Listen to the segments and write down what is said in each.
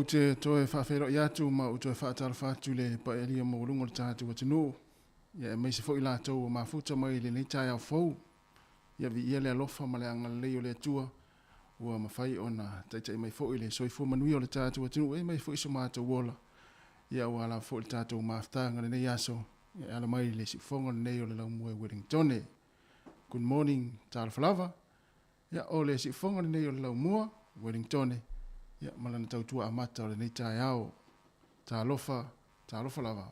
Ou te toe faafeiloai atu ma ou toe faatalofa atu i le paia maualuga o le tatou atunuu, ia aemaise foi latou ua mafuta mai i lenei taeao fou. Ia viia le alofa ma le agalelei o le Atua ua mafai ona taitai mai foi le soifua manuia o le tatou atunuu e mai foi so matou ola, ia aua lava foi le tatou mafutaga i lenei aso e ala mai i le siufofoga lenei o le Laumua i Wellingtone. Good morning, talofa lava. Ia, o le siufofoga lenei o le Laumua, Wellingtone, ia, ma lana tautua amata o lenei taeao. Talofa, talofa lava.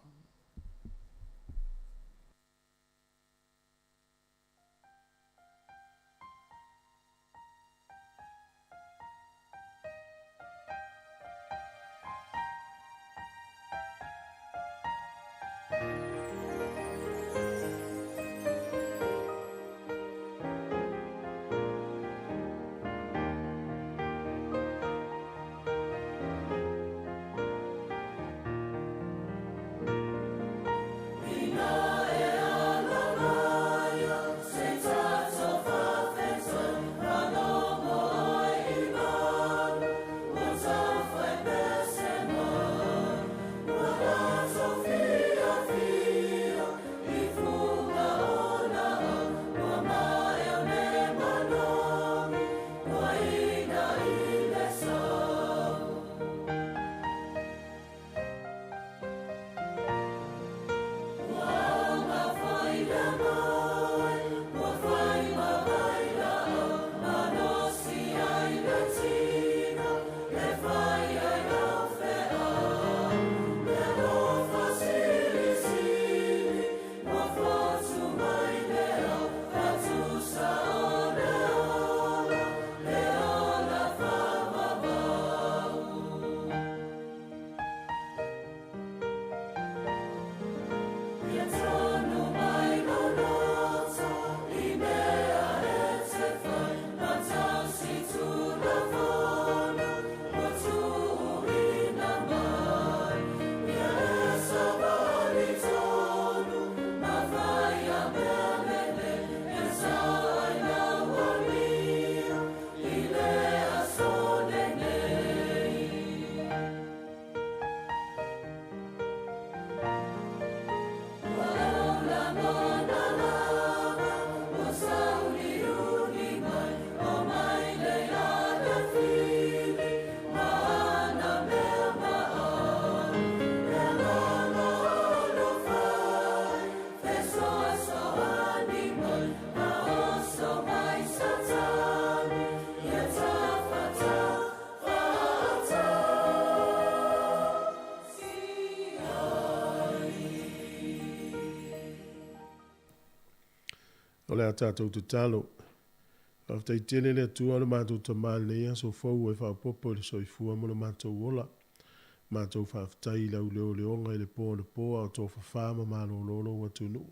O le a tatou tatalo. Faafetai tele le Atua o le matou Tama i lenei aso fou ua e faaopoopo i le soifua ma lo matou ola. Matou faafetai i lau leoleoga i le po anapo a o tofafa ma malolo lou atunuu.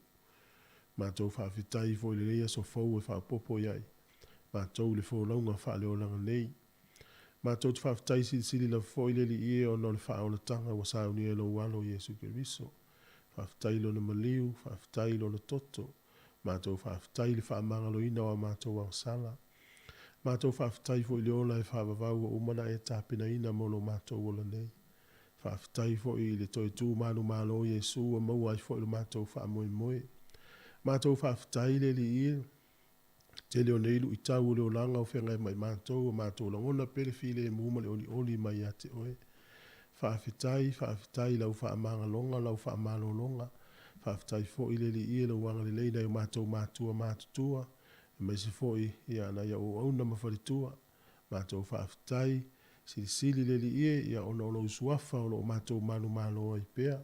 Matou faafetai foi i lenei aso fou ua e faaopoopo i ai matou i le folauga faaleolaga nei. Matou te faafetai silisili lava foi le Alii e ona o le faaolataga ua saunia e lou Alo Iesu Keriso. Faafetai i Lona maliu, faafetai i Lona toto. Matou faafetai i le faamagaloina o a matou agasala. Matou faafetai foi i le ola e faavavau ua uma ona e tapenaina mo lo matou ola nei. Faafetai foi i le toe tu manumalo o Iesu ua maua ai foi lo matou faamoemoe. Matou faafetai le Alii e. Tele o nei luitau o le olaga o feagai ma i matou, ua matou lagona pea le filemu ma le olioli mai ia te Oe. Faafetai, faafetai i Lau faamagaloga, Lau faamalologa. Faafetai foi le Alii i Lou agalelei i nai o matou matua matutua, aemaise foi ia nai au auauna ma faletua. Matou faafetai, silisili le Alii e, ia ona o Lou Suafa o lo o matou manumalo ai pea.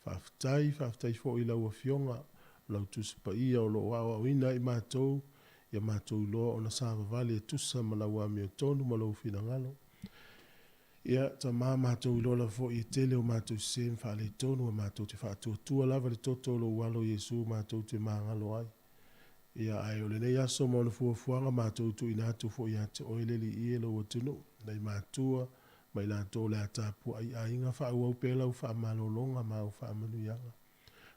Faafetai, faafetai foi i lau Afioga, o lau Tusi Paia o lo o aoaoina ai matou, ia matou iloa ona savavali e tusa ma lau amiotonu ma lou finagalo. Ia, Tama, matou iloa lava foi e tele o matou sese ma faaletonu, a matou te faatuatua lava le toto o lou Alo Iesu matou te magalo ai. Ia, ae o lenei aso ma ona fuafuaga matou tuuina atu foi ia te oe le Alii e lou atunuu, nai matua, ma i latou o le a tapuai aiga, faaauau pea lau faamalologa ma au faamanuiaga.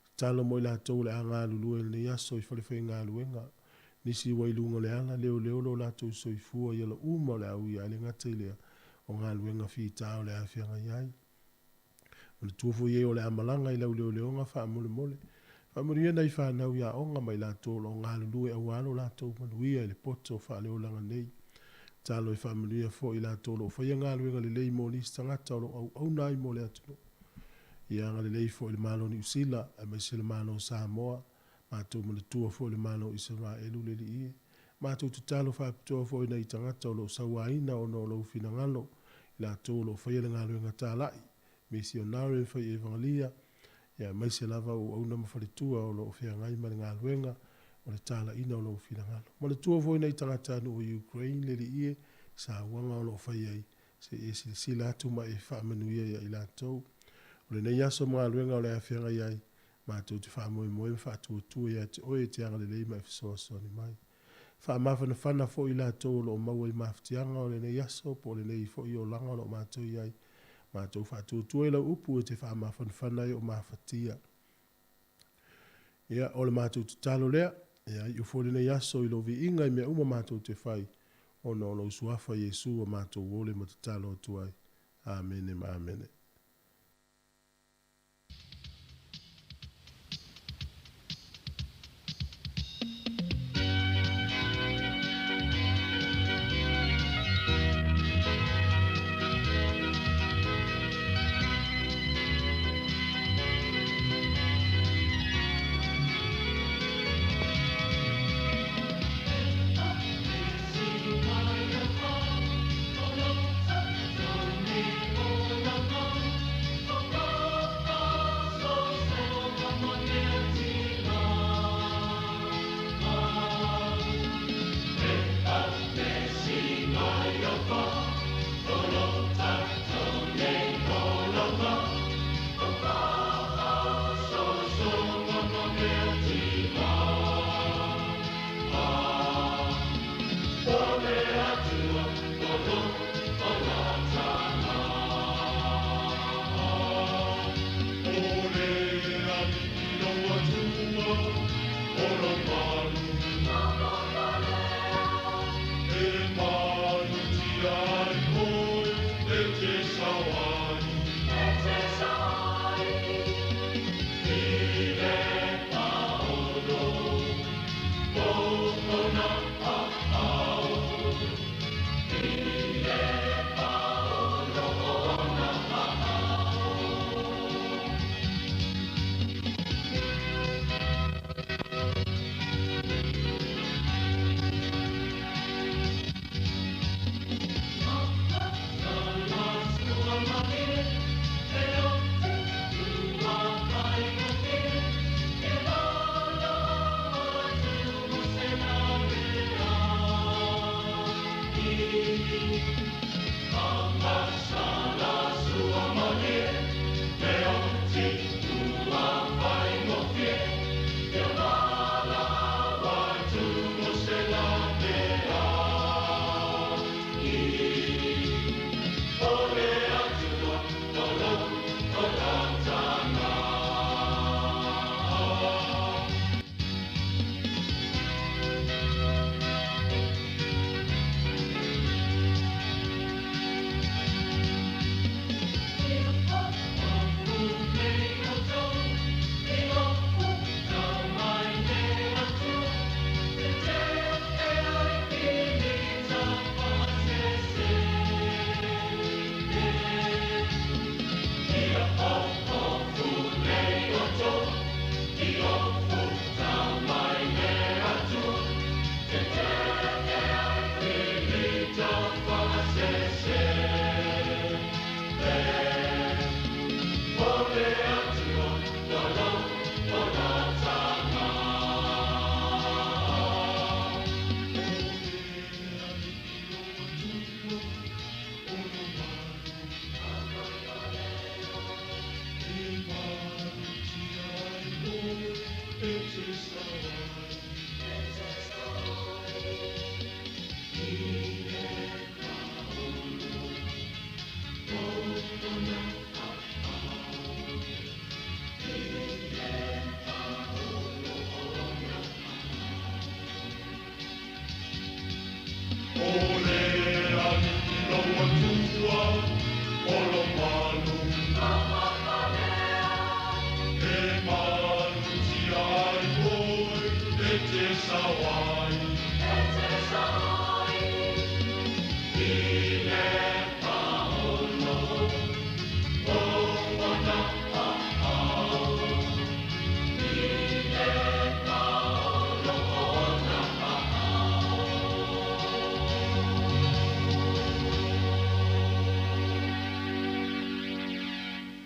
Tatalo mo i latou o le a galulue i lenei aso i falefaigaluega, nisi ua i luga o le ala, leoleo lo latou soifua i ala uma o le a uia ai le gata i lea, o galuega fita o le a feagai ai. Manatua foi e o le a malaga i lau leoleoga faamolemole. Faamanuia nai fanau i aoga ma i latou o lo o galulue aua lo latou manuia i le poto faaleolaga nei. Tatalo e faamanuia foi i latou o lo o faia galuega lelei mo nisi tagata o lo o auauna ai mo le atunuu. Ia agalelei foi i le Malo o Niu Sila aemaise le Malo o Samoa, matou manatua foi le Malo o Isaraelu le Alii e. Matou tatalo faapitoa foi i nai tagata o lo o sauaina ona o lou finagalo, i latou o lo o faia le galuega talai, misionare, fai evagalia, aemaise lava auauna ma faletua o lo o feagai ma le galuega o le talaiina o lou finagalo. Manatua foi nai tagatanuu o Ukraine, le Alii e, i sauaga o lo o fai ai, se i e silasila atu ma e faamanuia ia i latou. O lenei aso ma galuega o le a feagai ai, matou te faamoemoe ma faatuatua ia te oe e te agalelei ma e fesoasoani mai. Faamafanafana foi i latou o lo o maua i mafatiaga o lenei aso po o lenei foi olaga o lo o matou i ai. Matou faatuatua i lau upu e te faamafanafana ai o mafatia. Ia, o le matou tatalo lea, ia iu foi lenei aso i lou viiga i mea uma matou te fai, ona o lou Suafa Iesu ua matou ole ma tatalo atu ai. Amene ma amene.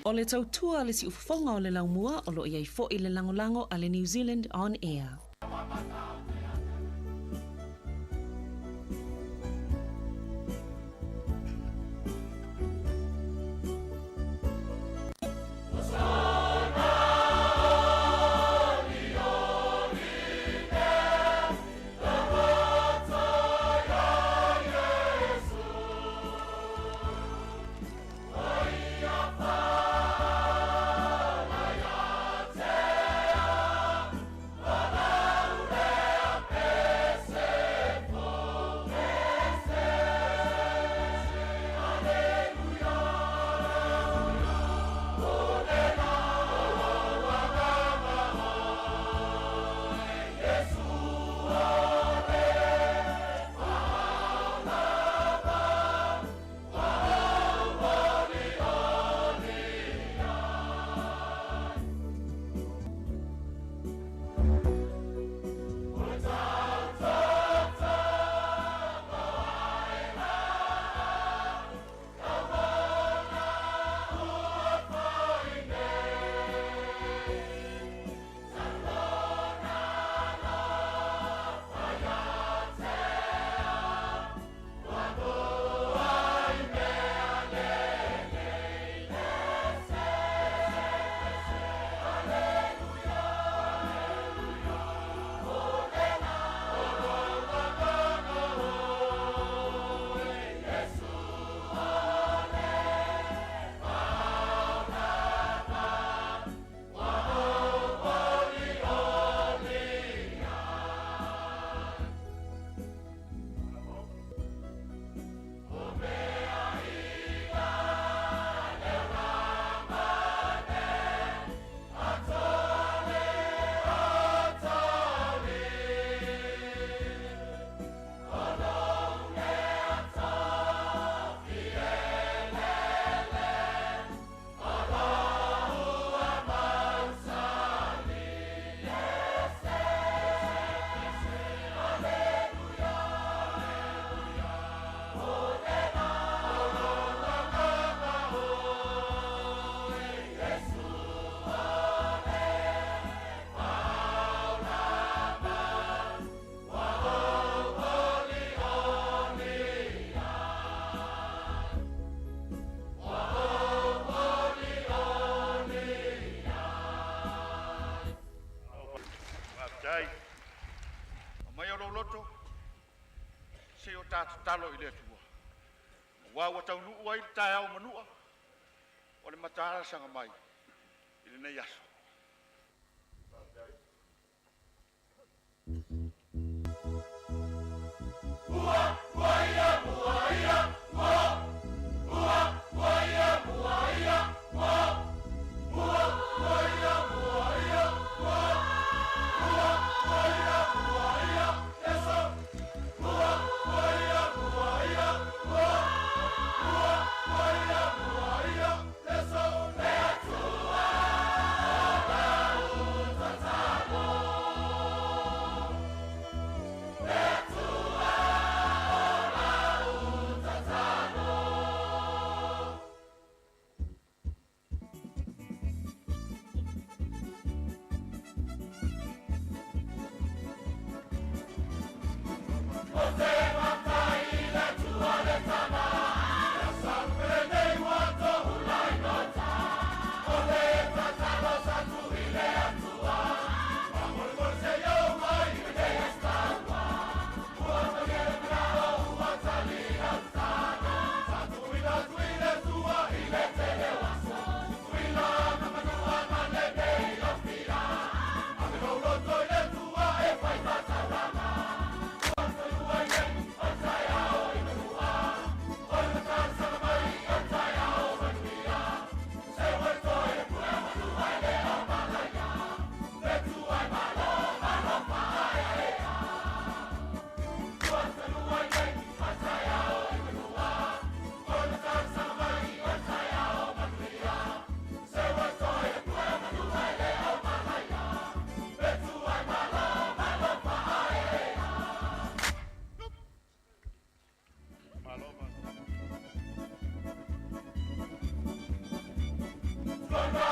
O le tautua a le siufofoga o le laumua o lo o i ai foi le lagolago a le New Zealand On Air. Faafetai. Aumaia lou loto se i o ta tatalo i le Atua, aua ua taunuu ai le taeao manua o le mataala mai i lenei aso. Go!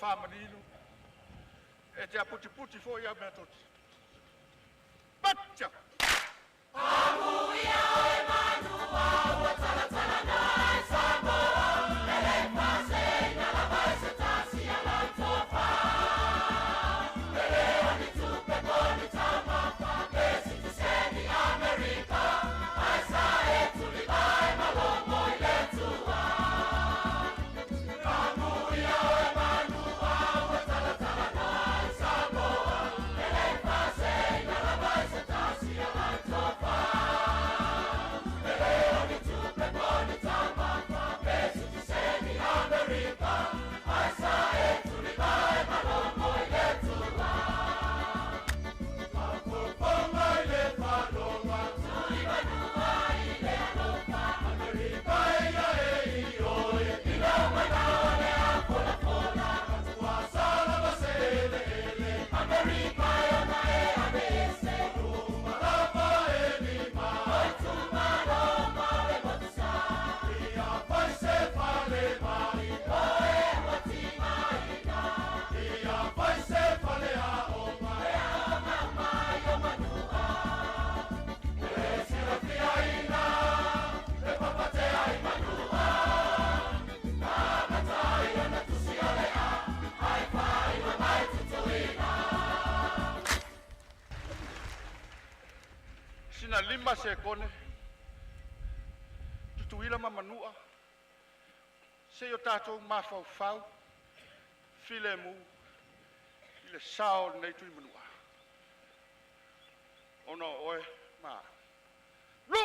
tofa manino, e te aputiputi foi a mea toti. Pacha! Sina 5 sekone, Tutuila ma Manua, se i o tatou mafaufau, filemu, i le sao o lenei tui Manua. Ona o oe ma lu!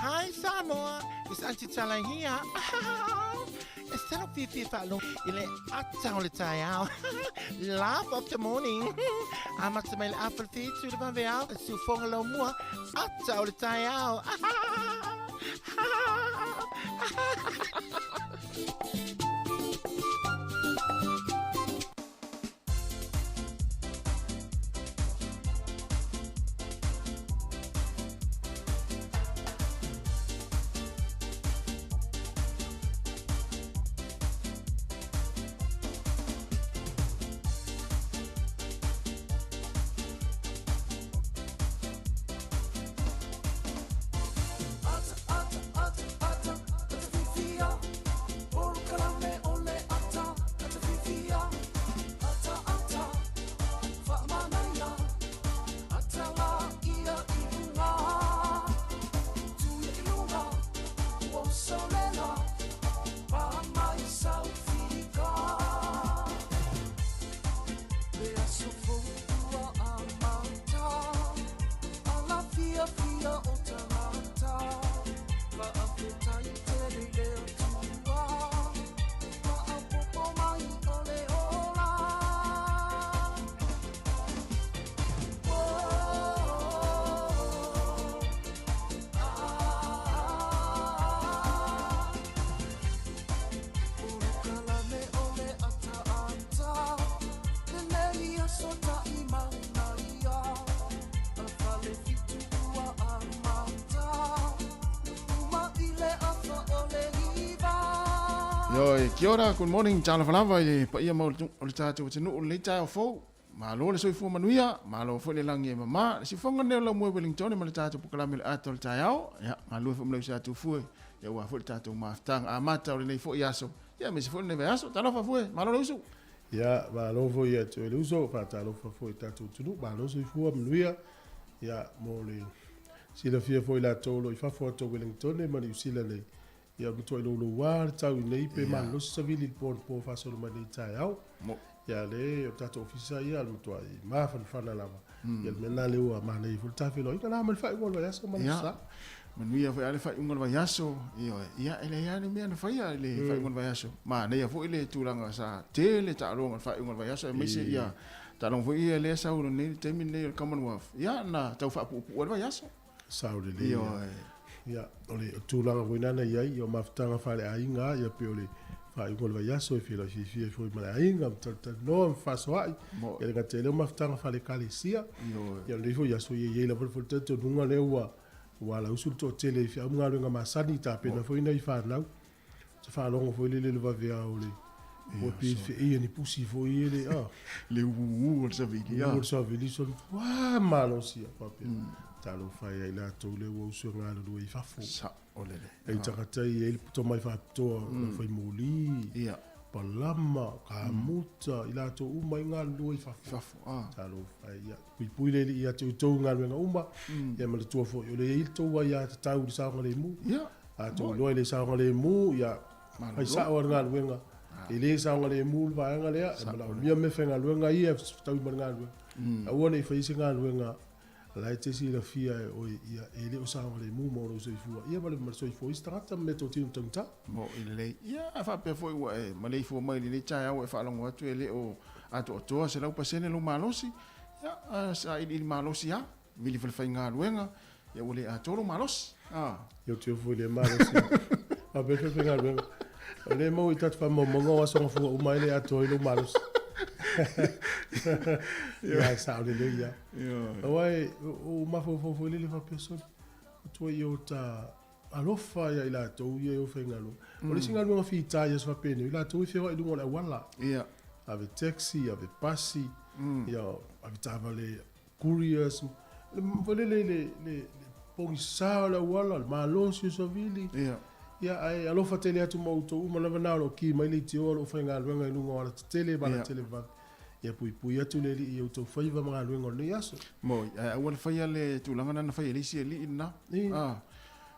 Hi Samoa, it's Auntie Tala here. It's talo fifi whaalo i le ata o le taeao. Laugh of the morning. Amata mai le afa le fitu le vave ao, le siufonga lau mua, ata o le taeao. Ioe, kia ora, good morning, talofa lava i le paia ma o le tatou atunuu i lenei taeao fou. Malo le soifua manuia, malo foi le lagi e mama. Le siufoga lenei o Laumua i Wellington ma le tatou polokalame o le ata o le taeao. Ia, galue foi ma le uso a Tufue, ia aua foi le tatou mafutaga amata o lenei foi aso. Ia, aemaise foi lenei vaiaso. Talofa Fue, malo le usu. Ia, malo foi ia te oe le uso, faatalofa foi i tatou atunuu, malo soifua manuia, ia, mo le silafia foi i latou o lo o i fafo atu o Wellingtone ma Niu Sila nei, ia, ua matuai louloua le tau i nei pe malolosi savili i le po anapo faasolo mai nei taeao. Ia, le, o le tatou ofisa ia, o le matuai mafanafana lava. Ia, le mea lena lea ua manaia foi le ta feiloaiga la ma le faaiuga o le vaiaso ma le sa. Manuia foi lava le faaiuga o le vaiaso. Ioe. Ia, e leai lava ni mea na faia i le faaiuga o le vaiaso. Manaia foi le tulaga sa tele taaloga i le faaiuga o le vaiaso aemaise ia taaloga foi ia lea e sau nei i le taimi lenei o le Commonwealth. Ia, na tau faapuupuu ai le vaiaso. Sao lelei. Ioe. Ia, o le tulaga foi lena na i ai, o mafutaga faaleaiga, ia pei o le faaiuga o le vaiaso e feiloai fiafia ai foi ma le aiga, ma talatalanoa ma fefaasoaai. Ia le gata i lea o mafutaga faale-ekalesia. Ia o lenei foi aso, ia e i ai lava le talitonuga lea ua ua alausu le toatele i feau ma galuega masani, tapena foi nai fanau. Se faalogo foi lele i le vaveao o le ua pei feia ni pusi foi ia le a. Le uu o le savili a. Uu o le savili so ua malosi a faapea. Talofa e ia i latou lea ua usu e galulue i fafo. Sao lelei. E tagata e i ai le tomai faapitoa o le faimoli, palama, kamuta, i latou uma e galulue i fafo. Fafo a. Talofa e ia. Puipui le Alii ia te outou i galuega uma, ia manatua foi o lea e i ai le tou aiatatau i le saogalemu. Ia. A tou iloa e le saogalemu, ia fai sao lava le galuega. E le saogalemu le vaega lea, e manaomia meafaigaluega ia e fetaui ma le galuega. Aua ne i faia se galuega o la e te silafia e oe ia e le o saogalemu mo lou soifua, ia ma le soifua o isi tagata ma meatotino taugata. Mo'i lelei. Ia, a faapea foi ua e maleifua mai i lenei taeao ua e faalogo atu e le o atoatoa 100% lou malosi, ia, sailiili malosi lava, vili falefaigaluega, ia ua le atoa lou malosi. A. Ia ou te ofo i le malosi. Faapea le falefaigaluega, o lea e maua i tatou faamaumauga o aso gafua uma ai le atoa ai lou malosi. Ia, e sao lelei lava. Aua e, ua mafaufau foi lele faapea, sole, ua tuai o ta alofa ia i latou ia e o faigaluega. O le isi galuega fita i aso faapenei, o i latou e feoai i luga o le auala. Ia. Ave taxi, ave pasi, ia, ave taavale couriers, le foi lele le, le, le pogisa o le auala, le malosi o savili. Ia. Ia, ae alofa tele atu ma outou uma lava na o lo o ki mai leitioa o lo o faigaluega i luga o alatetele ma alatetele vave. Ia puipui atu le Alii i outou faiva ma galuega o lenei aso. Moi, ae aua le faia le tulaga lena na fai e le isi alii lena. Ah,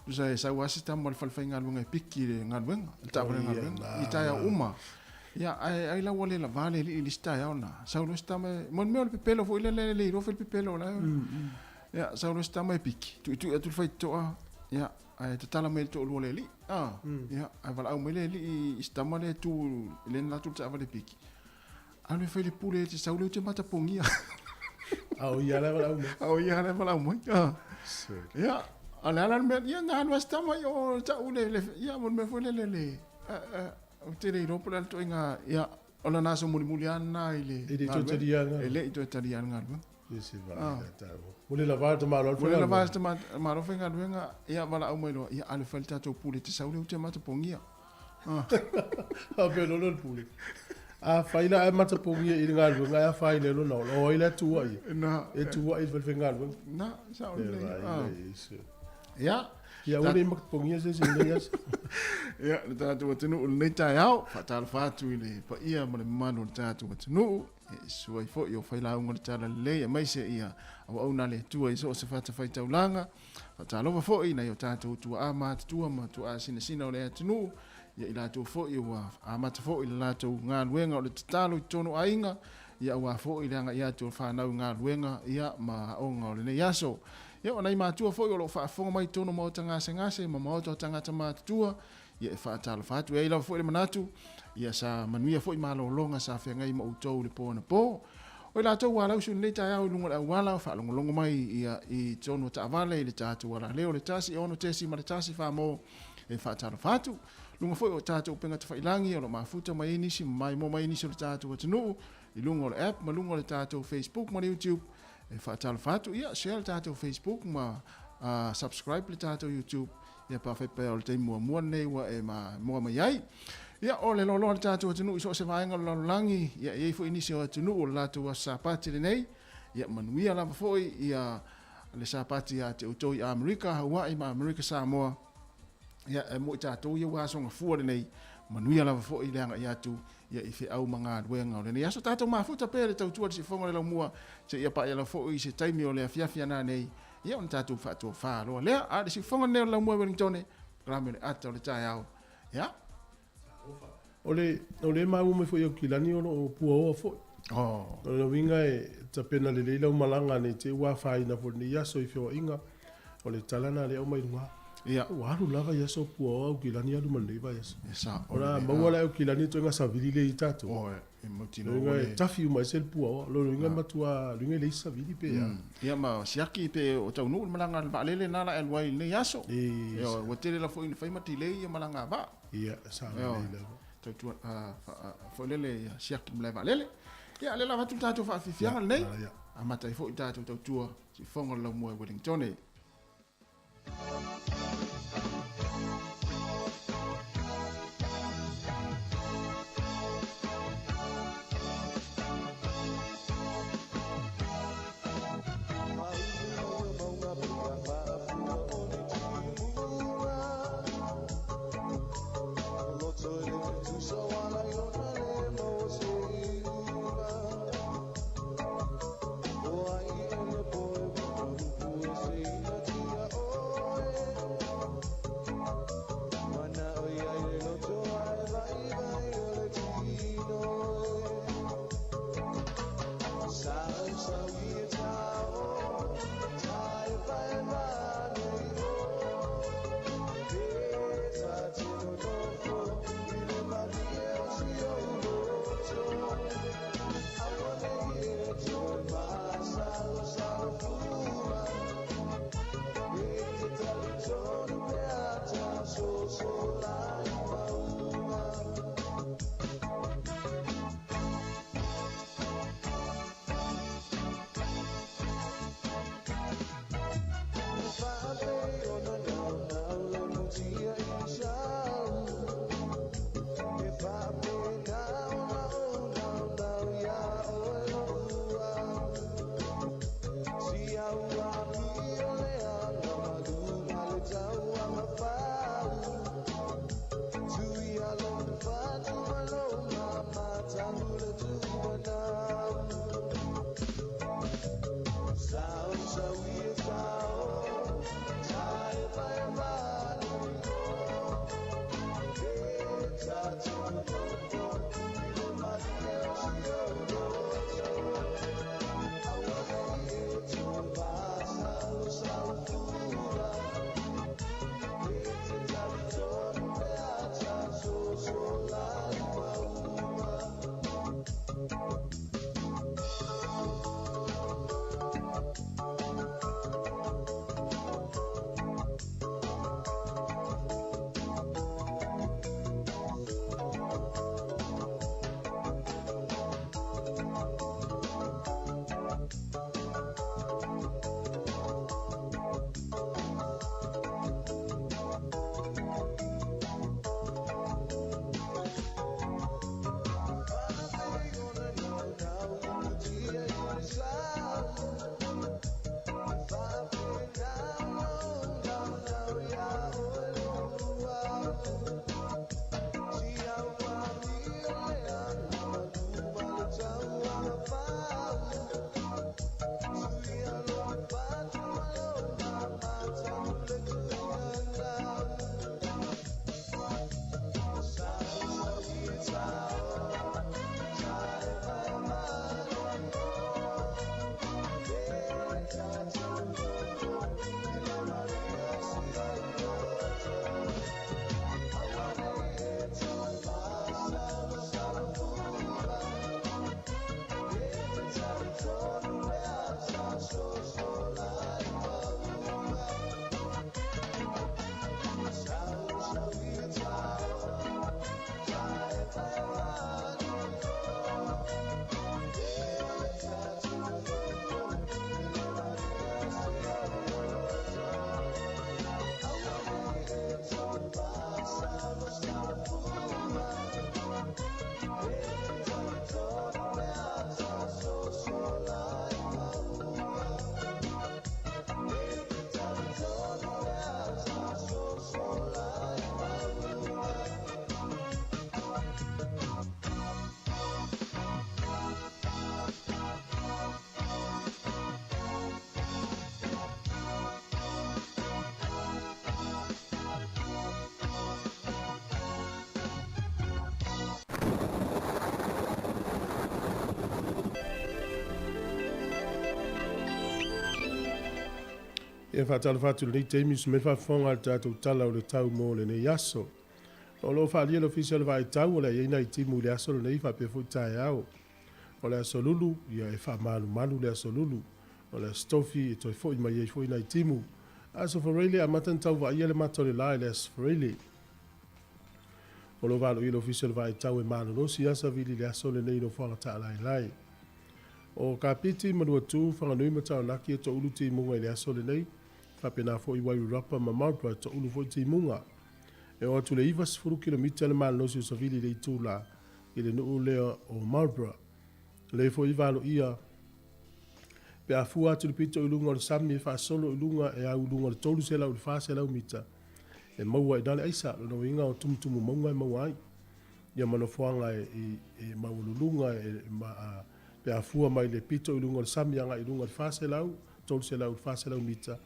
tusa e sau lava se tama o le falefaigaluega e piki i le galuega, le taavale galuega, i taeao uma. Ia, ae ai la ua le lava le alii i le isi taeao lena. Sau loa se tama e, mo le mea o le pepelo foi lele e le iloa fai le pepelo o la e. Ia, sau loa se tama e piki, tuitui atu le faitotoa, ia, ae tatala mai le toalua o le alii. Ah, ia, ae valaau mai le alii i se tama lea e tu i lena atu le taavale piki. Alu e fai le pule e te sau lea ou te matapogia. A o ia la e valaau mai. A o ia la e valaau mai. Ah. Ia, a le ala le mea, ia na alu a se tama i o tau le, le, ia mo le mea foi le le, le, ou te le iloa po o le a le ituaiga, ia, o lana aso mulimuli lava lena i le E le i toe talia le galuega. E le i toe talia le galuega. Ia se vaai la taua. Ua le lava le tamaloa le Ua le lava le tamaloa faigaluega, ia valaau mai loa, ia alu e fai le tatou pule e te sau lea ou te matapogia. Faapea loa le pule. A fai la ae matapogia i le galuega ae afaina ai lona ola, o ai la e tuuai ai? Na. E tuuai i le falefaigaluega. Na, sao lelei. Ia. Ia aua ne i matapogia se isi i lenei aso. Ia, le tatou atunuu i lenei taeao, faatalofa atu i le paia ma le mamalu o le tatou atunuu, e susu ai foi o failauga o le Talalelei, aemaise ia auauna a le Atua i so o se fatafaitaulaga. Faatalofa foi i nai o tatou tuaa matutua ma tuaa sinasina o le atunuu, ia i latou foi ua amata foi le latou galuega o le tatalo i totonu o aiga, ia aua foi le agai atu o fanau i galuega ia ma aoga o lenei aso. Ia o nai matua foi o lo o faafofoga mai i totonu o maota gasegase ma maota o tagata matutua, ia e faatalofa atu. E i ai lava foi le manatu, ia sa manuia foi malologa sa feagai ma outou i le po anapo. O i latou ua alausu i lenei taeao i luga o le auala, faalogologo mai ia i totonu o taavale i le tatou alaleo le 1 6.1 Samoa e faatalofa atu. Luga foi o tatou upega tafailagi o lo o mafuta mai ai nisi ma maimoa mai ai nisi o le tatou atunuu i luga o le app ma luga o le tatou Facebook ma le YouTube e faatalofa atu. Ia share le tatou Facebook ma subscribe le tatou YouTube ia pe afai pea o le taimi muamua lenei ua e maimoa mai ai. Ia, o le loaloa o le tatou atunuu i so o se vaega o le lalolagi, ia e i ai foi nisi o atunuu o le latou aso Sapati lenei, ia manuia lava foi ia le Sapati ia te outou i Amerika, Hawaii ma Amerika Samoa, ia e mo i tatou ia ua aso gafua lenei, Manuia lava foi le agai atu ia i feau ma galuega o lenei aso. Tatou mafuta pea i le tautua i le siufofoga o le laumua seia paia lava foi i se taimi o le afiafi a nanei, ia ona tatou faatofa loa lea. A o le siufofoga lenei o le laumua i Wellingtone, polokalame o le ata o le taeao. Ia. O le, o lea e maua mai foi i Aukilani o lo o puaoa foi. Oh. O lona uiga e tapena lelei lau malaga ne i te i ua afaina foi i lenei aso i feoaiga. O le tala lena lea e aumai i luga. Ia. Ua alu lava i aso puaoa Aukilani alu ma lenei vaiaso. E sao. O le a maua le Aukilani ituaiga savili lea e i ai tatou. Oh, e mautinoa ua le. E tafi uma ese le puaoa. O lona uiga e matua, lona uiga e leai se savili pe a. Ia ma siaki pe o taunuu le malaga a le vaalele lena la e alu ai i lenei aso. Ioe, ua tele lava foi ina fai ma delay ia malaga a vaa. Ia, sa lelei lava. Tautua, foi lele ia siaki le malae vaalele. Ia, o lea la avatu le tatou faafiafiaga lenei. Amata ai foi le tatou tautua siufofoga o le laumua i Wellingtone. Ia faatalofa atu i lenei taimi i se mea faafofoga a le tatou Tala o le Tau mo lenei aso. O lo o faaalia le Ofisa o le Vaai Tau o le a i ai nai timu i le aso lenei faapea foi taeao. O le aso Lulu, ia e faamalumalu le aso Lulu. O le aso Tofi e toe foi mai ai foi nai timu. Aso Faraile e amata ona tau vaaia le mata o le la i le aso Faraile. O lo o valoia le Ofisa o le Vaai Tau e malolosi asa vili i le aso lenei i nofoaga taalaelae. O Kapiti, Manuatu, Whanganui ma Taranaki e toulu timuga i le aso lenei, faapena foi Wairarapa ma Marlborough e toulu foi timuga. E oo atu i le 90 kilomita le malolosi o savili i le itula i le nuu lea o Marlborough. Lea foi valoia pe a fua atu i le pito i luga o le sami e faasolo i luga e au i luga o le 300 i le 400 mita e maua ai i ina le aisa, lona uiga o tumutumu mauga e maua ai. Ia ma nofoaga e maualuluga e pe a fua mai le pito i luga o le sami agai i luga i le 400, 300 i le 400 mita,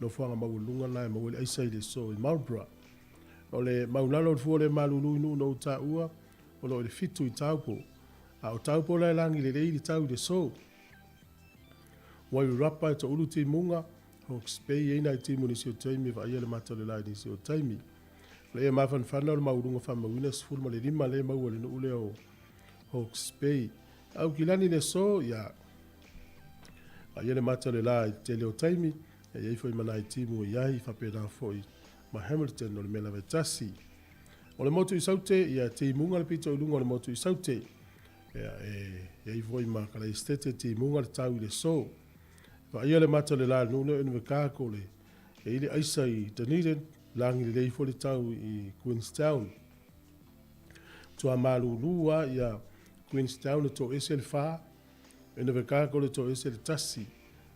nofoaga maualuluga na e maua ai le aisa i le so i Marlborough. O le maulalo o le fua le malulu i nuu na ou taua, o lo o i le 7 i Taupo. A o Taupo la e lagi lelei le tau i le so. Wairarapa e toulu timuga, Hawke's Bay e i ai nai timu i nisi o taimi e vaaia le mata o le la i nisi o taimi. O le mafanafana o le maualuga faamauina 15 lea e maua i le nuu lea o Hawke's Bay. Aukilani le aso, ia, vaaia le mata o le la i le tele o taimi, e i ai foi ma nai timu e i ai, faapena foi ma Hamilton o le mea lava e tasi. O le motu i Saute, ia, timuga le pito i luga o le motu i Saute. Ia, e i ai foi ma Kalaistete timuga le tau i le aso. Vaaia le mata o le la i le nuu lea o Invercargill, e i ai le aisa i Dunedin, lagi lelei foi le tau i Queenstown. Tuamalulu lava ia Queenstown e toese le fa, Invercargill e toese le tasi,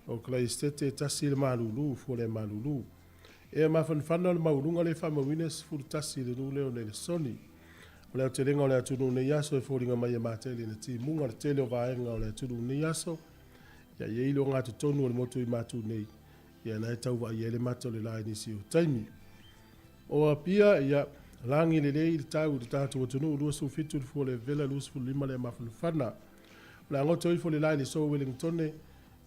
o Kalaistete e tasi le malulu, fua le malulu. Ea mafanafana o le maualuga lea e faamauina e 11 i le nuu lea o Nelesoni. O le aotelega o le atunuu nei aso e foliga mai e matele ina timuga le tele o vaega o le atunuu nei aso, ia i ai le ogatotonu o le motu i Matu nei, ia na e tau vaaia ai le mata o le la i nisi o taimi. O Apia, ia, lagi lelei le tau i le tatou atunuu 27 le fua o le vela 25 le mafanafana. O le a goto ifo le la i le so Wellingtone,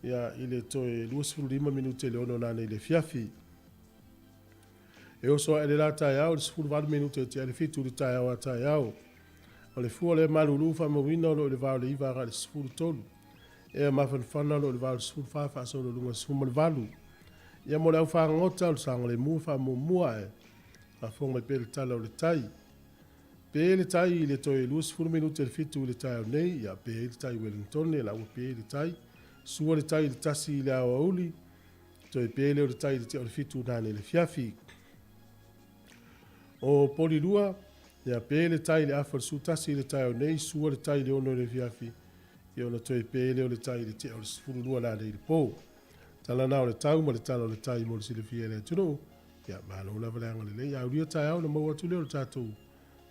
ia, i le toe 25 minute i le 6 nanei i le afiafi. E oso ae le la taeao i le 18 minute e tea le 7 i le taeao a taeao. O le fua lea malulu faamauina o lo o i le va o le 9 agai i le 13. Ea mafanafana o lo o i le va o le 14 faasolo i luga i le 18. Ia mo le au fagota o le saogalemu e faamuamua ae faafofoga mai pea le tala o le tai. Pe le tai i le toe 20 minute i le 7 i le taeao nei, ia pe ai le tai i Wellingtone, la ua pe le tai. Sua le tai i le 1 i le aoauli, toe pe lea o le tai i le tea o le 7 nanei i le afiafi. O Polilua, ia pe le tai i le afa o le 11 i le taeao nei, sua le tai i le 6 i le afiafi, ia ona toe pe lea o le tai i le tea o le 12 nanei i le po. Tala na o le tau ma le tala o le tai mo le silafia e le atunuu, ia malo lava le agalelei. Aulia taeao ona maua atu lea o le tatou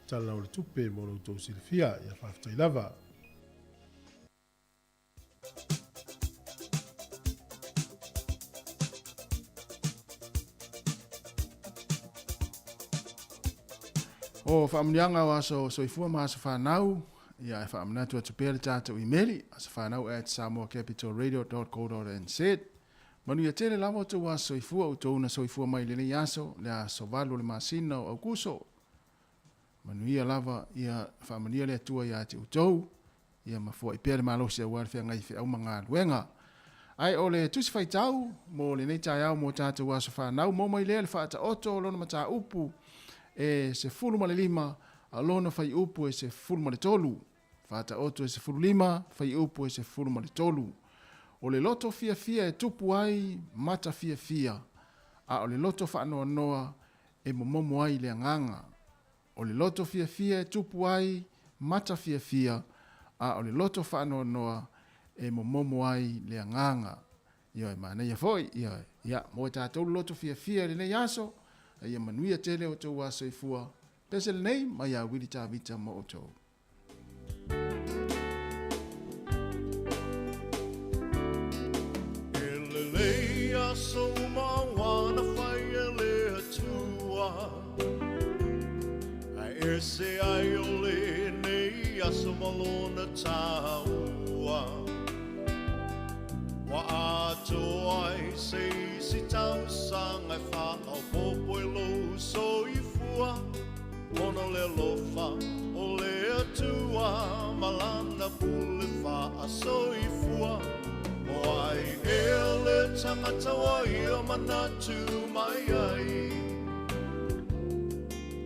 tala o le tupe mo lo outou silafia. Ia faafetai lava. O faamanuiaga o aso soifua ma aso fanau, ia e faamanatu atu pea le tatou imeli, asofanau@samoacapitalradio.co.nz. Manuia tele lava outou aso soifua, outou na soifua mai i lenei aso, le aso 8 o le masina o Aukuso. Manuia lava, ia faamanuia le Atua ia te outou, ia ma foai pea le malosi aua le feagai i feau ma galuega. Ae o le Tusi Faitau mo lenei taeao mo tatou aso fanau, maua mai lea le faataoto o lona mataupu e 15, a lona faiupu e 13. Faataoto e 15, faiupu e 13. O le loto fiafia e tupu ai mata fiafia, a o le loto faanoanoa e momomo ai le agaga. O le loto fiafia e tupu ai mata fiafia, a o le loto faanoanoa e momomo ai le agaga. Ioe, manaia foi, ioe. Ia, mo e tatou le loto fiafia i lenei aso, a ia manuia tele outou aso soifua. Pese lenei, mai ia Wili Tavita mo outou. E lelei aso uma ua na fai e le Atua, Ae ese ai o lenei aso ma lona taua. Ua Atoa ai se isi tausaga e faaopoopo i lou soifua, ona o le alofa o le Atua ma Lana pule faasoifua. O ai ea le tagata ua Ia manatu mai ai?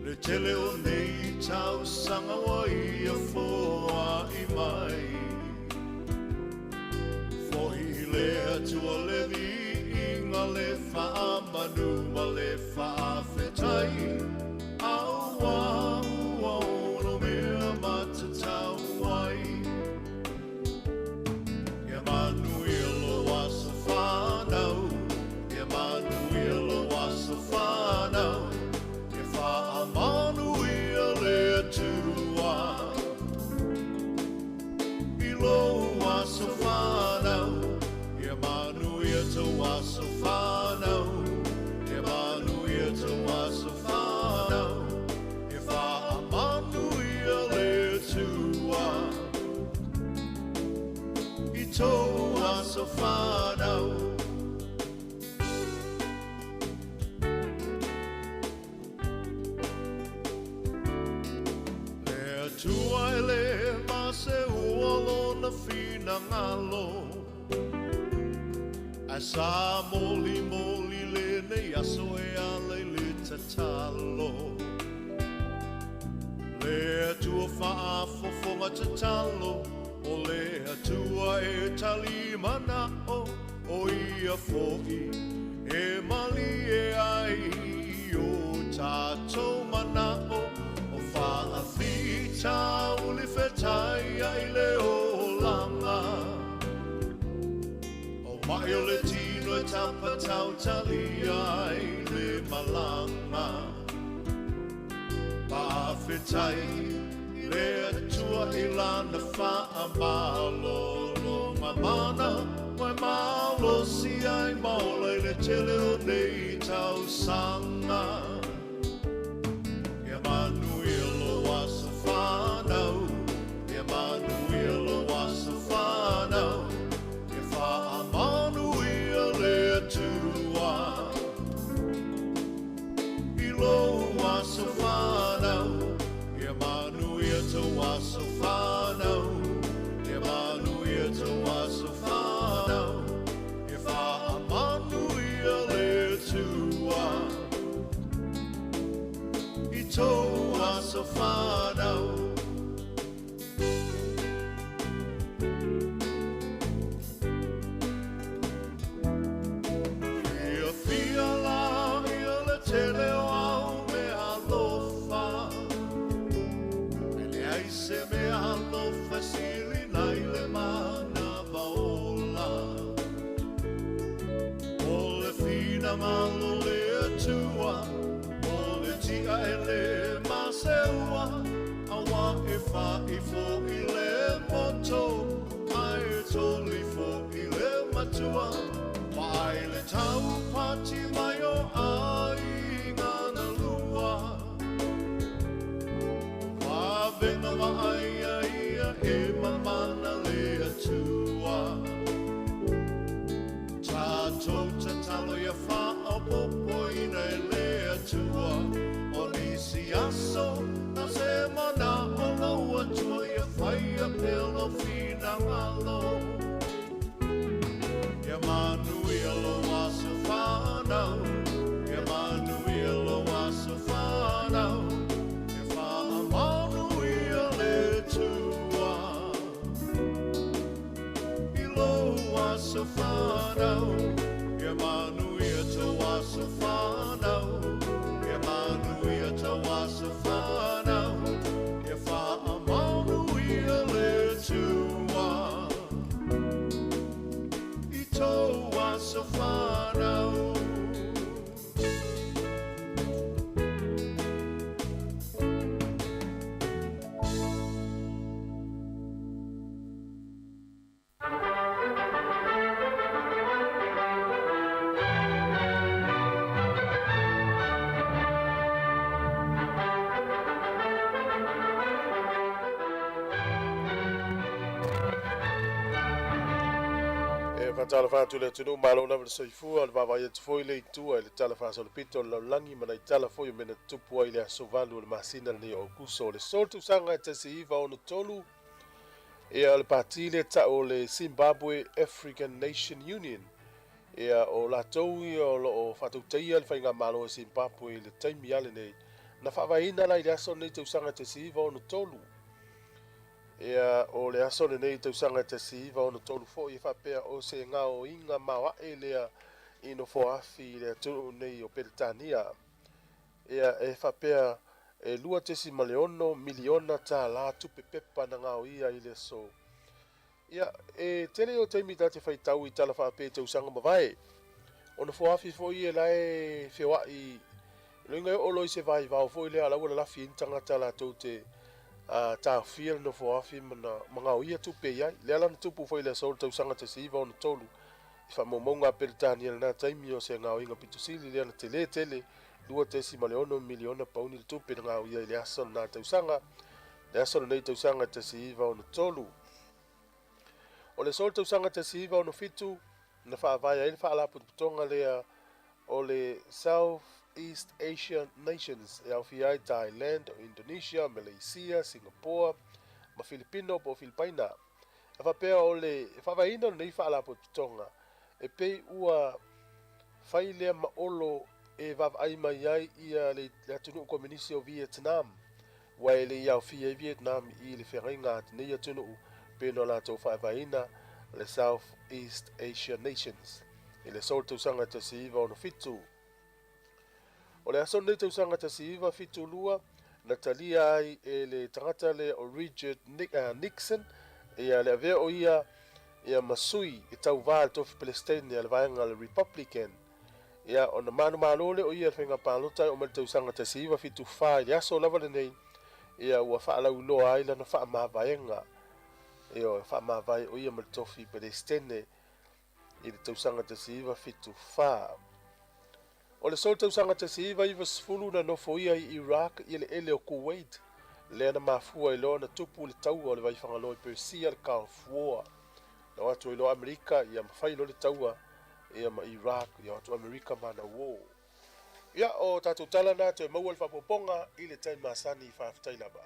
Le tele o nei tausaga ua Ia foai mai. Fo'i i le Atua le viiga, le faamanu ma le faafetai, auā ua ono mea matatau ai. Ia manuia lou aso fanau, ia manuia lou aso fanau, ia faamanuia le Atua i lou aso fanau, ia manuia tou aso fanau, ia manuia tou aso fanau, ia faamanuia le Atua i tou aso fanau. Le Atua e lē maseua lona finagalo, ae sa molimoli lenei aso e ala i le tatalo. Le Atua faafofoga tatalo, o le Atua e tali mana'o, o ia fo'i e malie ai i o tatou mana'o, o faafitauli fetaia'i le olaga. O ma'i o le tino e tapatautalia ai le malaga. Faafetai i le Atua i Lana faamalologa mana, ua e malosi ai ma ola i le tele o nei tausaga. Ia manuia lou aso fanau, ia manuia lou aso fanau, ia faamanuia le Atua i lou aso fanau, ia manuia tou aso fanau, ia manuia tou aso fanau, ia faamanuia le Atua i tou aso fanau. Fiafia la ia le tele o au mea alofa, e leai se mea alofa e sili nai le manava ola. O le finagalo o le Atua, o le ti'a e lē maseua, auā e fa'i fo'i le moto, ae toli fo'i le matua. Vaai le taupati mai o aiga na lua. Vavega vaaia ia e mamana le Atua. Tatou tatalo ia faaopoopoina e le Atua. O nisi aso na se mana'o lou Atua ia faia pea lou finagalo. Ia manuia lou aso fanau, ia manuia lou aso fanau, ia faamanuia le faatalofa atu i le atunuu, malo lava le soifua, o le vaavaai atu foi le itu i le tala faasolopito o le lalolagi ma nai tala foi o mea na tutupu ai i le aso 8 o le masina lenei o Aokuso o le solo tausaga e 1963. Ia, o le pati lea ta'u o le Zimbabwe African Nation Union, ia o latou ia o loo faatautaia le faigamalo a Zimbabwe i le taimi a lenei, na faavaeina la i le aso lenei tausaga 1963. Ia, o le aso lenei tausaga 1963 foi e faapea o se gaoiga maoae lea i nofoaafi i le atunuu nei o Peretania. Ia, e faapea e 2.6 miliona tālā tupe pepa na gaoia i le aso. Ia, e tele o taimi ta te faitau i tala faapea i tausaga mavae. O nofoaafi foi e la e feoai loiga e oo loa i se vaivao foi lea a la ua lalafi ai ni tagata latou te taofia le nofoaafi ma na ma gaoia tupe i ai. Lea la na tupu foi i le aso o le tausaga 1963 i faamaumauga a Peretania i lena taimi o se gaoiga pito sili lea na telē tele 2.6 miliona pauni le tupe na gaoia i le aso lena tausaga, le aso lenei tausaga 1963. O le aso o le tausaga 1967 na faavae ai le faalapotopotoga lea o le South East Asia Nations e aofia ai Thailand, Indonesia, Malaysia, Singapore ma Filipino po o Filipaina. E faapea o le faavaeina o lenei faalapotopotoga e pei ua fai lea ma olo e vaavaai mai ai ia le atunuu komenisi o Vietnam, ua e le i aofia ai Vietnam i le feagaiga a nei atunuu pei ona latou faavaeina le South East Asia Nations i le aso o le tausaga 1967. O le aso lenei tausaga 1972 na talia ai e le tagata lea o Richard Nixon ia le avea o ia ia ma sui e tauvā i le tofi Pelestene a le vaega a le Republican. Ia ona manumalo lea o ia i le faiga palota e oo mai le tausaga 1974 i le aso lava lenei ia ua faalauiloa ai lana faamavaega. Ioe, faamavae o ia ma le tofi Pelestene i le tausaga 1974. O le solo tausaga 1990 na nofoia ai Iraq i eleele o Kuwait, lea na mafua ai loa ona tupu le taua o le Vaifagaloa i Persia, le Gulf War. Na o atu ai loa Amerika ia ma fai loa le taua ia ma Iraq, ia o atu Amerika ma ana uō. Ia, o tatou tala na toe maua le faaopoopoga i le taimi masani. Faafetai lava.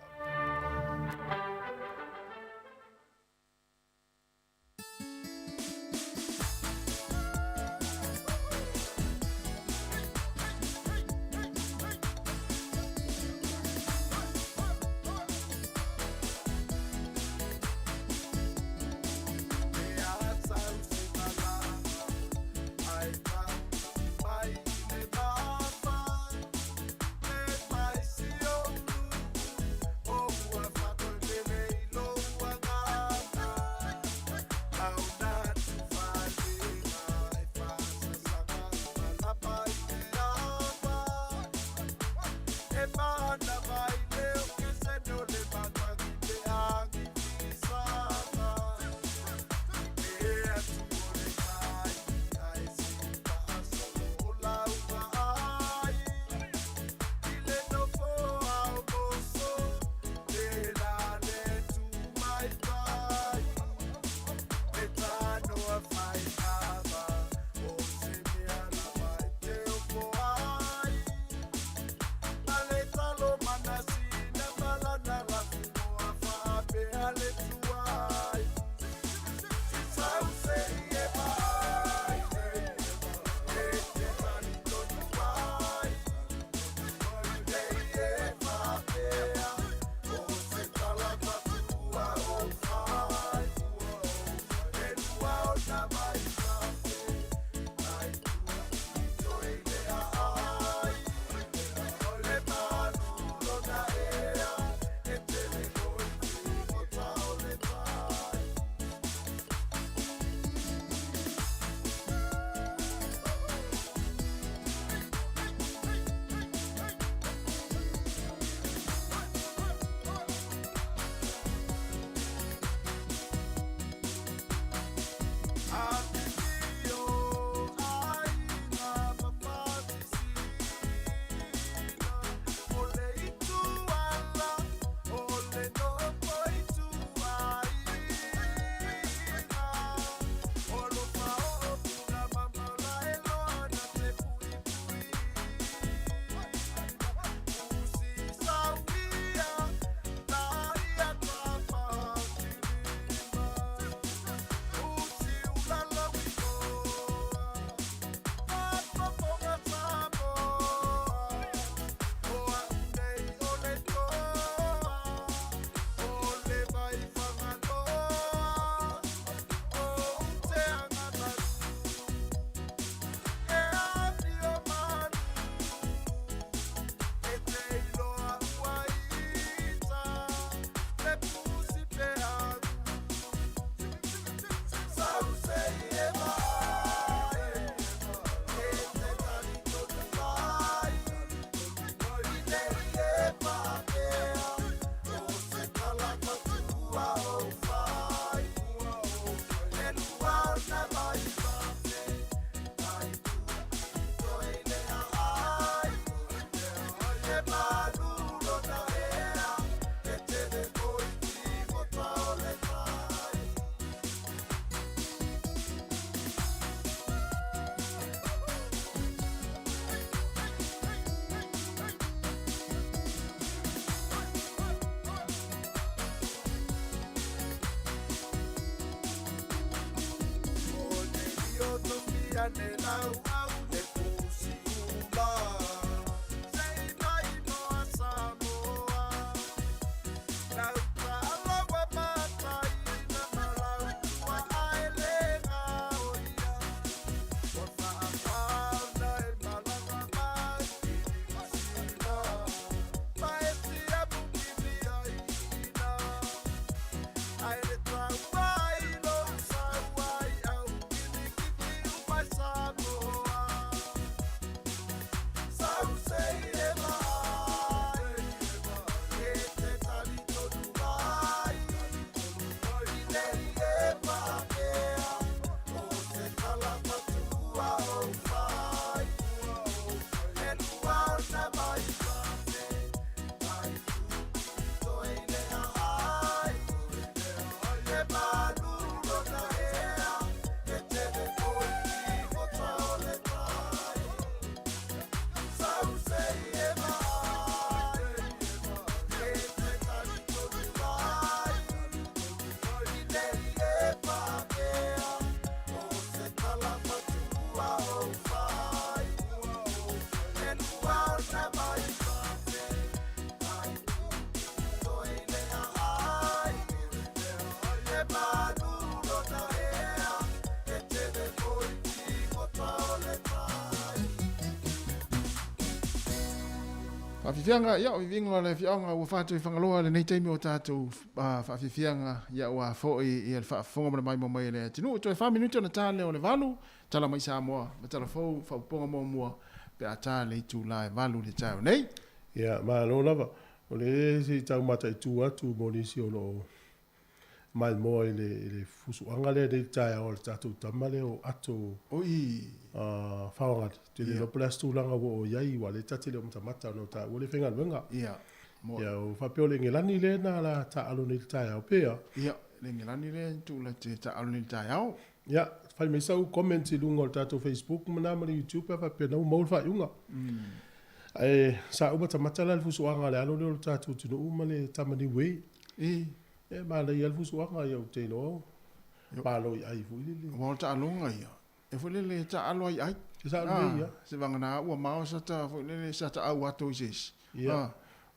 ane lau au le pusi ula. Sei mai moa Samoa. Lau taaloga mataina ma lau tua ae le gaoia. Ua faafauna e malaga mai i Niu Sila. Ma e siamu kiliaina. Ae le taua i lou sau ai au kilikili umai Samoa. Sau sei e vaai, e te talitonu mai. I nei e paakea, o se tala matua o fai. E lua ona mai pape, ai toe i le aai. E malu lona ea, e tele foi ki gota o le tai. Sau sei e vaai, e te talitonu mai. I nei e paakea, o se tala matua o fai. E lua ona mai pape, ai toe i le aai. E malu lona ea, e tele foi ki gota o le tai. Faafiafiaga, ia, o viviga o le afioaga ua fatu i Fagaloa lenei taimi o tatou faafiafiaga, ia ua fo'i ia le faafofoga ma le maimoa mai a le atunuu. Toe 4 minute ona ta lea o le 8, tala mai Samoa ma tala fou faaopoopoga muamua pe a ta le itula e 8 i le taeao nei. Ia, malo lava. O le se i tau mataitu atu mo nisi o lo o maimoa i le, i le fusuaga lea nei i le taeao a le tatou tama lea o Ato Oi. Faoagali. Te le iloa po o le a se tulaga ua oo i ai, aua o lea ta te le o matamata ona o taua le faigaluega. Ia. Mo. Ia, o faapea o le Engelani lea na la taaalo nei i le taeao, pe a? Ia, le Engelani lea e tuu la te taaalo nei i le taeao. Ia, fai mai sau comment i luga o le tatou Facebook ma na ma le YouTube pe a faapea na ua maua le faaiuga. Ae sa ou matamata la i le fusuaga a le alo lea o le tatou atunuu ma le tama Niue. E. E manaia le fusuaga, ia ou te iloa o malo i ai foi lele. Aua o le taaloga ia, e foi lele e taalo ai ai. E sao lelei ia. Se vagana ua mao sa ta foi lele sa ta au ato i se isi. Ia.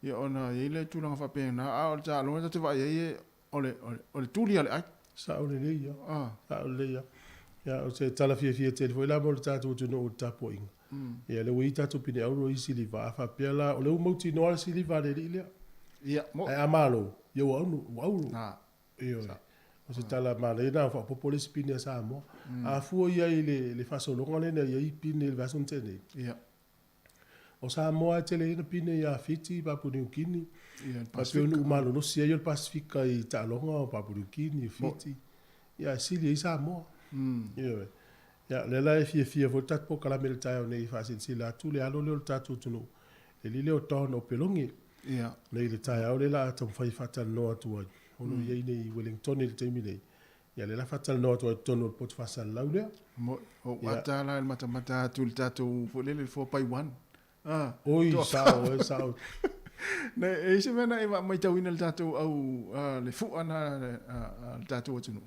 Ia ona e i ai le tulaga faapena, a o le taaloga ta te vaai ai e o le, o le tuli a le ai. Sao lelei ia. Sao lelei ia. Ia, o se tala fiafia tele foi la mo le tatou atunuu i le tapuaiga. Ia, lea ua i ai tatou pine auro i siliva, a faapea la, o lea ua mautinoa le siliva a le alii lea. Ia, mo. Ae a malo, ia ua aunu, ua auro. Ioe. O se tala manaia lena, faaopoopo le isi pine a Samoa. A fua i ai i le, le faasologa lea na i ai pine i le vaiaso na tea nei. Ia. O Samoa e tele ai ona pine ia Fiti, Papua Niu Kini, Ia, le ma pei o nuu malolosi ai o le Pasefika i taaloga o Papua Niu Kini, o Fiti, ia e sili ai Samoa. Ioe. Ia, o lea la e fiafia foi le tatou polokalame i le taeao nei e faasilasila atu le alo lea o le tatou atunuu, le alii lea o Don Opeloge. Ia. Nei i le taeao lea la a taumafai e faatalanoa atu ai, o lo o i ai nei i Wellington i le taimi nei. Ia lea la faatalanoa atu ai i totonu o le poto faasalalau lea. Mo, o ata la i le matamata atu i le tatou foi lele le 4 by 1. Ah, Oi, sao e, sao. Ne, e i se mea na e matauina le tatou au le fua na a le tatou atunuu.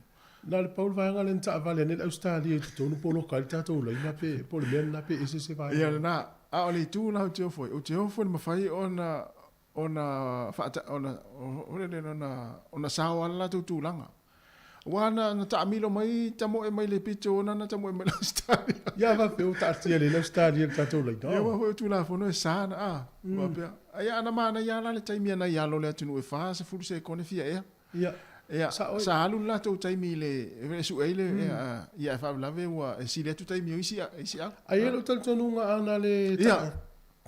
Na o le pau le vaega lea na taavale ane le Ausetalia i totonu poloka ai le tatou laina pe po o le mea lena pe ese se vaega. Ia lena, a o le itu la ou te ofo ai, ou te ofo i le mafai ona ona faata ona o le ona ona sao lava le latou tulaga. Aua na na taamilo mai tamoe mai le pito ona na tamoe mai le Ausetalia. Ia faapea ua taatia lelei le Ausetalia i le tatou laina. Ia aua foi o Tulafono e sa na a. Faapea, ai ana manaia lava la le taimi ana i alo le atunuu e 40 sekone fia ea. Ia. Ia, Sao e. sa alu le latou taimi i le e sue ai le ia ae faalavelave ua e sili atu taimi o isi isi au. Ai e lou talitonuga ana le Ia.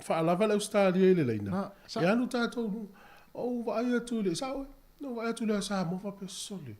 faalava le Ausetalia i le laina, Na, sa. e alu tatou i luga. Ou vaai atu i le, sao e, na ou vaai atu i le Samoa faapea, sole,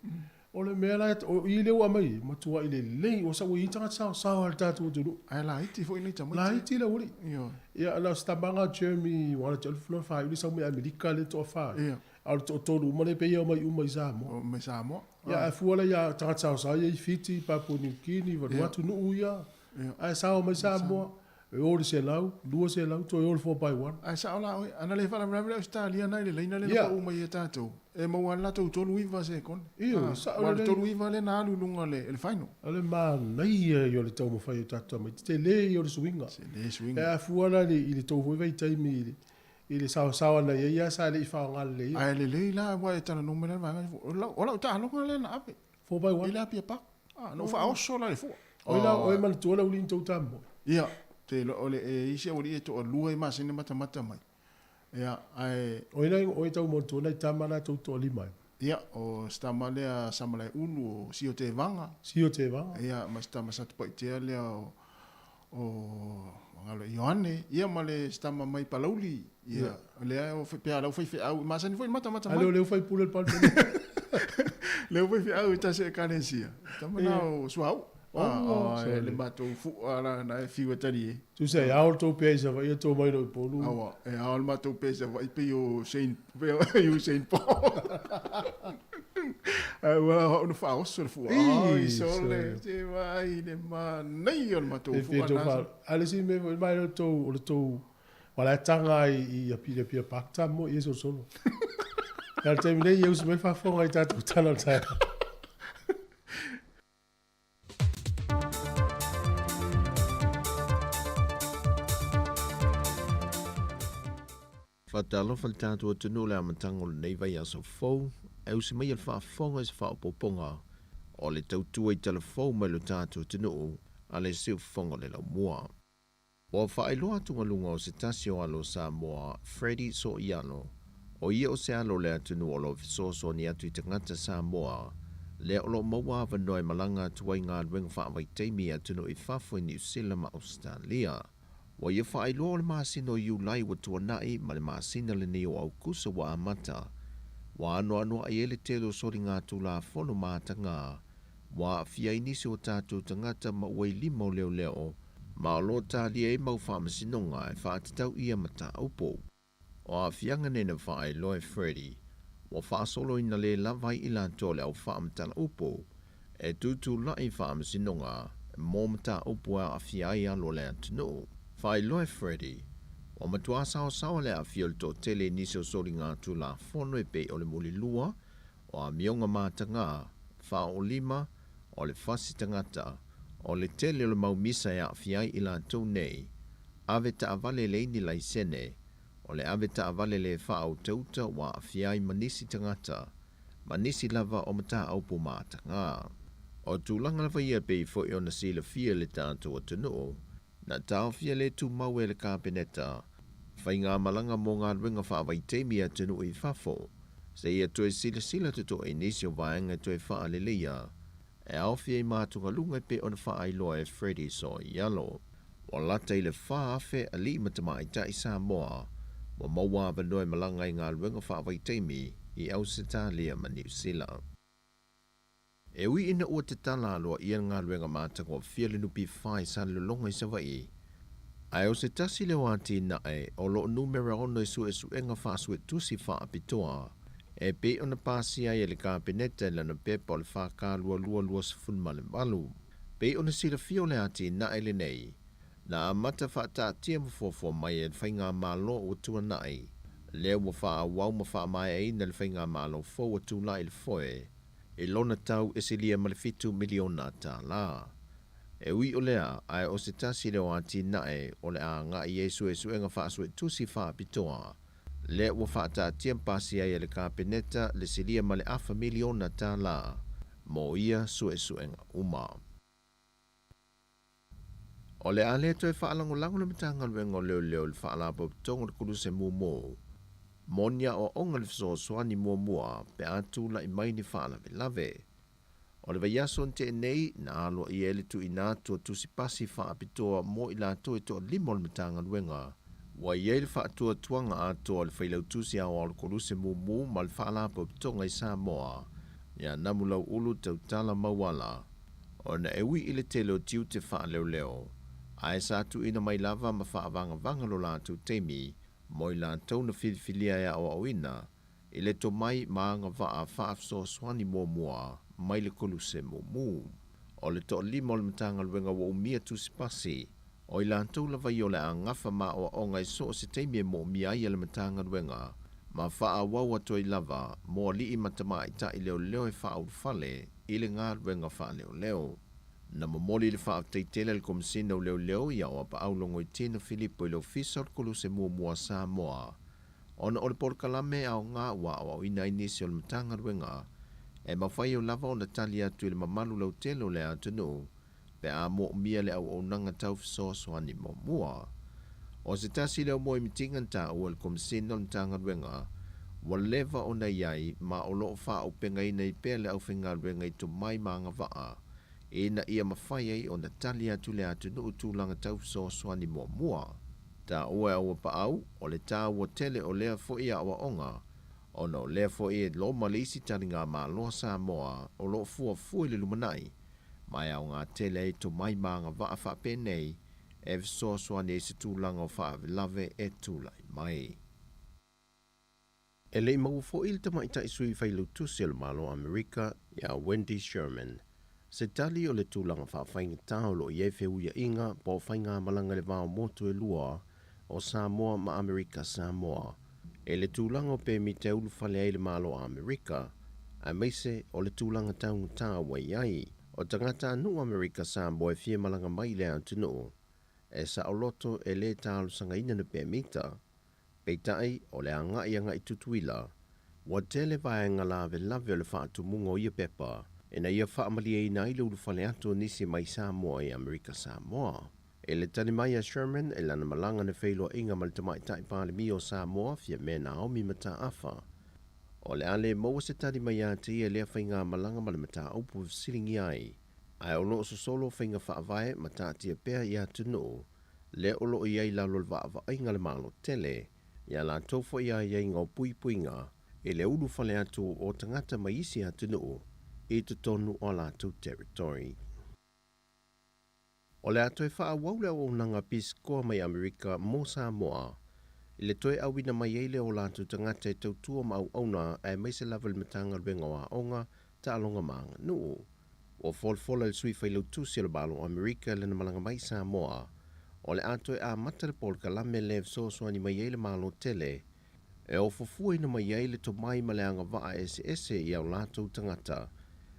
o le mea la, o i lea ua aumai ai, matuai lelei, ua sau ai tagata saosaoa a le tatou atunuu. Ae laiti foi nei tamaiti. Laiti le aualii. Ioe. Ia, na o se tamaga Jeremy, aua na te alu loa faaiu le sau mai Amerika lea e toafa. Ia. A o le toatolu uma lea pei e omai uma i Samoa. O mai Samoa. Ia, ae fua la ia tagata saosaoa ia i Fiti, Papua New Guinea, Vanuatu, nuu ia. Ia. Ae sao mai Samoa. E o i le 100, 200, toe o i le 4x1. Ae sao la oe, ana le faalavelave le Ausetalia na i le laina lea na pau mai ai tatou, e maua lava le latou 39 sekone. Ioe, sao Aua o le lelei. 39 lea na alu i luga o le final. O le manaia ia o le taumafai o tatou tamaiti, tele ia o le suiga. Tele suiga. E afua la i le tou foi vaitaimi i le i le saosaoa na i ai lava sa le i faaaoga lelei. Ae lelei la aua e talanoa mai la le vaega lea, o lau taaloga lea na ave. 4x1. I le Apia Park. Ah, na ou faaoso la i le fua. Oi la, oi manatua le aualii na tou tamoe. Ia, te iloa o le e isi aualii e toalua i masina matamata mai. Ia, ae. Oi la, oi tau manatua nai tama la tou toalima ai. Ia, o si tama lea Samalaeulu o Sio Tevaga. Sio Tevaga. Ia, ma si tama Satupaitea lea o o Galo Ioane, ia ma le si tama mai Palauli. Ia, lea o pe a lau faifeau, masani foi i le matamata mai. A lea o lea ua faipule le Palemene. Lea ua faifeau i tasi ekalesia. Tama na o Suauu. Oh, le matou fua la na e fiu e tali e. Tusa e ao le tou pea i Savaii a tou mai loa i Upolu. Aua, e ao le matou pea i Savaii pei o Saint, pei o Usain Bolt. Ae ua au na faaoso le fua. Ai, sole, te vaai le manaia o le matou fua na. A le isi mea foi mai o le tou, o le tou, wala e taga ai i Apia Apia Park tamoe i e solosolo. A o le taimi nei ia usu mai le faafofoga i tatou tala o le taeao. Faatalofa le tatou atunuu i le amataga o lenei vaiaso fou, e usi maia le faafofoga i se faaopoopoga o le tautua i tala fou mai lo tatou atunuu a le siufofoga o le laumua. Ua faailoa atugaluga o se tasi o alo o Samoa, Freddie Soialo, o ia o se alo o le atunuu o lo o fesoasoani atu i tagata Samoa, lea o lo o maua avanoa e malaga atu ai i galuega faavaitaimi i atunuu i fafo i Niu Sila ma Ausetalia. Ua ia faailoa o le masina o Iulai ua tuanai ma le masina lenei o Aukusa ua amata, ua anoanoai ai le tele o soligatulafono ma atagā ua aafia ai nisi o tatou tagata ma ua i lima o leoleo ma o lo o talia ai mau faamasinoga e faatatau ia mataupu. O aafiaga nei na faailoa e Freddie, ua faasoloina le lava ai i latou o le au faamatala-upu e tutulai i faamasinoga mo mataupu e aafia ai alo o le atunuu. Faailoa e Freddie, ua matua saosaoa le aafia o le toatele i nisi o soligatulafono e pei o le mulilua, o amioga matagā, faaoolima, o le fasi tagata, o le tele o le mau misa e aafia ai i latou nei, ave taavale leai ni laisene, o le ave taavale le faautauta ua aafia ai ma nisi tagata, ma nisi lava o mataupu matagā. O tulaga lava ia e pei foi ona silafia e le tatou atunuu, Na taofia le tumau e le Kapeneta faigamalaga mo galuega faavaitaimi i atunuu i fafo, seia toe silasila totoa i nisi o vaega e toe faaleleia e aofia i maatugaluga e pei ona faailoa e Freddie Soialo. Ua lata i le 4,000 alii ma tamaitai Samoa ua maua avanoa e malaga i galuega faavaitaimi i Ausetalia ma Niu Sila. E ui ina ua tatala aloaia le galuega matagofie a le NPF i Salelologa i Savaii, ae o se tasi lea o atinae o lo o numera ono i suesuega faasuetusi faapitoa e pei ona pasia ai e le Kapeneta i lana pepa o le FK2228. Pei ona silafia o le atinae lenei, na amata faataatia ma fuafua mai e le Faigamalo ua tuanai, lea ua faaauau ma faamaeaina e le Faigamalo fou ua tulai i le foe, i lona tau e silia ma le $7 miliona. E ui o lea, ae o se tasi lea o atinae o le a agai i ai suesuega faasuetusi faapitoa, lea ua faataatia ma pasia ai e le Kapeneta le silia ma le afa miliona tala mo ia suesuega uma. O le a le toe faalagolago le Matagaluega o Leoleo i le Faalapotopotoga o le Koluse Mumu mo ni aoaoga i le fesoasoani muamua pe a tulai mai ni faalavelave. O le vaiaso na tea nei, na aloaia ai le tuuina atu o tusi pasi faapitoa mo i latou e toalima o le Matagaluega. Ua i ai le faatuatuaga atoa o le Failautusi Aoao o le Koluse Mumu ma le Faalapotopotoga i Samoa ia Namulau'ulu Tautala Mauala, ona e ui i le tele o tiute faaleoleo, ae sa tuuina mai lava ma faavagavaga lo latou taimi mo i latou na filifilia e aoaoina i le tomai ma agavaa faafesoasoani muamua mai le Koluse Mumu. O le toalima o le Matagaluega ua umia tusipasi. O i latou lava ia o le a gafa ma aoaoga i so o se taimi e moomia ai e le Matagaluega ma faaauau atu ai lava mo alii ma tamaitai leoleo e faaulufale i le galuega faaleoleo. Na momoli le faafetai tele a le Komesina o Leoleo i Aoapaau Logoitino Filipo i le Ofisa o le Koluse Muamua a Samoa ona o le polokalame aoga ua aoaoina ai nisi o le Matagaluega e mafai ai lava ona tali atu i le mamalu lautele o le atunuu pe a moomia le auaunaga tau fesoasoani muamua. O se tasi lea o moemitiga na taua e le Komesina o le Matagaluega ua leva ona i ai ma o lo o faaaupegaina ai pea le aufaigaluega i tomai ma agavaa ina ia mafai ai ona tali atu le atunuu i tulaga tau fesoasoani muamua. Taua e Auapaau, o le taua tele o lea foi aoaoga ona o lea foi e loma le isi taligamalo a Samoa o lo o fuafua i le lumanai ma e aoga tele ai tomai ma agavaa faapenei e fesoasoani ai i se tulaga o faalavelave e tulai mai. E le i maua foi le tamaitai sui failautusi o le Malo o Amerika ia Wendy Sherman se tali o le tulaga faafaigata o lo o i ai feuiaiga po o faigamalaga i le va o motu e lua o Samoa ma Amerika Samoa i le tulaga o pemita e ulufale ai le Malo o Amerika aemaise o le tulaga taugata ua i ai o tagatanuu Amerika Samoa e fia malaga mai i le atunuu e saoloto e le talosagaina ni pemita. Peitai, o le agai agai Tutuila, ua tele vaega lavelave o le faatumuga o ia pepa ina ia faamalieina ai le ulufale atu o nisi mai Samoa i Amerika Samoa. I le tali mai a Sherman i lana malaga na feiloaiga ma le Tamaitai Palemia o Samoa, Fiame Naomi Mataafa, o le a le maua se tali mai ia te ia i lea faigamalaga ma le mataupu e fesiligia ai, ae o lo o sosolo faiga faavae ma taatia pea i atunuu lea o lo o i ai i lalo o le vaavaaiga a le Malo tele, i a latou foi aiaiga o puipuiga i le ulufale atu o tagata mai isi atunuu i totonu o a latou territory. O le a toe faaauau le auaunaga pisikoa mai Amerika mo Samoa i le toe auina mai ai lea o latou tagata e tautua ma auauna aemaise lava i le Matagaluega o Aoga, Taaloga ma Aganuu. Ua folafola e le Sui Failautusi o le Malo o Amerika i lana malaga mai i Samoa, o le a toe amata le polokalame lea e fesoasoani mai ai le Malo tele e ofofuaina mai ai le tomai ma le agavaa eseese i a latou tagata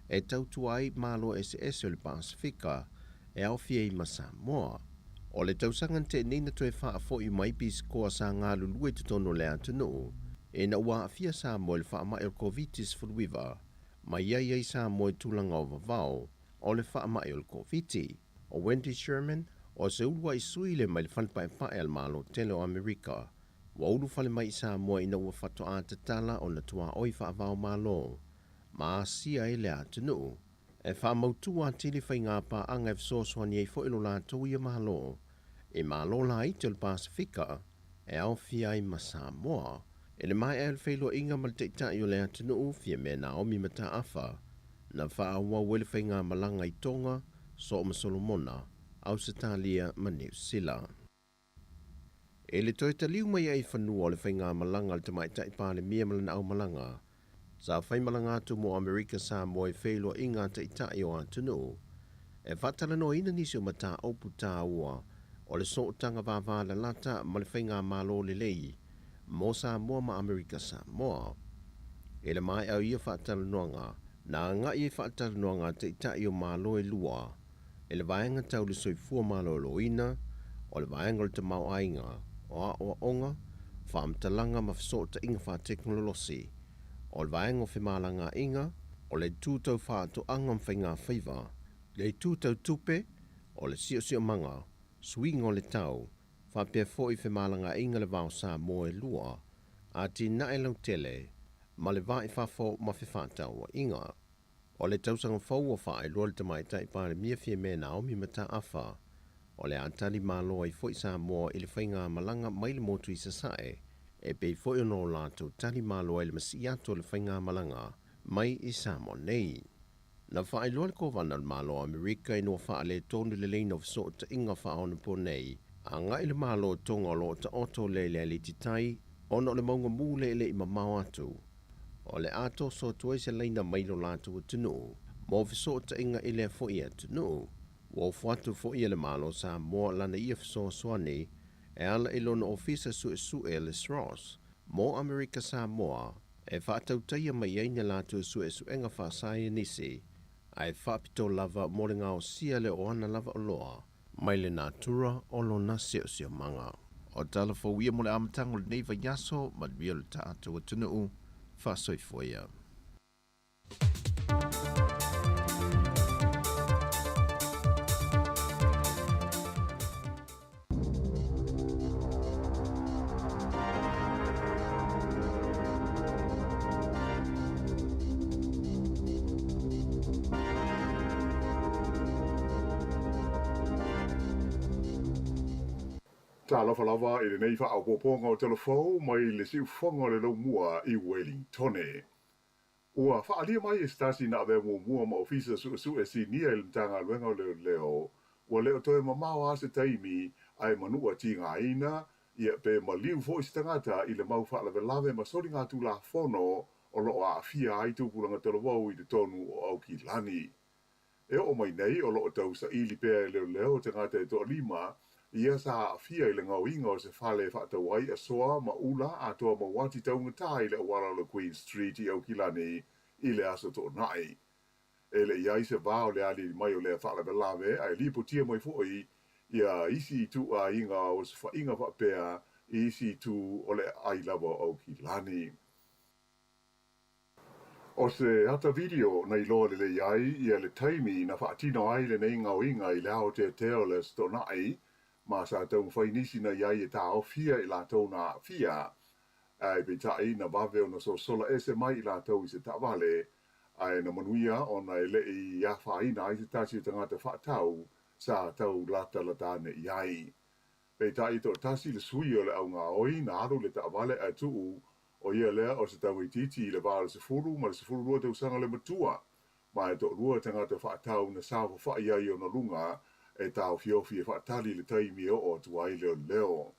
e tautua ai Malo eseese o le Pasefika e aofia ai ma Samoa. O le tausaga na tea nei na toe faafoi mai pisikoa sa galulue i totonu o le atunuu ina ua aafia Samoa i le faamai o le Koviti-19 ma i ai ai Samoa i tulaga o vavao o le faamai o le Koviti. O Wendy Sherman, o se uluai sui lea mai le Fale Paepae a le Malo tele o Amerika, ua ulufale mai i Samoa ina ua faatoa tatala ona tuaoi faava-o-Malo ma asia ai le atunuu. E faamautu atili faiga paaga e fesoasoani ai foi lo latou ia Malo i Malo laiti o le Pasefika e aofia ai ma Samoa. I le maea o le feiloaiga ma le Taitai o le atunuu, Fiame Naomi Mataafa, na faaauau ai le faigamalaga i Tonga, Soo ma Solomona, Ausetalia ma Niu Sila. I le toe taliu mai ai i fanua o le faigamalaga a le Tamaitai Palemia ma lana aumalaga, sa faimalaga atu mo Amerika Samoa i feiloaiga a Taitai o atunuu e faatalanoaina nisi o mataupu taua o le sootaga vavalalata ma le faigamalo lelei mo Samoa ma Amerika Samoa. I le maea o ia faatalanoaga, na agai ai faatalanoaga a Taitai o Malo e lua i le vaega tau le soifua maloloina, o le vaega o le tamaoaiga, o aoaoga, faamatalaga ma fesootaiga faatekonolosi, o le vaega o femalagaaiga, o le itu tau faatoaga ma faigafaiva, le itu tau tupe, o le siosiomaga, suiga o le tau, faapea foi femalagaaiga i le va o Samoa e lua, atinae lautele, ma le va i fafo ma fefaatauaiga. O le tausaga fou ua faailoa le Tamaitai Palemia Fiame Naomi Mataafa, o le a tali malo ai foi Samoa i le faigamalaga mai le motu i Sasae, e pei foi ona o latou tali malo ai le masii atu o le faigamalaga mai i Samoa nei. Na faailoa le Kovana o le Malo o Amerika ina ua faaletonu le laina o fesootaiga faaonaponei agai i le Malo o Tonga o lo o taoto lea i le alititai ona o le mauga mu lea e le i mamao atu. O le a toso atu ai se laina mai lo latou atunuu mo fesootaiga i lea foi atunuu. Ua ofo atu foi e le Malo o Samoa lana ia fesoasoani e ala i lona Ofisa Suesue le SROS mo Amerika Samoa e faatautaia mai ai ni a latou suesuega faasaienisi ae faapitoa lava mo le gaosia le oana lava oloa mai le natura o lona siosiomaga. O tala fou ia mo le amataga o lenei vaiaso, manuia lo tatou atunuu, faasoifua ia. Talofa lava i lenei faaopoopoga o tala fou mai le siufofoga o le Laumua i Wellingtone. Ua faaalia mai e se tasi na avea muamua ma Ofisa Suesue Sinia i le Matagaluega o Leoleo, ua le o toe mamao lava se taimi ae manua tigaina, ia pe maliu foi se tagata i le mau faalavelave ma soligatulafono o lo o aafia ai tupulaga talavou i totonu o Aukilani. E oo mai nei o lo o tau saili pea e leoleo tagata e toalima ia sa aafia i le gaoiga o se fale e faatau ai asoa ma ula atoa ma uati taugata i le auala o le Queen Street i Aukilani i le Aso Toonai. E le i ai se va o le aliali mai o lea faalavelave ae lipotia mai foi ia isi ituaiga o osofaiga faapea i isi itu o le aai lava o Aukilani. O se ata video na iloa lelei ai ia le taimi na faatino ai lenei gaoiga i le aoteatea o le Aso Toonai, ma sa taumafai nisi na i ai e taofia i latou na aafia, ae peitai na vave ona sosola ese mai i latou i se taavale, ae na manuia ona e le i afaina ai se tasi o tagata faatau sa tau latalata ane i ai. Peitai toatasi le sui o le augaoi na alu i le taavale ae tuu ʻO ia lea o se tamaitiiti i le va o le 10 ma le 12 tausaga le matua, ma e toalua tagata faatau na saofafai ai i ona luga e taofiofi e faatali i le taimi e oo atu ai leoleo.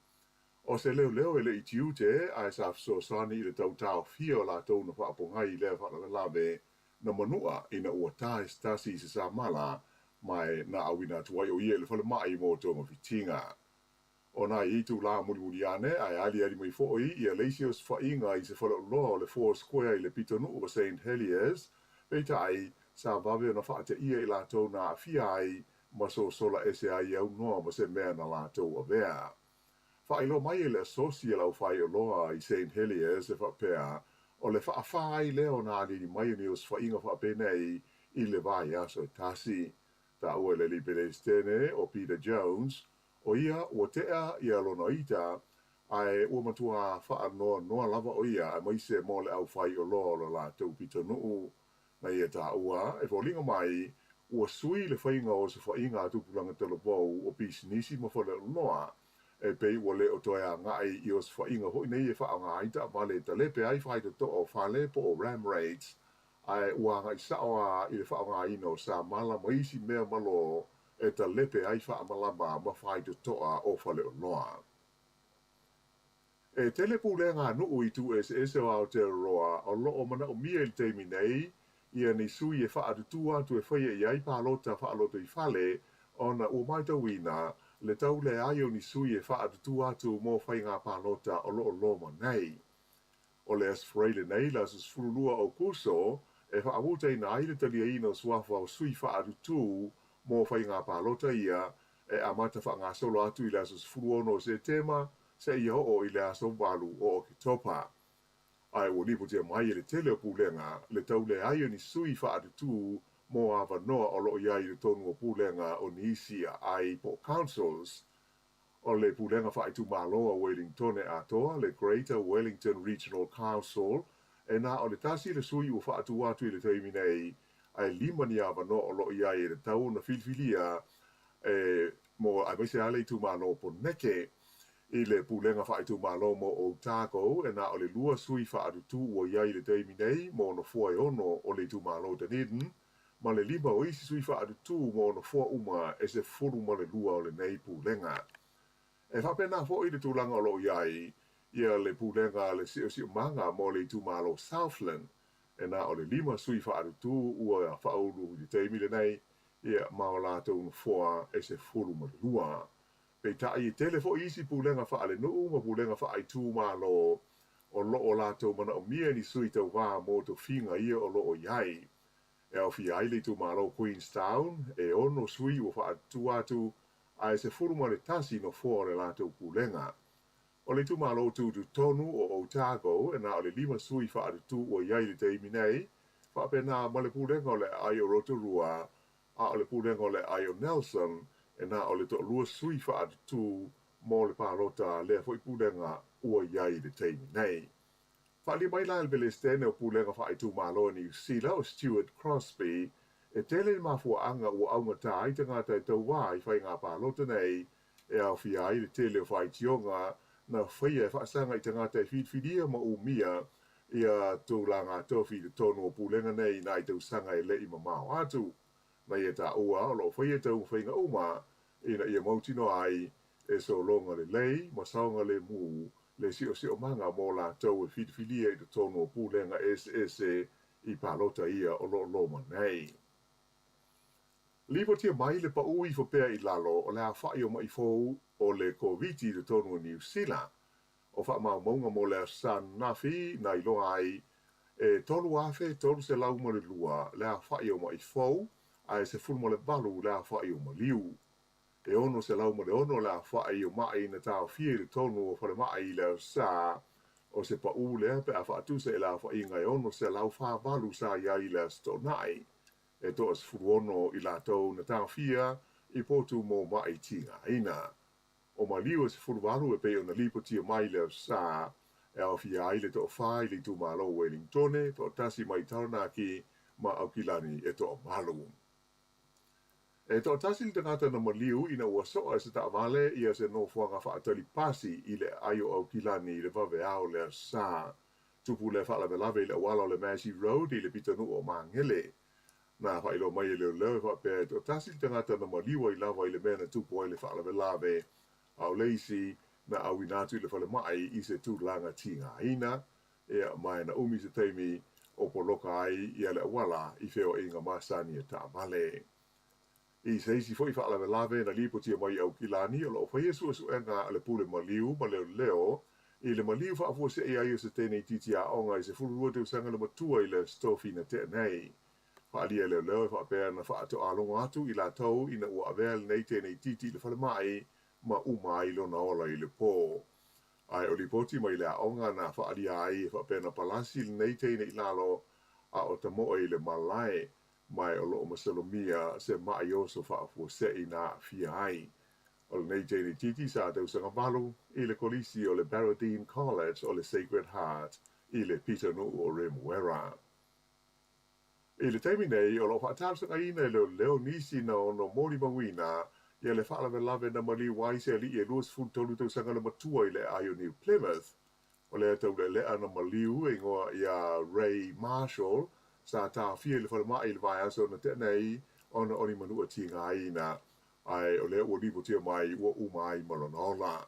O se leoleo e le i tiute ae sa fesoasoani i le tau taofia o latou na faapogai i lea faalavelave na manua ina ua ta e se tasi i se samala ma e na auina atu ai ʻo ia i le falemai mo togafitiga. ʻO nai itulā mulimuli ane ae aliali mai foi ia le isi osofaiga i se faleoloa o le Four Square i le pitonuu o Saint Heliers, peitai, sa vave ona faateia i latou na aafia ai ma sosola ese ai i aunoa ma se mea na latou avea. Faailoa mai e le asosi a le aufaioloa i Saint Heliers e faapea, o le faafā ai lea ona aliali mai o ni osofaiga faapenei i le vaiaso e tasi. Taua e le alii Peresetene o Peter Jones, ʻO ia ua tea ia lona ita, ae ua matuā faanoanoa lava ʻo ia aemaise mo le aufaioloa o lo latou pitonuu. Na ia taua, e foliga mai, ua sui le faiga o osofaiga a tupulaga talavou o pisinisi ma faleoloa, e pei ua le o toe agai i osofaiga foi nei e faaaoga ai taavale e talepe ai faitotoa o fale po o ram raids, ae ua agai sao lava i le faaaogaina o samala ma isi mea malō e talepe ai faamalama ma faitotoa o faleoloa. E tele pulega a nuu i itu eseese o Aotearoa o lo o manaomia i le taimi nei ia ni sui e faaatutū atu e faia i ai palota faalotoifale ona ua matauina le tau leai o ni sui e faaatutū atu mo faiga palota o lo o loma nei. O le Aso Faraile nei, le aso 12 o Aokuso, e faamutaina ai le taliaina o suafa o sui faaatutū mo faiga palota ia e amata faagasolo atu i le aso 16 o Setema seia oo i le aso 8 o Oketopa. Ae ua lipotia mai e le tele o pulega le tau leai o ni sui faaatutū mo avanoa o lo o i ai i totonu o pulega o nisi aai po o councils. O le Pulega Faaitumalo a Welingtone atoa, le Greater Wellington Regional Council, e na o le tasi le sui ua faatu atu i le taimi nei, ae lima ni avanoa o lo o i ai e tatau ona filifilia e mo aemaise lava le itumalo o Poneke. I le Pulega Faaitumalo mo Otago, e na o le lua sui faatutū ua i ai i le taimi nei mo nofoa e ono o le itumalo o Dunedin, ma le lima o isi sui faatutū mo nofoa uma e 12 o lenei pulega. E faapena foi le tulaga o lo o i ai ia le pulega a le siosiomaga mo le itumalo Southland, e na o le lima sui faatutū ua faaulu i le taimi lenei, ia, ma o latou nofoa e 12. Peitai, e tele foi isi pulega faalenuu ma pulega faaitumalo o lo o latou manaomia ni sui tauva mo tofiga ia o lo o i ai. E aofia ai le itumalo o Queenstown, e ono sui ua faatutu atu ae 11 nofoa o le latou pulega. O le itumalo tutotonu o Otago, e na o le lima sui faatutu ua i ai i le taimi nei, faapena ma le pulega o le aai o Rotorua, a o le pulega o le aai o Nelson, e na o le toalua sui faatutu mo le palota a lea foi pulega ua i ai i le taimi nei. Faaalia mai la e le Pelesitene o Pulega Faaitumalo a Niu Sila o Stuart Crosby, e tele ni mafuaaga ua augata ai tagata e tauā i faiga palota nei, e aofia ai le tele o faitioga na faia e faasaga i tagata e filifilia ma umia ia tulaga tofi i totonu o pulega nei i nai tausaga e le i mamao atu. Na ia taua o lo o faia taumafaiga uma ina ia mautinoa ai e sologa lelei ma saogalemu le siosiomaga mo latou e filifilia i totonu o pulega eseese i palota ia o lo o loma nei. Lipotia mai le paʻu ifo pea i lalo o le aofaʻi o maʻi fou o le Koviti i totonu o Niu Sila. O faamaumauga mo le Aso Sa ananafi na iloa ai e 3,302 le aofaʻi o maʻi fou ae 18 le aofaʻi o maliu. E 606 le aofaʻi o maʻi na taofia i totonu o falemai i le Aso Sa, o se paʻu lea pe a faatusa i le aofaʻiga e 648 sa i ai i le Aso Toonai. E toa-16 i latou na taofia i potu mo maʻi tigaina. O maliu e 18 e pei ona lipotia mai i le Aso Sa, e aofia ai le toafa i le itumalo o Wellingtone, toatasi mai Taranaki ma Aukilani e toamalu. E toatasi le tagata na maliu ina ua soa e se taavale ia se nofoaga faatali pasi i le aai o Aukilani i le vaveao o le Aso Sa. Tupu lea faalavelave i le auala o le Massey Road i le pitonuu o Magele. Na faailoa mai e leoleo e faapea e toatasi le tagata na maliu ai lava i le mea na tupu ai le faalavelave, a o le isi na auina atu i le falemai i se tulaga tigaina. Ia, ma e na umi se taimi o poloka ai ia le auala i feoaiga masani a taavale. I se isi foi faalavelave na lipotia mai i Aukilani o lo o faia suesuega a le pule maliu ma leoleo i le maliu faafuasei ai o se teine itiiti aoga i 12 tausaga le matua i le Aso Tofi na tea nei. Faaalia e leoleo e faapea na faatoalogo atu i latou ina ua avea lenei teine itiiti i le falemai ma uma ai lona ola i le po. Ae o lipoti mai le aoga na faaalia ai e faapea na palasi lenei teine i lalo a o tamoe i le malae, ma e o lo o masalomia se maʻi oso faafuasei na aafia ai. O lenei teine itiiti sa tausaga valu i le kolisi o le Barradine College o le Sacred Heart i le pitonuu o Remuera. I le taimi nei, o lo o faatalosagaina e leoleo nisi na ono molimauina ia le faalavelave na maliu ai se alii e 23 tausaga le matua i le aai o New Plymouth. O lea taulealea na maliu e igoa ia Ray Marshall, sa taofia i le falemai i le vaiaso na tea nei ona o ni manua tigaina, ae o lea ua lipotia mai ua uma ai ma lona ola.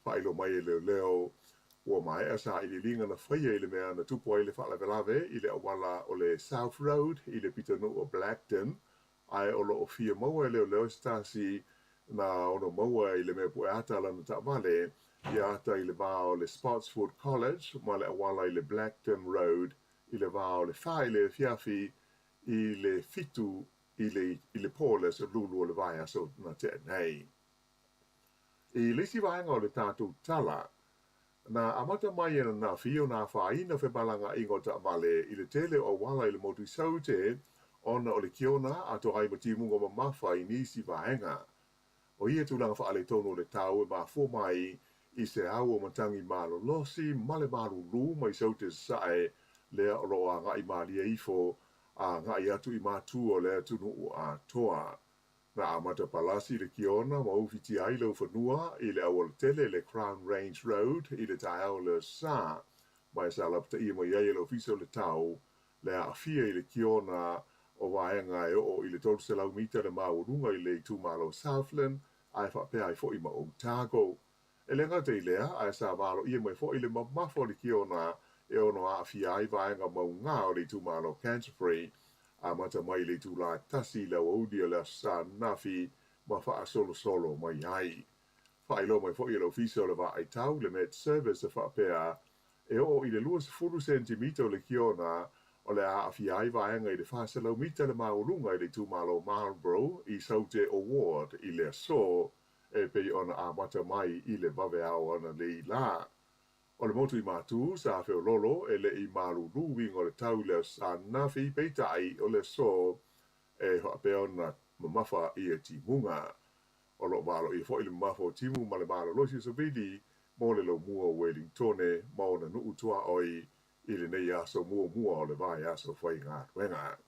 Faailoa mai e leoleo, ua maea sailiiliga na faia i le mea na tupu ai le faalavelave i le auala o le South Road i le pitonuu o Blackton, ae o lo o fia maua e leoleo se tasi na ono maua i le mea pue ata lana taavale ia ata i le va o le Spotswood College ma le auala i le Blackton Road i le va o le fa i le afiafi i le fitu i le i le po o le aso Lulu o le vaiaso na tea nei. I le isi vaega o le tatou tala, na amata mai ananafi ona afaina femalagaaiga o taavale i le tele o auala i le motu i Saute ona o le kiona atoa ai ma timuga mamafa i nisi vaega. O ia tulaga faaletonu o le tau e mafua mai i se au o matagi malolosi ma le malulu mai Saute Sasae lea o lo o agai malie ifo a agai atu i matu o le atunuu atoa. Na amata palasi le kiona ma ufitia ai laufanua i le aualatele le Crown Range Road i le taeao o le Aso Sa, ma e sa lapataia mai ai e le Ofisa o le Tau le aafia i le kiona o vaega e oo i le 300 mita le maualuga i le itumalo Southland ae faapea ai foi ma Otago. E le gata i lea, ae sa valoia mai foi le mamafa o le kiona e ono aafia ai vaega maugā o le itumalo Canterbury. amata mai i le itulā e tasi i le aoauli o le Aso Sa ananafi ma faasolosolo mai ai. Faailoa mai foi e le Ofisa o le Vaaitau, le Met Service, e faapea, e oo i le 20 sentimita o le kiona o le a aafia ai vaega i le 400 mita le maualuga i le itumalo Marlborough i Saute o Ward i le aso e pei ona amata mai i le vaveao ananei lā. O le motu i Matū sa feololo e le i malūlū uiga o le tau i le Aso Sa ananafi, peitai o le aso e faapea ona mamafa ia timuga. O lo o valoia foi le mamafa o timu ma le malolosi o savili mo le laumua o Welingtone ma ona nuu tuaoi i lenei aso muamua o le vaiaso faigaluega.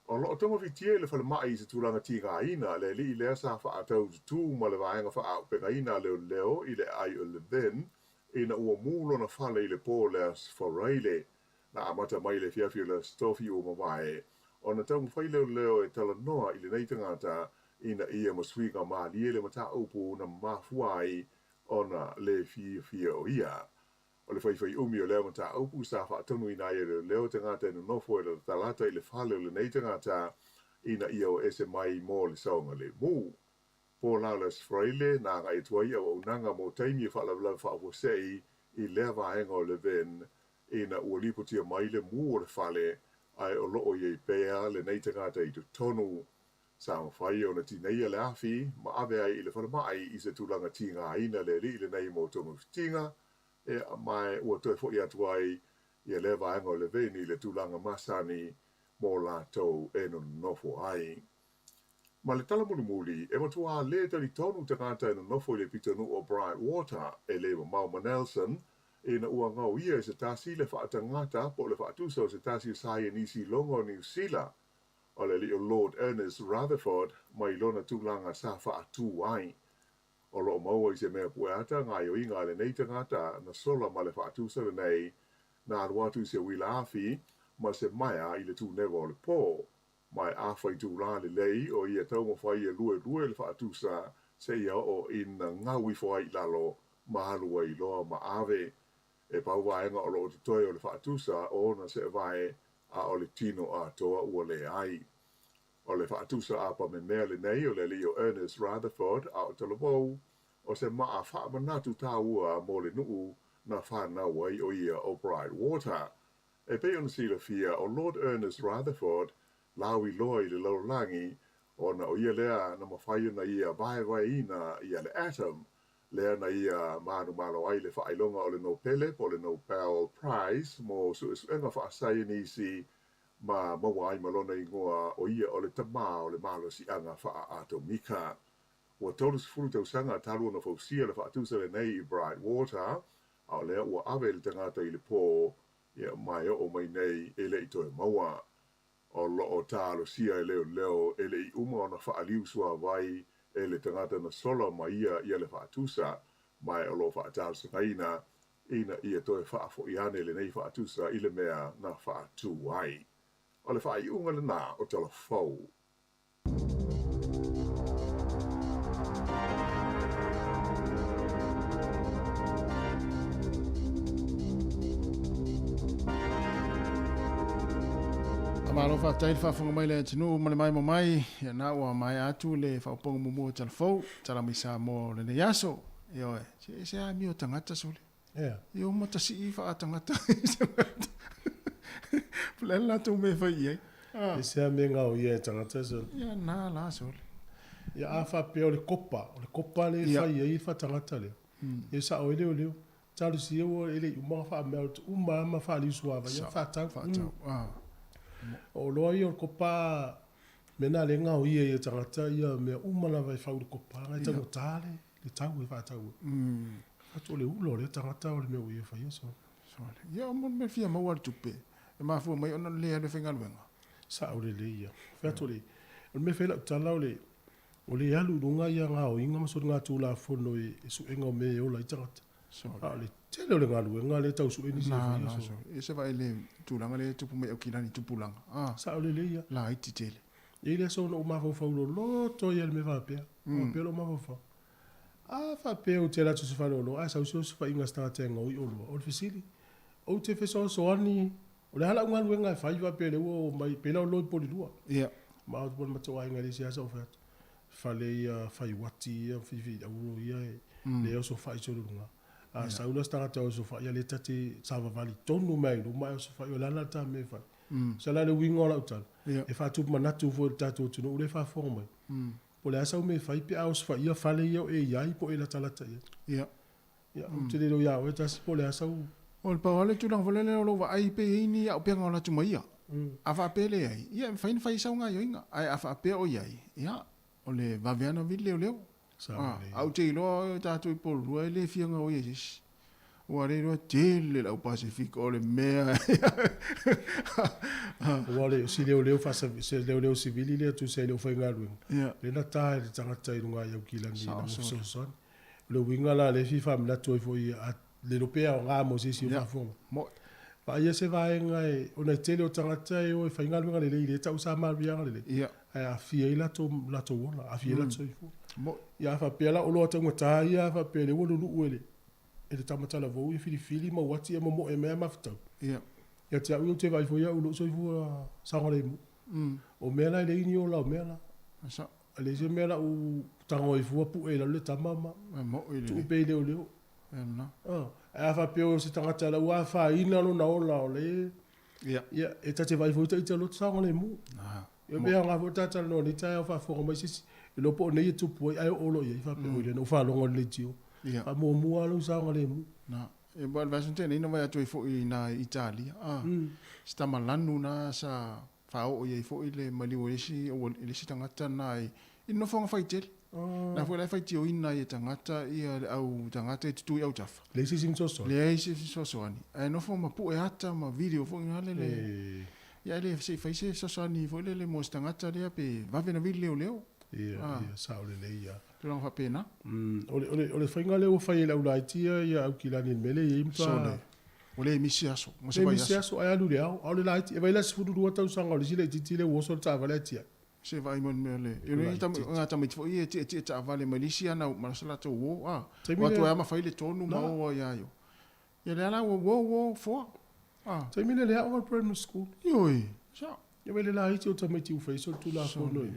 O lo o togafitia i le falemai i se tulaga tigaina le alii lea sa faataututū ma le vaega faaaupegaina a leoleo i le aai o Levin ina ua mū lona fale i le po o le Aso Faraile. Na amata mai i le afiafi o le Aso Tofi ua mavae ona taumafai leoleo e talanoa i lenei tagata ina ia masuiga malie le mataupu na mafua ai ona le fiafia o ia. O le faifaiumi o lea mataupu sa faatonuina ai e leoleo tagata e nonofo e latalata i le fale o lenei tagata ina ia o ese mai mo le saogalemu. Po la o le Aso Faraile na agai atu ai auaunaga mo taimi o faalavelave faafuasei i lea vaega o Levin ina ua lipotia mai le mū o le fale ae o lo o i ai pea lenei tagata i totonu. Sa mafai ona tineia le afi ma ave ai i le falemai i se tulaga tigaina le alii lenei mo togafitiga, ea, ma ua toe foi atu ai ia lea vaega o Levin i le tulaga masani mo latou e nonofo ai. Ma le tala mulimuli, e matuā lē talitonu tagata e nonofo i le pitonuu o Brightwater e le mamao ma Nelson, ina ua gaoia e se tasi le faatagata po o le faatusa o se tasi o saienisi logo o Niu Sila, o le alii o Lord Ernest Rutherford mai lona tulaga sa faatū ai. O lo o maua i se mea pueata gaoioiga a lenei tagata na sola ma le faatusa lenei na alu atu i se uila afi ma se maea i le tunewa o le pō. Ma e afa itulā lelei o ia taumafai e luelue le faatusa seia oo ina gau ifo ai i lalo ma alu ai loa ma ave. E pau vaega o lo o totoe o le faatusa o ona seevae a o le tino atoa ua leai. O le faatusa apamemea lenei o le alii o Ernest Rutherford a o Talavou, o se maa faamanatu tāua mo le nuu na whanau ai o ia o Brightwater. E pei ona silafia o Lord Ernest Rutherford laui loa i le lalolagi ona o ia lea na mafai ona ia vaevaeina ia le atom lea na ia manumalo ai le faailoga o le Nopele po o le Nobel Prize mo suesuega faasaienisi ma maua ai ma lona igoa o ia o le tamā o le malosiaga faaatomika. Ua 30 tausaga talu ona fausia le faatusa lenei i Brightwater, a o lea ua ave le tagata i le pō, ia ma e oo mai nei e le i toe maua. O lo o talosia e leoleo e le i uma ona faaliu suāwai e le tagata na sola ma ia ia le faatusa, ma e o lo o faatalosagaina ina ia toe faafoi ane lenei faatusa i le mea na faatū ai. O le faaiuga lenā o Tala Fou. Faamalo faafetai le faafofoga mai le atunuu ma le maimoa mai. Ia na ua maea atu le faaopoopoga muamua o Tala Fou, Tala mai Samoa o lenei aso. Ioe, se ese lava amio tagata sole. Ea. Ia uma tasii faatagata. Po o le a le latou mea e fai i ai. Ah. Ese lava mea gaoia e tagata sole. Ia na la sole. Ia a faapea o le kopa, o le kopa lea e fai ai le faatagata lea. Ia sao ai leoleo. Talosia ua e le i uma ona faamea uma lava ma faaliu suavai ia faatau. Faatau. Ah. O oloa ia o le kopa mea na lea e gaoia ai e tagata ia mea uma lava e fau i le kopa na e taugata le tau e faatau ai. Atu o le ula o lea tagata o le mea ua ia faia sole. Sole. Ia o mo le mea fia maua le tupe e mafua mai ona le alu e faigaluega. Sao lelei ia. Fai atu o le o le mea e fai ai lau tala o le o le alu i luga ia gaoiga ma soligatulafono i suega o mea e ola ai tagata. Sole. A o le tele o le galuega lea e tau sue nisi e Na faia na sole. sole. Ia se vaai i le tulaga lea e tupu mai Aukilani tupulaga. Ah. Sao lelei ia. Laiti tele. E i ai le aso na ou mafaufau loloto ai i le mea faapea. Faapea lou mafaufau. A faapea ou te alu atu i se faleoloa ae sau se osofaiga a se tagata e gaoi oloa, o le fesili, ou te fesoasoani O le a lau galuega e fai faapea lea ua oo mai pei la o loi Polilua. Ia. Ma o le matou aiga e leai se asa o fai atu. Fale ia fai uati ia ma filifili auro ia e lea e osofai solo i luga. A sau la se tagata e osofai ia lea ta te savavali tonu mai i luma ae osofai o le a la le ta mea e fai. Masalo la le uiga o lau tala, e faatupu manatu foi i le tatou atunuu lea e faafofoga mai. Po o le a sau mea e fai pe a osofaia fale ia o e i ai po o e latalata i ai. Ia. Ia, ou te le iloa ia oe tasi po o le a sau. O le pau lava le tulaga foi lele o lou vaai pe i ai ni auupega o latou ma ia. A faapea e leai, ia e mafai ona fai ai sau gaoioiga. Ae a faapea o i ai, ia, o le vave lava ona vili leoleo. A ou te iloa o tatou i Pololua e le fia gaoia i se isi. Ua le iloa tele le au Pasefika o le mea. Aua o le si leoleo faasa se leoleo sivili lea tusa e le o faigaluega. Ia. Lea na ta e le tagata i luga i Aukilani ina ua fesoasoani. O le uiga la lea e fia faamanatu ai foi a le iloa pe aoga mo se isi o faafofoga. Moe. Vaaia se vaega e ona e tele o tagata e o e faigaluega lelei lea e tau sa manuiaga lelei. Ia. Ae aafia ai latou latou ola, aafia ai latou soifua. Moe. Ia a faapea la oloa taugata ia a faapea lea ua luluu e le e le taumatalavou ia filifili ma uati ia momoe mai a mafatau. Ia. Ia te au ia ou te vaai foi au i lou soifua saogalemu. O mea la e leai ni ola o mea la. Sao. E leai se mea la u tago ai fua pue i lalo le tama ma tuu pea i leoleo. Ae a faapea o se tagata la ua afaina lona ola o le ia e ta te vaai foi ita loto saogalemu. Ia pe aoga foi ta talanoa i lenei taeao faafofoga mai se isi e iloa po o nei e tupu ai ae oo loa i ai faapea oi lea na ou faalogo i le leitio. Faamuamua lava lou saogalemu. E po o le vaiaso na tea nei na vaai atu ai foi i ina i Italia, se tama lanu na sa faaoo i ai foi le maliu o le isi i le isi tagata na i le nofoaga faitele. Na foi la e faitioina ai e tagata ia le au tagata e tutu i autafa. Leai se isi fesoasoani. Leai se isi fesoasoani. Ae nofo ma pue ata ma video foi na lele. Ia e le se i fai se fesoasoani foi lele mo se tagata lea pe vave na vili leoleo. Ia, ia, sao lelei ia. Tulaga faapena. O le, o le, o le faiga lea ua fai e le aulaiti ia, ia Aukilani i le mea lea e i ai matua. Sole. Ua le misi aso, ma se Le vaiaso. misi aso ae alu i le ao. A o le laiti, e vaai la 12 tausaga o le isi laitiiti lea ua oso le taavale ae tiai. Se vaai mai le mea le. E le ngā tamaiti foi ia e tietie taavale mai le isi ana ma sa latou uo, a. Taimi O atu lea. ai lava ma fai le tonu ma Na. o ai a ia. Ia lea la ua uo uo foa. A. Taimi lea le aoga le primary school. Ioe, sao. Ia vaai le laiti o tamaiti ua fai solitulafono i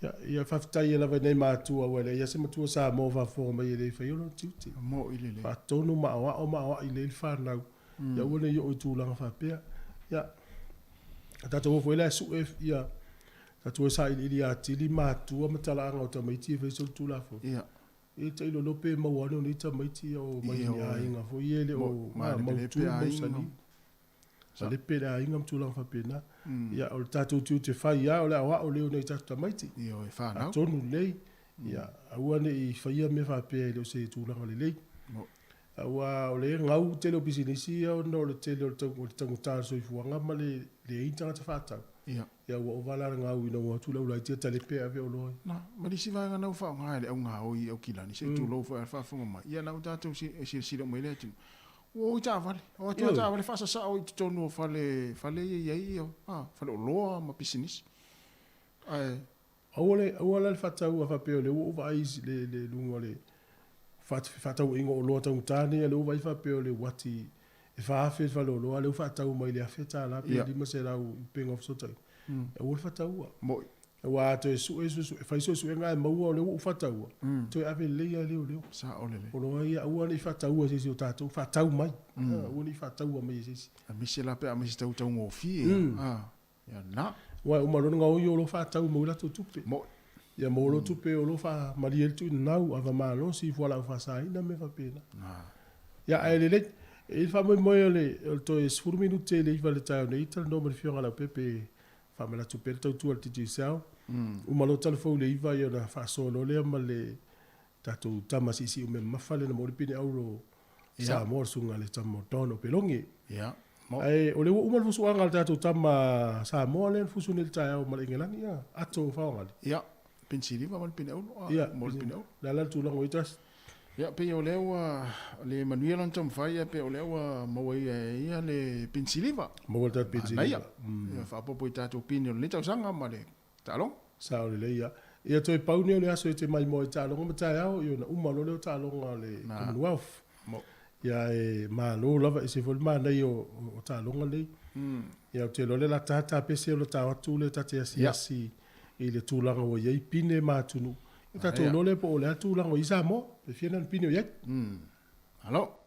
Ia, ia faafetai ai lava i nai matua aua e leai lava se matua Samoa o faafofoga mai e le faia lona tiute. Mo'i lelei. Faatonu ma aoao ma aoai lelei le fanau, ia aua ne i oo i tulaga faapea. Ia, a tatou o foi la e sue ia tatou e sailiili atili matua ma talaaga o tamaiti e fai solitulafono. Ia. E tailolo pe maua ane o nei tamaiti ia o mai Ia, ni aiga foi ia e le o mautu mausali. Malepe le aiga ma tulaga faapena. Ia, o le tatou tiute fai lava o le aoao lea o nai tatou tamaiti. Ioe, fanau. Atonu lelei, ia, aua ne i faia mea faapea e le o se tulaga lelei. Aua o lea e gau le tele o pisinisi ia ona o le tele o le taugata o le soifuaga ma le leai ni tagata faatau. Ia. Ia ua ova la le gau ina ua o atu le aulaiti ia talepe e ave oloa ai. Na, ma le isi vaega na ua faaaoga e le augaoi i Aukilani, se i tulou foi a le faafofoga mai, ia na ua tatou silasila uma i le atunuu, Ua o i taavale, o atu lava taavale faasasao i totonu o fale, fale ia e i ai ia, a, faleoloa ma pisinisi. Ae. Aua le, aua la le faataua faapea o lea ua ou vaai i le, le luga o le fefaatauaiga o oloa taugata nei, a o lea ua vaai faapea o le uati e $4,000 le faleoloa, a o lea ua faatau mai i le $1,000 pe $500 i upega o fesootaiga. Aua le faataua. Mo'i. Aua a toe sue, sue, fai suesuega ae maua o lea ua ou faataua, toe ave lelei lava e leoleo. Sao lelei. Oloa ia, aua ne i faataua e se isi o tatou, faatau mai. Aua ne i faataua mai e se isi. Aemaise la pe a aumai se tau taugofie. Ia na. Aua e uma loa ona gaoi o lo faatau maua ai latou tupe. Mo'i. Ia maua loa tupe o lo faamalie ai le tuuina ava malosi, fualaau faasaina ma mea faapena. Ia ae lelei. E i ai le faamoemoe o le toe 10 minute i le 9 i le taeao nei, talanoa ma le Afioga ia Leaupepe Faamanatu pea le tautua a le Digicel. Uma loa talafou i le 9 ia ona faasoa loa lea ma le tatou tama siisii umea mamafa lea na maua le pine auro Samoa le susuga i le tama o Don Opeloge. Ae o lea ua uma le fusuaga a le tatou tama Samoa lea na fusu nei i le taeao ma le Engelani ia, Ato Faogali. Ia, pine siliva ma le pine auro. Mo le pine auro. O le a la le tulaga o i ai tasi? Ia, pei o lea ua le manuia lona taumafai, ia pei o lea ua maua e ia le pini siliva. Maua le tatou pini siliva. Manaia. Ia faaopoopo i tatou pini o lenei tausaga ma le taaloga. Sao lelei ia. Ia toe pau nei o le aso e te maimoa i taaloga ma taeao, ia ona uma loa lea o taaloga a le Commonwealth. Ia e malo lava, e ese foi le manaia o taaloga nei. Ia, ou te iloa o le la ta tapese o le tao atu lea ta te asiasi i le tulaga ua i ai pine ma atunuu. Ia tatou iloa lea po o le a tulaga o i ai Samoa, pe fia nana pine o i ai. Malo.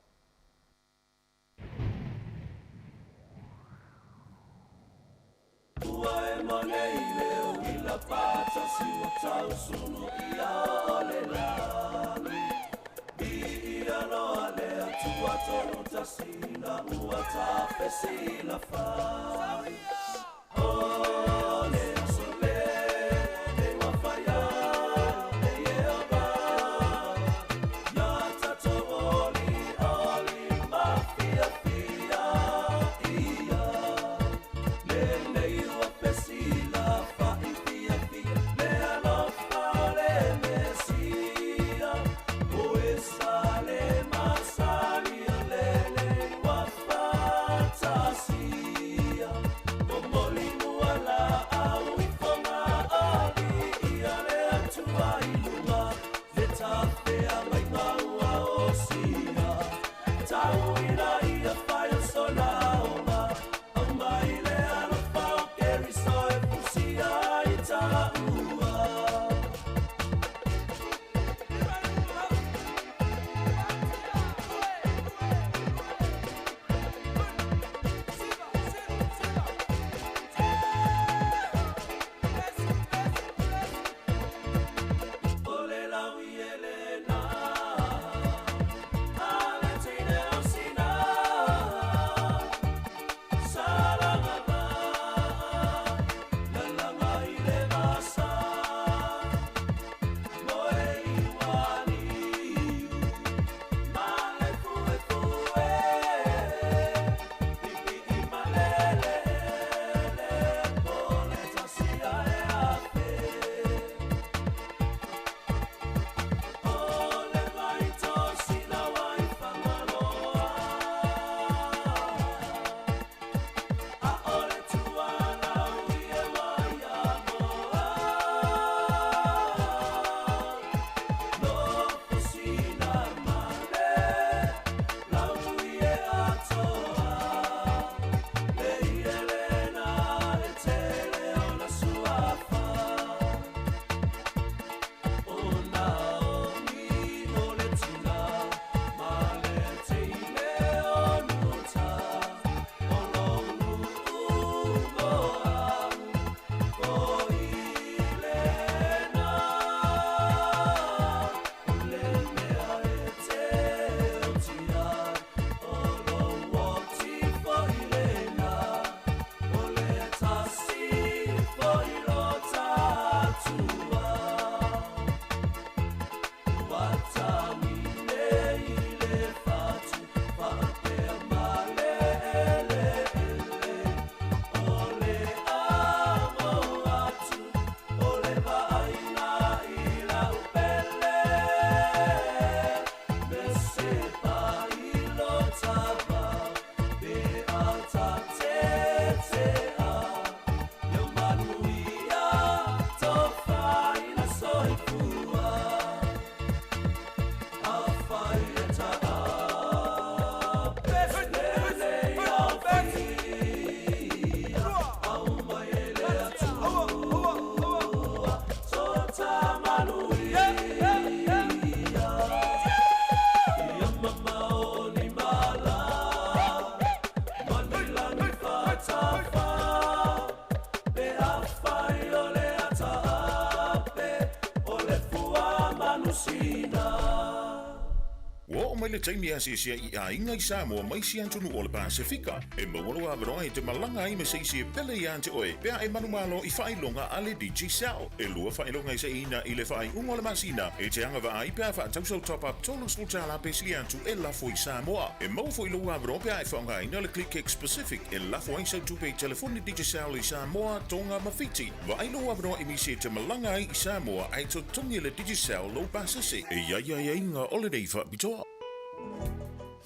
Ua oo mai le taimi e asiasi ai i aiga i Samoa mai isi atunuu o le Pasefika. E maua lou avanoa e te malaga ai ma se isi e pele iā te oe pe a e manumalo i faailoga a le Digicel. E lua faailoga e saiina i le faaiuga o le masina e te agavaa ai pe a faatau sau top-up $30 pe sili atu e lafo i Samoa. E maua foi lou avanoa pe a e faaaogaina le ClickX Pacific e lafo ai sau tupe i telefoni Digicel i Samoa, Tonga ma Fiti. Vaai lou avanoa e misi e te malaga ai i Samoa ae totogi e le Digicel lou pasese. E i ai aiaiga o lenei faapitoa.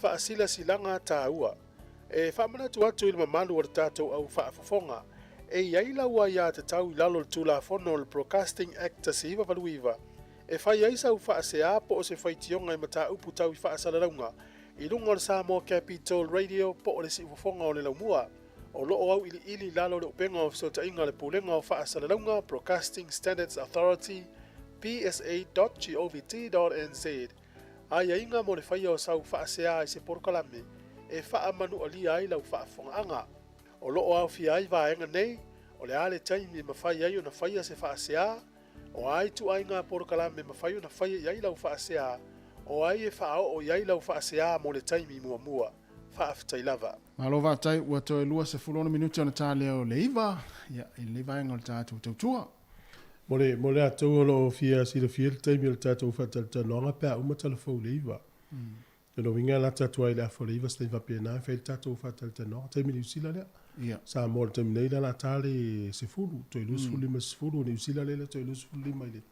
Faasilasilaga taua. E faamanatu atu i le mamalu o le tatou au faafofoga, e i ai lau aiatatau i lalo o le Tulafono o le Broadcasting Act 1989 e fai ai sau faasea po o se faitioga i mataupu tau i faasalalauga i luga o le Samoa Capital Radio po o le siufofoga o le laumua. O lo o auiliili i lalo o le upega o fesootaiga a le Pulega o Faasalalauga, Broadcasting Standards Authority, psa.govt.nz. Aiaiga mo le faia o sau faasea i se polokalame e faamanualia ai lau faafofogaaga. O lo o aofia ai vaega nei, o le a le taimi e mafai ai ona faia se faasea, o a ituaiga polokalame e mafai ona faia i ai lau faasea, o ai e faaoo i ai lau faasea mo le taimi muamua. Faafetai lava. Malo faafetai, ua toe 26 minute ona ta lea o le 9, ia, i lenei vaega o le tatou tautua. Mo le, mo le atou o lo o fia silafia le taimi o le tatou faatalatalanoaga pe a uma talafou i le 9. O lona uiga e lata atu ai i le afa o le 9 se taimi faapena e fai ai le tatou faatalatalanoaga. Taimi Niu Sila lea. Ia. Samoa i le taimi nei lea o le a ta le 10, toe 25 i le 10, o Niu Sila lea toe 25 i le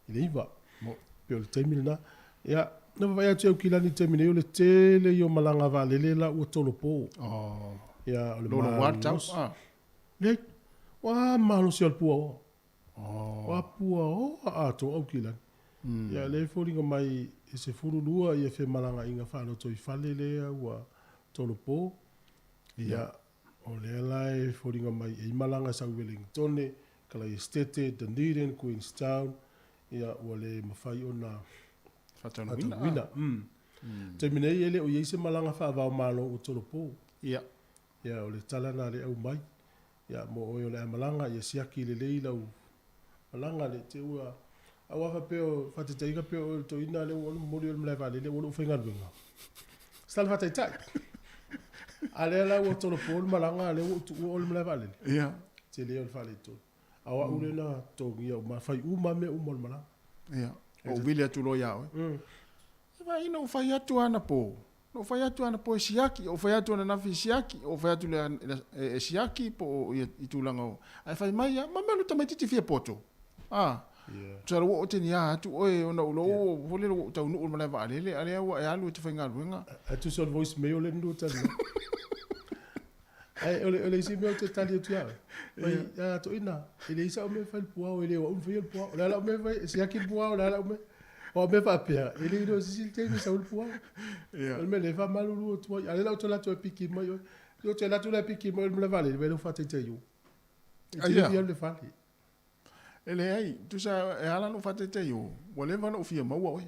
i le 9. Mo. Pei o le taimi lena. Ia, na vaavaai atu i Aukilani i le taimi nei, o le tele ia o malaga vaalele la ua tolopo. Oh. Ia, o le Lolo ua tau, malosi. ah. Leai, ua malosi lava le puaoa. Oh. Ua puaoa atoa Aukilani. Ia, lea e foliga mai e 12 ia femalagaaiga faalotoifale lea ua tolopo. Ia, o lea la e foliga mai e i malaga sau i Welingitone, Kalaiesetete, Dunedin, Queenstown, ia ua le mafai ona Faataunuina. Taimi nei e le o i ai se malaga faava-o-Malo ua tolopo. Ia. Ia o le tala lena lea e aumai. Ia mo oe o le a malaga, ia siaki lelei lau malaga le te ua aua faapea o faataitaiga pei o oe o le toeaina lea ua momoli oe i le malae vaalele ua lou faigaluega. Se tala faataitai. A lea la ua tolopo le malaga a lea ua ou tuua oe i le malae vaalele. Ia. Tele o le faaletonu. A o au lea na totogia uma, fai uma lava mea uma o le malaga. Ia. Ou vili atu loa ia oe. E vaai na ou fai atu anapo. Na ou fai atu anapo e siaki, ou fai atu ananafi e siaki, ou fai atu le e siaki po o ia i tulaga o ae fai mai ia ma mea lo tamaititi fia poto. A. Yeah. Tusa ua oo tenia atu oe ona ou iloa ua foi lele ua ou taunuu i le malae vaalele a lea ua e alu e te faigaluega. Ae tusa o le voice mail lea na lua talanoa. Ae o le, o le isi mea ou te tali atu ia oe, fai, a toeaina, e leai sau mea e fai i le puao, e le o au na faia le puao. O le a lau mea e fai, e siaki le puao, o le a lau mea. O au mea faapea, e le iloa e se isi le taimi e sau ai le puao. Ia. O le mea lea e faamalulu atu ai, a o lea la ou te alu atu e piki mai oe. Ou te alu atu la e piki mai oe i le malae vaalele, vaai lau faataitai o. E te le fia alu i le fale. E leai, tusa e ala ona ou faataitai o, ua leva ona ou fia maua oe.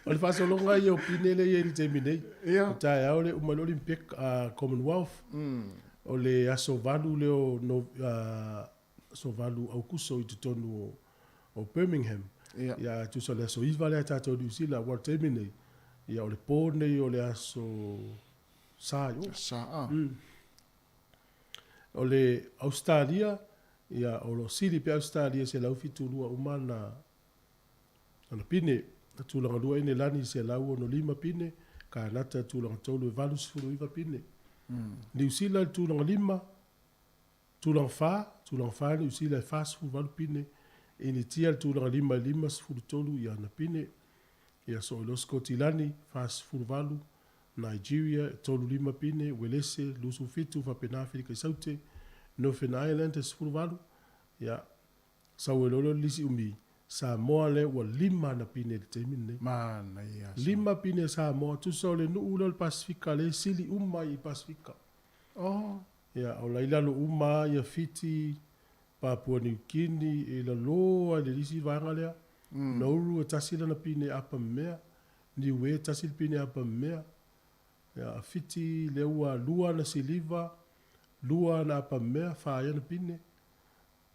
O le faasologa ia o pine lea e i ai i le taimi nei. Ia. O taeao lea e uma ai le Olympic Commonwealth. O le aso 8 lea o no, aso 8 Aukuso i totonu o Birmingham. Ia. Ia, tusa o le aso 9 lea a tatou i Niu Sila, aua o le taimi nei, ia o le po nei o le aso Sa i o. Sa, a. O le Ausetalia, ia, o lo o sili pea Ausetalia i 172 uma ana, ana pine. A tulaga lua Enelani i 165 pine, Kanata i tulaga tolu e 89 pine. Niu Sila i le tulaga lima, tulaga fa, tulaga fa Niu Sila e 48 pine, Initia i le tulaga lima e 53 ia ana pine. Ia soo i loa Sikotilani, 48, Nigeria, e 35 pine, Uelese, 27, faapena Aferika i Saute, Northern Ireland, e 18, ia, sau ai loa lea o le lisi umi, Samoa lea ua lima ana pine i le taimi lenei. Manaia. Lima pine a Samoa, tusa o le nuu lea o le Pasefika lea e sili uma i Pasefika. Oh. Ia, o la i lalo uma lava ia Fiti, Papua Niu Kini, e lalo lava i le isi vaega lea. Nauru e tasi lana pine apa mea, Niue e tasi le pine apa mea. Ia, a Fiti lea ua lua ana siliva, lua ana apa mea, fa ai ana pine.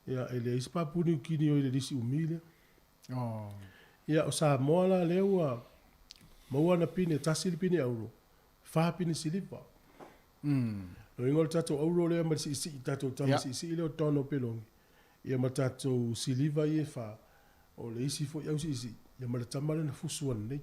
Ia, e leai se Papua Niu Kini o i le lisi umi lea. Oh. Ia, o Samoa la lea ua maua ana pine, tasi le pine auro, fa pine siliva. Lona uiga o le tatou auro lea ma le siisii, tatou tama siisii lea o Donald Peloni, ia ma tatou siliva ia e fa, o le isi foi au siisii, ia ma le tama lea na fusu ananei.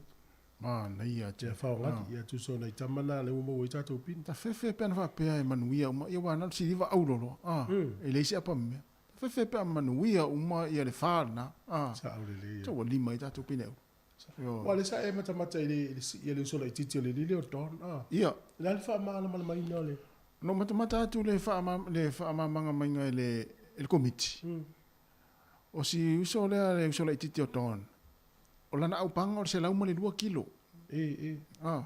Manaia te. Ia Faogali, ia tusa o nai tama na lea ua maua ai tatou pine. Ta fefe pe ana faapea e manuia uma, ia aua na o le siliva auro loa, a, e leai se apa mea. Ta fefe pe a manuia uma ia le fa lena, a, Sao lelei ia. tau ua lima ai tatou pine auro. Aua o lea sa e matamata i le sii a le uso laitiiti o le alii lea o Don, a. Ia. O le a le faamalamalamaina o le. Na ou matamata atu le le faamamagaina e le e le Komiti. O si uso lea le uso laitiiti o Don, o lana aupaga o le 102 kilo. E, e. A.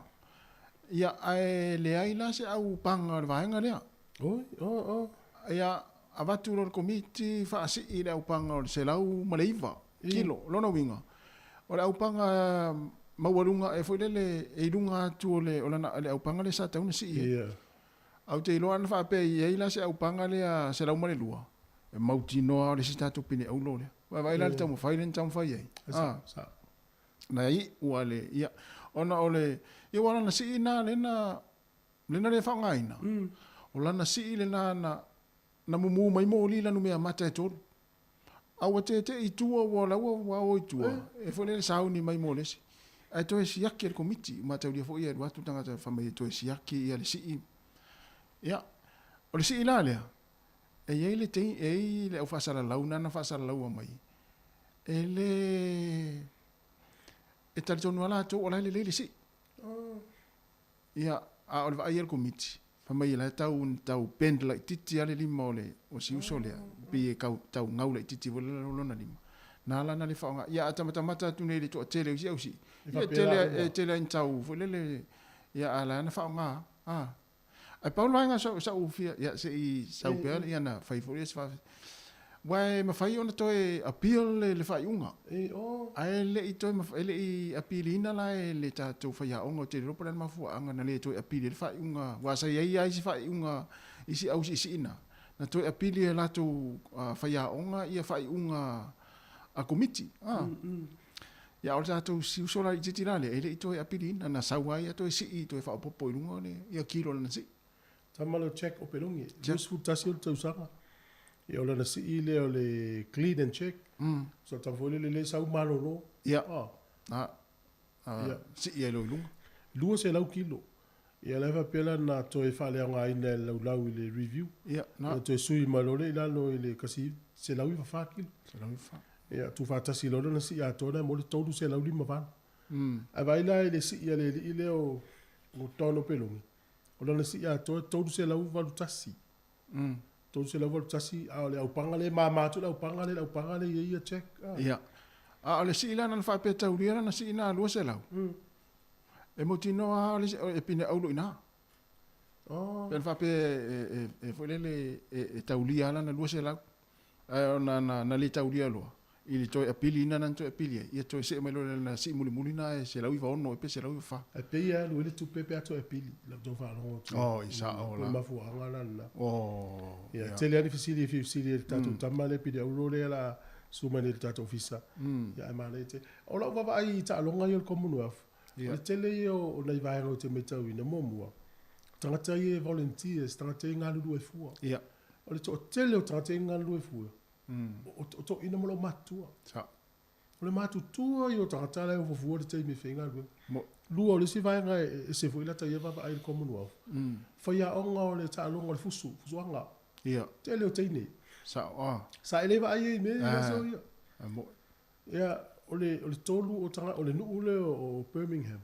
Ia, ae leai la se aupaga o le vaega lea. Oi, o, o. Ia, avatu loa le Komiti faasii i le aupaga o le 109 kilo. O lona uiga, o le aupaga maualuga e foi lele e i luga atu o le, o lana, le aupaga lea sa tatau ona sii ai. Ia. Ae ou te iloa ana faapea e i ai la se aupaga lea 102, e mautinoa o le isi tatou pine auro lea. Vaavaai la le taumafai lea na taumafai ai. Sa, sa. Na iu a le, ia, ona o le, ia ua lana sii na lea na, lea na le faaaogaina, o lana sii lena na, na mumu mai moli i lanu meamata e tolu. A ua teetee i tua ua la ua ua o i tua, e foi lele sauni mai mo le isi. Ae toe siaki e le Komiti, ua mataulia foi e alu atu le tagata fai mai e toe siaki ia le sii. Ia, o le sii la lea, e i ai le e i ai le au faasalalau nana faasalalaua mai, e le e talitonu lava latou o la e lelei le sii. Ia, a o le vaai a le Komiti, fai mai o la e tau tau bend laitiiti lava le lima o le o si uso lea, pei e kau tau gau laitiiti foi lea lona lima. Na ala ona le faaaoga. Ia a tamatamata atu nei i le toatele o isi au sii, ia e tele e tele lava ina tau foi lele, ia a o la e na faaaoga lava. Ae pau le vaega sa ou fia, ia se i sau pea ia ona fai foi lea o se faafesili. Aua e mafai ona toe appeal le faaiuga. Ae le i toe e le i appeal ina la e le tatou faiaoga, ou te le iloa po o le a le mafuaaga na le toe appeal ai le faaiuga, aua sa i ai lava isi faaiuga, isi au siisiina, na toe appeal e latou faiaoga ia faaiuga a Komiti. Ia, a o le tatou uso laitiiti la lea, e le i toe apiliina, na sau lava ia toe sii, toe faaopoopo i luga o le, ia kilo o lana sii. Tama lea o Jack Opeloge, 21 ona tausaga, ia o lana sii lea o le clean and check. So tama foi lele lea sau malolo. Ia, na, sii ai loa i luga. 200 kilo. Ia la e faapea la na toe faaleaogaina e le laulau i le review. Ia, na. Ia toe sui mai loa lea i lalo i le 194 kilo. 194. Ia, tuufaatasi loa lona sii atoa lena mo le 358. Ae vaai la i le sii a le alii lea o Don Opeloge, o lana sii atoa e 381. 381, a o le aupaga lea e mama atu le aupaga lea i le aupaga lea e i ai ia Jack. Ia. A o le sii la na faapea taulia lana sii na 200. E mautinoa lava o le isi, e pine auro i ina. Oh. Pe ana faapea e foi lele e taulia lava lana 200, ae ona na le taulia loa, i le toe apili ina na toe apili ai, ia toe see mai loa i lana sii mulimuli lena e 196 ea pe 194. Ae pei e alu ai le tupe pe a toe apili, i lau tau faalogo atu. Oh, i sao la. O le mafuaaga la lena. Oh. Ia, tele lava ni fesili e fia fesili ai i le tatou tama lea pine auro lea o le a susu mai nei i le tatou ofisa. Ia ae manaia tele. O lau vaavaai i taaloga ia o le Commonwealth, o le tele ia o nai vaega ou te matauina, muamua, o tagata ia e volunteers, tagata ia e galulue fua. O le toatele o tagata ia e galulue fua, o toeaiina ma lou matutua. O le matutua ia o tagata la e ofo fua le taimi e faigaluega. Lua, o le isi vaega e ese foi lata ia vaavaai i le Commonwealth, faiaoga o le taaloga o le fusu, fusuaga. Tele o teine. Sa e le vaai ai i mea ia i aso ia. Ia, o le, o le tolu o tagata, o le nuu lea o Birmingham,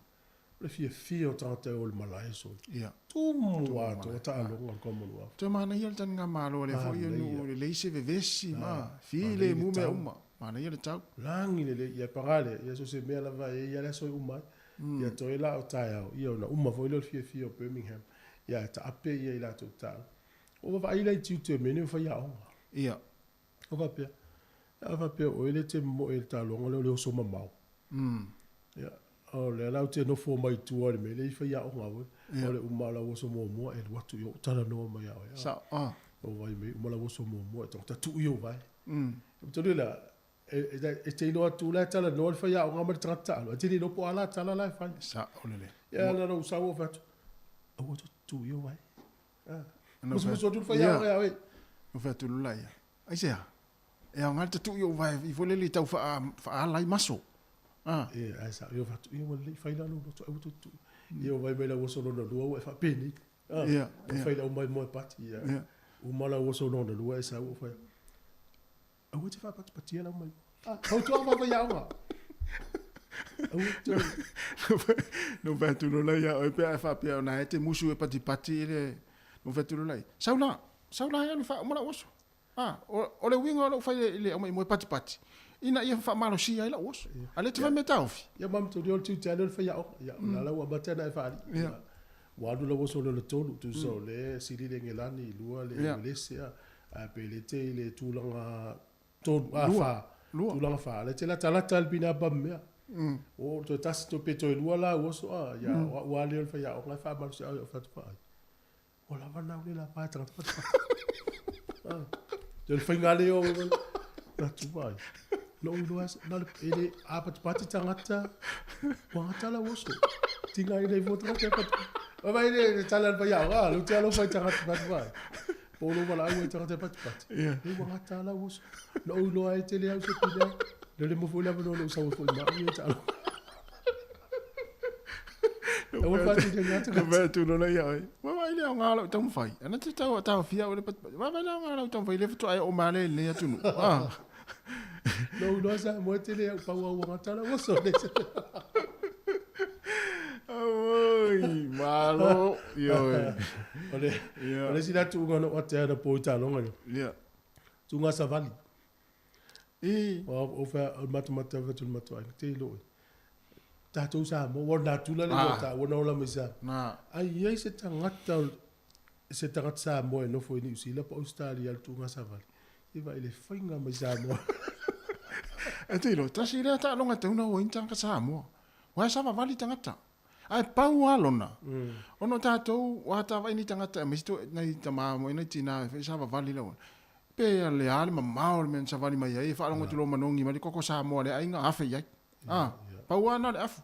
o le fiafia o tagata e o i le malae soli. Ia. Tumu atoa taaloga o le Commonwealth. Toe manaia le taligamalo a lea foi nuu, e leai se vevesi ma filemu mea uma. Manaia le tau. Lagi lelei, ia paga lea, ia so o se mea lava e i ai lava le aso e uma ai. Ia toe la o taeao, ia ona uma foi lea o le fiafia o Birmingham, ia e taape ia i latou taaloga. Ua vaavaai la i tiute o mea nei o faiaoga. Ia. O faapea, a faapea o oe lea e te momoe i le taaloga lea o le oso mamao. Ia, o lea la ou te nofo mai tua i le mea lea i faiaoga foi. O le uma o lau oso muamua e alu atu i o, talanoa mai ia oe. Sao, ah. O vai mai uma lau oso muamua e tagata tuu i ou vae. E tolu la, e te iloa atu la e talanoa le faiaoga ma le tagata taalo, ae te le iloa po o a la tala la e fai. Sao lelei. Ia, na ona ou sau ou fai atu, aua tou te tuu i ou vae. Musumusu atu le faiaoga ia oe. Na fai atu loa ia, aisea? E aoga le tatui ou vae i foi lele tau faaala ai maso. Ah. E, ae sa ia fai atu, ia ua lelei, fai la lou loto, aua tou te tuua. Ia vaai mai lau oso lona lua ua e faapenei. Ah. Ia, ia. Fai lau mai moe pati, ia. Ia. Uma lau oso lona lua e sau ou fai atu, aua e te faapatipatia lau maimoa. Ah, fautuaga faafaiaoga. Aua e te... Na ou fai atu loa la ia oe pe a e faapea ona e te musu e patipati i le... Na ou fai atu loa la ia, sau la, sau la e alu e faauma lau oso. A, o le uiga o lou fai i le aumaimoe patipati, ina ia faamalosia ai lau oso. A o lea e te fai mea taofi. Ia ma matou o le tiute lava lea o le faiaoga. Ia, o la la ua amata ona e faalii. Ia. Ua alu lau oso lea o le tolu, tusa o lea e sili le Engelani i lua le Uelese a, ae pe le te i le tulaga tolu, a fa, tulaga fa, le te latalata le pina pa mea. O toe tasi toe pe toe lua la oso a, ia o au lava lea o le faiaoga e faamalosi au i au fatufai. Ua lava na o le la pa tagata fatufai. Toe le faiga lea o fatufai. Na ou iloa na le e le a patipati tagata, ua gata lau oso. Tiga ai nei fua tagata e patipati. Vai le le tala le faiaoga, le te alofa i tagata fatufai. Po o lou valaau ai i tagata e patipati. E ua gata lau oso. Na ou iloa ai tele au se pine. Le le mo foi le avanoa na ou sau ai foi ma au ia taaloga. Aua le faatino i gata. Na fai atu lola ia oe. Ua vaai le aoga o lau taumafai. Ana te tau taofia au le patipati. Ua vaai le aoga o lau taumafai lea faatoa e oo mai lea i lenei atunuu. Ah. Na ou iloa Samoa e tele au pau au ua gata lau oso. Auoi, malo. Ioe. O le, o le isi la tuuga na ou atea anapo i taaloga ia. Ia. Tuuga savali. I. O fai o le matamata fai atu i le matou aiga, te iloa oe. Tatou Samoa, ua natura le igoa taua na ola mai Samoa. Na. Ai i ai se tagata se tagata Samoa e nofo i Niu Sila po o Ausetalia i le tuuga savali. Se vaai i le faiga mai Samoa. E te iloa, tasi lea taaloga e tatau ona o ai ni tagata Samoa. Aua e savavali tagata. Ae pau lava lona, ona o tatou ua atavai nei tagata aemaise to nai tama ma nai tina e fai savavali laua. Pe le a le mamao o le mea na savali mai ai e faalogo atu loa manogi mai le koko Samoa a le aiga afe i ai. A, pau lava na o le afu.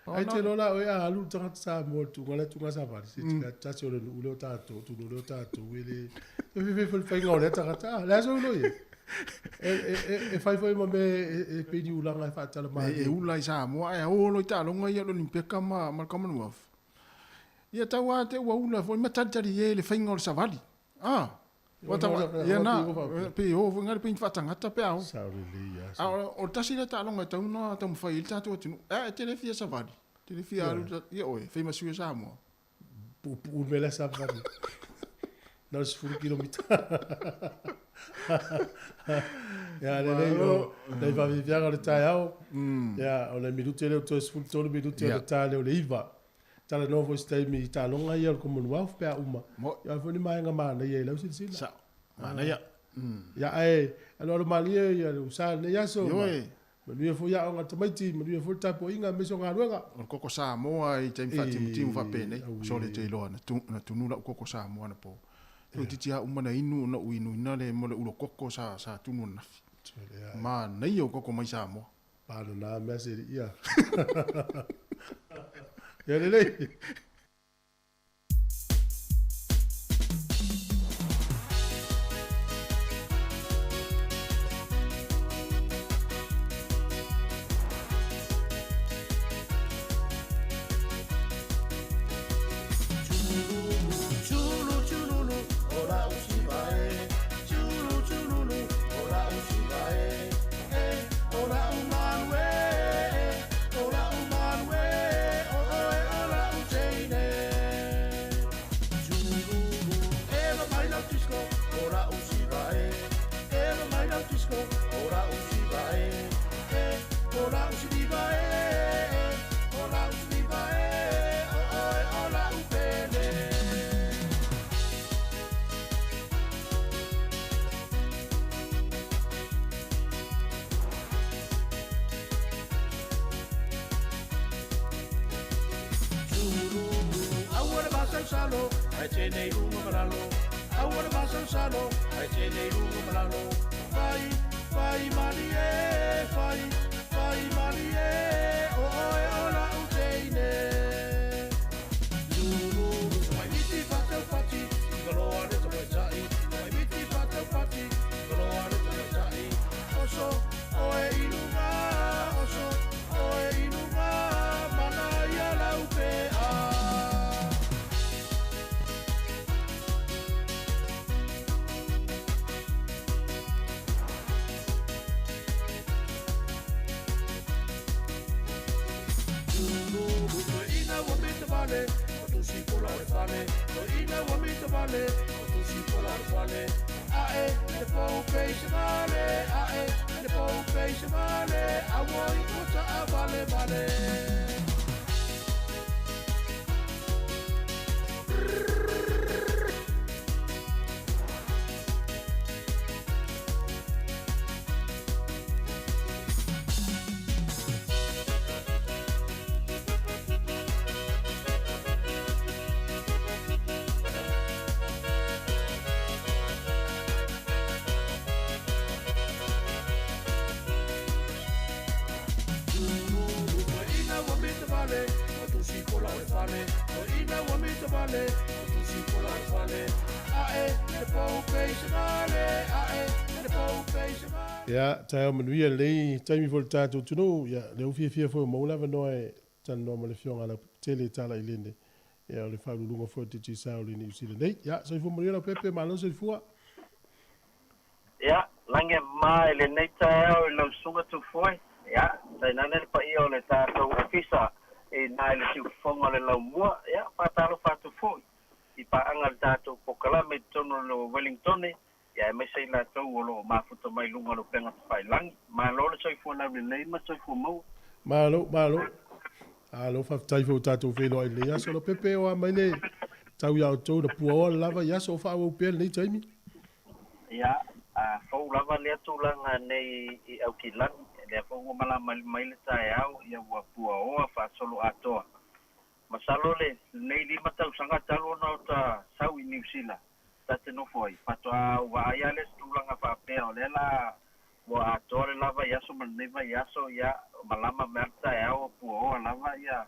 Ai te loa la oe a alu le tagata Samoa i le tuuga lea tuuga savali, se tika tasi o le nuu lea o tatou, atunuu lea o tatou e le e fefe foi le faiga o lea tagata. A, le a sou iloa i ai? E fai foi ma mea e pei ni ulaga e faatala malie. E ula i Samoa ae o loa i taaloga ia o le Olympeka ma le Commonwealth. Ia tau lava te ua ula foi ma talitali e le faiga o le savali. A, ua tau, ia na, pe o foi ngale pe ni faatagata pe a o. Sao lelei lava. A o le tasi lea taaloga e tatau ona taumafai ai le tatou atunuu. E te le fia savali, te le fia alu, ia oe, fai ma sui o Samoa. Puupuu le mea lea sa vave. Na o le 10 kilomita. Ia, lelei, o nai vaaviaviaga o le taeao. Ia, o nai minute lea ua toe 13 minute ona ta lea o le 9. Talanoa foi i se taimi i taaloga ia o le Commonwealth pe a uma. Ia, o a foi ni vaega manaia i lau silasila. Sao. Manaia. Ia, ae aloalo malie ia le usa i lenei aso. Ioe. Manuia foi aoga a tamaiti, manuia foi le tapuaiga aemaise o galuega. O le koko Samoa i taimi faatimutimu faapenei, sole te iloa na tunu lau koko Samoa anapo. Toeitiiti lava uma na inu ona ou inuina le mo le ulo koko sa sa tunu ananafi. Manaia o koko mai Samoa. Palo na mea se ia. Ia lelei. fale Toeaina ua mita vale O tusi pula o le fale Ae i le pou peisemale Ae i le pou peisemale. Ia, taeao manuia lenei taimi foi i le tatou atunuu. Ia, lea ua fiafia foi ua maua le avanoa e talanoa ma le Afioga a Leaupepetele Tala Ilene, ia, o le Faauluuluga foi o le Digicel i Niu Sila nei. Ia, soifua manuia Leaupepe, malo le soifua. Ia, lagi e mama i lenei taeao i lau Susuga Tufoe, ia, tainane le paia o le tatou Ofisa i ina i le siufofoga o le Laumua, ia, faatalofa atu foi i paaga a le tatou polokalame i totonu o le Wellingtone, ia, aemaise i latou o lo o mafuta mai i luga o le upega tafailagi. Malo le soifua laulelei ma le soifua maua. Malo, malo. Malo faafetai foi ua tatou feiloai i lenei aso. Lopepe, o a mai le tau ia outou na puaoa le lava i aso o faaauau pea lenei taimi? Ia, a fou lava lea tulaga nei i Aukilani, lea foi ua malama mai le taeao, ia ua puaoa faasoloatoa. Masalo le lenei 5 tausaga talu ona o ta sau i Niu Sila ta te nofo ai, faatoa ou vaai lava lea i se tulaga faapea o lea la ua atoa le la vaiaso ma lenei vaiaso, ia malama mai lava le taeao ua puaoa lava ia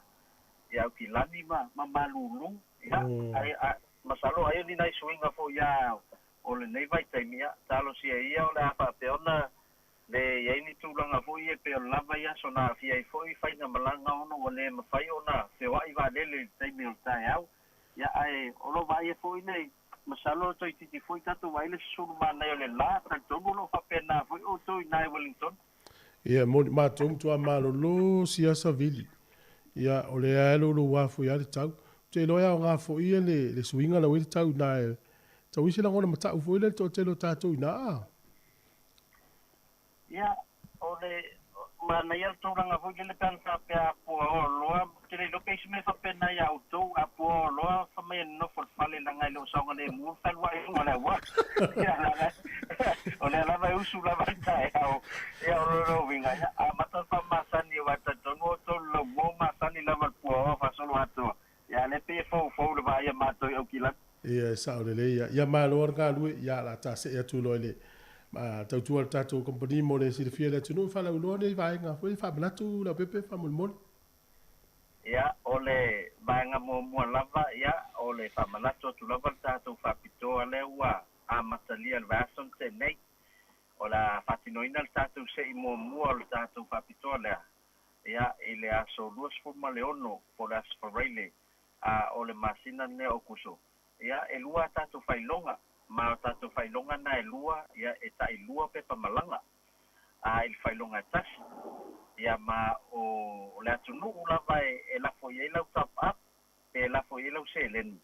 ia Aukilani ma ma malulu, ia ai a masalo ai o ni nai suiga foi ia o lenei vaitaimi, ia talosia ia o le a faapea ona le i ai ni tulaga foi ia e pei o le lava ia aso na aafia ai foi faigamalaga ona ua le mafai ona feoai vaalele i le taimi o le taeao. Ia ae o lo o vaaia foi nei, masalo toeitiiti foi tatou vaai le susulu manaia o le la, talitonu o lo o faapena foi outou i ina i Wellington. Ia, moni matou matua malolo sia savili. Ia, o lea e louloua foi lava le tau. Ou te iloa e aoga foi ia le suiga lau ai le tau ina e tau ai se lagona matau foi lea i le toatele o tatou ina a. Ia, o le manaia le tulaga foi lele pe ana faapea a puaoa loa, ou te le iloa pe i ai se mea faapena ia outou, a puaoa loa fai mai e nonofo i le fale leaga e le o saogalemu le fealuai o le auala. Ia, leaga o lea lava e usu lava i le taeao, ia o lona uiga, ia, amata le faamasani aua e talitonu outou i le laumua o masani lava i le puaoa faasoloatoa, ia a o lea e pei e foufou le vaai a matou i Aukilani. Ia, e sao lelei. Ia, ia malo le galue, ia, o le a ta see atu loa i le tautua a le tatou kamupani mo le silafia e le atunuu e faalauiloa nei vaega foi e faamanatu Leaupepe faamolemole. Ia, o le vaega muamua lava, ia, o le faamanatu atu lava le tatou faapitoa lea ua amatalia i le vaiaso na tea nei. O le a faatinoina le tatou se'i muamua o le tatou faapitoa lea, ia, i le aso 26 po o le Aso Faraile a o le masina lenei o Aokuso, ia, e lua a tatou faailoga, ma o tatou faailoga na e lua, ia, e tai lua pepa malaga, a i le faailoga e tasi, ia, ma o le atunuu lava e lafo i ai lau top up, pe lafo i ai lau seleni.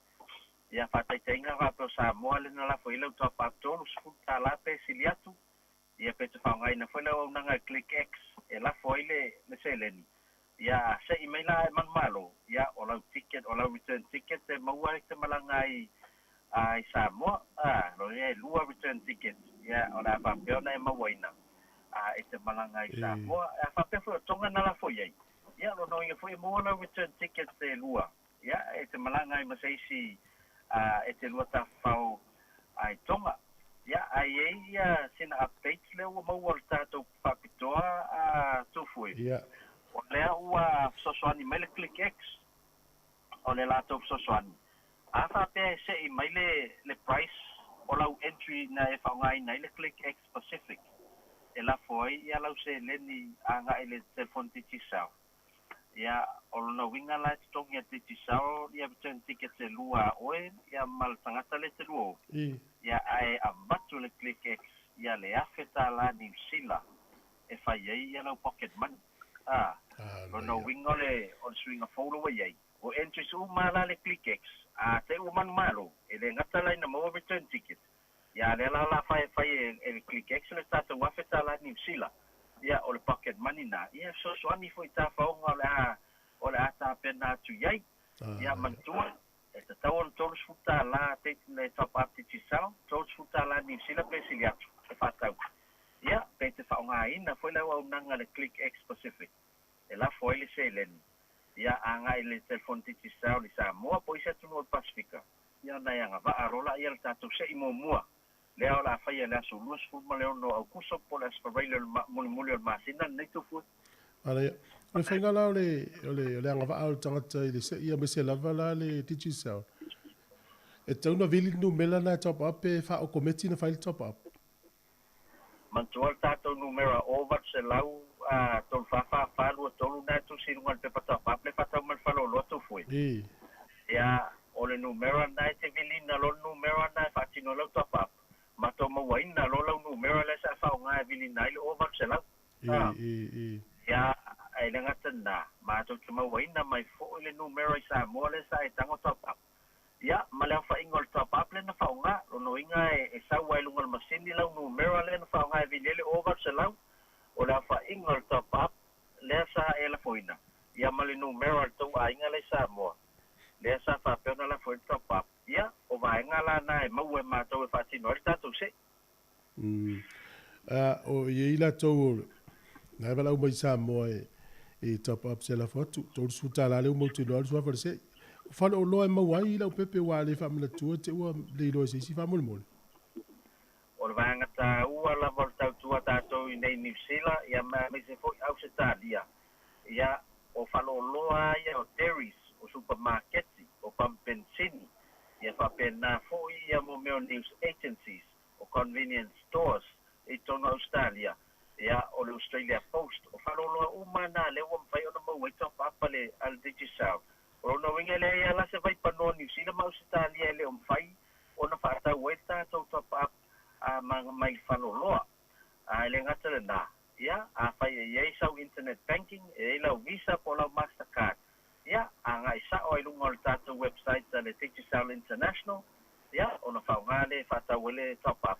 Ia, faataitaiga faapea o Samoa lea na lafo i ai lau top up $30 pe sili atu, Ia pe te faaaogaina foi le auaunaga e ClickX e lafo ai le le seleni, ia a se'i mai la e manumalo, ia o lau ticket, o lau return ticket e maua ai te malaga ai i Samoa, a, lona ia e lua return tickets, ia o le a faapea ona e mauaina e te malaga ai i Samoa. A faapea foi o Tonga na lafo i ai, ia lona uiga foi e maua lau return ticket e lua, ia e te malaga ai ma se isi e te lua tafafao i Tonga. Ia, a i ai ia sina update lea ua maua o le tatou faapitoa a Tufue. O lea ua fesoasoani mai le ClickX, o le latou fesoasoani. A faapea e se'i mai le le price o lau entry na e faaaogaina ai le ClickX Pacific e lafo ai ia lau seleni agai i le telefoni Digicel, Ia, o lona uiga la e totogi e Digicel ia return tickets e lua a oe ia ma le tagata lea e te lua o. Ia, ae avatu le ClickX ia le $1,000 Niu Sila e fai ai ia lau pocket money. A, lona uiga o le o le suiga fou lea ua i ai, o entries uma la le ClickX, a te i ua manumalo, e le gata la ina maua return ticket, Ia, a lea la o le a fai e fai e le ClickX le tatou $1,000 Niu Sila, ia, o le pocket money na, ia, e fesoasoani foi i tafaoga o le a, o le a tapena atu i ai. Ia, manatua, e tatau ona $30 te, le top up Digicel, $30 Niu Sila pe sili atu, e faatau. Ia, pe te faaaogaina foi le auaunaga a le ClickX Pacific, e lafo ai le seleni, ia, agai i le telefoni Digicel i Samoa po o isi atunuu o le Pasefika. Ia ona e agavaa loa laia le tatou se'i muamua lea o le a faia i le aso 26 o Aukuso po o le Aso Faraile o le mulimuli o le masina lenei Tufue. Manaia. O le faiga la o le, o le, o le agavaa o le tagata i le se'i aemaise lava la le Digicel, e tatau ona vili le numera lena e top up pe faa-okometi ona fai le top up? Manatua le tatou numera 0800 344 23 lena e tusi i luga o le pepa top up le faatau mai le faleoloa Tufue. Ia, o le numera lena e te viliina loa le numera lena e faatino ai lau top up, matou mauaina loa lau numera lea sa e faaaoga e viliina ai le 0800. Ia, e le gata i lena, matou te mauaina mai foi le numera i Samoa lea sa e tago top up. Ia, ma le aofaiga o le top up lea na faaaoga, lona uiga e sau lava i luga o le masini lau numera lea na faaaoga e vili ai le 0800, o le aofaiga o le top up lea sa e lafoina, ia ma le numera o le tou aiga la i Samoa, lea sa faapea ona lafo ai le top up. Ia, o vaega la na e maua e matou e faatino ai le tatou se'i. O i ai latou o na e valaau mai i Samoa e top up se lafo atu, $30 lea ua mautinoa le suafa o le se'i. O faleoloa e maua ai lau pepe ua le faamanatua te ua le iloa e se isi faamolemole. O le vaega taua lava o le tautua tatou i nei Niu Sila ia ma aemaise foi Ausetalia, ia o faleoloa ia o dairies, o supamaketi, o pamupenisini, ia faapena foi ia mo mea o news agencies, o convenience stores i totonu o Ausetalia, ia o le Australia Post, o faleoloa uma na lea ua mafai ona maua ai top up a le a le Digicel. O lona uiga e leai lava la se vaipanoa o Niu Sila ma Ausetalia e le o mafai ona faatau ai le tatou top up a ma mai le faleoloa. A e le gata lena, ia afai e i ai sau internet banking, e i ai lau Visa po o lau Mastercard, ia, agai sa'o ai luga o le tatou website a le Digicel International, ia, ona faaaoga lea e faatau ai le top up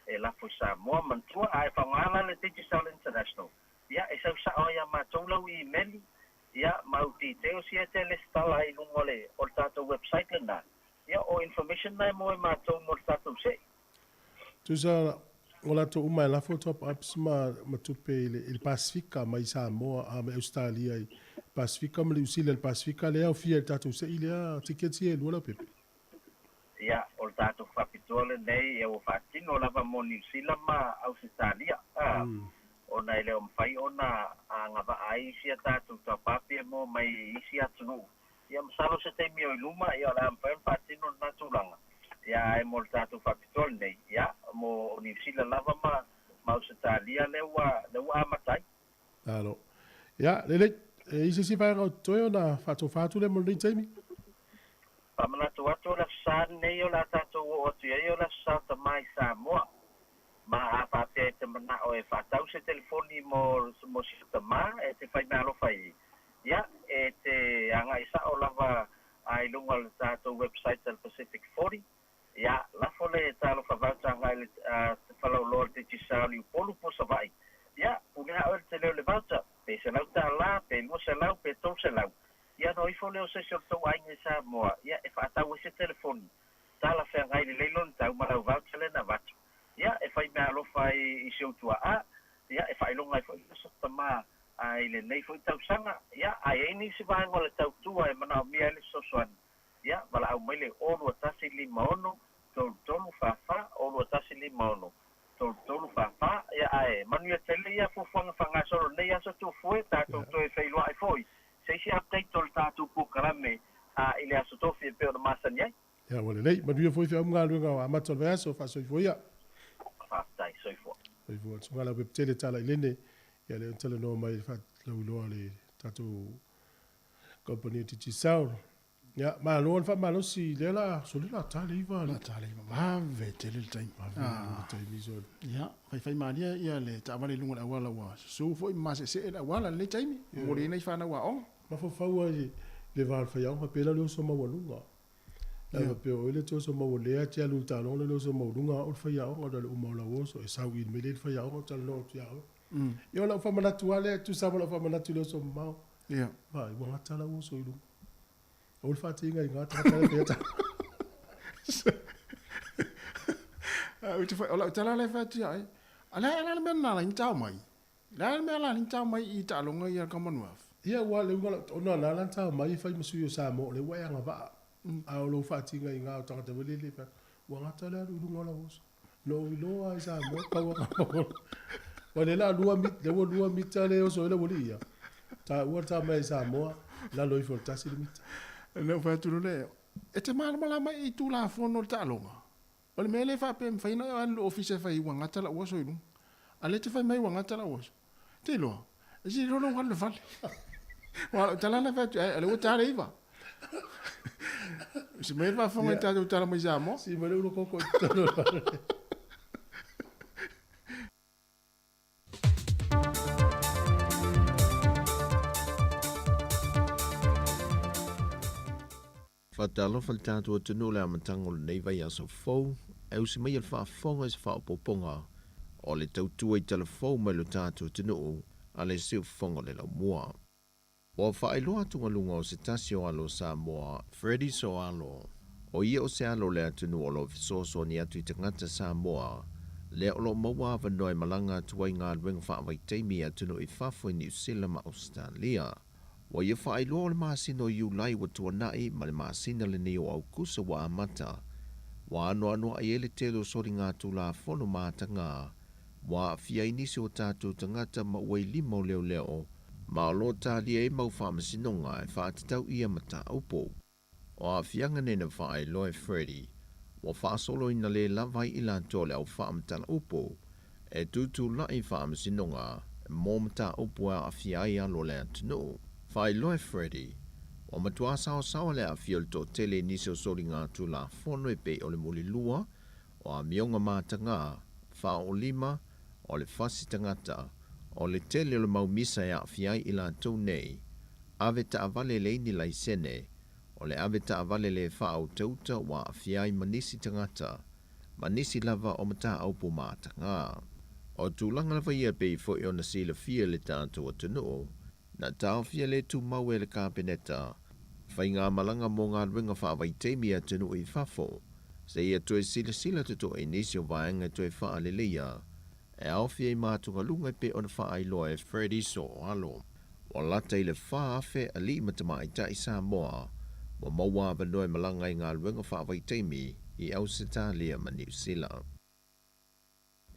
e lafo i Samoa. Manatua, a e faaaoga la le Digicel International, ia, e sau sa'o ai iā matou lau imeli, ia, ma au details ia e te lesitala ai i luga o le o le tatou website lena, ia, o information na e maua e matou mo le tatou se'i. Tusa, o latou uma e lafo top ups ma ma tupe i le i le Pasefika mai Samoa a mai Ausetalia i Pasefika ma Niu Sila i le Pasefika lea e aofia i le tatou se'i lea tiketi e lua leaupepe. Ia, o le tatou faapitoa lenei ia ua faatino lava mo Niu Sila ma Ausetalia, a, ona e le o mafai ona agavaa ai isi a tatou top up ia mo mai isi atunuu. Ia masalo se taimi o i luma, ia o le a mafai ona faatino lena tulaga. Ia ae mo le tatou faapitoa lenei, ia mo Niu Sila lava ma ma Ausetalia lea ua lea ua amata ai. Malo. Ia, lelei, e i ai se isi vaega o totoe ona faatofa atu lea mo lenei taimi? Faamanatu atu o le Aso Sa lenei o le a tatou oo atu i ai o le Aso Sa o Tama i Samoa. Ma a faapea e te manao e faatau se telefoni mo mo si tama e te faimeaalofa i, ia, e te agai sa'o lava a i luga o le tatou website a le Pacific 40, ia, lafo le talofa voucher agai le te faleoloa o le Digicel i Upolu po o Savaii, ia, pulea oe le tele o le voucher, pe $100, pe $200, pe $300, ia ona o ifo lea o se isi o le tou aiga i Samoa, ia, e faatau ai se telefoni talafeagai lelei lona tau ma lau voucher lea na avatu. Ia, e fai meaalofa ai i si ou tuaa, ia, e faailoga ai foi le Aso Tama i lenei foi tausaga. Ia, a i ai nisi vaega o le tautua e manaomia ai le fesoasoani, ia, valaau mai le 021 56 33 44, 021 56 33 44. Ia, ae manuia tele ia fuafuaga faagasolo i lenei aso Tufue, tatou toe feiloai foi i se isi update o le tatou polokalame i le Aso Tofi e pei ona masani ai. Ia ua lelei. Manuia foi feau ma galuega o amata o le vaiaso. Faasoifua ia. Faafetai. Soifua. Soifua. Susuga Leaupepe Tala i Lene, ia lea na talanoa mai i le faalauiloa a le tatou kamupani o Digicel. Ia, malo le faamalosi lea la soli la ta le iva. La ta le iva. Vave tele le taimi. Vave le taimi soli. Ia, faifai malie ia le taavale i luga o le auala ua susu foi ma maseesee le auala i lenei taimi. Momoli ai nai fanau aoga. Mafaufau ai i le va o le faiaoga pe la le oso maualuga. Ae faapea o oe le te oso maualea te alu i le taaloga le oso maualuga a o le faiaoga ona o le uma o lau oso e sau i le mea lea i le faiaoga ou talanoa atu ia oe. Ia o lau faamanatu lava lea e tusa ma lau faamanatu i le oso mamao. Vaai ua gata lau oso i luga. Aua le faatiga i ga tagata lea pea tala. Ou te whai, o lau tala lea e whai atu ia ai. A le a le mea na la tau mai. Le a le mea la tau mai i taaloga ia Commonwealth. Ia ua le uiga ona la la tau mai e fai ma sui o Samoa o lea ua e agavaa. A o lou faatiga i ga o tagata foi lele ua gata le alu i luga o lau oso. Na ou iloa i Samoa tau ua lea la lua lea ua lua mita le oso ai le aualii ia. Taua le tama i Samoa, lalo ifo le tasi le mita. Na ou fai atu loa lea, e te malamalama i Tulafono o le taaloga? O le mea lea e faapea e mafai ona e alu i le ofisa e fai ai ua gata lau aso i luga. A o lea e te fai mai ua gata lau aso. Te iloa, e sili loa lou alu i le fale. Aua o lau tala lena e fai atu, ai, o lea ua ta le 9. Si mea le faafofoga i tatou tala mai Samoa. Si mai le ulu koko i totonu o le fale. Faatalofa le tatou atunuu i le amataga o lenei vaiaso fou, e usi mai le faafofoga i se faaopoopoga o le tautua i tala fou mai lo tatou atunuu a le siufofoga o le laumua. Ua faailoa atugaluga o se tasi o alo o Samoa, Freddie Soalo, o ia o se alo o le atunuu o lo o fesoasoani atu i tagata Samoa, lea o lo o maua avanoa e malaga atu ai galuega faavaitaimi i atunuu i fafo i Niu Sila ma Ausetalia. Ua ia faailoa o le masina o Iulai ua tuanai ma le masina lenei o Aukusa ua amata, ua anoanoai ai le tele o soligatulafono ma atagā ua aafia ai nisi o tatou tagata ma ua i lima o leoleo ma o lo o talia ai mau faamasinoga e faatatau ia mataupu. O aafiaga nei na faailoa e Freddie, ua faasoloina le lava ai i latou o le au faamatala-upu e tutulai i faamasinoga mo mataupu e aafia ai alo o le atunuu. Faailoa e Freddie, ua matua saosaoa le aafia o le toatele i nisi o soligatulafono e pei o le mulilua, o amioga matagā, faaoolima, o le fasi tagata, o le tele o le mau misa e aafia ai i latou nei, ave taavale e leai ni laisene, o le ave taavale le faautauta ua aafia ai ma nisi tagata, ma nisi lava o mataupu matagā. O tulaga lava ia e pei foi ona silafia e le tatou atunuu, Na taofia le tumau e le Kapeneta faigamalaga mo galuega faavaitaimi i atunuu i fafo, seia toe silasila totoa i nisi o vaega e toe faaleleia e aofia i matugaluga e pei ona faailoa e Freddie Soalo. Ua lata i le 4,000 alii ma tamaitai Samoa ua maua avanoa e malaga i galuega faavaitaimi i Ausetalia ma Niu Sila.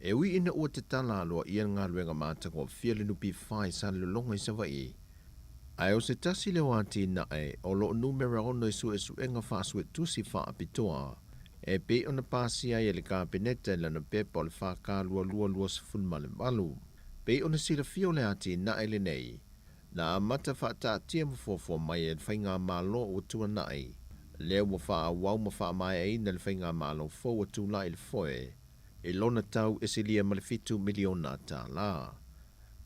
E ui ina ua tatala aloaia le galuega matagofie le NPF i Salelologa i Savaii, ae o se tasi lea o atinae o lo o numera ono i suesuega faasuetusi faapitoa e pei ona pasia ai e le Kapeneta i lana pepa o le FK2228. Pei ona silafia o le atinae lenei, na amata faataatia ma fuafua mai e le Faigamalo ua tuanai, lea ua faaauau ma faamaeaina e le Faigamalo fou ua tulai i le foe, i lona tau e silia ma le $7 miliona.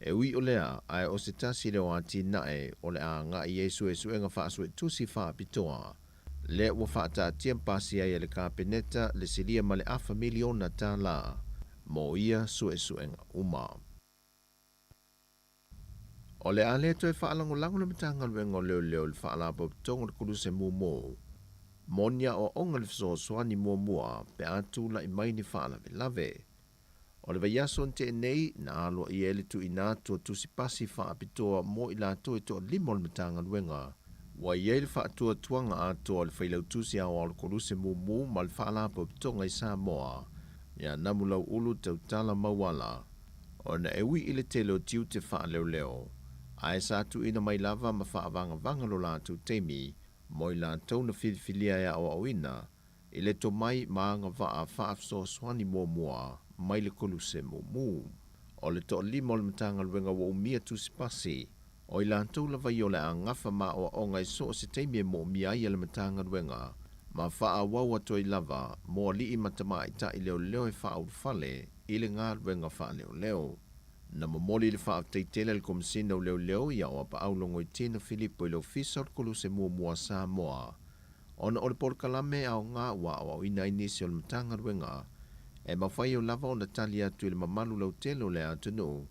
E ui o lea, ae o se tasi lea o atinae o le a agai i ai suesuega faasuetusi faapitoa, lea ua faataatia ma pasia ai e le Kapeneta le silia ma le afa miliona tala mo ia suesuega uma. O le a le toe faalagolago le Matagaluega o Leoleo i le Faalapotopotoga o le Koluse Mumu mo ni aoaoga i le fesoasoani muamua pe a tulai mai ni faalavelave. O le vaiaso na tea nei, na aloaia ai le tuuina atu o tusi pasi faapitoa mo i latou e toalima o le Matagaluega. Ua i ai le faatuatuaga atoa o le Failautusi Aoao o le Koluse Mumu ma le Faalapotopotoga i Samoa ia Namulau'ulu Tautala Mauala ona e ui i le tele o tiute faaleoleo, ae sa tuuina mai lava ma faavagavaga lo latou taimi mo i latou na filifilia e aoaoina i le tomai ma agavaa faafesoasoani muamua mai le Koluse Mumu. O le toalima o le Matagaluega ua umia tusi pasi, o i latou lava ia o le a gafa ma aoaoga i so o se taimi e moomia ai e le Matagaluega ma faaauau atu ai lava mo alii ma tamaitai leoleo e faaulufale i le galuega faaleoleo. Na momoli le faafetai tele a le Komesina o Leoleo ia Auapaau Logoitino Filipo i le Ofisa o le Koluse Muamua a Samoa ona o le polokalame aoga ua aoaoina ai nisi o le Matagaluega e mafai ai lava ona tali atu i le mamalu lautele o le atunuu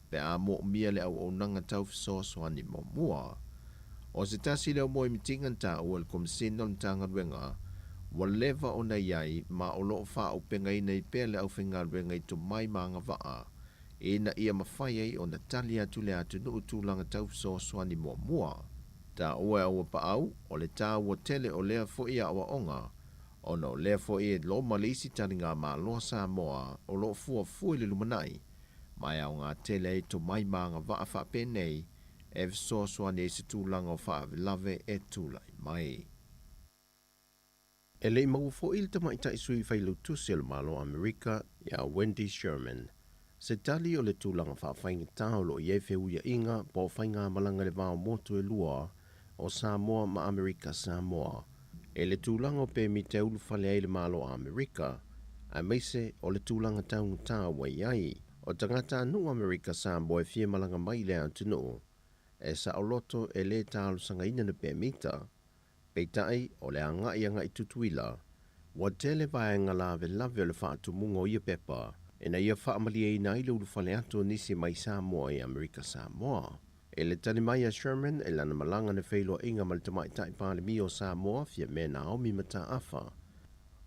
pe a moomia le auaunaga tau fesoasoani muamua. O se tasi lea o moemitiga na taua e le Komesina o le Matagaluega ua leva ona i ai ma o lo o faaaupegaina ai pea le aufaigaluega i tomai ma agavaa ina ia mafai ai ona tali atu le atunuu i tulaga tau fesoasoani muamua. Taua e Auapaau, o le taua tele o lea foi aoaoga ona o lea foi e loma le isi taligamalo a Samoa o lo o fuafua i le lumanai ma e aoga tele ai tomai ma agavaa faapenei. e fesoasoani ai i se tulaga o faalavelave e tulai mai. E le i maua foi i le tamaitai sui failautusi o le Malo o Amerika ia Wendy Sherman se tali o le tulaga faafaigata o lo o i ai feuiaiga po o faigamalaga i le va o motu e lua o Samoa ma Amerika Samoa i le tulaga o pemita e ulufale ai i le Malo o Amerika aemaise o le tulaga taugata ua i ai o tagatanuu Amerika Samoa e fia malaga mai i le atunuu e saoloto e le talosagaina ni pemita. Peitai, o le agai agai Tutuila, ua tele vaega lavelave o le faatumuga o ia pepa ina ia faamalieina ai le ulufale atu o nisi mai Samoa i Amerika Samoa. I le tali mai a Sherman i lana malaga na feiloaiga ma le Tamaitai Palemia o Samoa, Fiamē Naomi Mataafa,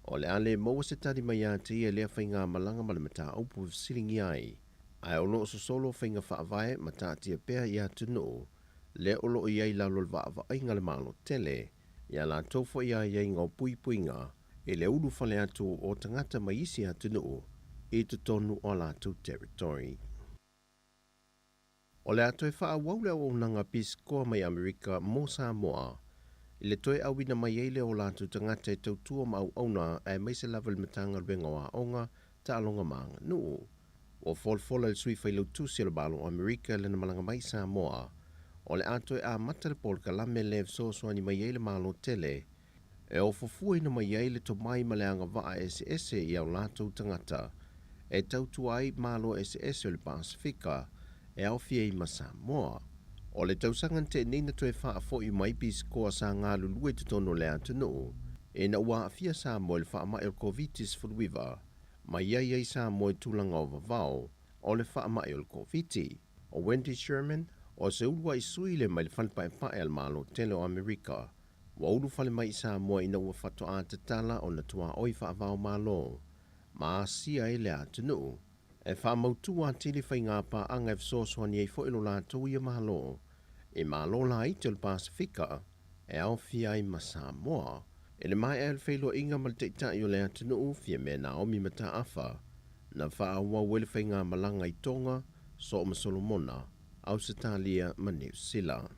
o le a le maua se tali mai ia te ia i lea faigamalaga ma le mataupu e fesiligia ai, ae o lo o sosolo faiga faavae ma taatia pea i atunuu lea o lo o i ai i lalo o le vaavaaiga a le Malo tele, i a latou foi aiaiga o puipuiga i le ulufale atu o tagata mai isi atunuu i totonu o a latou territory. O le a toe faaauau le auaunaga pisikoa mai Amerika mo Samoa i le toe auina mai ai lea o latou tagata e tautua ma auauna aemaise lava i le Matagaluega o Aoga, Taaloga ma Aganuu. Ua folafola e le Sui Failautusi o le Malo o Amerika i lana malaga mai i Samoa, o le a toe amata le polokalame lea e fesoasoani mai ai le Malo tele e ofofuaina mai ai le tomai ma le agavaa eseese i a latou tagata e tautua ai Malo eseese o le Pasefika e aofia ai ma Samoa. O le tausaga na tea nei na toe faafoi mai pisikoa sa galulue i totonu o le atunuu ina ua aafia Samoa i le faamai o le Koviti-19 ma i ai ai Samoa i tulaga o vavao o le faamai o le Koviti. O Wendy Sherman, o se uluai sui lea mai le Fale Paepae a le Malo tele o Amerika, ua ulufale mai i Samoa ina ua faatoa tatala ona tuaoi faava-o-Malo ma asia ai le atunuu. E faamautu atili faiga paaga e fesoasoani ai foi lo latou ia Malo i Malo laiti o le Pasefika e aofia ai ma Samoa. I le maea o le feiloaiga ma le Taitai o le atunuu, Fiamē Naomi Mataafa, na faaauau ai le faigamalaga i Tonga, Soo ma Solomona, Ausetalia ma Niu Sila.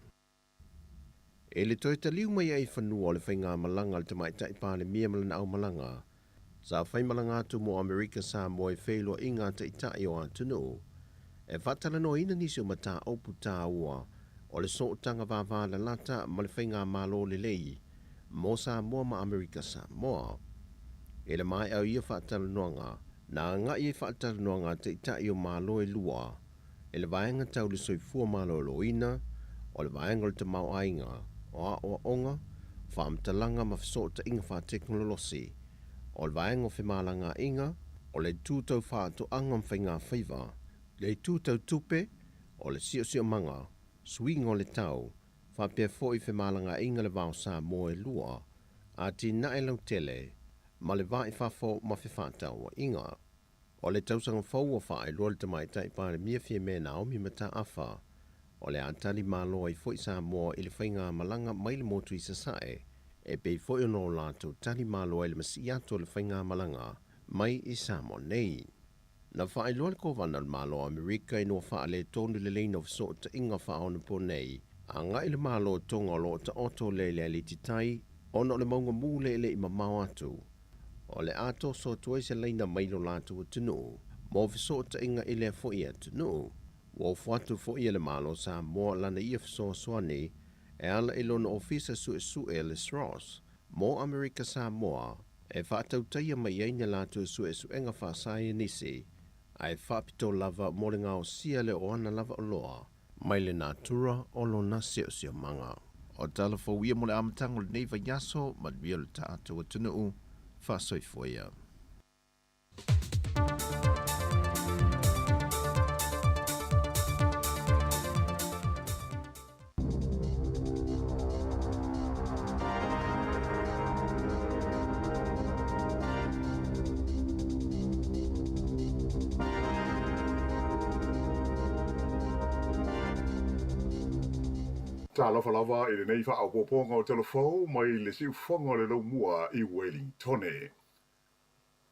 I le toe taliu mai ai i fanua o le faigamalaga a le Tamaitai Palemia ma lana aumalaga, sa faimalaga atu mo Amerika Samoa i feiloaiga a Taitai o atunuu e faatalanoaina nisi o mataupu taua o le sootaga vavalalata ma le faigamalo lelei mo Samoa ma Amerika Samoa. I le maea o ia faatalanoaga, na agai ai faatalanoaga a Taitai o Malo e lua i le vaega tau le soifua maloloina, o le vaega o le tamaoaiga, o aoaoga, faamatalaga ma fesootaiga faatekonolosi, o le vaega o femalagaaiga, o le itu tau faatoaga ma faigafaiva, le itu tau tupe, o le siosiomaga, suiga o le tau, faapea foi femalagaaiga le va o Samoa e lua, atinae lautele, ma le va i fafo ma fefaatauaiga. O le tausaga fou ua faailoa le Tamaitai Palemia Fiamē Naomi Mataafa, o le a tali malo ai foi Samoa i le faigamalaga mai le motu i Sasae, e pei foi ona o latou tali malo ai le masii atu o le faigamalaga mai i Samoa nei. Na faailoa le Kovana o le Malo o Amerika ina ua faaletonu le laina o fesootaiga faaonaponei agai i le Malo o Tonga o lo o taoto lea i le aliti tai ona o le mauga mu lea e le i mamao atu. O le a toso atu ai se laina mai lo latou atunuu mo fesootaiga i lea foi atunuu. Ua ofo atu foi e le Malo o Samoa lana ia fesoasoani e ala i lona Ofisa Suesue le SROS mo Amerika Samoa e faatautaia mai ai ni a latou suesuega faasaienisi ae faapito lava mo le gaosia lea o ana lava oloa mai le natura o lona siosiomaga. O tala fou ia mo le amataga o lenei vaiaso, manuia lo tatou atunuu, faasoifua ia. Talofa lava i lenei faaopoopoga o tala fou mai le siufofoga o le Laumua i Wellingtone.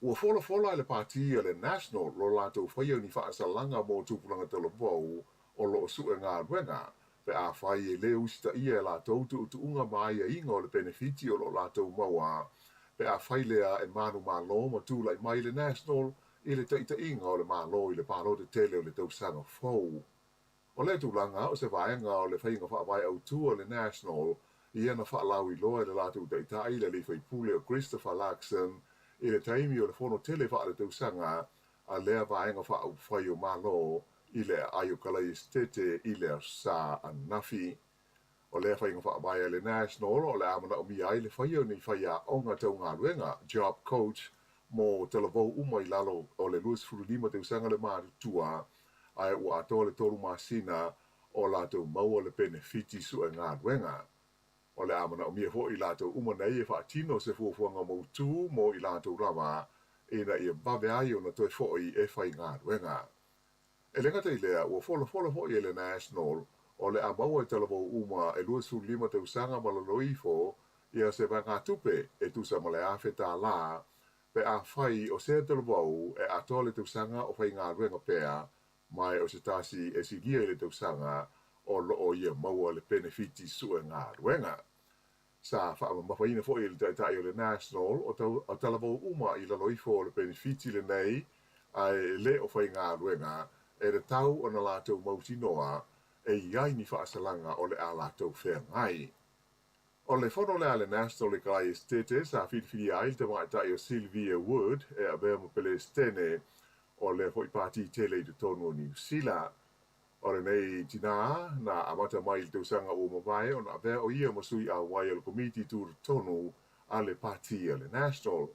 Ua folafola e le Pati a le National lo latou faia ni faasalaga mo tupulaga talavou o lo o sue galuega. pe afai e lē usitaia e latou tuutuuga ma aiaiga o le penefiti o loo latou maua pe afai lea e manumalo ma tula'i mai le National i le taʻitaʻiga o le Malo i le palota tele o le tausaga fou. O lea tulaga o se vaega o le faiga faavae autū a le National ia na faalauiloa e le latou taʻitaʻi le alii faipule o Christopher Luxon i le taimi o le fono tele faaletausaga a lea vaega faaupufai o Malo i le aai o Kalaiesetete i le Aso Sa ananafi. O lea faiga faavae a le National o le a manaomia ai le faia o ni faiaoga tau galuega, job coach, mo talavou uma i lalo o le 25 tausaga le matutua, ae ua atoa le 3 masina o latou maua le penefiti suegaluega. O le a manaomia foi i latou uma nei e faatino se fuafuaga mautū mo i latou lava ina ia vave ai ona toe foʻi e faigaluega. E le gata i lea, ua folafola foi e le National o le a maua e talavou uma e 25 tausaga ma lalo ifo ia se vaegatupe e tusa ma le $1,000 pe afai o sea talavou e atoa le tausaga o faigaluega pea ma o se tasi e silia i le tausaga o loo ia maua le penefiti suegaluega. Sa faamamafaina foi e le taʻitaʻi o le National o talavou uma i lalo ifo o le penefiti lenei ae lē o faigaluega e tatau ona latou mautinoa e iai ni faasalaga o le a latou feagai. O le fono lea a le National i Kalaiesetete sa filifilia ai le tamaʻitaʻi o Sylvia Wood e avea ma Pelesitene o lea foʻi pati tele i totonu o Niu Sila. O lenei tinā na amata mai i le tausaga ua mavae ona avea o ia ma sui auai o le Komiti Tutotonu a le Pati a le National.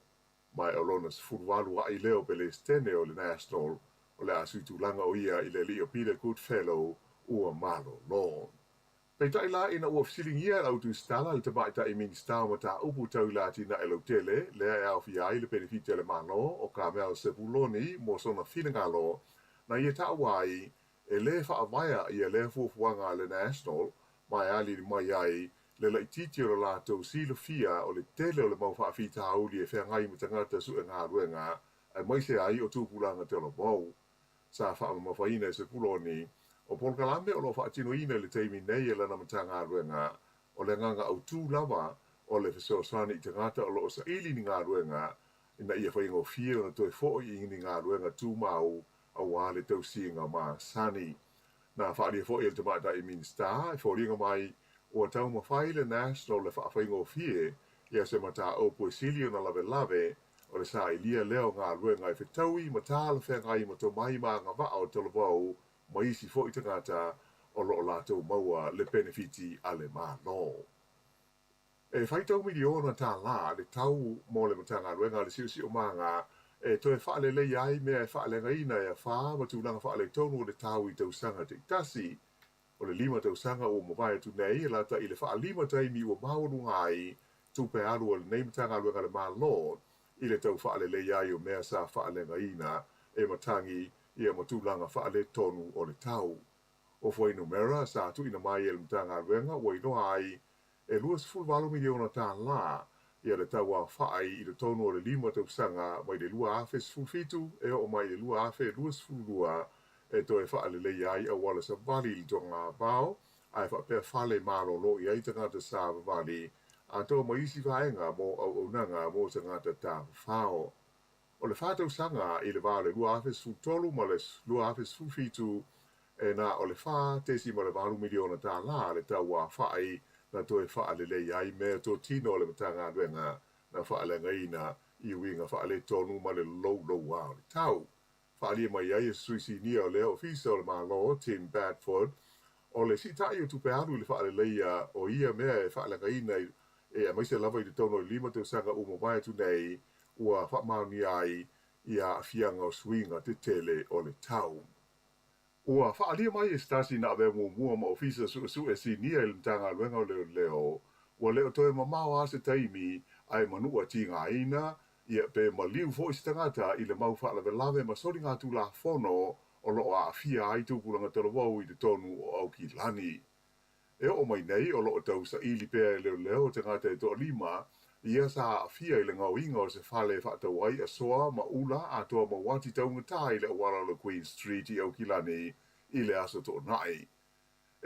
Ma o lona 18 aʻi lea o Pelesitene o le National o le a suitulaga o ia i le alii o Peter Goodfellow ua malōlō. Peitai la ina ua fesiligia e le au tusitala le tamaʻitaʻi Minisita o Mataupu Tau i le Atinae Lautele lea e aofia ai le penefiti a le Malo o Carmel Sepuloni mo sona finagalo na ia taua ai e lē faavaea ia lea fuafuaga a le National ma e aliali mai ai le laʻitiiti o le latou silafia o le tele o le mau faafitauli e feagai ma tagata suegaluega aemaise ai o tupulaga talavou. Sa faamamafaina e Sepuloni o polokalame o loo faatinoina i le taimi nei e lana Matagaluega o le agaga autū lava o le fesoasoani i tagata o loo saili ni galuega ina ia faigofie ona toe foʻi i ni galuega tumau auā le tausiga masani. Na faaalia foʻi e le tamaʻitaʻi Minisita e foliga mai ua taumafai le National e faafaigofie ia se mataupu e sili ona lavelave o le sailia lea o galuega e fetaui ma talafeagai ma tomai ma agavaa o talavou ma isi foʻi tagata o loo latou maua le penefiti a le Malo. E faitau miliona tālā le tau mo le Matagaluega a le Siosiomaga e toe faaleleia ai mea e faaleagaina e afā ma tulaga faaletonu o le tau i tausaga taitasi. O le 5 tausaga ua mavae atu nei e lata i le faalima taimi ua maualuga ai tupe alu a lenei Matagaluega a le Malo i le tau faaleleia ai o mea sa faaleagaina e matagi ia ma tulaga faaletonu o le tau. O fuainumera sa tuuina mai e le Matagaluega ua iloa ai e $28 miliona tālā ia le tau aofaʻi i totonu o le 5 tausaga mai le 2017 e oo mai i le 2022 e toe faaleleia ai auala savali i le togavao ae faapea fale malōlō i ai tagata savavali atoa ma isi vaega mo auaunaga mo tagata tafafao. O le 4 tausaga i le va o le 2013 ma le 2017 e na o le $4.8 miliona tālā le tau aofaʻi na toe faaleleia ai mea totino o le Matagaluega na faaleagaina i uiga faaletonu ma le loulouā o le tau. Faaalia mai ai e se sui sinia o lea Ofisa o le Malo Tim Bedford o le siitaʻi o tupe alu i le faaleleia o ia mea e faaleagaina e aemaise lava i totonu o le 5 tausaga ua mavae atu nei ua faamaonia ai ia aafiaga o suiga tetele o le tau. Ua faaalia mai e se tasi na avea muamua ma Ofisa Suesue Sinia i le Matagaluega o Leoleo ua le o toe mamao lava se taimi ae manua tigaina ia pe maliu foʻi se tagata i le mau faalavelave ma soligatulafono o loo aafia ai tupulaga talavou i totonu o Aukilani. E oo mai nei o loo tau saili pea e leoleo tagata e toalima ia sa aafia i le gaoiga o se fale e faatau ai asoa ma ula atoa ma uati taugatā i le auala o le Queen Street i Aukilani i le Aso Toonai.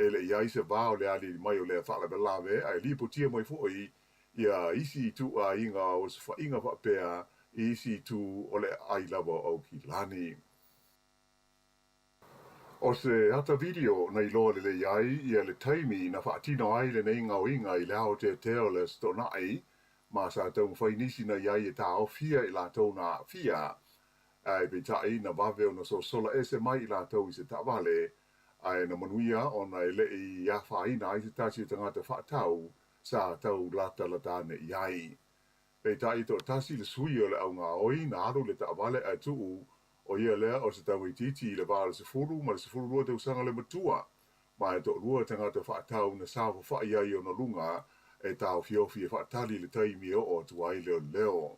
E le'i i ai se va o le aliali mai o lea faalavelave, ae lipotia mai fo'i ia isi ituaiga osofaiga faapea i isi itu o le aai lava o Aukilani. O se ata video na iloa lelei ai ia le taimi na faatino ai lenei gaoiga i le aoteatea o le Aso Toonai, ma sa taumafai nisi na i ai e taofia i latou na aafia, ae peitai na vave ona sosola ese mai i latou i se taavale, ae na manuia ona e le'i afaina ai se tasi o tagata faatau sa tau latalata ane i ai. Peitai toatasi le sui o le augaoi na alu i le taavale ae tuu, o ia lea o se tamaitiiti i le va o le 10 ma le 12 tausaga le matua, ma e toalua tagata faatau na saofafai ai i ona luga e taofiofi e faatali i le taimi e oo atu ai leoleo.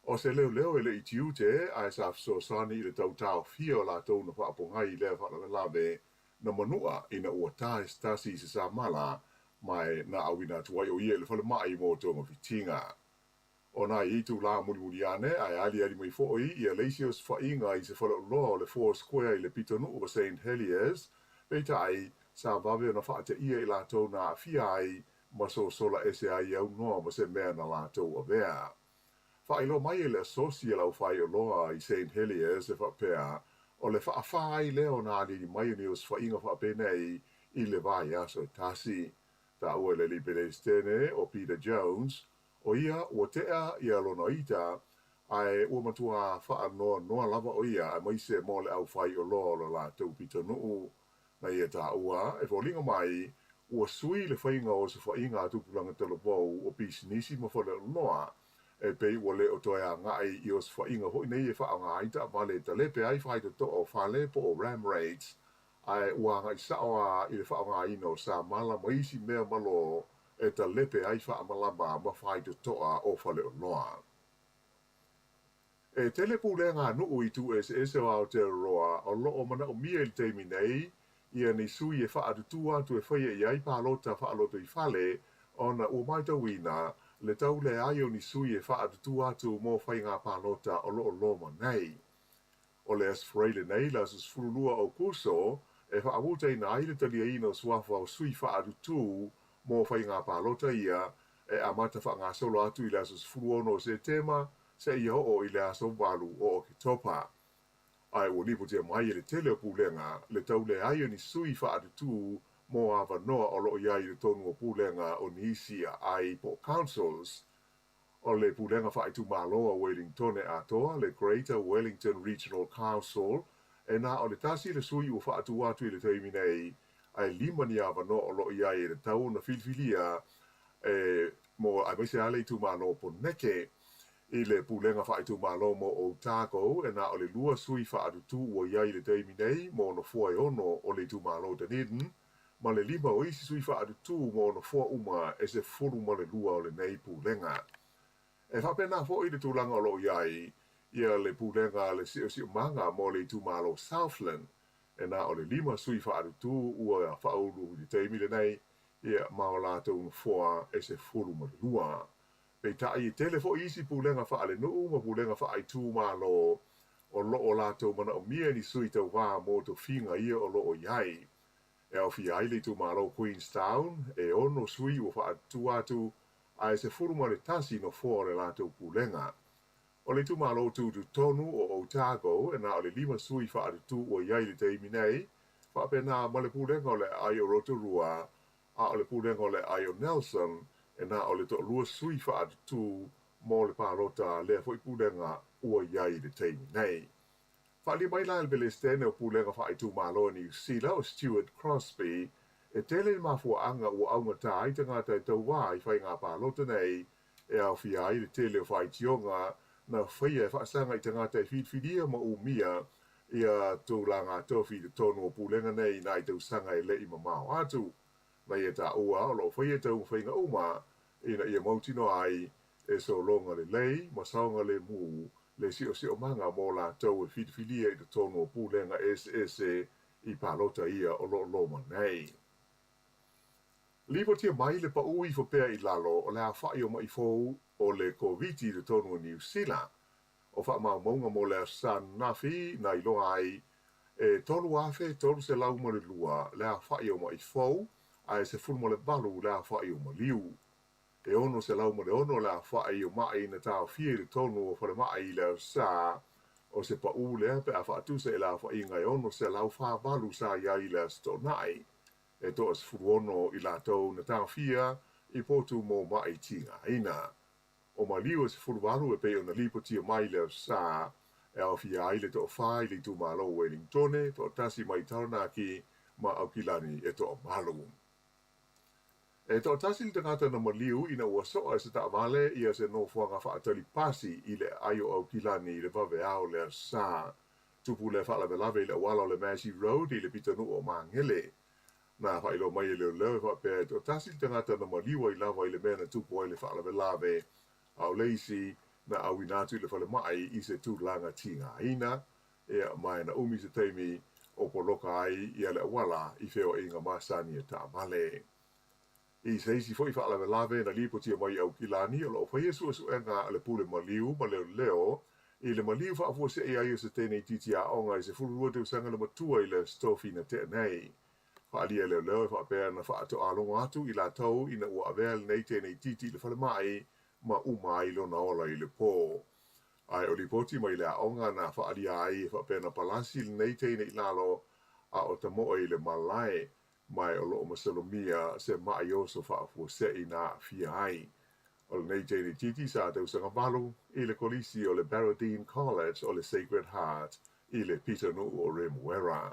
O se leoleo e le'i tiute ae sa fesoasoani i le tau taofia o latou na faapogai i lea faalavelave na manua ina ua ta e se tasi i se samala ma e na auina atu ai o ia i le falemai mo togafitiga. O nai itulā mulimuli ane ae aliali mai fo'i ia le isi osofaiga i se faleoloa o le Four Square i le pitonuu o Saint Heliers, peitai, sa vave ona faateia i latou na aafia ai ma sosola ese ai e aunoa ma se mea na latou avea. Faailoa mai e le asosi a le aufaioloa i Saint Heliers e faapea, o le faafā ai lea ona aliali mai o ni osofaiga faapenei i le vaiaso e tasi. Taua e le alii Peresetene o Peter Jones, o ia ua tea ia lona ita, ae ua matuā faanoanoa lava o ia aemaise mo le aufaioloa o le latou pitonuu. Na ia taua, e foliga mai, ua sui le faiga o osofaiga a tupulaga talavou o pisinisi ma faleoloa, e pei ua le o toe agai i osofaiga foi nei e faaaoga ai taavale e talepe ai faitotoa o fale po o ram raids, ae ua agai sao lava i le faaaogaina o samala ma isi mea malō e talepe ai faamalama ma faitotoa o faleoloa. E tele pulega a nuu i itu eseese o Aotearoa o lo o manaomia i le taimi nei ia ni sui e faaatutū atu e faia i ai palota faalotoifale ona ua matauina le tau leai o ni sui e faaatutū atu mo faiga palota o lo o loma nei. O le Aso Faraile nei le aso 12 o Aokuso e faamutaina ai le taliaina o suafa o sui faaatutū mo faiga palota ia e amata faagasolo atu i le aso 16 o Setema seia oo i le aso 8 o Oketopa. Ae ua lipotia mai e le tele o pulega le tau leai o ni sui faaatutū mo avanoa o lo o i ai i totonu o pulega o nisi aai po o councils. O le Pulega Faaitumalo a Uelintone atoa, le Greater Wellington Regional Council, e na o le tasi le sui ua faatu atu i le taimi nei, ae lima ni avanoa o lo o i ai e tatau ona filifilia e mo aemaise lava le itumalo o Poneke. I le Pulega Faaitumalo mo Otago, e na o le lua sui faatutū ua i ai i le taimi nei mo nofoa e ono o le itumalo o Dunedin, ma le lima o isi sui faatutū mo nofoa uma e 12 o lenei pulega. E faapena fo'i le tulaga o lo o i ai ia le pulega a le Siosiomaga mo le itumalo Southland, e na o le lima sui faatutū ua faaulu i le taimi lenei, ia ma o latou nofoa e 12. Peitai e tele fo'i isi pulega faalenuu ma pulega faaitumalo o lo o latou manaomia ni sui tauvā mo tofiga ia o lo o i ai. E aofia ai le itumalo Queenstown, e ono sui ua faatutū atu, ae 11 nofoa o le latou pulega. O le itumalo tutotonu o Otago, e na o le lima sui faatutū ua i ai i le taimi nei, faapena ma le pulega o le aai o Rotorua, a o le pulega o le aai o Nelson, e na o le toalua sui faatutū mo le palota a lea foi pulega ua i ai i le taimi nei. Faaalia mai la e le Peresetene o Pulega Faaitumalo a Niu Sila o Stuart Crosby, e tele le mafuaaga ua augatā ai tagata e tauvā i faiga palota nei, e aofia ai le tele o faitioga na faia e faasaga i tagata e filifilia ma umia ia tulaga tofi i totonu o pulega nei nai tausaga e le'i mamao atu. Na ia taua o lo o faia taumafaiga uma ina ia mautinoa ai e sologa lelei ma saogalemu le siosiomaga mo latou e filifilia i totonu o pulega eseese i palota ia o lo o loma nei. Lipotia mai le paū ifo pea i lalo o le aofa'i o ma'i fou o le Koviti i totonu o Niu Sila. O faamaumauga mo le Aso Sa ananafi na iloa ai E 3,302 le aofa'i o ma'i fou, ae 18 le aofa'i o maliu. E 606 le aofa'i o ma'i na taofia i totonu o falema'i i le Aso Sa, o se pa'ū lea pe a fa'atusa i le aofa'iga e 648 sa i ai i le Aso Toonai. E toa-16 i latou na taofia i potu mo ma'i tigaina. O maliu e 18 e pei ona lipotia mai i le Aso Sa, e aofia ai le toafā i le itumalo o Welingtone, toatasi mai Taranaki ma Aukilani e toamalu. E toatasi le tagata na maliu ina ua soa e se taavale ia se nofoaga faatali pasi i le aai o Aukilani i le vaveao o le Aso Sa. Tupu lea faalavelave i le auala o le Massey Road i le pitonuu o Magele. Na faailoa mai e leoleo e faapea e toatasi le tagata na maliu ai lava i le mea na tupu ai le faalavelave, a o le isi na auina atu i le falemai i se tulaga tigaina, ia ma e na umi se taimi o poloka ai ia le auala i feoaiga masani a taavale. I se isi foi faalavelave na lipotia mai i Aukilani, o lo o faia suesuega a le pule maliu ma leoleo i le maliu faafuasei ai o se teine itiiti aoga i 12 tausaga le matua i le Aso Tofi na tea nei. Faaalia e leoleo e faapea na faatoalogo atu i latou ina ua avea lenei teine itiiti i le falemai ma uma ai lona ola i le po. Ae o lipoti mai le aoga na faaalia ai e faapea na palasi lenei teine i lalo a o tamoe i le malae, ma o lo o masalomia se ma'i oso faafuasei na aafia ai. O lenei teine itiiti sa tausaga 8 i le kolisi o le Barradine College o le Sacred Heart i le pitonuu o Remuera.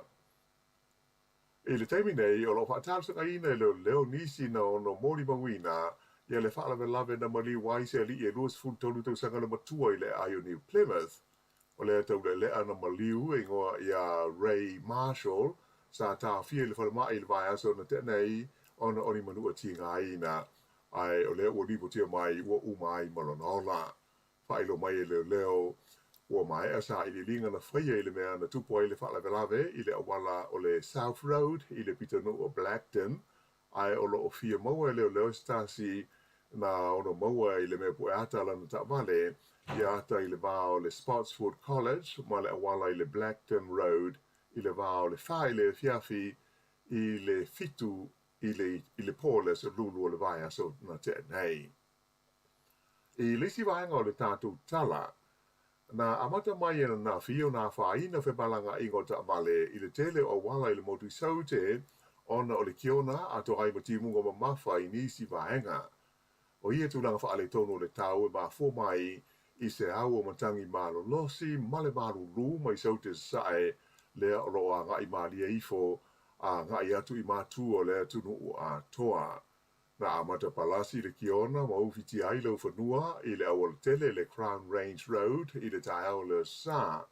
I le taimi nei, o lo o faatalosagaina e leoleo nisi na ono molimauina ia le faalavelave na maliu ai se alii e 23 tausaga le matua i le aai o New Plymouth. O lea taulealea na maliu e igoa ia Ray Marshall, sa taofia i le falemai i le vaiaso na tea nei ona o ni manua tigaina, ae o lea ua lipotia mai ua uma ai ma lona ola. Faailoa mai e leoleo, ua maea sailiiliga na faia i le mea na tupu ai le faalavelave i le auala o le South Road i le pitonuu o Blackton, ae o lo o fia maua e leoleo se tasi na ono maua i le mea pueata lana taavale ia ata i le va o le Spotswood College ma le auala i le Blackton Road i le va o le 4 i le afiafi i le 7 i le i le po o le aso Lulu o le vaiaso na tea nei. I le isi vaega o le tatou tala, na amata mai ananafi ona afaina femalagaaiga o taavale i le tele o auala i le motu i Saute ona o le kiona atoa ai ma timuga mamafa i nisi vaega. O ia tulaga faaletonu o le tau e mafua mai i se au o matagi malolosi ma le malulu mai Saute Sasae lea o lo o agai malie ifo a agai atu i matu o le atunuu atoa. Na amata palasi le kiona ma ufitia ai laufanua i le aualatele le Crown Range Road i le taeao o le Aso Sa,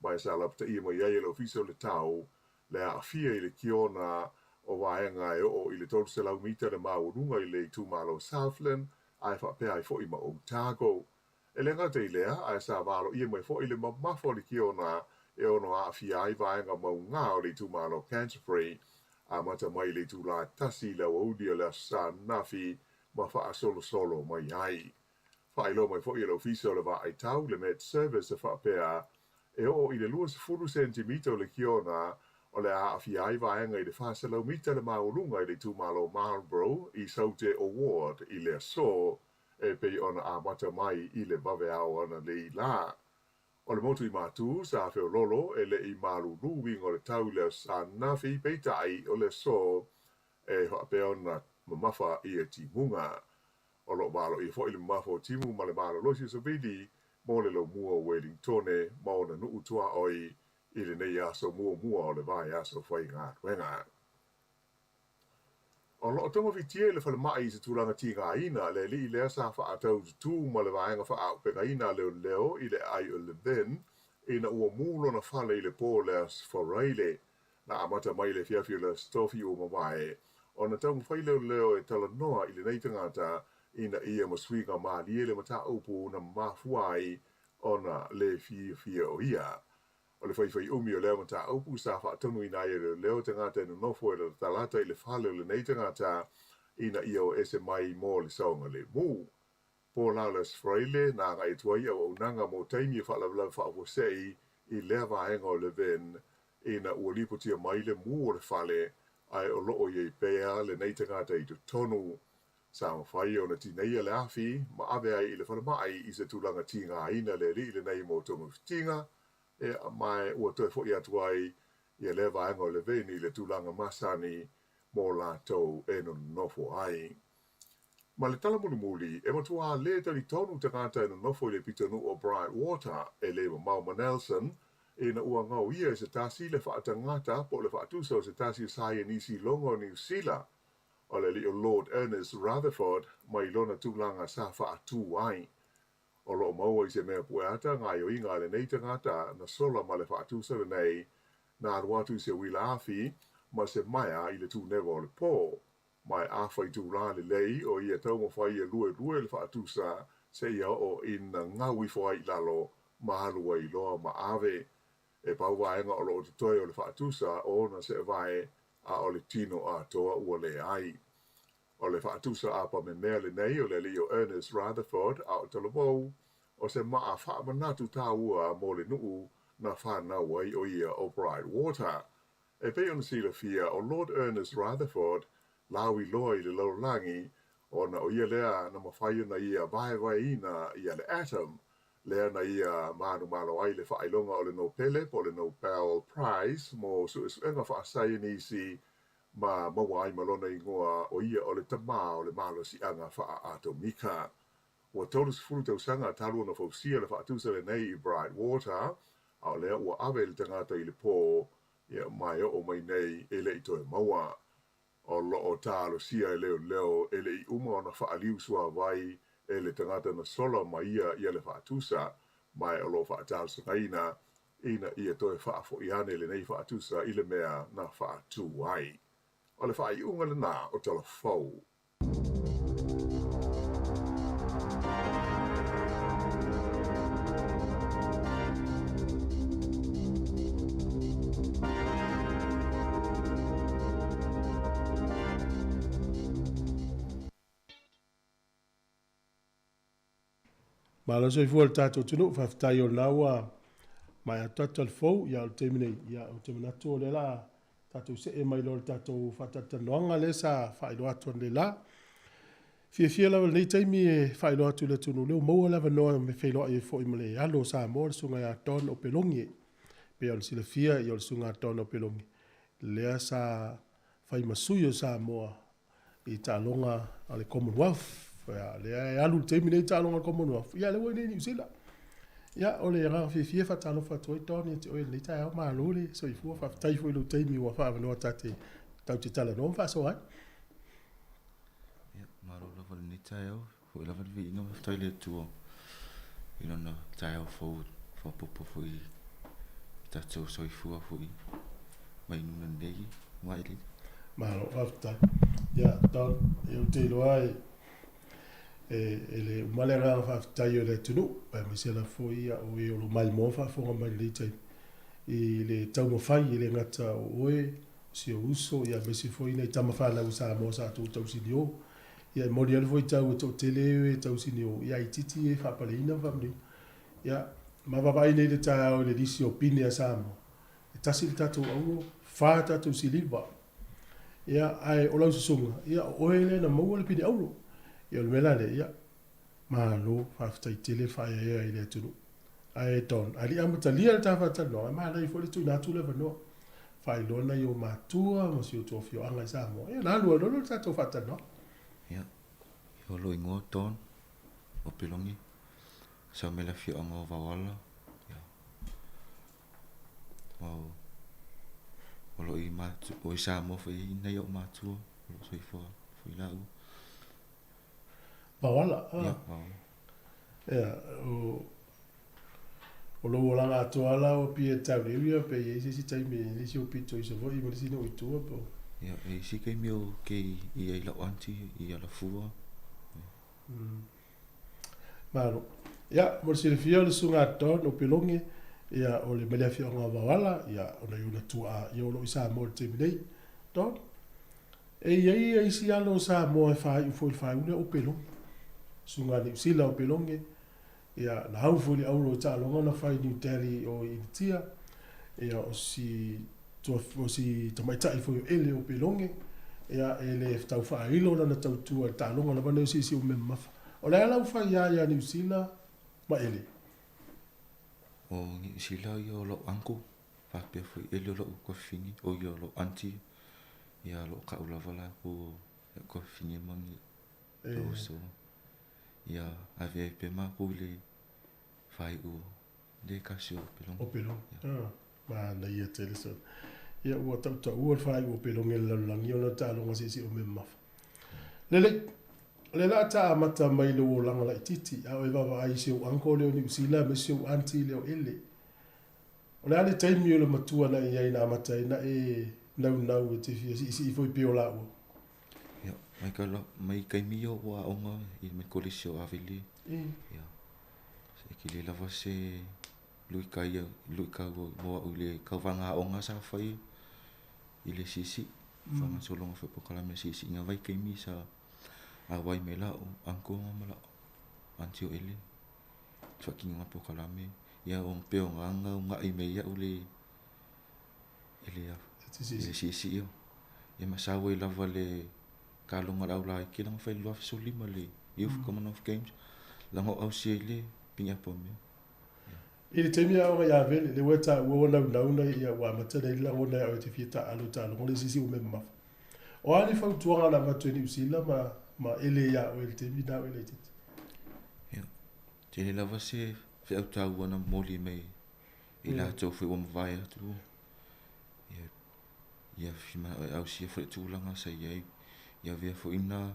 ma sa lapataia mai ai e le Ofisa o le Tau le aafia i le kiona o vaega e oo i le 300 mita le maualuga i le itumalo o Southland ae faapea ai foi ma Otago. E le gata i lea, ae sa valoia mai foi le mamafa o le kiona e ono aafia ai vaega maugā o le itumalo o Canterbury, amata mai i le itulā 1 i le aoauli o le Aso Sa ananafi ma faasolosolo mai ai. Faailoa mai foi e le Ofisa o le Vaai Tau, le Met Service, e faapea, e oo i le 20 sentimita o le kiona o le a aafia ai vaega i le 400 mita le maualuga i le itumalo o Marlborough i Saute o Ward i le aso e pei ona amata mai i le vaveao ananei lā. O le motu i Matū, sa feololo e le i malulu uiga o le tau i le Aso Sa ananafi, peitai o le aso e faapea ona mamafa ia timuga. O lo o valoia foi le mamafa o timu ma le malolosi o savili mo le laumua o Welingtone ma ona nuu tuaoi i lenei aso muamua o le vaiaso faigaluega. O lo o togafitia i le falemai i se tulaga tigaina le alii lea sa faataututū ma le vaega faaaupegaina a leoleo i le aai o Levin ina ua mū lona fale i le po o le Aso Faraile. Na amata mai i le afiafi o le Aso Tofi ua mavae ona taumafai leoleo e talanoa i lenei tagata ina ia ma suiga malie le mataupu na mafua ai ona le fiafia o ia. O le faifaiumi o lea mataupu sa faatonuina ai e leoleo tagata e nonofo e latalata i le fale o lenei tagata ina ia o ese mai mo le saogalemu. Po la o le Aso Faraile na agai atu ai auaunaga mo taimi o faalavelave faafuasei i lea vaega o Levin. ina ua lipotia mai le mu o le fale ae o loo i ai pea lenei tagata i totonu. Sa mafai ona tineia le afi ma ave ai i le falemai i se tulaga tigaina le alii lenei mo togafitiga, ma ua toe foi atu ai ia lea vaega o le veni i le tulaga masani mo latou e nonofo ai. Ma le tala mulimuli, e matuā lē talitonu tagata e nonofo i le pitonuu o Brightwater e lē mamao ma Nelson, ina ua gaoia e se tasi le faatagata po o le faatusa o se tasi o saienisi iloga o Niu Sila, o le alii o Lord Ernest Rutherford mai lona tulaga sa faatū ai. O loo maua i se mea pueata gaoioiga a lenei tagata na sola ma le faatusa lenei na alu atu i se uila afi ma se maea i le tunewa o le pō, ma e afa itulā lelei o ia taumafai e luelue le faatusa seia oo ina gau ifo ai i lalo ma alu ai loa ma ave. E pau vaega o loo totoe o le faatusa o ona seevae, a o le tino atoa ua leai. O le faatusa apamemea lenei o le alii o Ernest Rutherford, a o talavou, o se maa faamanatu tāua mo le nuu na whanau ai o ia o Brightwater. E pei ona silafia o Lord Ernest Rutherford lauiloa i le lalolagi ona o ia lea na mafai ona ia vaevaeina ia le atom lea na ia manumalo ai le faailoga o le Nopele po o le Nobel Prize mo suesuega faasaienisi ma maua ai ma lona igoa o ia o le tamā o le malosiaga faaatomika. Ua 30 tausaga talu ona fausia le faatusa lenei i Brightwater, a o lea ua ave le tagata i le pō, ia ma e oo mai nei e le i toe maua. O loo talosia e leoleo e le i uma ona faaliu suāwai e le tagata na sola ma ia ia le faatusa, ma e o loo faatalosagaina ina ia toe faafoi ane lenei faatusa i le mea na faatū ai. O le faaiuga lenā o Tala Fou. Malo soifua le tatou atunuu, faafetai o lena ua maea atu tatou talafou, ia o le taimi nei, ia ou te manatu o lea la tatou see mai loa le tatou faatalatalanoaga lea sa faailoa atu analeila. Fiafia lava i lenei taimi e faailoa atu i le atunuu lea ua maua le avanoa e feiloai ai foi ma le alo o Samoa, le susuga ia Don Opeloge. E pei ona silafia, ia o le susuga a Don Opeloge lea sa fai ma sui o Samoa i taaloga a le Commonwealth. Ia, lea e alu i le taimi nei taaloga a le Commonwealth. Ia, lea ua i inei i Niu Sila. Ia, o le agaga fiafia e faatalofa atu ai Don ia te oe i lenei taeao. Malo le soifua. Faafetai foi i lou taimi ua faaavanoa ta te tatou te talanoa ma faasoa ai. Ia, malo lava i lenei taeao. Foi lava le viiga, faafetai i le Atua i lona taeao fou faaopoopo foi i tatou soifua foi mai nuna nei vailele. Malo, faafetai. Ia, Don, ia ou te iloa e, e, e le uma le agaga faafetai o le atunuu, aemaise lava foi ia o e o lo o maimoa faafofoga mai i lenei taimi, i le taumafai e le gata o oe, o si ou uso, ia aemaise foi nai tama fanau a Samoa sa outou tausili o. Ia e moni ai le fuaitau e toatele e tausini o ia itiiti e faapaleina ma faamanuiaina. Ia, ma vaavaai nei i le taeao i le lisi o pine a Samoa, e tasi le tatou auro, fa tatou siliva. Ia, ae o lau susuga, ia o oe lea na maua le pine auro. Ia o le mea la lea, ia, malo, faafetai tele le faaeaea i le atunuu. Ae Don, a le i amatalia le ta faatalanoaga, e manaia foi le tuuina atu le avanoa. Faailoa nai ou matua ma si outou afioaga i Samoa. Ia, ona alu ai loa lea o le tatou faatalanoaga. Ia, o lou igoa Don Opeloge, sau mai le afioaga o Vaoala, ia, ma o lo o i matu, o i Samoa foi i nai ou matua, o lo o soifua foi laua. Vaoala, ah. Ia, Vaoala. Ia, o, o lou olaga atoa la o pia e tau leu ia pe i ai se isi taimi i nisi o pito i Savaii ma nisi nuu i tua po. Ia, e isi taimi o ke i ai lau aunty i Alafua. Mm. Malo. Ia, mo le silafia o le susuga a Don o Peloge, ia, o le mai le afioaga o Vaoala, ia, ona i ona tuaa, ia o lo o i Samoa i le taimi nei. Don, e i ai isi alo o Samoa e faaiu foi i le faaiu lea o Peloge. Susuga a Niusila o Peloge, ia, na au foi i le auro i taaloga na fai i New Delhi o i Initia, ia, o si o si tamaitai foi o Ele o Peloge, ia, e le tau faailo lana tautua i le taaloga lava lenei o siisiumea mamafa. O le a lau faiā ia Niu Sila ma Ele? O Niu Sila ia o lou uncle, faapea foi Ele o lou tuafafine, o ia o lou aunty, ia o lo o kau lava latou o lou tuafafine ma ni lou uso. Ia ave ai pea matou i le faaiu le kasi o Peloge. O Peloge, ah, manaia tele sona. Ia ua tautaua le faaiu o Peloge i le lalolagi ona o le taaloga siosiomea mamafa. Lelei, o lea o le a ta amata mai i lou olaga laitiiti, a o e vaavaai i si ou uncle lea o Niu Sila ma si ou aunty lea o Ele. O le a le taimi o le matua na e i ai na amata ai na e naunau e te fia siisii foi pei o laua? Ia, mai ka mai taimi ia o aoga i mai kolisi o Avele. Ia, e kele lava se luikai luikau mo a'u i le tauvaga aoga sa fai i le siisii. Faagasologa foi polokalame siisiiga vaitaimi sa auai mai la'u uncle ma la'u aunty o Ele i faatinoga polokalame. Ia o pei o ga uga'i mai ai a'u le i le siisii. Ia ma sau ai lava le taloga a le aulaiti laga fai i le 2015 le Youth Commonwealth Games laga o ausia ai le piniapo mea. I le taimi a aoga ia Vele, le ua e taua ua naunau na ia ua amata nei le lagona ia oe te fia taaalo i taaloga le siisii ua mea mamafa. O a ni fautuaga na avatu e Niu Sila ma ma Ele iā oe i le taimi na o e laitiiti? Ia, tele lava se feau taua na momoli mai i latou foi ua mavae atu. Ia, ia fia manao e ausia foi le tulaga sa i ai, ia avea foi na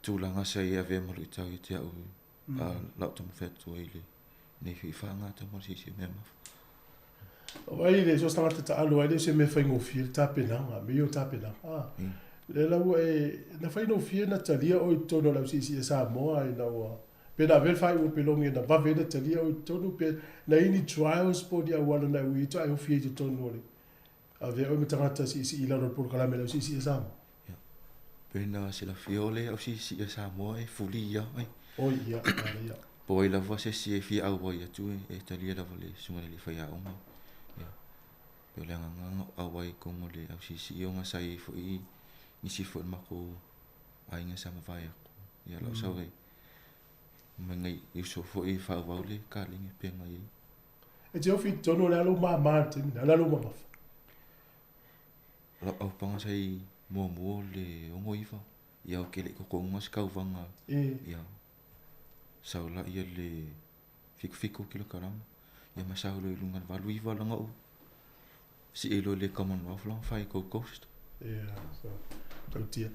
tulaga sa i ai avea ma luitau ia te au a lau taumafai atu ai i lenei foi faagatama o le silisili mea mamafa. Vaai le so se tagata taalo ai le o se mea faigofie le tapenaga, mea ia o tapenaga. Ah, lea la ua e, na faigofie na talia oe i totonu o le ausiisii a Samoa ina ua, pe na avea le faaiuga pelogi na vave ai na talia oe i totonu, pe na i ai ni trials po o ni auala na e ui ai faatoa e ofi ai i totonu o le, avea oe ma tagata siisii i lalo o le polokalame a le ausiisii a Samoa. Ia, pe na silafia o le ausiisii a Samoa e fuli ia ai. Oi, ia, manaia. Po o ai lava se isi e fia auai atu e talia lava le susuga i le alii faiaoga. Ia, pei o le agaga na ou auai i totonu o le ausiisii ona sa i ai foi nisi foi o le matou aiga sa mavae atu. Ia lau sau e ma nai uso foi e faaauau le kalegi pei ona i ai. E te ofi i totonu o le a lou māmā i le taimi lena, o le a lou magafa? O lau aupaga sa i muamua o le 69, ia ou te le i totonuga se tauvaga, ia sau la ia le 77 kilokalama, ia ma sau loa i luga i le 89 laga ou sii loa i le Commonwealth laga fai Gold Coast. Ia, so, tautia.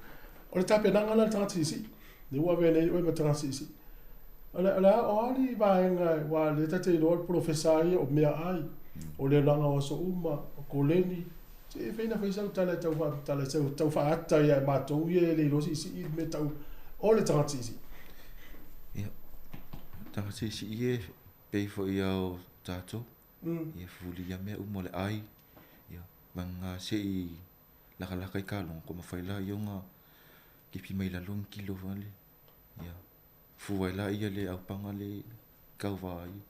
O le tapenaga la le tagata siisii, lea ua avea nei oe ma tagata siisii. O le, o le a, o a ni vaega, aua o lea ta te iloa o le polofesa ia o meaai, o le olaga o aso uma, o koleni, se i fai na fai sau tala e tau faamatala, e tau faaata ia matou ia e le iloa siisii le mea tau o le tagata siisii. Ia, tagata siisii e pei foi ia o tatou, ia fulia mea uma o le ai, ia, vagana se i lakalaka i kaloga, ko mafai la ia ona kipi mai lalo ni kilo foi ia, fua ai la ia le aupaga le tauva ai.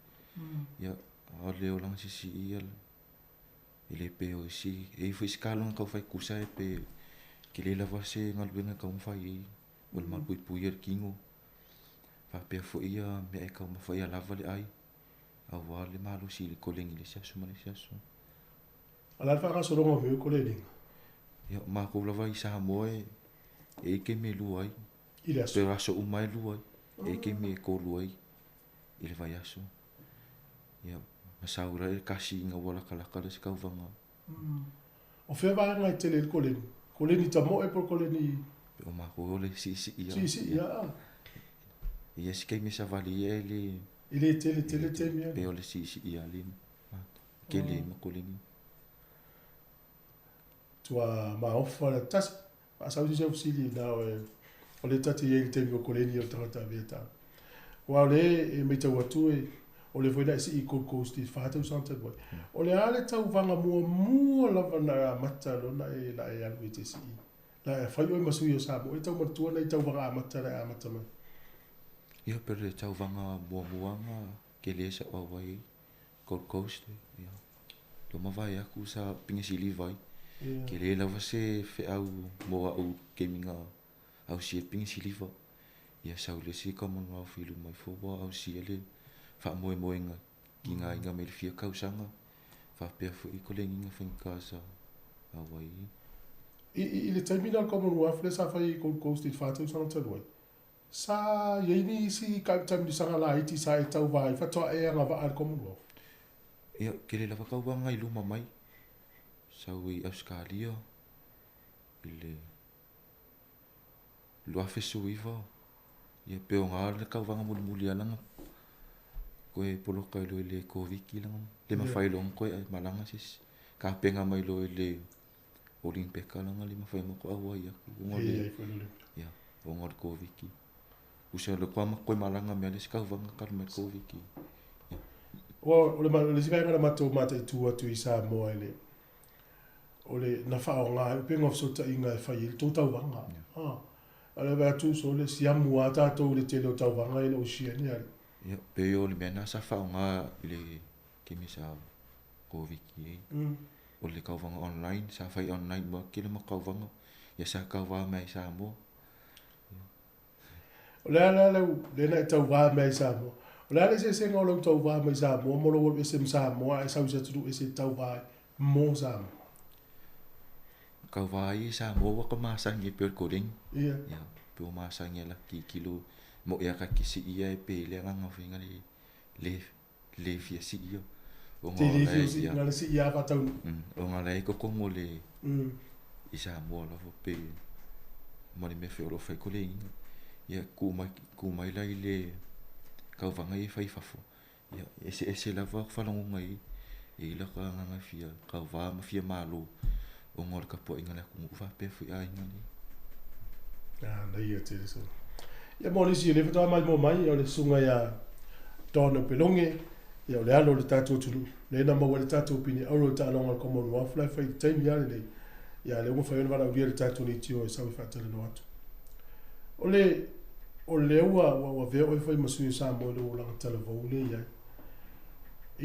Ia, a o le olaga siisii ia, e le pe o isi, e i ai foi isi kaloga tau fai tutusa e pe tele lava se galuega e tatau ona fai ai, mo le malupuipuia o le tino, faapea foi ia mea e taumafa ai ia lava le ai, aua le malosi i le koleni i le isi aso ma le isi aso. O le a le faagasologa o mea o koleniga? Ia, o matou lava i Samoa e i ai taimi e lua ai. I le aso? Pe o aso uma e lua ai. E i ai taimi e tolu ai i le vaiaso. Ia, ma sau la le kasi ina ua lakalaka le isi tauvaga. O fea vaega e tele ai le koleni? Koleni tamoe po o le koleni? O matou o le siisii ia. Siisii ia. E i ai si taimi e savali ai e le. E le tele tele taimi e. Pe o le siisii ia le tele ai ma koleni. Tua maofa le tasi. Faasau se fesili na o e o le ta te i ai i le taimi o koleni o le tagata avea tau. Aua o lea e matau atu e o lea foi na e sii i Gold Coast i le 4 tausaga talu ai. O le a le tauvaga muamua lava na e amata loa na e la e alu e te sii? La e fai oe ma sui o Samoa e tau manatua nai tauvaga amata na e amata mai. Ia pe o le tauvaga muamua na tele sa ou auai ai Gold Coast ia. Lua mavae aku sa pigisiliva ai. Tele lava se feau mo a'u taimi na ausia ai le pigisiliva. Ia sau le isi Commonwealth i luma ifo ua ausia le faamoemoega tigaina mai le fia tausaga faapea foi koleniga faigata sa auai ai. I le taimi lea o le Commonwealth lea sa fai i Gold Coast i le fa tausaga talu ai, sa i ai nisi taamilosaga laiti sa e tauva ai faatoa e agavaa i le Commonwealth? Ia, tele lava tauvaga i luma mai, sau i Ausetalia i le 2019, ia pe oga le tauvaga mulimuli lava na toe poloka ai loa i le Koviti lea le mafai loa ona toe malaga se isi. Tapena mai loa i le Olimpeka lea na le mafai ona toe auai atu ona o le, ia, ona o le Koviti. Tusa lea faatoa toe malaga mai le isi tauvaga talu mai le Koviti. Ua, o le isi vaega na matou mataitu atu i Samoa i le o le na faaaoga ai upega o fesootaiga e fai ai le tou tauvaga. A o le vaai atu so le siamu lava tatou i le tele o tauvaga i le Oceania le. Ia, pei o le mea lena sa faaaoga i le taimi sa Koviti ai. O le tauvaga online, sa fai online uma atu tele ma tauvaga. Ia sa tauva mai ai i Samoa. O le a la lau lea na e tauva mai ai i Samoa? O le a le eseesega o lau tauva mai Samoa ma lou alu ese ma Samoa ae sau i se atunuu ese e tauva ai mo Samoa? Tauva ai i Samoa ua ka masani e pei o le koleni. Ia. Ia, pe ua masani e laki kilo mo ea ka kisi ia e pe le agaga foi na le le le fia sii ia. Ona o le ia. Na le sii ia faataunuu. Ona la e kokomo le i Samoa lava pe ma le mea foi o lo o fai koleniga. Ia ku mai ku mai la i le tauvaga ia e fai i fafo. Ia eseese lava faalogoga i e i ai laka agaga e fia tauva ma fia malo ona o le tapuaiga a le atunuu faapea foi aiga nei. Ah, na ia tele so. Ia mo nisi e le faatoa maimoa mai, o le susuga ia Don Opeloge, ia o le alo o le tatou atunuu, lea na maua ai le tatou pine auro i taaloga o le Commonwealth la e fai i le taimi lava lenei, ia lea ua mafai ona valaaulia le tatou leitio e sau e faatalanoa atu. O le, o lea ua, ua, ua avea oe fai ma sui o Samoa i lou olaga talavou lea e i ai.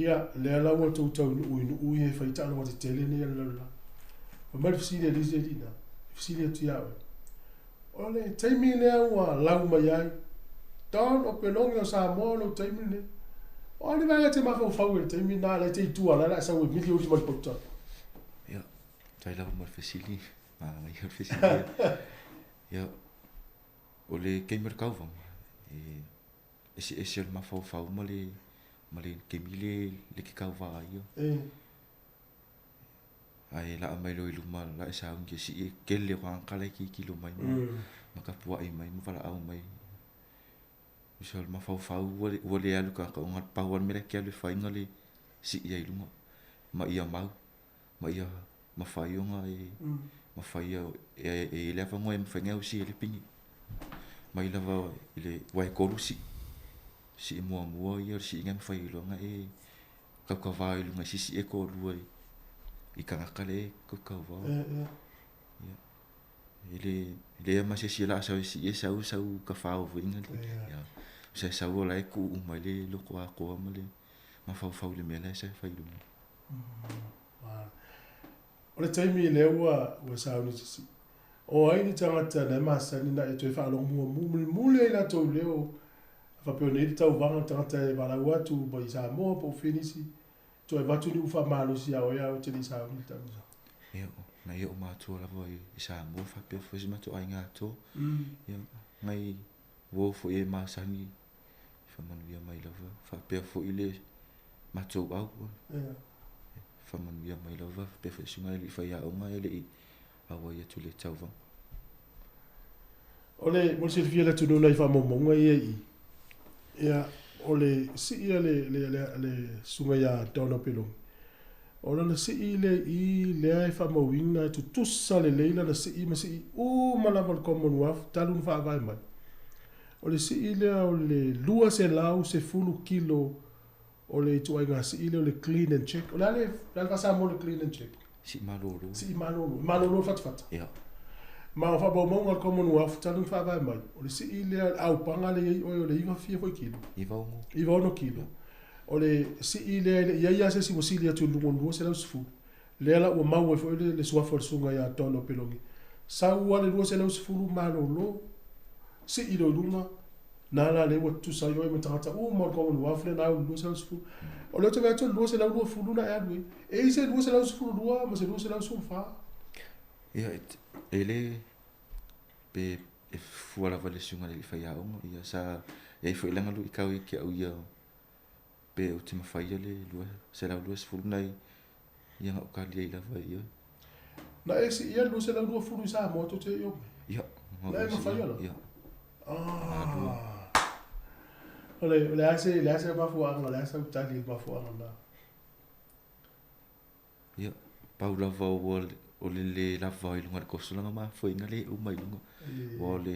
Ia, lea la ua tou taunuu i nuu ia e fai taaloga tetele nei a le lalolagi. Fai mai le fesili a le isi alii na, e fesili atu ia oe, O le taimi lea ua lau mai ai, Don Opeloge o Samoa o lou taimi lenei. O a le vaega e te mafaufau ai i le taimi lena, la e te i tua la o le a sau e mili ou lima i le pauta. Ia, faafetai lava mo le fesili, manaia le fesili ia. Ia, o le taimi o le tauvaga, e eseese o le mafaufau ma le ma le taimi le le te tauva ai ia. Ae laa mai loa i luma la e sauni e sii e tele o tagata la e tilotilo mai ma ma tapuai mai ma valaau mai. Usa o le mafaufau ua le ua le alu tagata ona pau lava le mea la e te alu e fai na le sii ai i luga ma ia mau ma ia mafai ona e mafai e e i ai le avanoa e mafai ona e ausia ai le pine. Mai lava i le aua e tolu sii, sii muamua ia o le siiga e mafai ai loa ona e tautauva i luga i se isi e toalua i tagata lea e tautauva. Ia. E le le ma se isi e laa sau e sii e sau sau tafao foi na le. Ia. Se sau o la e tuu uma i le loto atoa ma le mafaufau i le mea la e sa e fai i luga. O le taimi lea ua ua sauni se sii. O ai ni tagata na e masani na e toe faalogo muamua mulimuli ai latou leo A faapea o nei le tauvaga o le tagata e valaau atu mai Samoa po o fea nisi, toe avatu ni upu faamalosi ia oe a oe te le i sauni le taamilosaga. Ia, nai o'u matua lava i Samoa faapea foi si matou aiga atoa. Ia, nai uo foi e masani faamanuia mai lava faapea foi le matou au. Ia. Faamanuia mai lava faapea foi susuga i le alii faiaoga e le i auai atu i le tauvaga. O le, mo le silafia e le atunuu nai faamaumauga ia i i. Ia, o le sii a le, le, le, le susuga ia Don Opeloge, o lana sii lea i i lea e faamauina e tutusa lelei lana sii ma sii uma lava o le Commonwealth talu ona faavae mai. O le sii lea o le 210 kilo o le ituaiga sii lea o le clean and check. O le a le, le a le faa-Samoa o le clean and check? Sii malolo. Sii malolo. E malolo le fatafata. Ia. Ma o faamaumauga a le Commonwealth talu ona faavae mai, o le sii lea, le aupaga lea e i ai oe o le 9 fia foi kilo. 96. 96 kilo. O le sii lea e le i ai lava se isi ua sili atu i luga o le 210. Lea la ua mau ai foi le suafa o le susuga ia Don Opeloge. Sau lava le 210 malolo, sii loa i luga, na la lea ua tutusa ai oe ma tagata uma o le Commonwealth lea na au i le 210. O lea ou te vaai atu o le 220 na e alu ai. E i ai se 212 ma se 214? Ia, e le pe e fua lava i le susuga i le alii faiaoga, ia sa i ai foi lana luitau ia te au ia pe ou te mafaia le 220 nai ia na ou tali ai lava ia. Na e siia le 220 i Samoa tou te i o mai? Ia. Na e mafaia la? Ia. Ah. O le, o le a se, le a se mafuaaga, o le a sau tali i le mafuaaga lena? Ia, pau lava ua o le le lava i luga o le koso lana mafuaiga le uma i luga. Ua o le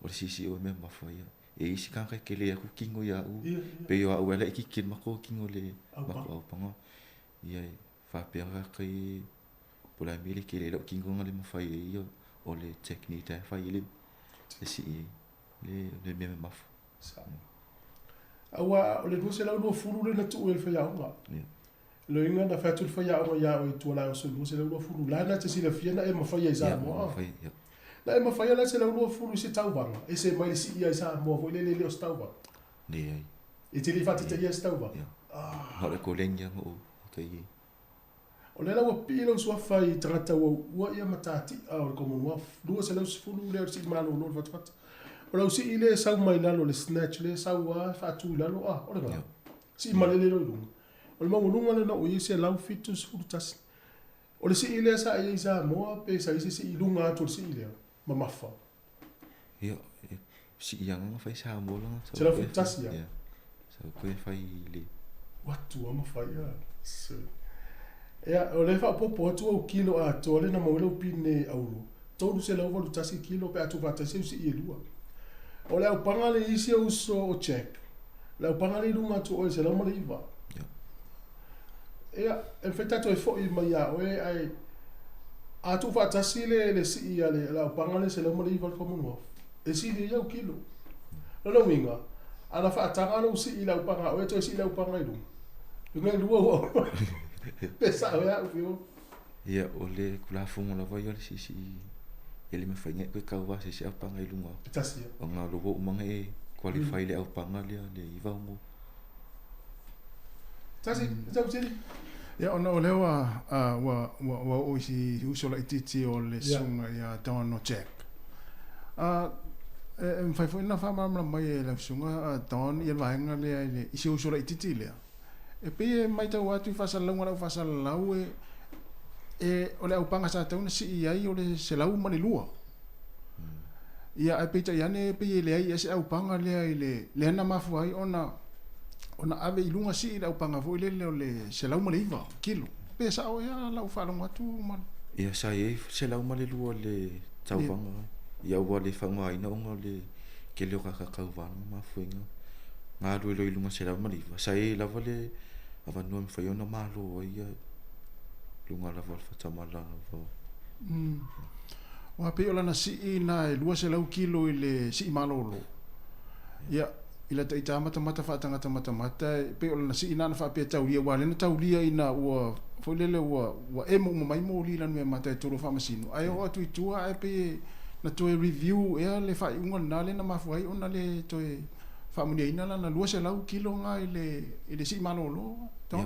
o le siisii o mea mafa ia. E i ai isi tagata e tele atu kino ia au, pei o au e laitiiti le matou kino i le matou aupaga. Ia e faapea tagata ia po o le a le mea e le tele ai lau kino na le mafai ai ia o le technique e fai ai le sii ai le mea mamafa. Aua o le 220 lea na tuu e le faiaoga. Loiga na fai atu le faiaoga ia oe i tua la oso 220 la na te silafia na e mafaia i Samoa. Na e mafaia la 120 i se tauvaga e se mai le sii ai Samoa foi lele le o se tauvaga. Leai. E te le faataitaia se tauvaga. Ah. Na o le koleni lava o tai. O lea la ua pii lou suafa i tagata ua uua ia matatia o le Commonwealth 210 lea o le sii malolo o le fatafata. O lau sii lea e sau mai lalo le snatch lea e sau lava faatu i lalo ah o le ga. Sii malele loa i luga. O le maualuga lena ua i ai 171. O le sii lea sa i ai i Samoa pe sa i ai se sii i luga atu o le sii lea? Mamafa. Ia, e sii agaga fai Samoa lana. 171 ia? Ia. Sa ou toe fai i le. Ua atu ama fai a. So. Ia, o lea e faaopoopo atu au kilo atoa lea na maua ai lau pine auro. 381 kilo pe a tuufaatasi au sii e lua. O le aupaga le isi au uso o Jack, le aupaga le i luga atu o oe 109. Ia, e mafai tatou e foi mai ia oe ae a tuufaatasi le le sii a le aupaga le 109 a le Commonwealth, e sili ai au kilo. Lona uiga, ana faataga lou sii i le aupaga a oe toe sii le aupaga i luga, luga e lua ua pe sao ea au Fiona? Ia, o le Tulafono lava ia o le siisii e le mafai ona e toe tauva se isi aupaga i luga. E tasi ia. Ona o lea ua uma ona e qualify i le aupaga lea, le 96. Tasi, e tau sili. Ia, ona o lea ua, ua, ua, ua oo i si uso laitiiti o le susuga ia Don o Jack. E, e mafai foi ona faamalamalama mai e lau susuga Don ia le vaega lea i le, i si uso laitiiti lea. E pei e matau atu i faasalalauga a le au faasalalau e, e, o le aupaga sa tatau ona sii ai o le 102. Ia, ae peitai ane e pei e leai ea se aupaga lea i le, lea na mafua ai ona, ona ave i luga sii le aupaga foi lele o le 109 kilo. Pe sao ea lau faalogo atu ma le. Ia, sa i ai 102 le tauvaga, ia ua le faaaogaina ona o le tele o tagata tauva na mafua ai ona galue loa i luga 109. Sa i ai lava le avanoa e mafai ona malo ai ia luga lava o le faatamala lava. Aua pei o lana sii na e 200 kilo i le sii malolo. Ia, i lata ita matamata faatagata matamata, e pei o lana sii na na faapea taulia, aua lea na taulia ina ua, foi lele ua, ua emo uma mai moli i lana mea mata e tolu o faamasino, ae oo atu i tua ae pei e na toe review ea le faaiuga lena lea na mafua ai ona le toe faamanuiaina lana 200 kilo na i le, i le sii malolo. Ia,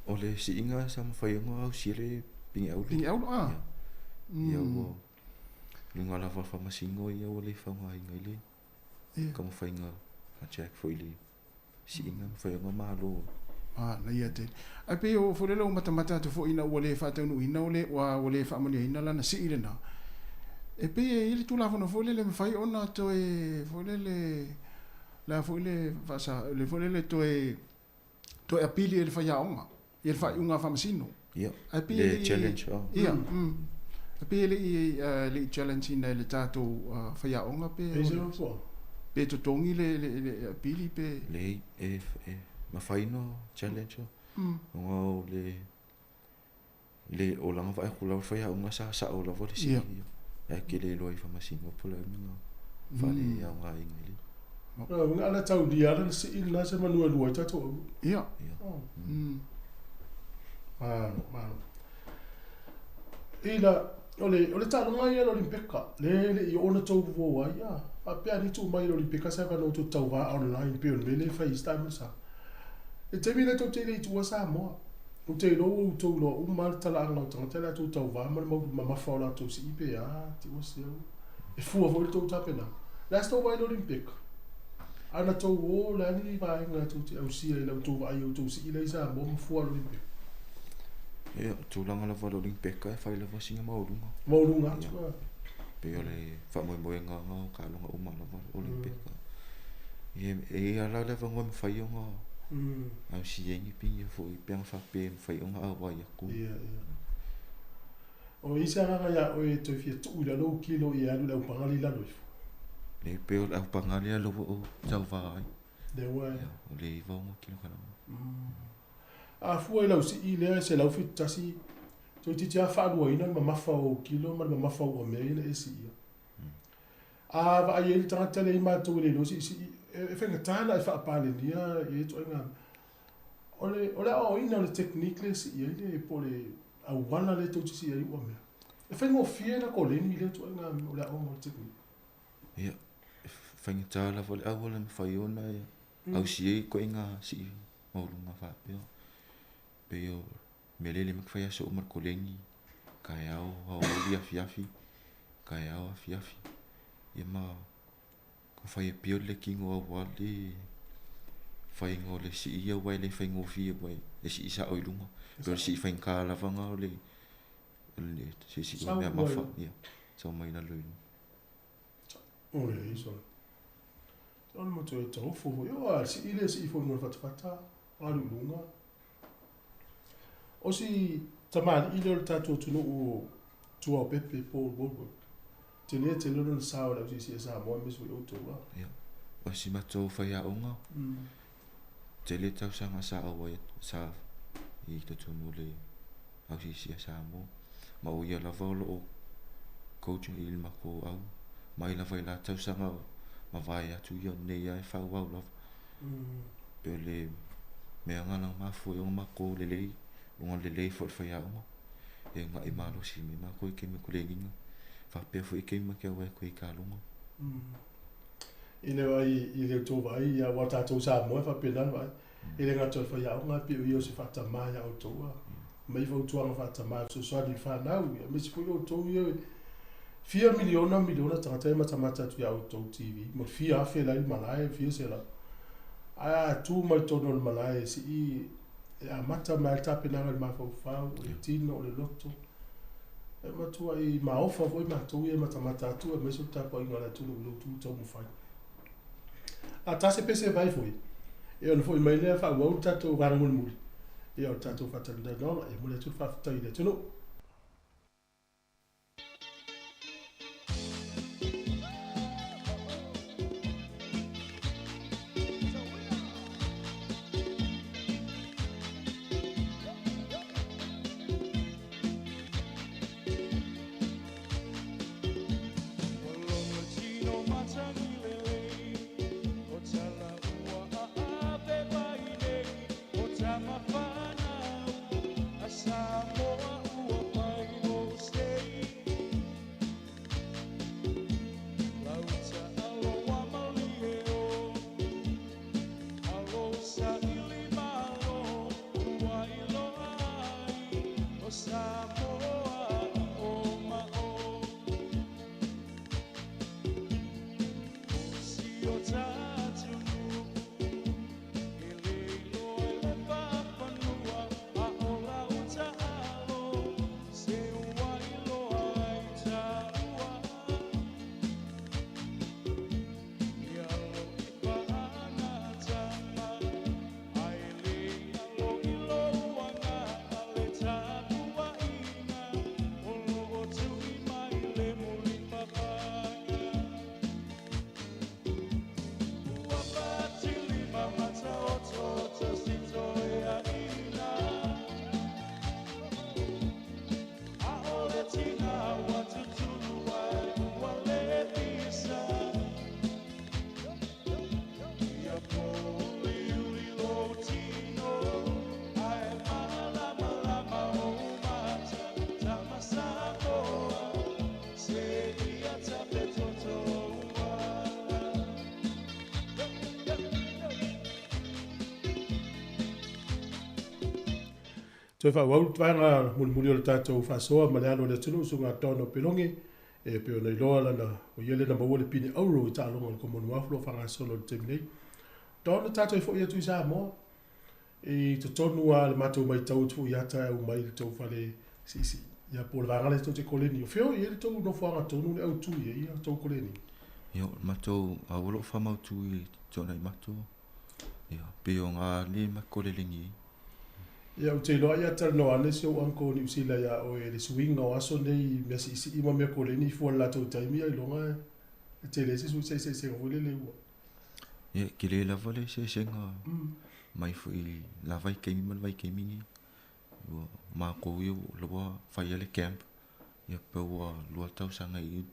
o le siiga sa mafai ona ausia le piniaulu. Piniaulu, ah. Ia, ua luga lava o le faamasino ia ua le faaaogaina i le taumafaiga a Jack foi i le siiga mafai ona malo. Manaia tele. Ae pei o foi lele ua matamata atu foi ina ua le faataunuuina o le ua ua le faamanuiaina lana sii lena. E pei e i ai le Tulafono foi lele e mafai ona toe foi lele le a foi le faasa le foi lele toe toe apili e le faiaoga ia le faaiuga a Faamasino. Ia, Ae pei e le le i challenge oh. Ia, mm. Ae pei e le i le i challenge ina e le tatou faiaoga pe E i se mafuaaga? pe totogi le le le apili pe Leai, e e mafai ona challenge ona o le le o lana vaai atu lava le faiaoga sa sao lava le sii ia. Ae tele loa i Faamasino po o le a le mea na faaleaogaina i le. Uiga a le taulia lava le sii lena semanu e lua ai tatou aulii. Ia. Malo, malo. Ila, o le, o le taaloga ia o le Olimpeka, lea e le i oo ona tou uo ai, a, faapea a tuu mai le Olimpeka se avanoa tou te tauva online pei o le mea lea e fai isi taimi sa. I le taimi lea tou te le i tuua Samoa, ou te iloa ua outou iloa uma lava le talaaga o tagata i latou tauva ma le mau mamafa o latou sii pe a, te ua seu. E fua foi le tou tapenaga. O le a se tou vaai i le Olimpeka? A na tou o, o le a ni vaega tou te ausia i la outou vaai i outou sii la i Samoa ma fua le Olimpeka? Ia, o tulaga lava o le Olimpeka e fai lava sina maualuga. Maualuga atu a. Pei o le faamoemoega lava o taaloga uma lava o Olimpeka. Ia, e i ai la le avanoa e mafai ona ausia ai ni pine foi pe ana faapea e mafai ona auai atu. Ia, ia. O i ai se agaga iā oe e toe fia tuu i lalo ou kilo ia e alu i le aupagali i lalo ifo? Le pei o le aupagali lea ua ou tauva ai. Lea ua e. Ia, o le 96 kilokalama. A fua i lau sii lea e 171, toeitiiti lava faaluaina le mamafa o ou kilo ma le mamafa o uamea ia na e siia. A vaai ai le tagata lea i matou e le iloa siisii, e faigata ona e faapalenia ia ituaiga mea. O le, o le aoaoina o le technique lea e sii ai le, po o le auala lea tou te sii ai uamea, e faigofie ona koleni lea ituaiga o le aoga o le technique. Ia, e faigata lava le auala e mafai ona e ausia ai ituaiga sii maualuga faapea. Pei o mea lele ma fai aso uma le koleni, taeao, aoauli, afiafi, taeao, afiafi. Ia ma fai e pia le tino aua le faiga o le sii aua e le faigofie aua e sii sao i luga. Pei o le sii faigata lava na o le siisii o mea mafa, ia, sau mai lalo i luga. O le iso. O le motu e taofo foi. O a sii le sii foi mo le fatafata, alu i luga. O si tamalii lea o le tatou atunuu o Tuaopepe, Paul Woolworth. Tele tele lona sao i le ausiisii a Samoa aemaise foi outou a. Ia, o si matou faiaoga, tele tausaga sa auai sa i totonu o le ausiisii a Samoa. Ma o ia lava o lo o coach i le matou au. Mai lava i la tausaga mavae atu ia nei lava e faaauau lava. Pei o le mea lena na mafua ai ona matou lelei, ona lelei foi o le faiaoga. E uunai malosi mai matou i taimi o koleniga, faapea foi i taimi ma te auai atu ai i taaloga. I le vaai i le tou vaai aua tatou Samoa e faapena le vaai. E le gata o le faiaoga ae pei o ia o se faatamā ia outou a. Aumai fautuaga faatamā e fesoasoani i le fanau aemaise foi outou ia fia miliona miliona tagata e matamata atu ia outou TV mo le fia afe la i le malae fia selau. Ae a tu mai totonu o le malae e sii e amata mai le tapenaga i le mafaufau, o le tino, o le loto. E matuai maofa foi matou ia e matamata atu aemaise o le tapuaiga a le atunuu i lo outou taumafai. A ta se pese vai foi, e ona foi mai lea faaauau le tatou vaega mulimuli, ia o le tatou faatalatalanoaga. E momoli atu le faafetai i le atunuu. Toe faaauau le vaega mulimuli o le tatou faasoa ma le alo o le atunuu Susuga Don Opeloge e pei ona iloa lana o ia lea na maua le pine auro i taaloga o le Commonwealth o lo o faagasolo i le taimi nei. Don, na tatou foi atu i Samoa i totonu lava o le matou matau atu foi i ata e aumai i le tou fale siisii ia po o le vaega lea tou te koleni. O fea o i ai le tou nofoaga tonu le autu i ai ia tou koleni? Ia, o le matou a ua loo faamautu i Tuanaimato, ia, pei o ga le ma kolelegi ai. Ia, ou te iloa ia talanoa ane si ou uncle Niu Sila iā oe i le suiga o aso nei i mea siisii ma mea koleni i fua i le latou taimi ailoga e tele ai se eseesega foi lele ua. Ia, tele lava le eseesega mai foi i la vaitaimi ma le vaitaimi nei. Ua matou ia ua faia le camp, ia pe ua 2 tausaga i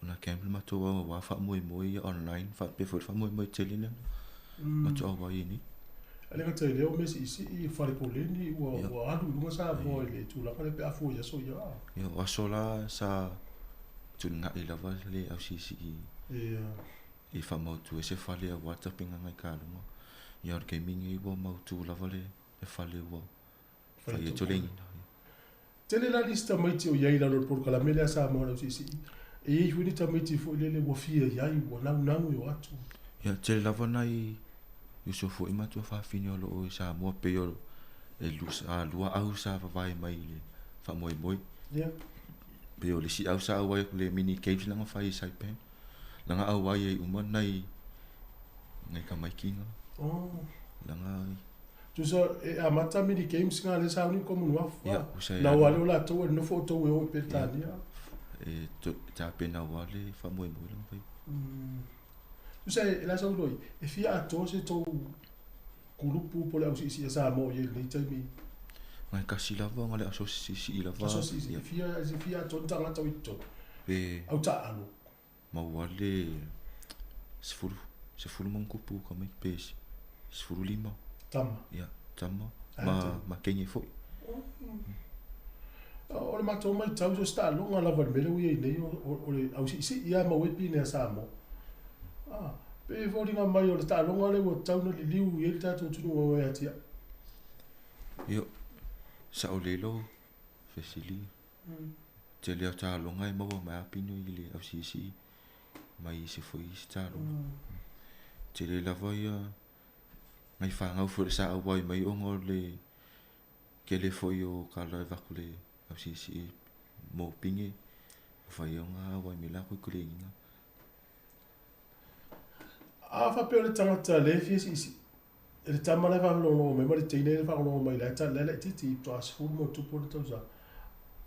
ona camp le matou aua faamoemoe ia online faapea foi le faamoemoe tele lea na matou auai ai nei. E le gata i lea o mea siisii, fale koleni ua ua alu i luga Samoa i le tulaga lea pe a fua i aso ia. Ia, o aso la sa tulinai lava le au siisii i faamautu ai se fale aua tapenaga i taaloga. Ia o le taimi lenei ua mautu lava le fale ua fai ai toleaina. Tele la nisi tamaiti o i ai i lalo o le polokalame lea a Samoa lau siisii. E i ai foi ni tamaiti foi lele ua fia i ai, ua naunau e o atu. Ia, tele lava nai uso foi ma tuafafine o lo o i Samoa pei o e lua au sa vavae mai i le faamoemoe. Ia. Pei o le isi au sa auai atu le mini games lea na fai i Saipan. Lana auai ai uma nai nai tamaiti na. Oh. Lana Tusa e amata mini games nga lea sa uni Commonwealth. Ia, usa e Na ua ale o latou e nofo outou e o i Peretania. E tapena aua le faamoemoe lana fai. Tusa e la sau loi, e fia atoa se tou kulupu po le au siisii a Samoa o i ai i lenei taimi. Ngai kasi lava nga le aso siisii lava. Aso siisii, e fia, e fia atoa ni tagata o i totonu. Pe Au taaalo. Maua le 10, 10 ma ona tupu tamaiti pe 15. Tama. Ia, tama ma ma teine foi. O le matou matau, so o se taaloga lava i le mea lea ua i ai nei, o le ausiisii lava maua ai pine a Samoa. A, pei e foliga mai o le taaloga lea ua tatau ona liliu i ai le tatou atunuu e o e atiae. Ia, sao lelei lau fesili. Tele o taaloga e maua mai lava pine i le ausiisii mai isi foi isi taaloga. Tele lava ia nai fanau foi sa auai mai ona o le tele foi o tala e avatu i le ausiisii mo pine, mafai ona auai mai latou i koleniga. A faapea o le tagata lea e fia siisii, e le tama la e faalogologo mai ma le teine la e faalogologo mai la e la e laitiiti faatoa 10 ma ona tupu ona tausaga,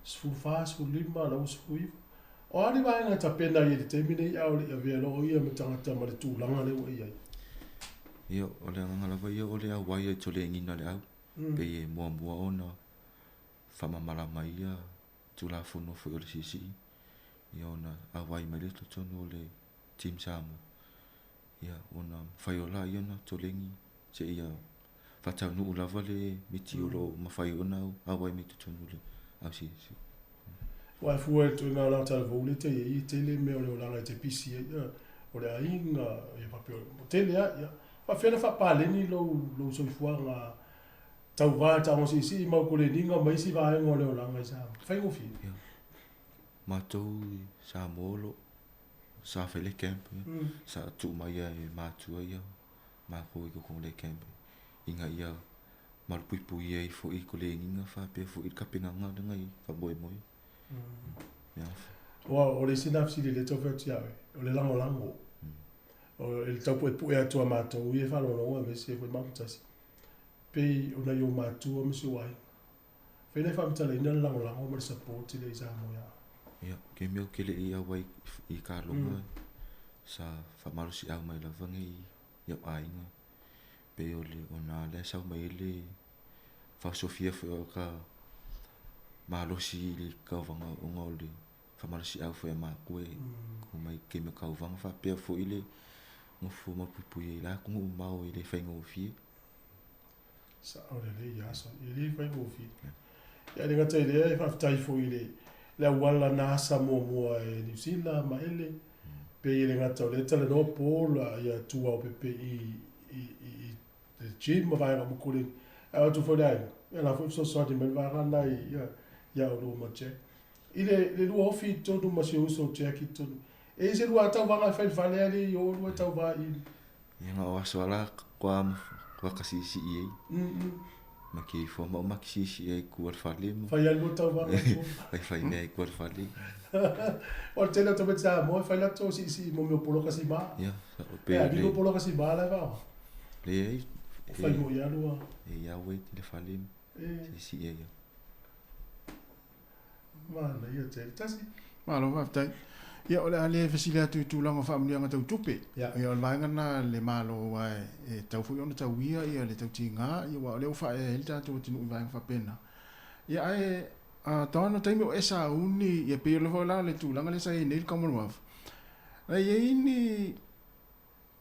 14, 15, la ua 19. O a ni vaega e tapena ai i le taimi nei a o le i avea loa o ia ma tagata ma le tulaga lea ua i ai? Ia, o le agaga lava ia o le auai ai toleaina le au, pei e muamua ona faamamalama ai ia Tulafono foi o le siisii, ia ona auai mai lea i totonu o le Team Samoa. Ia, ona mafai loa lea ona toleni seia faataunuu lava le miti o lo o mafai ona auai mai totonu o le au siisii. Aua e fua i le ituaiga olaga talavou lea e tai ai, e tele mea o le olaga e te pisi ai, o le aiga, ia faapea, ua tele lava. Ia, faapefea ona faapaleni lou, lou soifuaga tauva taoga siisii ma au koleniga ma isi vaega o le olaga i Samoa? Faigofie. Ia, matou i Samoa o lo o sa fai le camp, sa tuu mai e matua ia matou i totonu o le camp ina ia malupuipuia ai foi koleniga faapea foi le tapenaga lea i faamoemoe. Aua o le isi lena fesili lea e tau fai atu ia oe, o le lagolago. O le tau puepue atu a matou ia e faalogologo aemaise foi matou tasi. Pei o nai ou matua ma si ou aiga. Fai na e faamatalaina le lagolago ma le support lea i Samoa ia oe. Ia, taimi ou te le i auai i taaloga, sa faamalosiau mai lava nei i au aiga. Pei o le ona lea e sau mai ai le faaosofia foi o ka malosi i le tauvaga ona o le faamalosiau foi a matua e omai i taimi o tauvaga faapea foi le nofo mapuipui ai la atunuu mamao e le faigofie. Sao lelei ia aso, e le faigofie. Ia e le gata i lea, e faafetai foi i le le auala na asa muamua e Niu Sila ma Ele, pei e le gata o lea e talanoa Paul ia Tuaopepe i i i le gym ma vaega uma koleni. Ae o atu foi le aiga, ia la foi e fesoasoani mai le vaega lena i, ia, ia oulua ma Jack. I le, le lua ofi i totonu ma si ou uso o Jack i totonu, e i ai se lua tauvaga e fai i le fale ae le i o lua tauva i. Ia na o aso ala kua kua kasisi i ai. Ma ke ifo ma o makisisi ai kua le fale ma. Fai ai lua tauvaga i tua. Fai fai mea i kua le fale. O le tele o tamaiti Samoa e fai latou siisii mo mea o poloka sima. Ia, sa o pe le. Le. Lilo poloka sima la e faaoga. Leai. O fai moi lava lua. E ia ue i le fale ma siisii ai. Manaia tele. Tasi. Malo faafetai. Ia, o le a le fesili atu i tulaga o faamanuiaga tau tupe. Ia, o le vaega lena a le Malo aua e tatau foi ona tauia ia le tautiga, ia aua o lea ua faaea ai le tatou atunuu i vaega faapena. Ia, ae a tau ona taimi o e sauni, ia pei foi la o le tulaga lea sa i ai nei le Commonwealth. Na i ai ni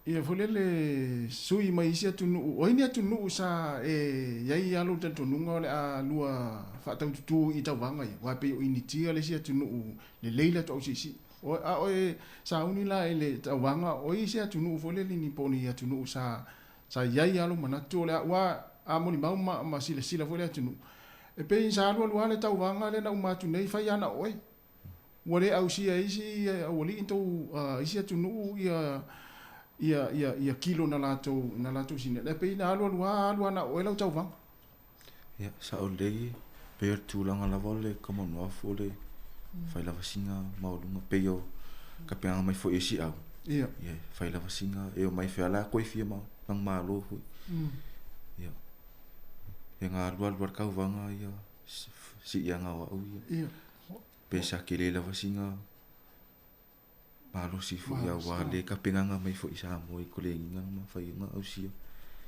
Ia foi lele sui mai isi atunuu, o ai ni atunuu sa e i ai lava lou talitonuga o le a lua faataututu i tauvaga ia, aua e pei o Initia le isi atunuu lelei le atu ausiisii. O, a o e sauni la i le tauvaga, o ai isi atunuu foi lele ni po o ni atunuu sa sa i ai lava lou manatu o le a, aua a molimau ma, ma silasila foi le atunuu, e pei sa alualu lava le tauvaga lea na uma atu nei, fai lava na o oe. Ua le ausia e isi aualii tou isi atunuu ia ia ia ia kilo na latou na latou sini. E pei na alu alu lava alu lava na o oe lau tauvaga. Ia, sao lelei, pei o le tulaga lava o le Commonwealth o le fai lava sina maualuga, pei o tapenaga mai foi e siau. Ia. Ia, fai lava sina, e omai fea la koe fia manumalo foi. Ia, e na alu alu lava le tauvaga ia, siiaga o au ia. Ia. Pe sa tele lava sina malosi foi aua le tapenaga mai foi i Samoa i koleniga ma mafai ona ausia.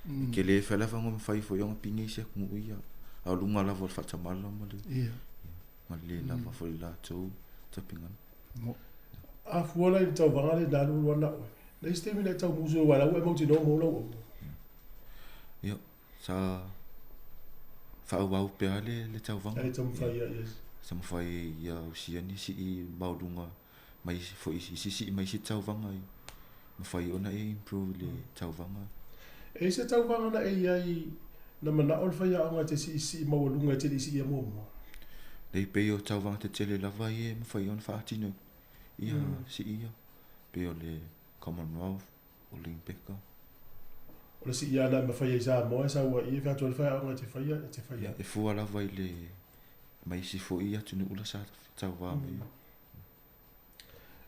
E tele fai lava ona mafai foi ona pine isi atunuu ia, a o luga lava o le faatamala ma le ma le le lava foi o le latou tapenaga. A fua la i le tauvaga lea na alu alu ana oe, na i ai se taimi na e tau musu ai aua o la ua e mautinoa ua maua lau auma. Ia, Sa faaauau pea le le tauvaga. Ai taumafai ia yes. Taumafai ia ausia nisi i maualuga mai isi foi isi sii mai isi tauvaga i mafai ona e improve le tauvaga. E i se tauvaga na e i ai na manao le faiaoga e te siisii maualuga e te le i siia muamua? Lei pei o tauvaga tetele lava ia e mafai ona faatino ia sii ia pei o le Commonwealth. Olympic. O le sii lava na mafai ai Samoa e sau ai e fai atu ai le faiaoga e te faia, e te faia. Ia, e fua lava i le ma isi foi atunuu la sa tauva mai ai.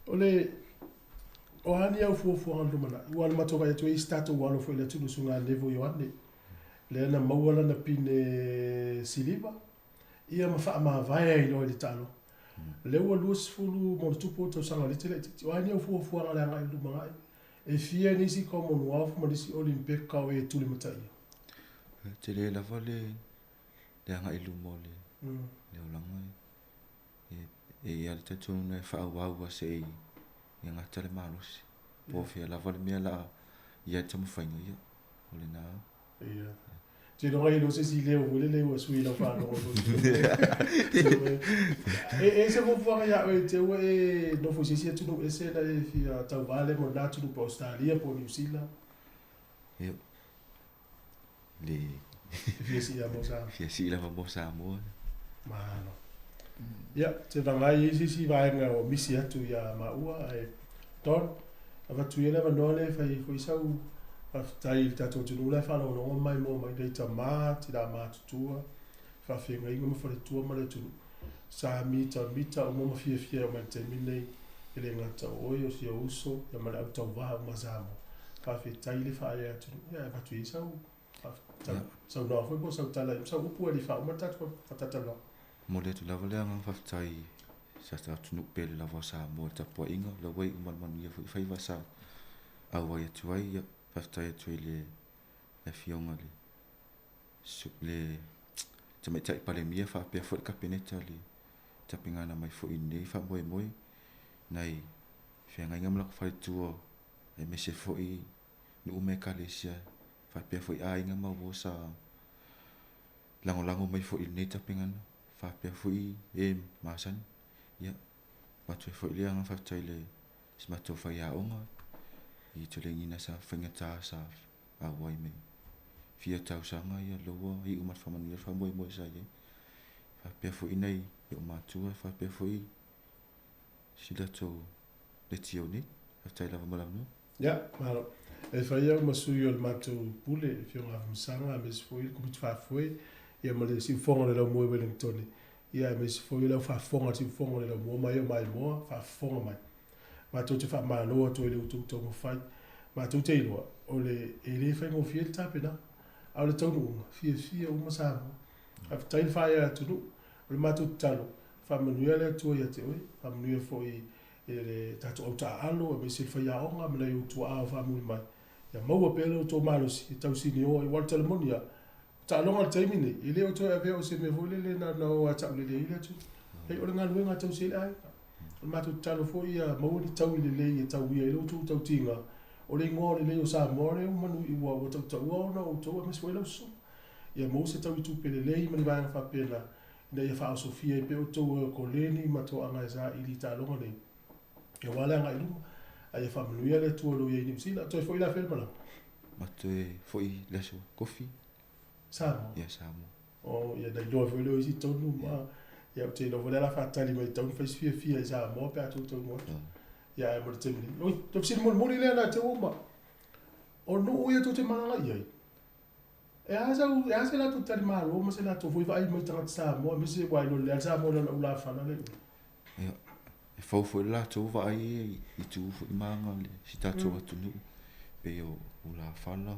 O le O a ni au fuafuaga i le lumanai? Ua alu matou vaai atu ai i si tatou alo foi i le atunuu Susuga Nevo Ioane, lea na maua lana pine siliva, ia ma faamavae ai loa i le taaloga. Lea ua 20 ma ona tupu tausaga o lea e te laitiiti. O a ni au fuafuaga i le agai i le lumanai? E fia nisi Commonwealth ma nisi Olympic o e tulimataia? E tele lava le le agai i luma o le le olaga e e i ai le talitonuga e faaauau lava se i gata le malosi. Po o fea lava le mea o le a i ai le taumafaiga, ia, o lena. Ia. Seiloga i se isi leo foi lele ua sui i lau faalogo. E e se fuafuaga ia oe te ua e nofo i se isi atunuu ese na e fia tauva le mo lena atunuu po o Australia po o Niu Sila. Ia. Le fia sii lava mo Samoa. Fia sii lava mo Samoa. Malo. Ia, te vagai i se isi vaega o misi atu ia maua ae Don, avatu ia le avanoa lea e fai ai foi sau faafetai i le tatou atunuu la e faalogologo mai moa mai nei tama, tina matutua, faafeagaiga ma faletua ma le atunuu. Sa mitamita uma ma fiafia e oo mai i le taimi lenei, e le gata o oe, o si ou uso, ia ma le au tauva uma a Samoa. Faafetai le faaea atunuu, ia e avatu i ai sau saunoaga foi po o sau tala, sau upu e le faauma le tatou faatalatalanoaga. Momoli atu lava le agaga faafetai i si a atunuu pele lava o Samoa i le tapuaiga, o la ua iu ma le manuia foi faiva sa auai atu ai. Ia, faafetai atu ai i le Afioga i le Tamaitai Palemia faapea foi le Kapeneta i le tapenana mai foi i lenei faamoemoe nai feagaiga ma latou faletua aemaise foi nuu ma ekalesia faapea foi aiga ma uo sa lagolago mai foi i lenei tapenana faapea foi e masani. Ia, avatu ai foi le agaga faafetai i le si matou faiaoga i tuleiga sa faigata sa auai mai. fia tausaga ia lea ua iu ma le faamanuia le faamoemoe sa i ai. Faapea foi nai ou matua, faapea foi si latou leitio nei. Faafetai lava mo le avanoa. Ia, malo. E fai au ma sui o le matou Pule, le Afioga Afamasaga, aemaise foi le Komiti Faafoe, ia ma le Siufofoga o le Laumua i Wellingtone, ia aemaise foi le au faafofoga a le Siufofoga o le Laumua mai o Maimoa faafofoga mai. Matou te faamalo atu ai i le outou taumafai. Matou te iloa, o le, e le faigofie le tapenaga, a o le taunuuga, fiafia uma Samoa. Faafetai le faaea atunuu. O le matou tatalo, faamanuia le Atua ia te oe, faamanuia foi i le tatou au taaalo, aemaise le faiaoga ma nai ou tuaa o faamuli mai, ia maua pea lo outou malosi e tausinioa ai. Aua o le tala moni lava, o taaloga i le taimi lenei, e le o toe avea o se mea foi lele na ona o lava e taulelei ai le atunuu. Leai, o le galuega e tausi ai le aiga. O le matou tatalo foi ia maua ni taui lelei e tauia ai lo outou tautiga, o le igoa lelei o Samoa lea ua manu ua tautaua ona o outou aemaise foi lau susuga. Ia maua se taui tupe lelei ma ni vaega faapena, ina ia faaosofia ai pea outou e o koleni ma toaga e saili i taaloga nei, aua le agai i luma, a ia faamanuia le Atua i lou i ai i Niu Sila. Toe foi la fea le malaga? Ma toe foi i le aso kofi. Samoa? Ia, Samoa. Oh, ia na iloa foi lea o isi tonu ma, ia ou te iloa foi lea la faatali mai tau na fai si fiafia i Samoa pe a tou taunuu atu. Ia ae mo le taimi nei. Oi, tou fesili mulimuli lea na te ua ma, o nuu ia tou te malaga i ai, E a sau, e a se latou tali malo ma se latou foi vaai mai i tagata Samoa aemaise aua e iloa lelei lava le Samoa i lana ulafala le ula. Ia, e fou foi le latou vaai ia i itu foi ma aga o si tatou atunuu, pei o ulafala,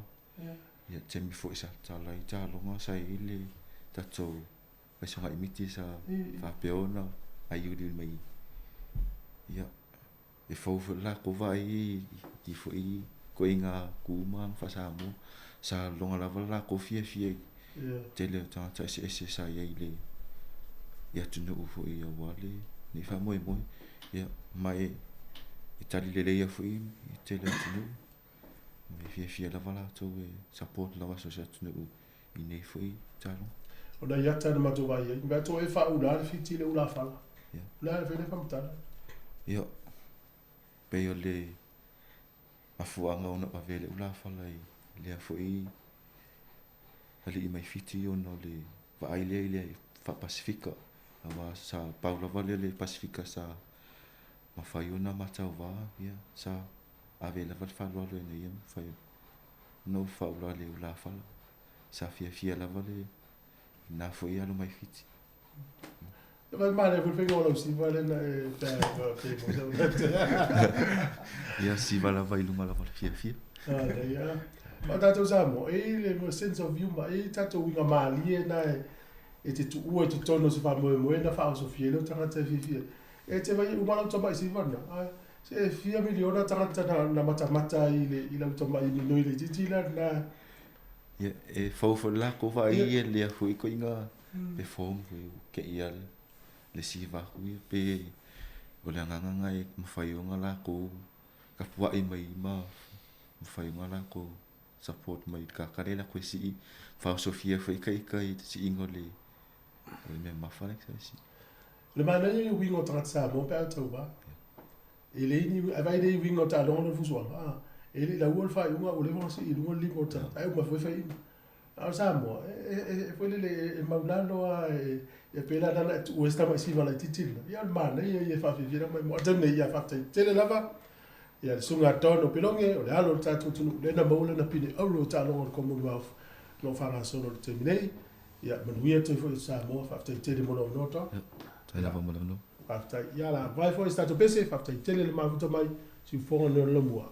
ia taimi foi sa tatala ai taaloga sa i ai le tatou faisogaimiti sa faapea ona aiuliuli mai, ia, E fou foi le latou vaai i foi ituaiga tu ma aga faa-Samoa. Sa lologa lava le latou fiafia i le tele o tagata eseese sa i ai i le i atunuu foi aua lenei faamoemoe. Ia, ma e tali lelei foi i le tele o atunuu. E fiafia lava latou e support lava so o se atunuu i nei foi taaloga. O nai ata na matou vaai ai, mea toe faaula le Fiti i le ulafala. O le a fai le faamatala? Ia, pei o le mafuaaga ona ou avea le ulafala i lea foi alii mai Fiti ona o le vaai lea i le faa-Pasefika. Aua sa pau lava lea le Pasefika sa mafai ona matauva, ia, sa ave lava le faaaloalo ina ia mafai ona ou faaula i le ulafala. Sa fiafia lava le na foi alo mai Fiti. E vai manaia foi le faiga o lau siva lea na e pe a pe mo sau Ia siva lava i luga lava o le fiafia. Ah, lea ia. Ma o tatou Samoa, e i le sense of humor, e i tatou uiga malie na e te tuua i totonu o se faamoemoe na faaosofia ai lou tagata e fiafia ai. E te vai uma lau tamai siva na, ai, se e fia miliona tagata na, na matamata ai i, le, i lau tamai minoi laitiiti la na. Ia, e fou foi le latou vaai ia lea foi ituaiga perform foi keia le siva atu ia pe o le agaga na e mafai ona latou tapuai mai ma mafai ona latou support mai i le tagata lea latou e sii faaosofia foi ita i le siiga o le mea mamafa lea sa e sii. O le manaia ia uiga o tagata Samoa pe a tauva. E leai ni, ae vaai lelei i uiga o taaloga lea o le fusuaga, a, e le i laua le faaiuga ua leva ona sii i luga le lima o le tagata, ae uma foi faiina. A o Samoa, e, e, e, foi lele, e, e maulalo lava, e, e pei la nana e tuu ai si tamai siva laitiiti lena. Ia o le manaia ia e faafiafia lava mai mo. A o le taimi nei, ia faafetai tele lava, ia le Susuga a Don Opeloge, o le alo o le tatou atunuu, lea na maua lana pine auro i taaloga o le Commonwealth o lo o faagasolo i le taimi nei. Ia manuia toe foi i Samoa, faafetai tele mo lou avanoa Don. Faafetai lava mo le avanoa. Faafetai. Ia la vae foi se tatou pese, faafetai tele le mafuta mai, siufofoga nei o le Laumua.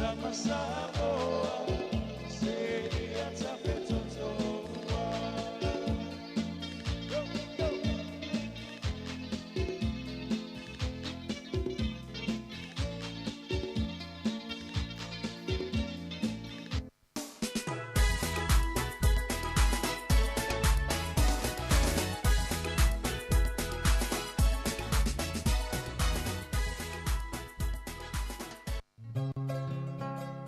Tama Samoa, se ia tafetotoa. Go, go.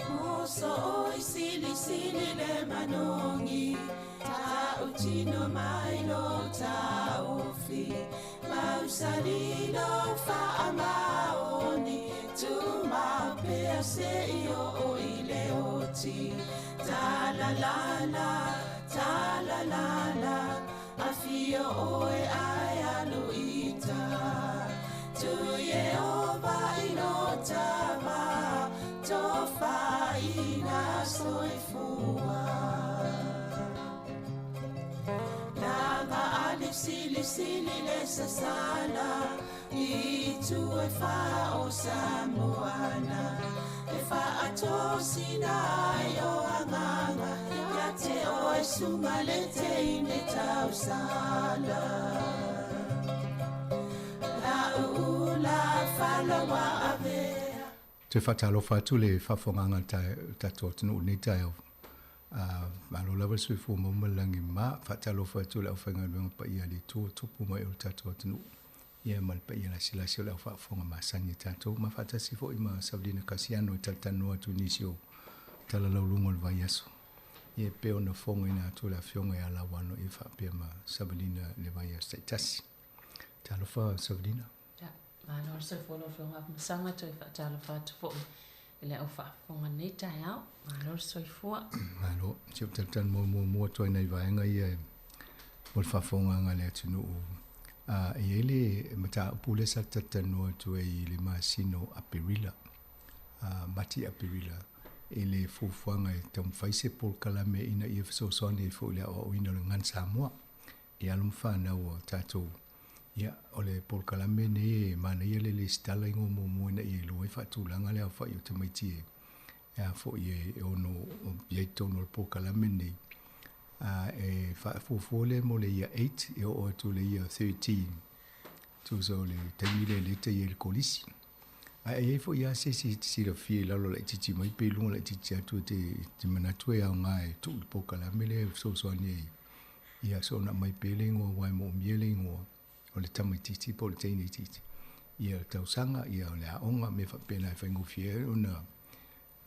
Moso oi sili sili le manongi Ta utino mai lo ta ofi Mausali lo fa amaoni Tu mapea se io o ile oti Ta la la la, ta la la la Afio oe ai aluita Tu Yehova ilo tama Tofaina soifua Lava ali sili sili le sasala I tu e fa o Samoana E fa atosina ai o anganga Ia te o e sunga le te ine tausala La ula falawa avea Toe faatalofa atu le faafofogaaga a le tatou atunuu i lenei taeao. Malo lava le soifua maua ma le lagi mama. Faatalofa atu i le aufaigaluega paia a le Atua o tupu mai o le tatou atunuu, ia ma le paia lasilasi o le au faafofoga masani a tatou, ma faatasi foi ma Savelina Kasiano e talatalanoa atu i nisi o talalauluga o le vaiaso. Ia e pei ona fofogaina atu e le Afioga ia Lauano ia faapea ma Savelina i le vaiaso taitasi. Talofa Savelina. Ia, malo le soifua lau Afioga Afamasaga, toe faatalofa atu foi i le au faafofoga i lenei taeao. Malo le soifua. Malo. Si ou talatalanoa muamua atu ai nai vaega ia mo le faafofogaaga a le atunuu. E i ai le mataupu lea sa talatalanoa atu ai i le masina o Aperila, Mati Aperila, i le fuafuaga e taumafai se polokalame ina ia fesoasoani ai foi i le aoaoina o le gagana Samoa i alo ma fanau a tatou. Ia, o le polokalame lenei e manaia le lesitala igoa muamua ina ia iloa ai faatulaga le aofai o tamaiti e a foi e ono i ai i totonu o le polokalame lenei. E faafuafua lea mo le Year 8 e oo atu i le Year 13, tusa o le taimi lea lea e tai ai i le kolisi. Ae i ai foi lava se isi e te silafia i lalo laitiiti mai pe i luga laitiiti atu e te manatu e aoga e tuu i le polokalame lea e fesoasoani ai ia soona aumai pea le igoa aua e moomia le igoa o le tamaitiiti po o le teine itiiti, ia le tausaga, ia o le aoga, mea faapena e faigofie ai ona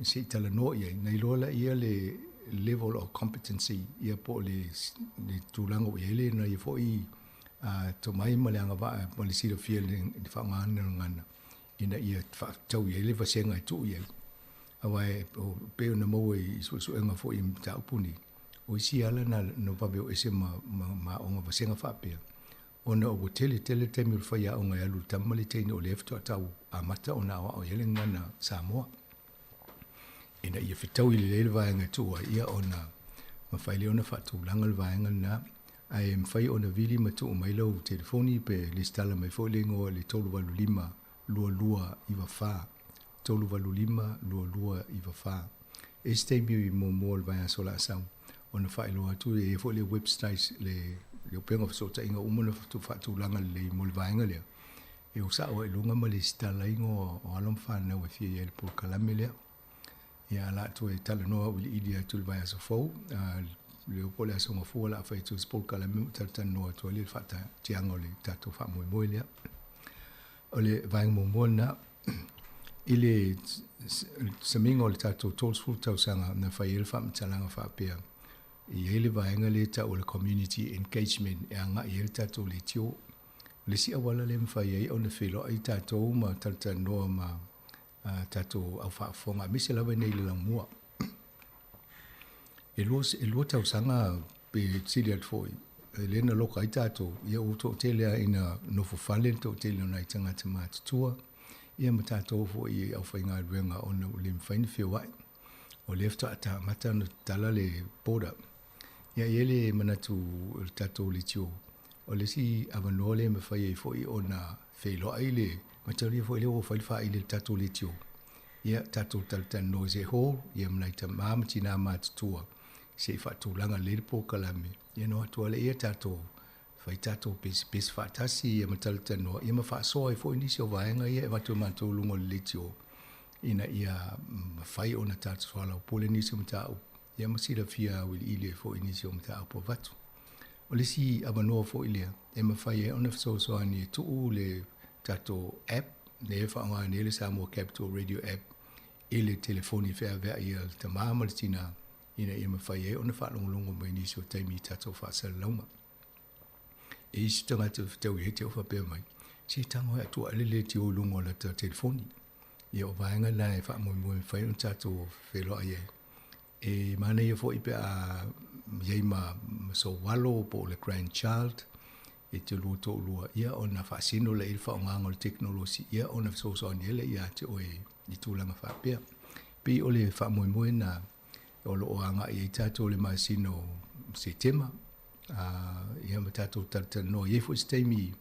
se i talanoa i ai. Na iloa laia le level of competency ia po o le tulaga ua i ai lena ia foi tomai ma le agavaa ma le silafia i le faaaogaina o le gagana ina ia faatatau i ai le vasega e tuu i ai. Aua e pei ona maua i suesuega foi i mataupu nei, o isi ala na vave o ese ma aoga vasega faapea, ona ua tele tele le taimi o le faiaoga e alu i le tama ma le teine o lea faatoa tau amata ona aoao i ai le gagana Samoa. Ina ia fetaui lelei le vaega e tuu ai, ia ona mafai lea ona faatulaga le vaega lena, ae mafai ona vili ma tuu mai lau telefoni pe lesitala mai foi le igoa i le 385 2294, 385 2294. E isi taimi muamua o le vaiaso o le a sau ona faailoa atu e i ai foi le website le upega o fesootaiga uma ona faatulaga lelei mo le vaega lea e o sao ai i luga ma lesitala igoa o alo ma fanau e fia i ai i le polokalame lea. Ia, o le a toe talanoa auiliili atu i le vaiaso fou, le iloa po o le aso gafua o le a fai atu ai se polokalame ma talatalanoa atu ai le faataatiaga o le tatou faamoemoe lea. O le vaega muamua lena, i le samiga o le tatou 30 tausaga na fai ai le faamatalaga faapea, e i ai le vaega lea e tau o le community engagement e agai ai le tatou leitio. O le isi auala lea e mafai ai ona feiloai tatou ma talatalanoa ma tatou au faafofoga, aemaise lava i inei i le laumua. E lua tausaga pe sili atu foi, lea na loka ai tatou, ia ua toatele lava ina nofo fale le toatele o nai tagata matutua, ia ma tatou foi i aufaigaluega ona ua le mafai ona feoai. O lea faatoa amata ona tatala le border. Ia e i ai le manatu o le tatou leitio, o le isi avanoa lea e mafai ai foi ona feiloai le mataulia foi lea ua fai le faili a le tatou leitio. Ia, tatou talatalanoa i se hall, ia ma nai tamā ma tinā matutua, se i faatulaga lelei le polokalame, ia ona o atu lava lea tatou fai tatou pesepese faatasi ia ma talatalanoa, ia ma faasoa ai foi nisi o vaega ia e avatu e matou i luga o le leitio, ina ia mafai ona tatou soalaupule nisi o mataupu, ia ma silafia auiliili ai foi nisi o mataupu avatu. O le isi avanoa foi lea e mafai ai ona fesoasoani e tuu le tatou app lea e faaaoga nei le Samoa Capital Radio App i le telefoni feaveai a le tama ma le tina ina ia mafai ai ona faalogologo mai nisi o taimi i tatou faasalalauga. E isi tagata e fetaui ai te o faapea mai, se tago e atu ale le tio i luga o lata telefoni. Ia o vaega na e faamoemoe mafai ona tatou feiloai ai. E manaia foi pe a i ai ma sou alo po o le grandchild e te lua toalua, ia ona faasino lea i le faaaogaga o le tekonolosi, ia ona fesoasoani ai lea ia te oe i tulaga faapea. Pei o le faamoemoe na o lo o agai ai tatou i le masina o Setema, ia ma tatou talatalanoa. E i ai foi se taimi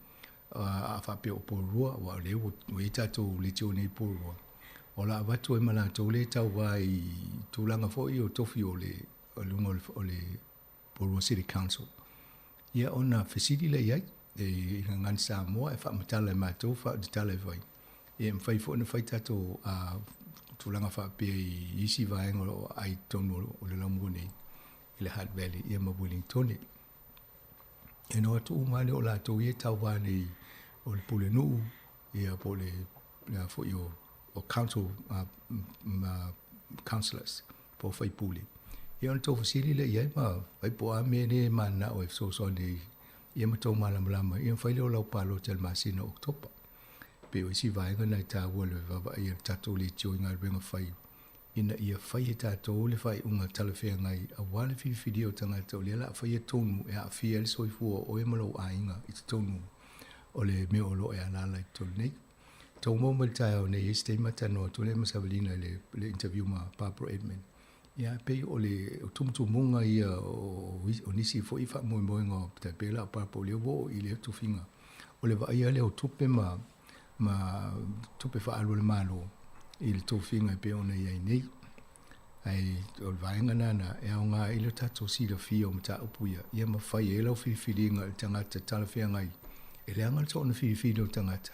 a faapea o Porirua, aua o lea ua i ai tatou leitio nei i Porirua, o la avatu ai ma latou lea e tauva i tulaga foi o tofi o le luga o le Porirua City Council. Ia ona fesili lea i ai, i Gagana Samoa e faamatala e matou faamatala e fai. Ia e mafai foi ona fai tatou tulaga faapea i isi vaega o lo o aai i totonu o le laumua nei, i le Hutt Valley ia ma Wellingtone. E no atu uma lea o latou ia e tauva nei o le pulenuu ia po o le a foi o council councillors po o faipule. Ia ona tou fesili lea i ai ma fai po o a mea lea e mananao e fesoasoani ai ia ma tou malamalama ia ona fai lea o lau palota i le masina o Oketopa. Pei o isi vaega na e taua i le vaavaaia o le tatou leitio i galuega fai ina ia fai e tatou le faaiuga talafeagai aua le filifilia o tagata o lea o le a faia tonu e aafia ai le soifua o oe ma lou aiga i totonu o le mea o lo o e alaala i totonu nei. Tou maua mai le taeao nei i se taimi talanoa atu lea ma Savalina i le interview ma Barbara Edman. Ia pei o le tumutumuga ia o nisi foi faamoemoega o tai pei la o Barbara o lea ua oo i lea tofiga. O le vaaia lea o tupe ma tupe faaalu a le Malo i le tofiga e pei ona i ai nei. Ae o le vaega lena e aoga ai le tatou silafia o mataupu ia, ia mafai ai lau filifiliga i le tagata talafeagai. E leaga le soona filifili o le tagata,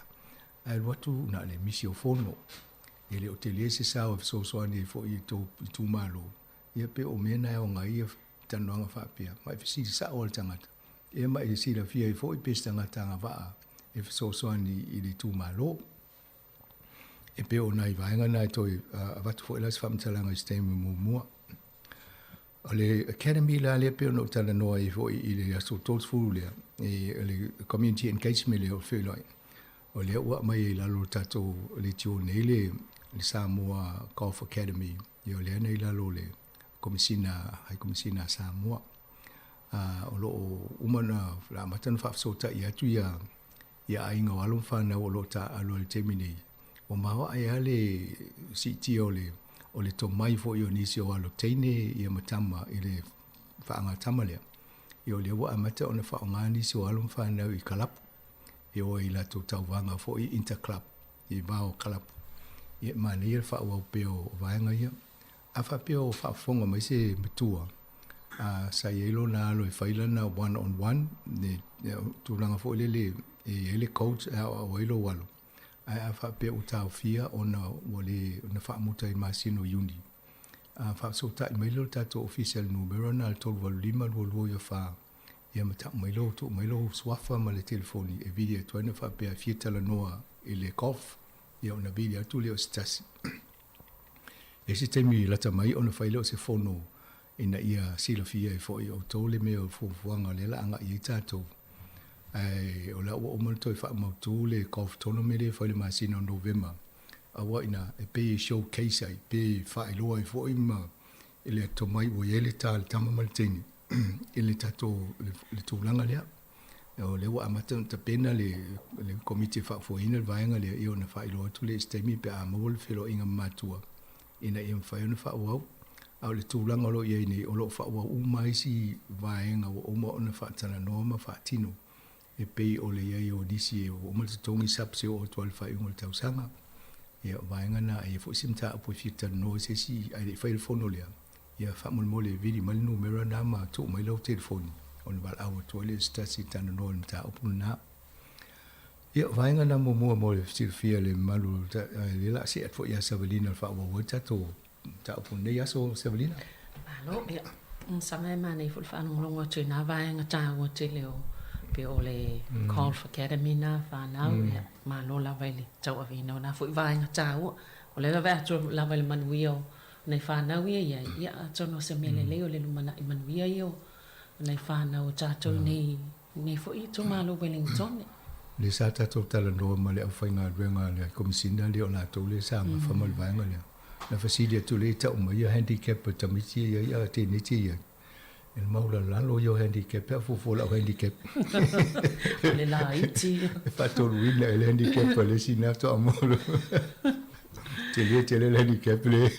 ae alu atu na o le misi o fono. E le o tele se sao e fesoasoani ai foi i tou itumalo, ia pe o mea na e aoga ai ia talanoaga faapea, ma e fesili sao lava i le tagata, ia ma e silafia ai foi pe se tagata agavaa e fesoasoani i le itumalo. E pei o nai vaega na e toe avatu foi la se faamatalaga i se taimi muamua. O le Academy la lea pei ona ou talanoa ai foi i le aso 30 lea, e le Community Engagement lea o le feiloai, o lea ua aumai ai i lalo o le tatou leitio nei le Samoa Golf Academy, ia o lea na i lalo o le Komesina, High Komesina a Samoa. O lo o uma ona amata ona faafesootai atu ia ia aiga o alo ma fanau o lo o taaalo i le taimi nei, ua maoae lava le siitia o le o le tomai foi o nisi o alo teine ia ma tama i le faagatama lea. Ia o lea ua amata ona faaaoga nisi o alo ma fanau i kalapu, e o ai i latou tauvaga foi inter-club i va o kalapu. Ia e manaia le faaauau pea o vaega ia. A faapea o faafofoga mai se matua, a sa i ai lona alo e fai lana one on one, le tulaga foi lele e i ai le coach e aoao ai lou alo, ae a faapea ua taofia ona ua le ona faamuta i masina o Iuni, a faafesootai mai lea o le tatou ofisa i le numera lena le 385 2294, ia ma tau mai lou, tuu mai lou suafa ma le telefoni e vili atu ai na faapea e fia talanoa i le golf, ia ona vili atu lea o se tasi. E se taimi lata mai ona fai lea o se fono ina ia silafia ai foi e outou le mea o fuafuaga o lea la agai ai tatou. Ae o la ua uma ona toe faamautu le golf tournament lea e fai i le masina o Novema, aua ina e pei e showcase ai, pe faailoa ai foi ma le tomai ua i ai le ta le tama ma le teine i le tatou le tulaga lea. O lea ua amata ona tapena le komiti e faafoeina le vaega lea, ia ona faailoa atu lea i se taimi pe a maua le feiloaiga ma matua ina ia mafai ona faaauau. A o le tulaga o lo o i ai nei, o lo o faaauau uma isi vaega ua uma ona faatalanoa ma faatino, e pei o le i ai o nisi ua uma le totogi subs e oo atu lava i le faaiuga o le tausaga. Ia, o vaega na, a i ai foi se mataupu e fia talanoa i se isi ae le i faia le fono lea, ia faamolemole e vili mai le numera lena ma tuu mai lau telefoni ona valaau atu ai lea i se tasi e talanoa i le mataupu lena. Ia, o vaega na muamua mo le silafia e le mamalu o le lea o le a see atu foi ia Savelina e faaauau ai le tatou mataupu i lenei aso Savelina. Malo, ia, saga e manaia foi le faalogologo atu i na vaega taua tele o pei o le Golf Academy na fanau, ia, malo lava i le tauaveina o na foi vaega taua. O lea lava e atoa lava i le manuia o nai fanau ia i ai, ia, atonu o se mea lelei o le lumanai manuia ia o nai fanau o tatou i nei foi itumalo Wellingtone. Lea sa tatou talanoa ma le aufaigaluega a le Komesina lea o latou lea sa gafa ma le vaega lea. Na fesili atu lea i tau mai ia handicap a tamaiti ia i ai a teenage ia i ai. E le maulalalo ia o handicap pe a fuafua lau handicap. O le laiti ia. E faatoluina e le handicap a le isi na faatoa maua. Tele tele le handicap le.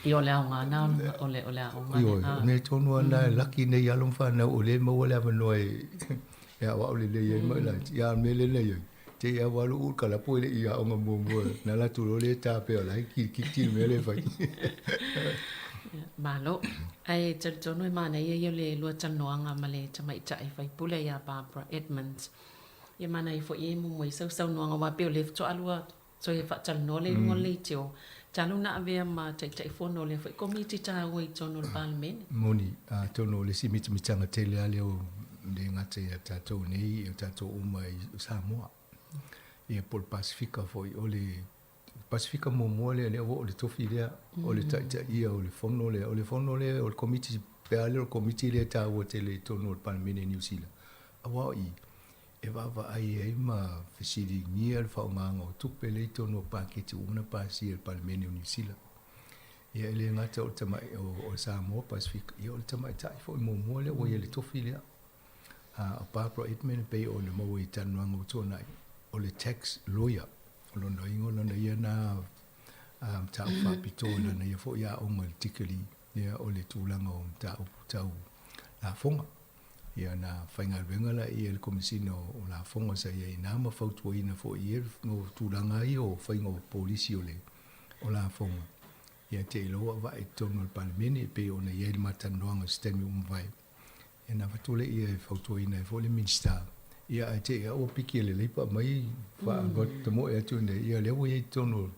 Ia o le aoga na o le o le aoga lea. Ioe, o mea tonu lava na e laki nei alo ma fanau o lea e maua le avanoa e e aoao lelei ai ma laiti. Ia a o le mea lea na i ai, te i lava ua alu uu le kalapu e le i aoga muamua na alu atu loa lea ta pea o la e kilikiti le mea lea e fai. Malo. Ae talitonu e manaia ia o le lua talanoaga ma le tamaitai faipule ia Barbara Edmonds. Ia manaia foi ia e muamua ai sau saunoaga aua pei o lea faatoa lua Toe faatalanoa lea i luga o le leitio, talu na avea ma Taitaifono o lea foi Komiti taua i totonu o le Palemene. Moni, atonu o le isi mitamitaga tele lava lea o le gata ia tatou nei, o tatou uma i Samoa, ia po o le Pasefika foi. O le Pasefika muamua lea, lea ua oo i le tofi lea, o le taitaia o le fono lea. O le fono lea, o le Komiti, pe a lea o le Komiti lea e taua tele i totonu o le Palemene i Niu Sila, aua o i, e vaavaai ai ma fesiligia le faaaogaga o tupe lea i totonu o paketi ua uma ona pasia e le Palemene o Niu Sila. Ia e le gata o le tamai o Samoa Pasefika, ia o le tamaitai foi muamua lea ua i ai le tofi lea. A o Barbara Edman e pei ona maua i talanoaga ua tuanai, o le tax lawyer. O lona uiga o lona ia na mataupu faapitoa i lana ia foi aoga i le tikeri ia o le tulaga o mataupu tau lafoga. Ia na faigaluega la ia i le Komesina o Lafoga sa i ai i ina ma fautuaina foi i no tulaga ia o faiga o polisi o le o lafoga. Ia te i loa ua vae i totonu o le Palemene e pei ona i ai le ma talanoaga i se taimi ua mavae. Ia na avatu lea ia e fautuaina ai foi le Minisita. Ia ae te i lava ua piki e le Leipa mai faa-tamoe atu nei, ia lea ua i ai i totonu o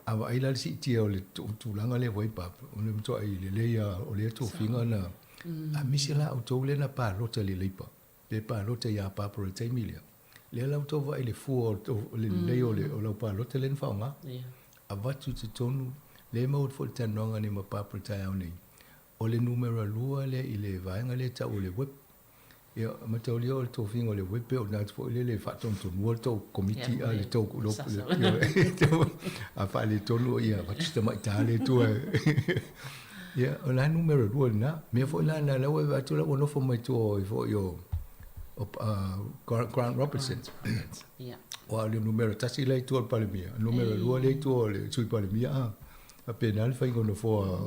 A vaai la le siitia o le tulaga lea ua i ai Barbara, o le matuai lelei lava o lea tofiga na a misi la outou lea na palota i le Leipa, pe palota ia Barbara i le taimi lea, lea la outou vaai i le fua o le lelei o le o lau palota lea na faaaoga. Avatu i totonu, lea e maua foi le talanoaga nei ma Barbara i le taeao nei, o le numera lua lea i le vaega lea e tau o le whip. Ia, mataulia o le tofiga o le whip o lena foi lele e faatonutonua le tou komiti a le tou a faaletonu ia avatu se tamaitai le tua. Ia, o la numera lua lena. Mea foi la na la ua vaai atu la ua nofo mai tua foi o Grant Robertson. Ia. Aua o le numera tasi la i tua o le Palemia, numera lua lea i tua o le Sui Palemia. A faapena le faiga o nofoa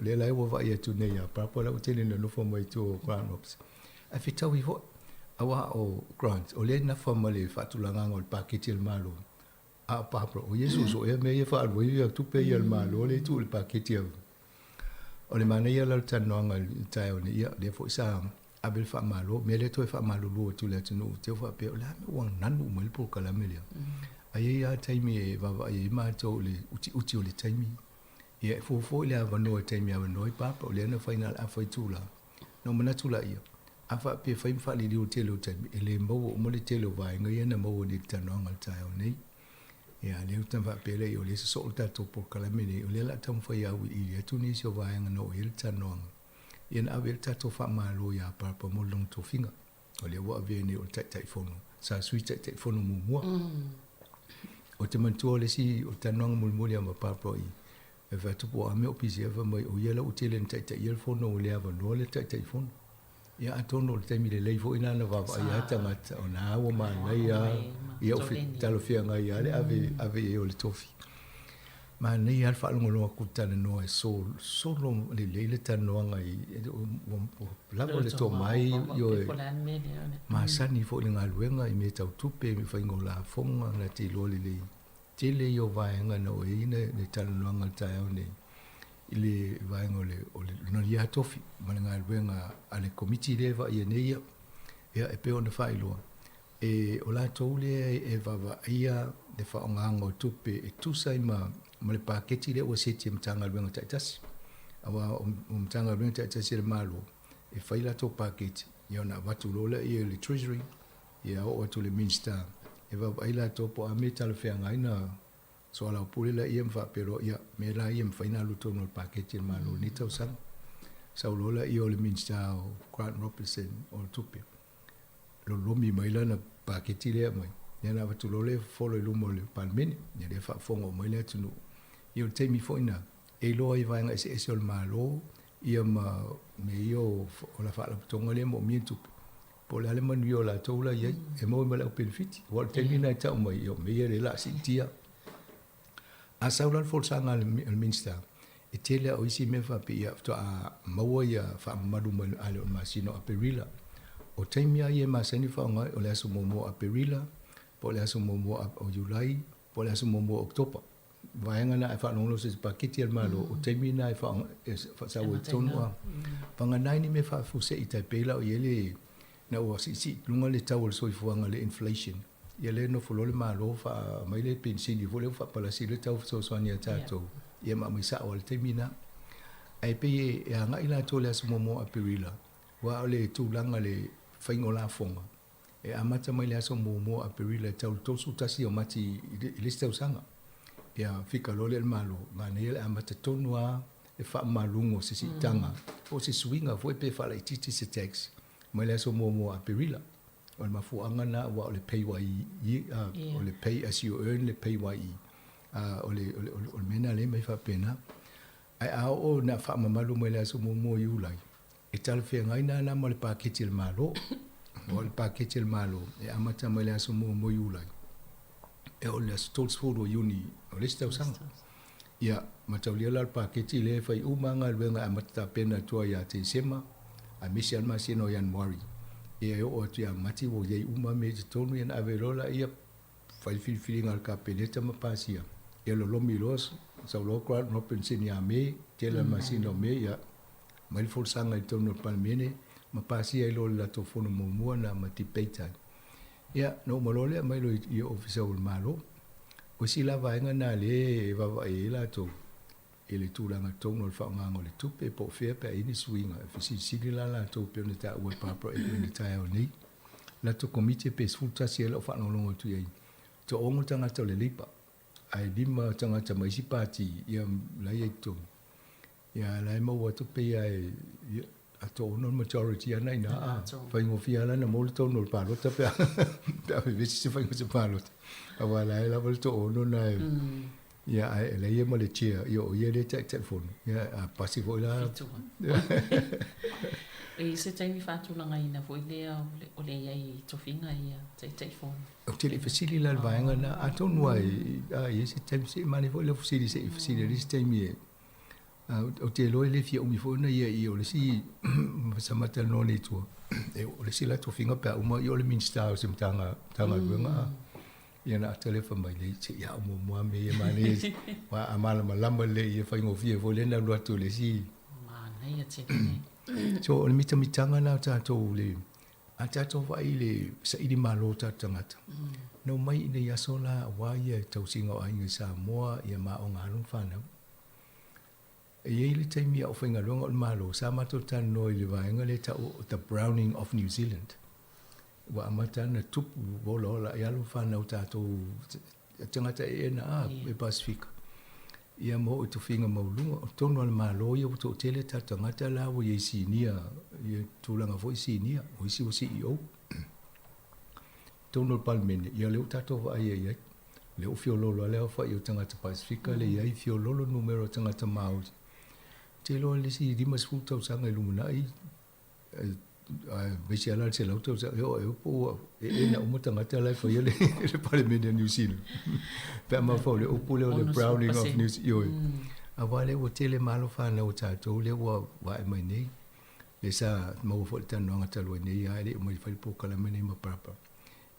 lea la ua vaai atu nei ia Papa la ua tele ina nofo mai tua o Grant Robertson. Ae fetaui foi, aua o Grant, o lea e nafa ma le faatulagaga o le paketi a le Malo, a o Barbara, o ia e suesuea mea ia e faaalu ai tupe ia a le Malo lea e tuu i le paketi a. O le manaia la o le talanoaga i le taeao nei, ia, lea foi sa ave le faamalo, mea lea toe faamalulu atu i le atunuu, te faapea, o le a le mea ua nanu uma ai le polokalame lea. Ae i ai lava taimi e vaavaai ai matou i le utiuti o le taimi. Ia, e fuafua i le avanoa i le taimi e avanoa ai Barbara, o lea na fai na o le afa itula. Na ou manatu laia, a faapea e fai ma faaliliu le tele o taimi, e le maua uma le tele o vaega ia na maua nei i le talanoaga i le taeao nei. Ia, lea ou te faapea lea, o lea e sosoo le tatou polokalame nei, o lea o le a taumafai e auiliili atu nisi o vaega na oo i ai le talanoaga. Ia na ave ai le tatou faamalo ia Barbara mo lona tofiga. O lea ua avea nei o le Taitaifono, sa Sui Taitaifono muamua. Ou te manatua o le isi o le talanoaga mulimuli lava ma Barbara i E fai atu po o a mea o pisi ai, fai mai, o ia la ua tele ina taitaia le fono ua le avanoa le Taitaifono. Ia atonu o le taimi lelei foi lena na vaavaai ai tagata, o lena ua manaia lava, ia ua talafeagai lava le ave, ave i ai o le tofi. Manaia lava le faalogologo atu i le talanoa e solo lelei le talanoaga i, ua lava le tomai, ioe, masani foi i le galuega i mea tau tupe, i faiga o lafoga, na te iloa lelei. Tele ia o vaega na oo i ai le talanoaga i le taeao nei i le vaega o le o le lona tofi ma le galuega a le Komiti lea e vaaia nei ia. Ia e pei ona faailoa, e o latou lea e vaavaaia le faaaogaina o tupe e tusa ai ma ma le paketi lea ua seti e Matagaluega taitasi. Aua o Matagaluega taitasi a le Malo e fai latou paketi, ia ona avatu loa lea i le Treasury, ia oo atu i le Minisita e vaavaai latou po o a mea e talafeagai ona soalaupule laia ma faapea loa, ia, mea la ia e mafai ona alu i totonu o le paketi a le Malo i lenei tausaga. Sau loa laia o le Minisita o Grant Robertson o le Tupe, lolomi mai lana paketi lea e aumai, ia ona avatu loa lea folo i luma o le Palemene, ia lea e faafofoga uma ai le atunuu. Ia o le taimi foi lena e iloa ai vaega eseese o le Malo ia ma mea ia o la faalapotopotoga lea e moomia ni tupe. Po o le a le manuia o latou la i ai, e maua ai ma le au penefiti. Aua o le taimi lena e tau mai, ia o mea ia lea o le a siitia. A sau la le folasaga a le Minisita, e tele lava o isi mea faapea, ia faatoa maua ia faamamalu mai a le o le masina o Aperila. O taimi lava ia e masani ona faaaoga ai, o le aso muamua o Aperila, po o le aso muamua o Iulai, po o le aso muamua o Oketopa. Vaega na e faalogologo se paketi a le Malo, o taimi na e faasau ai totonu a. Vagana ai ni mea faafuasei tai pei la o i ai le na ua siisii i luga le tau o le soifuaga le inflation. Ia lea e nofo loa le Malo faaumai le penisini foi lea ua faapalasi le tau fesoasoani ia tatou, ia ma aumai sao lava i le taimi lena. Ae pei e agai latou i le aso muamua o Aperila, aua o le tulaga i le faiga o lafoga, E amata mai le aso muamua o Aperila e tau i le 31 o Mati i le isi tausaga. Ia fika loa lea i le Malo, manaia le amata tonu lava le faamamaluga o se siitaga po o se suiga foi pe faalaitiiti se tax mai le aso muamua o Aperila. O le mafuaaga lena aua o le PAYE, o le Pay As You Earn le PAYE. O le mea lena lea e aumai faapena. Ae a oo ina faamamalu mai le aso muamua o Iulai, E talafeagai nana ma le paketi a le Malo. Aua o le paketi a le Malo e amata mai le aso muamua o Iulai e oo i le aso 30 o Iuni o le isi tausaga. Ia, mataulia la o le paketi lea e fai uma lava galuega e amata tapena atu ai ia Tesema aemaise lava le masina o Ianuari. Ia e oo atu ia Mati ua i ai uma lava mea i totonu ia ona ave loa laia fai le filifiliga a le Kapeneta ma pasia, ia lolomi loa sau loa Grant Robinson ia Me, tele lava le masina o Me, ia aumai le folasaga i totonu o le Palemene ma pasia ai loa le latou fono muamua na ma debate ai. Ia, na uma loa lea aumai loa i Ofisa o le Malo. O isi la vaega na lea e vaavaai ai latou i le tulaga tonu o le faaaogaina o le tupe po o fea pe a i ai ni suiga. E fesilisili la latou pei ona taua e Barbara Edwin i le taeao nei. Latou komiti pe 11 ai lau faalogologo atu i ai. Toaono tagata o le Labour ae lima tagata mai isi pati ia la e i ai i totonu. Ia la e maua atu pei lava e a toaono le majority ana i ina a faigofie lava la ona maua le tonu o le palota pe a vevesi se faiga o se palota. Aua la e lava le toaono na e ia ae e leai ia ma le chair ia o ia lea e Taitaifono. Ia a pasi foi la. Fitu. E i ai se taimi faatulagaina foi lea o le i ai i tofiga ia Taitaifono? Ou te le i fesili la i le vaega lena, atonu lava e i ai se taimi, se i manaia foi lau fesili se i fesili i le isi taimi e Ou te iloa e le fia umi foi ona ia i o le isi sa ma talanoa nei i tua, o le isi la tofiga pe a uma ia o le Minisita o se Matagaluega a. Ia ona ata lea fai mai, leai se i ao muamua lava mea ia manaia aua a malamalama lelei ia faigofie foi lea ona alu atu i le isi. Manaia tele nei. So o le mitamitaga lena o tatou le A tatou vaai i le saili malo o tatou tagata, na omai i nei aso la aua ia tausiga o aiga i Samoa, ia ma aoga alo ma fanau. E i ai le taimi a o faigaluega o le Malo, sa matou talanoa i le vaega lea e tau o The Browning of New Zealand. Ua amata ona tupu olaola ai alo ma fanau tatou tagata ee na a e Pasefika. Ia ma oo i tofiga maualuluga, o totonu lava o le Malo ia ua toatele tatou tagata la ua i ai sinia, ia tulaga foi sinia, o isi ua CEO. Totonu o le Palemene, ia lea ua tatou vaai ai i ai. Lea ua fiololo lava le aofai o tagata Pasefika lea e i ai, fiololo numera o tagata Māori. Ou te iloa le isi 50 tausaga i lumanai, aemaise lava la le 100 tausaga, e oo ea po ua eena uma tagata la e faia le Palemene a Niu Sila. Pe a mafaufau i le upu lea o le Browning of New Zealand. Ioe. Aua lea ua tele ma alo fanau a tatou lea ua ae mai nei. Lea sa maua foi i le talanoaga talu ai nei lava e le i omai e fai le polokalame lenei ma Barbara.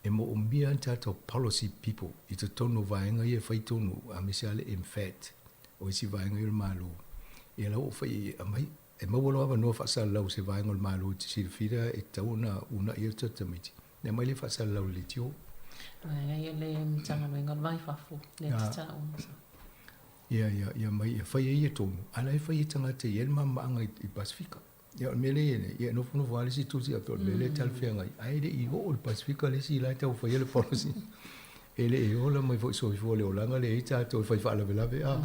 E moomia ni tatou policy people i totonu o vaega ia e fai tonu aemaise lava le MFAT o isi vaega ia o le Malo. Ia la ua ou fai i ai, aumai, e maua loa avanoa faasalalau i se vaega o le Malo e te silafia e tatau ona uunai ai o tatou tamaiti, ia aumai lea faasalalau i le leitio. Vaega ia le Matagaluega o le Vai Fafo lea te taua ma. Ia, ia, ia aumai, ia fai ai ia tonu, a o la e fai e tagata e i ai le malamalamaaga i Pasefika. Ia o le mea lea e i ai nei, ia e nofonofo lava le isi tusi atu o le mea lea e talafeagai, ae le i oo i le Pasefika le isi la e taufaia le policy. E le i ola mai foi soifua le olaga lea e i ai tatou e fai faalavelave a.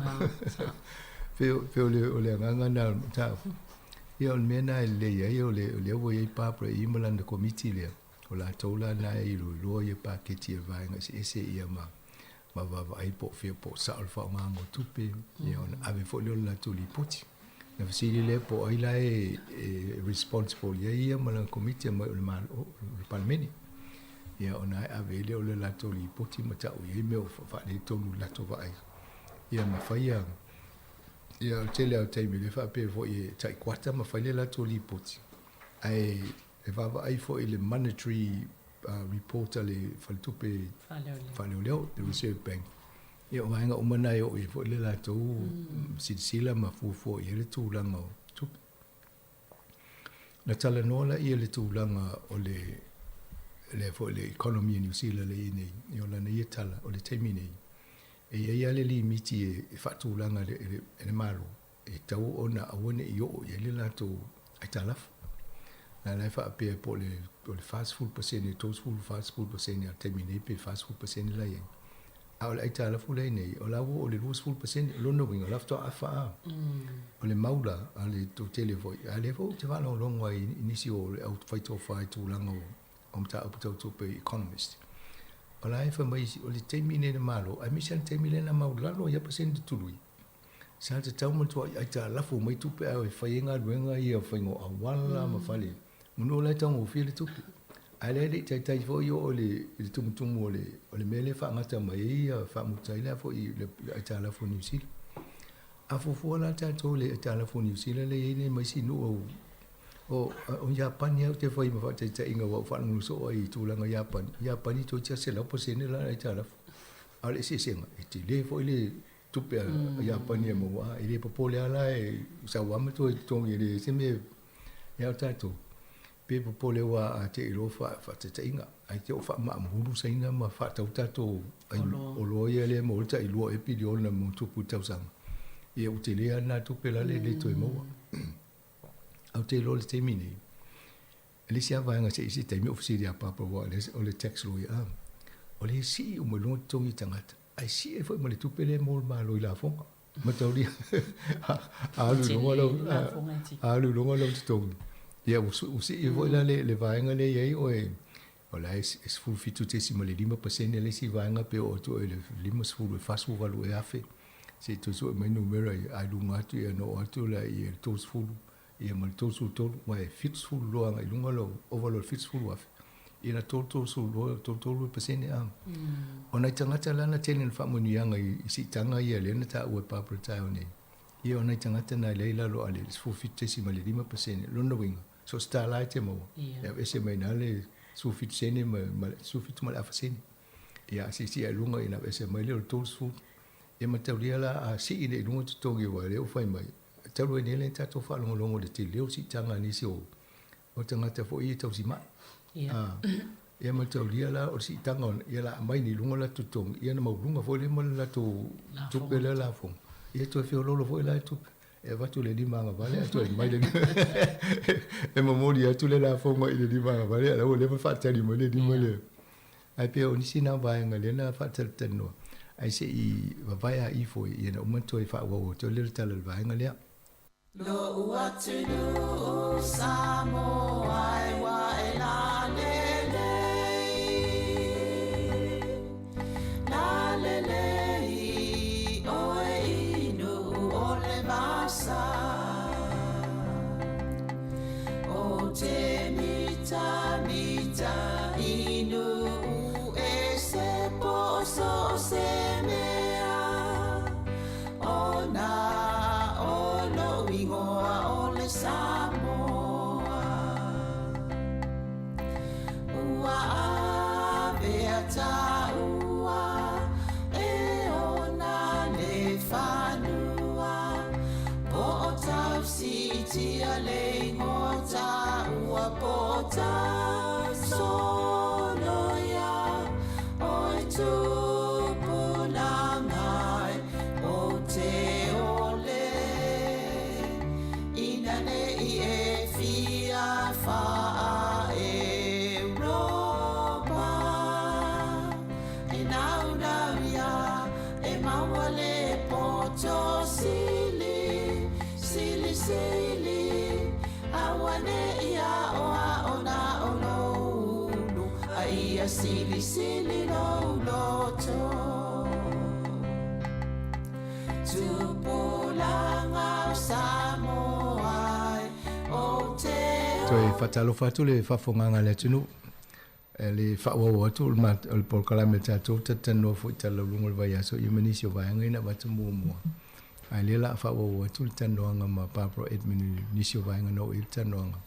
Pei o, pei o le, o le agaga lena o le mataupu. Ia o le mea lena e lelei ai o le, o lea ua i ai Barbara i i ma lana komiti lea, o latou la lena e iloiloa ia paketi a vaega eseese ia ma, ma vaavaai po o fea po o sao le faaaogaina o tupe, ia ona ave foi lea o le latou lipoti. Na fesili lea po o ai la e, e responsible i ai ia ma lana komiti mai o le Malo, o le Palemene. Ia ona e ave ai lea o le latou lipoti ma tau i ai mea o faaletonu i le latou vaai. Ia ma fai ia, ia o le tele lava o taimi lea faapea foi e tai kuata ma fai le latou lipoti. Ae e vaavaai foi i le monetary report a le Faletupe Faaleoleo, the Reserve Bank. Ia o vaega uma na e oo i ai foi le latou silasila ma fuafua i ai le tulaga o tupe. Na talanoa laia le tulaga o le lea foi le economy a Niu Sila lea e i ai nei, ia o lana ia tala, o le taimi nei, e i ai lava le limiti e faatulaga e le Malo e tatau ona aua ne i oo i ai le latou aitalafu. La la e faapea po o le o le 40%, 30, 40% a le taimi nei pe 40% la e i ai. A o le aitalafu la e i ai nei, o la ua oo i le 20%. O lona uiga, o la faatoa afa lava. O le mau la a le toatele foi, a o lea foi ou te faalogologo ai i nisi o le au faitofa i tulaga o mataupu tau tupe, economist. O la e fai mai isi, o le taimi lenei i le Malo, aemaise lava le taimi lea na maualalo ai lava pasene tutului, Sa tatau ma tuai aitalafu mai tupe ae e fai ai galuega ia o faiga o auala ma fale manu o la e taugofie le tupe. Ae lea e le i taitai foi oo i le tumutumu o le o le mea lea e faagata mai ai ia faamuta ai le a foi le aitalafu a Niu Sila. A fuafua la tatou i le aitalafu a Niu Sila lea e i ai nei ma isi nuu o o Iapani lava ou te fai ma faataitaiga aua ua ou faalogologo soo ai i tulaga o Iapani. O Iapani toeitiiti lava 100% la aitalafu. A o le eseesega, e tele foi le tupe a Iapani e maua, e le popole lava la e sau lava ma toe totogi e leai se mea e a tatou. Pe popole aua a te i loa faataitaiga, ai te o faamaamulu Saina ma faatau tatou oloa ia lea e maua ai le tai 2 ea piliona ma tupu i le tausaga. Ia ua tele lava lena tupe la le le toe maua. Ae ou te iloa i le taimi nei, e le isi lava vaega se i se taimi ou fesili ia Papa aua o le tax lawyer, o lea e sii uma i luga totogi o tagata. Ae sii ai foi ma le tupe lea e mo le Malo i lafoga. Mataulia, a alu i luga lau, a alu i luga lau totogi, ia ua sii ai foi la le vaega lea e i ai oe, o la e 17.5% le isi vaega pe oo atu oe i le 50 e 48 ea afe, se i toe sue mai numera ia, a i luga atu ia ona oo atu lea i le 30 ia ma le 33, aua e 70 loa agai i luga lou, ova loa i le 70 afe, ia na 32, 33% a. O nai tagata la na tele ina faamanuiaga i siitaga ia lea na taua e Barbara taeao nei, ia o nai tagata na lea i lalo a le 17.5%. Lona uiga, so o se $1 e te maua, e aveese mai i ina le 17 sene ma le 17 ma le afa sene. Ia a siisii ae i luga ia ona aveese mai lea o le 30. Ia mataulia la a sii nei i luga totogi aua o lea ua fai mai, talu ai nei lea na tatou faalogologo i le tele o siitaga a nisi o O tagata foi ia tausimai. Ia. Ia mataulia la o le siitaga ona, ia la aumai nei i luga o latou totogi, ia ona maualuga foi lea ma le latou tupe lea lafoga. Ia toe feoloolo foi la le tupe. E avatu le lima agavale ae toe aumai le lima. E momoli atu le lafoga i le lima agavale a o la ua leva ona faatali mai le lima lea. Ae pei o nisi na vaega lea na faatalatalanoa, ae se i vavae a ifo ia ona uma ona toe faaauau atu ai lea o le tala i le vaega lea. Lo'u atunuu Samoa e ua e lalelei, lalelei oe i Nu'u o le vasa. O te mitamita i Nu'u e se po so o se mea. Ona o lo'u igoa o le Samoa. Ua ave tia le igoa taua po o Tasoloia oe tupulaga e ou te ole ina ne i e fia faa-Europa e naunau ia e maua le poto sili, sili, sili, aua ne i aoao na o lou ulu, a ia silisili lou loto. Tupulaga o Samoa e, ou te Toe faatalofa atu le faafofogaga a le atunuu e le faaauau atu o le polokalame a tatou talatalanoa foi i talalauluga o le vaiaso ia ma nisi o vaega ia na avatu muamua. Ae lea la a faaauau atu le talanoaga ma Barbara Edmund i nisi o vaega na oo i ai le talanoaga.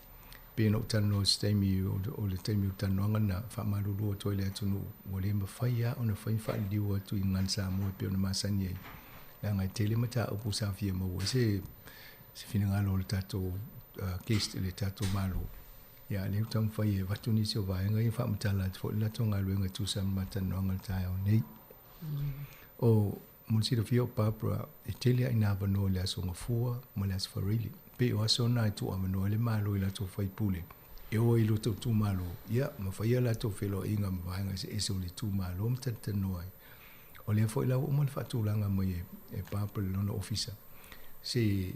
Pei ona ou talanoa i se taimi o le taimi o le talanoaga na faamalulu atu ai i le atunuu ua le mafai lava ona fai ni faaliliu atu i Gagana Samoa e pei ona masani ai leaga e tele mataupu sa fia maua ai se se finagalo o le tatou guest i le tatou Malo. Ia, a lea ua taumafai e avatu nisi o vaega ia faamatala atu foi le latou galuega e tusa ma matalanoaga i le taeao nei. O mo le silafia o Barbara, e tele lava ina avanoa i le Aso Gafua ma le Aso Faraile. Pei o aso na e tuuavanoa ai le Malo i latou faipule e o ai i lo outou itumalo, ia, ma fai a latou feloaiga ma vaega eseese o le itumalo ma talatalanoa ai. O lea foi la ua uma ona faatulaga mai e Barbara i lona ofisa se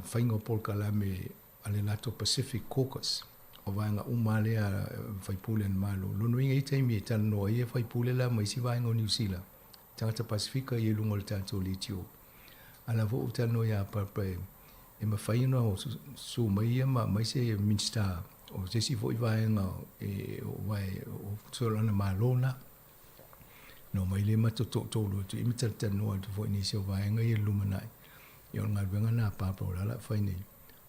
faiga o polokalame a le latou Pacific Caucus, o vaega uma lava lea faipule a le Malo. Lona uiga e i ai taimi e talanoa ai ia faipule la ma isi vaega o Niu Sila, tagata Pasefika ia i luga o le tatou leitio. A la foi ua talanoa ia Barbara e mafai ona susu mai ia ma aumai se Minisita o se isi foi vaega e o lana Malo lena. Na omai lea matou toatolu atu i i ma talatalanoa atu foi i nisi o vaega ia i le lumanai. Ia o le galuega lena a Papa o la o le a fai nei.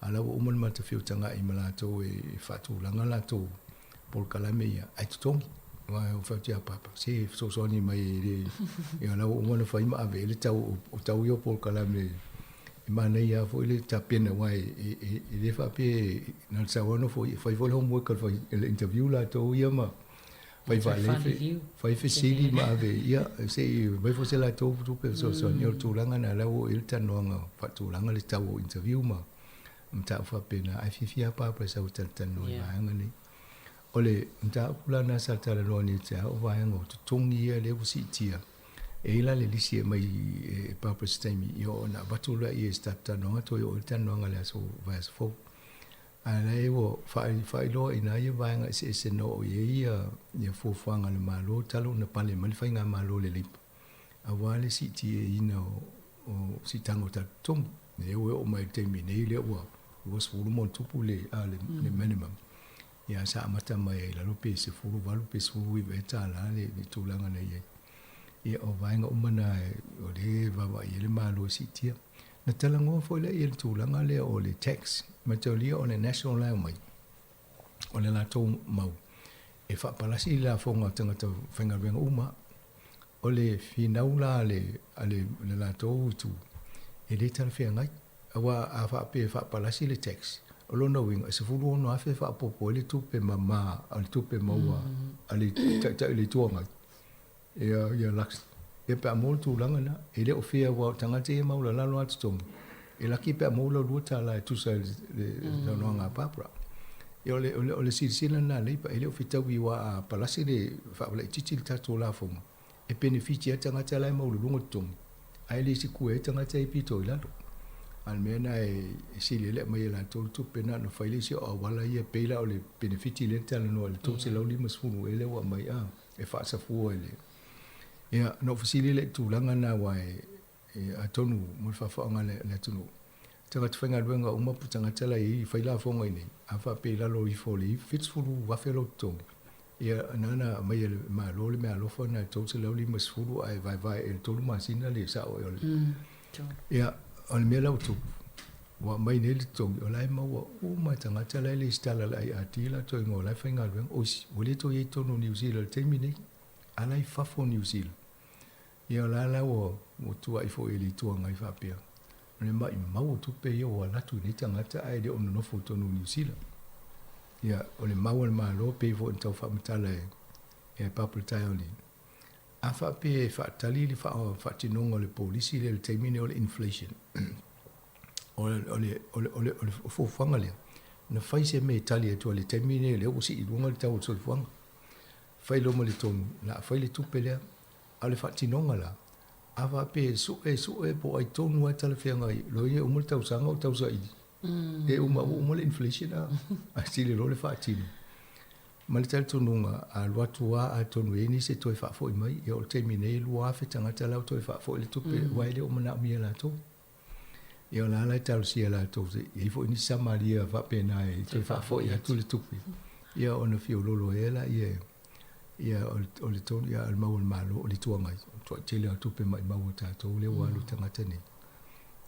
A o la ua uma le matou feutagai ma latou e faatulaga latou polokalame ia, ae totogi. Aua ou fai atu ia Papa, se fesoasoani mai e le... Ia o la ua uma ona fai ma ave i ai le tau o tau ia o polokalame e manaia lava foi le tapena aua e le faapea na o le sau lava nofo i i, e fai foi le homework a le interview latou ia ma fai faalei, fai fesili ma ave, ia, se i aumai foi se latou tupe fesoasoani. O le tulaga lena, o la ua oo i ai le talanoaga faatulaga le tau o interview ma mataupu faapena, ae fiafia lava Barbara e sau e talatalanoa i vaega nei. O le mataupu la lena sa talanoa nei ia te au, o vaega o totogi ia lea ua siitia. E i ai la le lisi e aumai e Barbara i se taimi, ia ona avatu lea i se tatou talanoaga toe oo i le talanoaga i le aso vaiaso fou. A la e ua faailoa i ina ia vaega eseese na oo i ai ia fuafuaga a le Malo talu ona pale mai le Faigamalo le Leipa, aua le siitiaina o siitaga o tatou totogi. Lea ua oo mai i le taimi nei lea ua 20 ma ona tupu le minimum. Ia sa amata mai ai i lalo pe 18 pe 19 ea tala le tulaga na i ai. Ia o vaega uma na o lea e vaavaai i ai le Malo e siitia. Na talanoa foi lea i le tulaga lea o le tax, mataulia o le national la e omai, o le latou mau e faapalasi i lafoga o tagata faigaluega uma. O le finau la a le, a le, le latou itu, e le talafeagai, aua a faapea e faapalasi le tax, o lona uiga e $16,000 e faaopoopo ai le tupe mama, o le tupe maua a le Taitai o le Itu Agai. Ia, ia Lux. Ia pe a maua le tulaga lena, e le o fair aua o tagata ia e maulalalo lava totogi, e laki pe a maua lau $2 e tusa ai le saunoaga a Barbara. Ia o le, o le, o le silasila lena a Labour, e le o fetaui aua a palasi le faalaitiiti le tatou lafoga, e penefiti ai tagata la e maualuluga totogi, ae le sikue ai tagata ia e pito i lalo. A o le mea lena e sili ai le aumai e latou le tupe na ona fai le isi o auala ia, e pei la o le penefiti lea na talanoa i le 350 ea lea ua aumai a. e faasafua i le... Ia, na ou fesili lea i tulaga na aua e, e atonu mo le faafofoga a le atunuu, tagata faigaluega uma po o tagata la e i ai fai lafoga i inei, a faapea i lalo ifo o le $70,000 lou totogi, ia na ona aumai e le Malo le meaalofa lena e 350 ae vaevae i le tolu masina le sao ea o le... Ia, o le mea la ua tupu, ua aumai nei le totogi, o la e maua uma e tagata la e lesitala i le IRD latou igoa o la e faigaluega. O isi, ua le toe i ai i totonu o Niu Sila i le taimi nei, a la e i fafo o Niu Sila. Ia o la la ua tuuai foi e le Itu Agai faapea. O le maʻimau o tupe ia ua alu atu i nei tagata ae le o nonofo i totonu o Niu Sila. Ia, o le mau a le Malo pei foi ona tau faamatala e e Papa i le taeao nei, a faapea e faatali le faatinoga o le polisi lea i le taimi lenei o le inflation, o le, o le, o le, o le, o le fuafuaga lea, na fai se mea e tali atu ai i le taimi lenei o lea ua sii i luga le tau o le soifuaga. Fai loa ma le tonu, o le a fai le tupe lea. A o le faatinoga la, a faapea e sue, sue po o ai tonu lava e talafeagai, loa e uma le tausaga o tausaili, e uma, ua uma le inflation a, ae sili loa le faatino. Ma le talitonuga, a alu atu lava atonu e i ai nisi e toe faafoi mai, ia o le taimi nei e 2,000 tagata la ua toe faafoi le tupe, aua e le o manaomia e latou. Ia o la la e talosia e latou se i ai foi nisi Samaria faapena e toe faafoi atu le tupe, ia ona fiololo ai lea, ia o le tonu, ia o le mau a le Malo, o le Itu Agai, o le tuai tele o tupe maimau a tatou lea ua alu i tagata nei.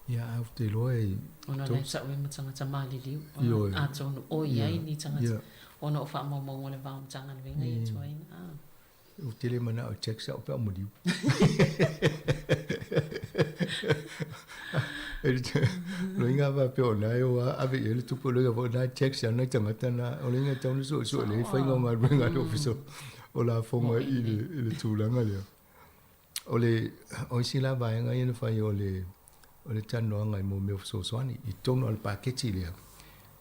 Ia ae ou te iloa e Ona o la e tau ai ma tagata maliliu, atonu o i ai ni tagata ona o faamaumauga o le va o Matagaluega ia tuai ina. Ou te le manao e tax au pe a ou maliu. Loiga faapea o na e o ave i ai le tupe, o loiga foi o na e tax ana tagata na, o loiga e tatau ona suesue lelei faiga o galuega a le Ofisa o Lafoga i le tulaga lea. O le o isi la vaega ia na fai o le o le talanoaga i mea o fesoasoani i totonu o le paketi lea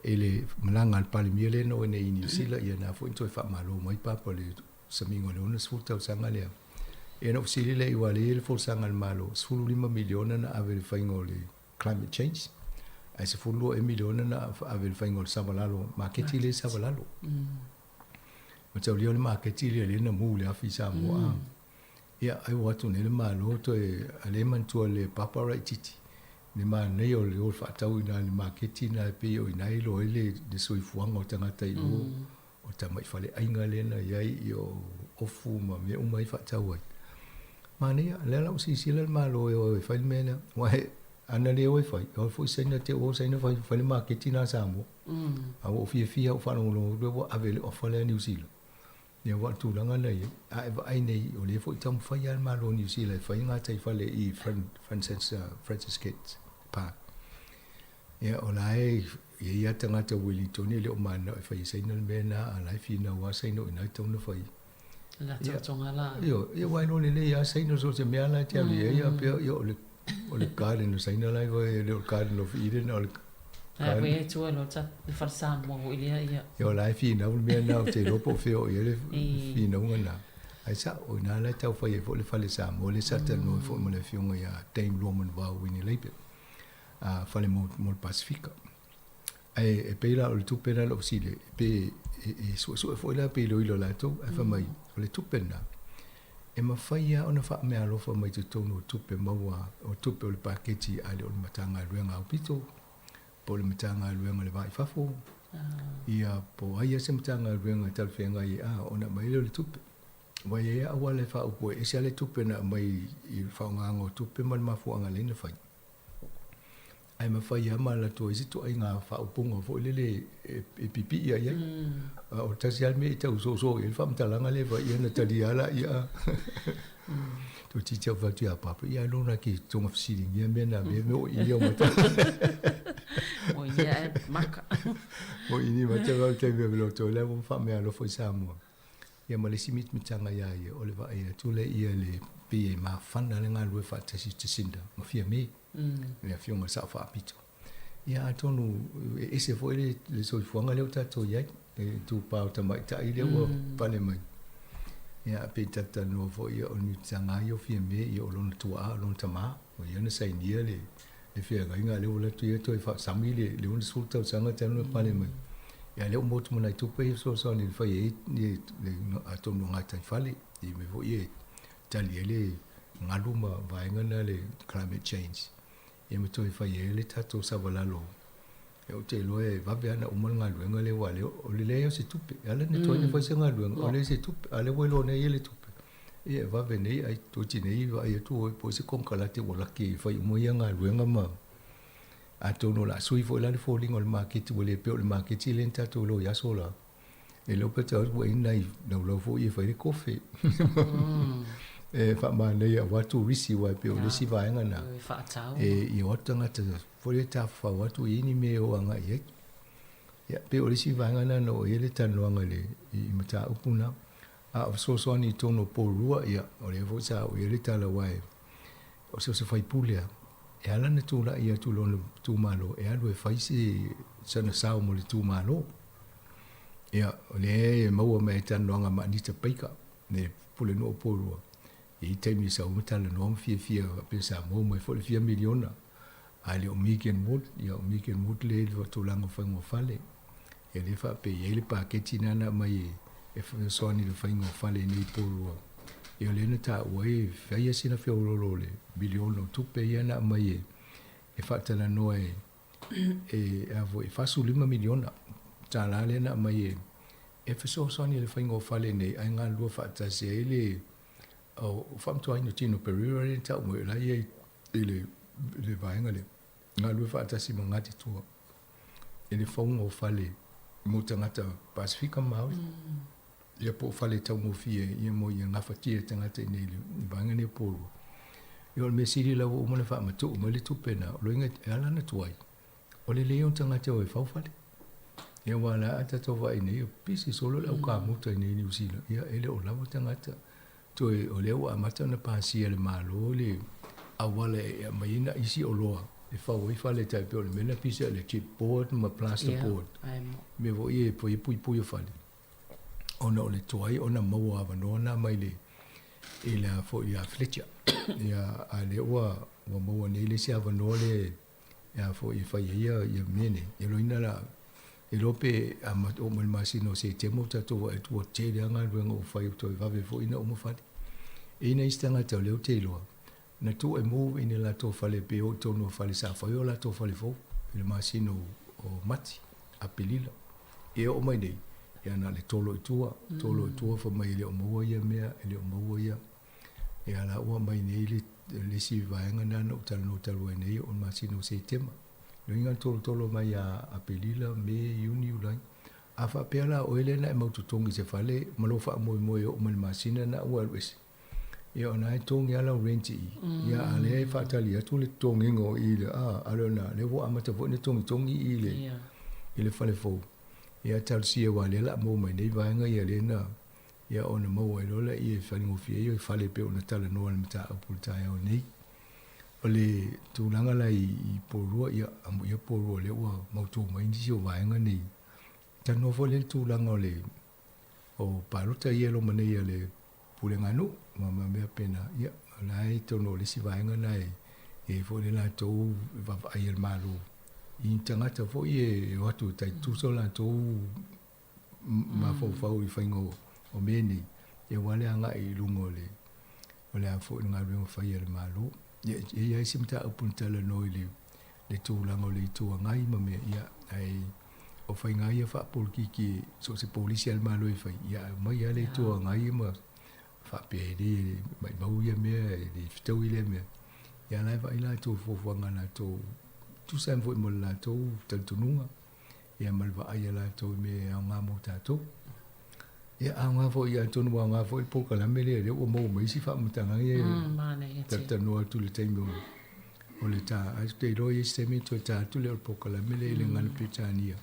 i le malaga a le Palemia lea na o ai nei i Niu Sila, ia na foi na toe faamalo mai papa o le samiga o le 60 tausaga lea. Ia na ou fesili lea i aua lea e i ai le folasaga a le Malo, 15 miliona na ave i le faiga o le climate change, ae 12 ea miliona na ave i le faiga o le Savalalo, maketi lea i Savalalo. Mataulia o le maketi lea lea na mu i le afi i Samoa. Ia, ai ua atu nei le Malo toe a lea e manatua le papa raititi, le manaia o le o faatau i ina i le maketi lena e pei o i ina e iloa ai le soifuaga o tagata i o, o tamai faleaiga lea na i ai, ia o ofu ma mea uma e faatau ai. Manaia, lea la ua silasila le Malo e o e fai le mea lea, aua ana le o e fai, e o foi Saina te o Saina fai, fai le maketi lena a Samoa. A ua ou fiafia ou faalogologo atu ua ave le ofa lea a Niu Sila. Ia aua o le tulaga lena e i ai. A e vaai nei, o lea foi e taumafai lava le Malo o Niu Sila e fai gataifale i Francis, Francis Gates Park. Ia o la e i ai lava tagata Wellington e le o mananao e fai e Saina le mea lena, a o la e finau lava Saina o i ina e tatau ona fai. La taotoga la. Ia, ia aua e iloa lelei lava Saina so o se mea la e te alu i ai, a pea, ia o le O le garden o Saina la e le o le garden of Eden, o le garden. Ae tua lo ta le fale Samoa foi lea ia. Ia o la e finau le mea na ou te iloa po o fea o i ai le finauga na. Ae sa'o, o ina la e tau fai ai foi le fale Samoa lea sa talanoa ai foi ma le afioga ia Dame Luamanuvao Winnie Laban, a fale mo mo le Pasifika. Ae e pei la o le tupe lena na ou fesili ai, pe e suesue foi la pe iloilo e latou, ae fai mai, o le tupe lena, e mafai lava ona faameaalofa mai totonu o tupe maua, o tupe o le paketi a le o le Matagaluega Aupito, po o le Matagaluega o le Va i Fafo, ia po o ai lava se Matagaluega e talafeagai ai, a, ona aumai lea o le tupe. Aua e i ai lava auala e faaupu ai, e ese lava le tupe na aumai i le faaaogaina o tupe ma le mafuaaga lea na fai. Ae mafai lava ma alu atu ai se ituaiga faaupuga foi lele e pipii ai ai. A o le tasi lava le mea e tau soso i ai le faamatalaga lea e fai, ia ona talia lava laia. Toeitiiti au fai atu ia Papa, ia ailoga e te toga fesiligia mea na mea mea o ini au mata. O ini ae maka. O ini mata o le taimi e loto lea ua faameaalofa i Samoa. Ia ma le isi mitamitaga ia ia, o le vaai atu lea ia le pei e mafana le galulue faatasi Jacinda ma Fiame, le afioga i le Sao Faapito. Ia atonu e ese foi le, le soifuaga lea ua tatou i ai, le itupa o tamaitai lea ua pale mai. Ia pei talatalanoa foi ia o le mitamitaga lava ia o Fiame, ia o lona tuaa, o lona tama, o ia na sainia le, le feagaiga a lea ua alu atu ia toe faasami le, le 60 tausaga talu ona pale mai. Ia lea ua motu ma nai tupe ia fesoasoani i le fai ai le atonu o gataifale i mea foi ia e tali ai le galu ma vaega na le climate change. Ia ma toe fai ai le tatou savalalo. Ia ou te iloa e vave lava ona uma le galuega lea aua o le leai o se tupe. E ala ona tuai ona fai se galuega, o le leai o se tupe. A o lea ua iloa nei e i ai le tupe, ia e vave nei ai toeitiiti nei vaai atu po o se konekarate ua laki e fai uma ia galuega ma Atonu o le a sui foi la le foliga o le maketi ua le pei o le maketi lea na tatou iloa i aso la. E le o pe tau ua i ai nai laulau foi e fai le kofe. e faamanaia aua turisi aua e pei o le isi vaega lena e i o atu tagata foi lea e tafafao atu e i ai ni mea e o agai i ai. Ia, pei o le isi vaega lena na oo i ai le talanoaga i le i mataupu lena. A o fesoasoani i totonu o Porirua, ia, o lea foi sa oo i ai le tala aua e o so o se faipule lava, e ala ona tulai atu i lona itumalo e alu e fai se sana sao mo le itumalo. Ia, o lea e maua mai ai talanoaga ma Anita Baker, le Pulenuu o Porirua, e i ai taimi e sau ai ma talanoa ma fiafia faapea sa maua mai foi le fia miliona. A e le o Megan Wood, ia o Megan Wood lea i le tulaga o faiga o fale. Ia lea faapea e i ai le paketi lena na aumai e fesoasoani i le faiga o fale i nei i Porirua. Ia o lea na taua ai e fai lava sina feoloolo o le miliona o tupe ia na aumai e faatalanoa e e a foi, e $45 miliona tala lea na aumai e fesoasoani i le faiga o fale nei ae galulue faatasi ai le o faamatuaina o Tino Pereira lea na tau mai o la e i ai i le le vaega lea, galulue faatasi ma Ngāti Toa i le fauga o fale mo tagata Pasefika ma Māori. Ia po o fale taugofie ia mo ia gafatia e tagata i nei i le vaega nei o Porirua. Ia o le mea sili la ua uma ona faamatuu mai le tupe na, o loiga e ala ona tuai, o le leai o ni tagata e o e fau fale. Ia aua o la a tatou vaai nei, pisi solo le au kamuta i nei i Niu Sila, ia e le o lava tagata. Toe o lea ua amata ona pasia e le Malo le auala e aumai ai nai isi oloa e fau ai fale tai pei o le mea lena pisa o le chipboard ma plasterboard. Mea foi ia e fai ai puipui o fale ona o le tuai ona maua avanoa na mai le i le a foi ia Fletcher. Ia a lea ua ua maua nei le isi avanoa lea e a foi e fai ai ia ia mea nei. Ia loina la e iloa pe a oo mai le masina o Setema ua tatou vaai atu ua tele lava galuega ua fai ua toe vave foi ona uma fale. E i ai nai isi tagata o lea ou te iloa na tuu e move in i latou fale pe o i totonu o fale sa fai o latou fale fou i le masina o Mati, Apelila. Ia e oo mai nei, ia na o le tolo i tua, tolo i tua fai mai e le o maua ia mea, e le o maua ia. Ia la ua aumai nei le, le isi vaega lena na ou talanoa talu ai nei o le masina o Setema. Lona uiga na tolotolo mai ia Apelila, Me, Iuni, Iulai. A faapea la o oe lea na e mau totogi i se fale ma lou faamoemoe e oo mai i le masina lena ua alu ese, ia o lena e totogi lava lau rent i i. Ia a o lea e faatali atu le totogiga o i i le, a, a le o lena, lea ua amata foi ona togitogi i i le, i le fale fou. Ia talosia aua o lea o le a maua mai nei vaega ia lea na ia ona maua ai loa lea e faigofie ai fale e pei ona talanoa i le mataupu i le taeao nei. O le tulaga la i Porirua, ia, amuia Porirua o lea ua mautu mai nisi o vaega nei. Talanoa foi lea i le tulaga o le o palota ia e loma nei a le pulega nuu ma ma mea pena, ia, o la e tonu o le isi vaega lena e i ai foi le latou vaavaai a le Malo i tagata foi e o atu e tai tutusa o latou mafaufau i faiga o mea nei, ia aua le agai i luga o le o le a foi le galuega fai a le Malo. Ia, e i ai isi mataupu na talanoa i le le tulaga o le Itu Agai ma mea, ia, ae o faiga ia faapolokiki so o se polisi a le Malo e fai, ia ae omai lava le Itu Agai ma faapea e le maumau ia mea, e le fetaui lea mea. Ia a o la e vaai latou i fuafuaga a latou, tusa ai foi ma le latou talitonuga. ia ma le vaai a latou i mea e aoga mo tatou. Ia aoga foi, atonu ua aoga foi le polokalame lea, lea ua maua mai isi faamatalaga ia e talatalanoa atu i le taimi o le ta. Ae ou te iloa e i ai se taimi ona toe ta atu lea o le polokalame lea i le gagana Peretania.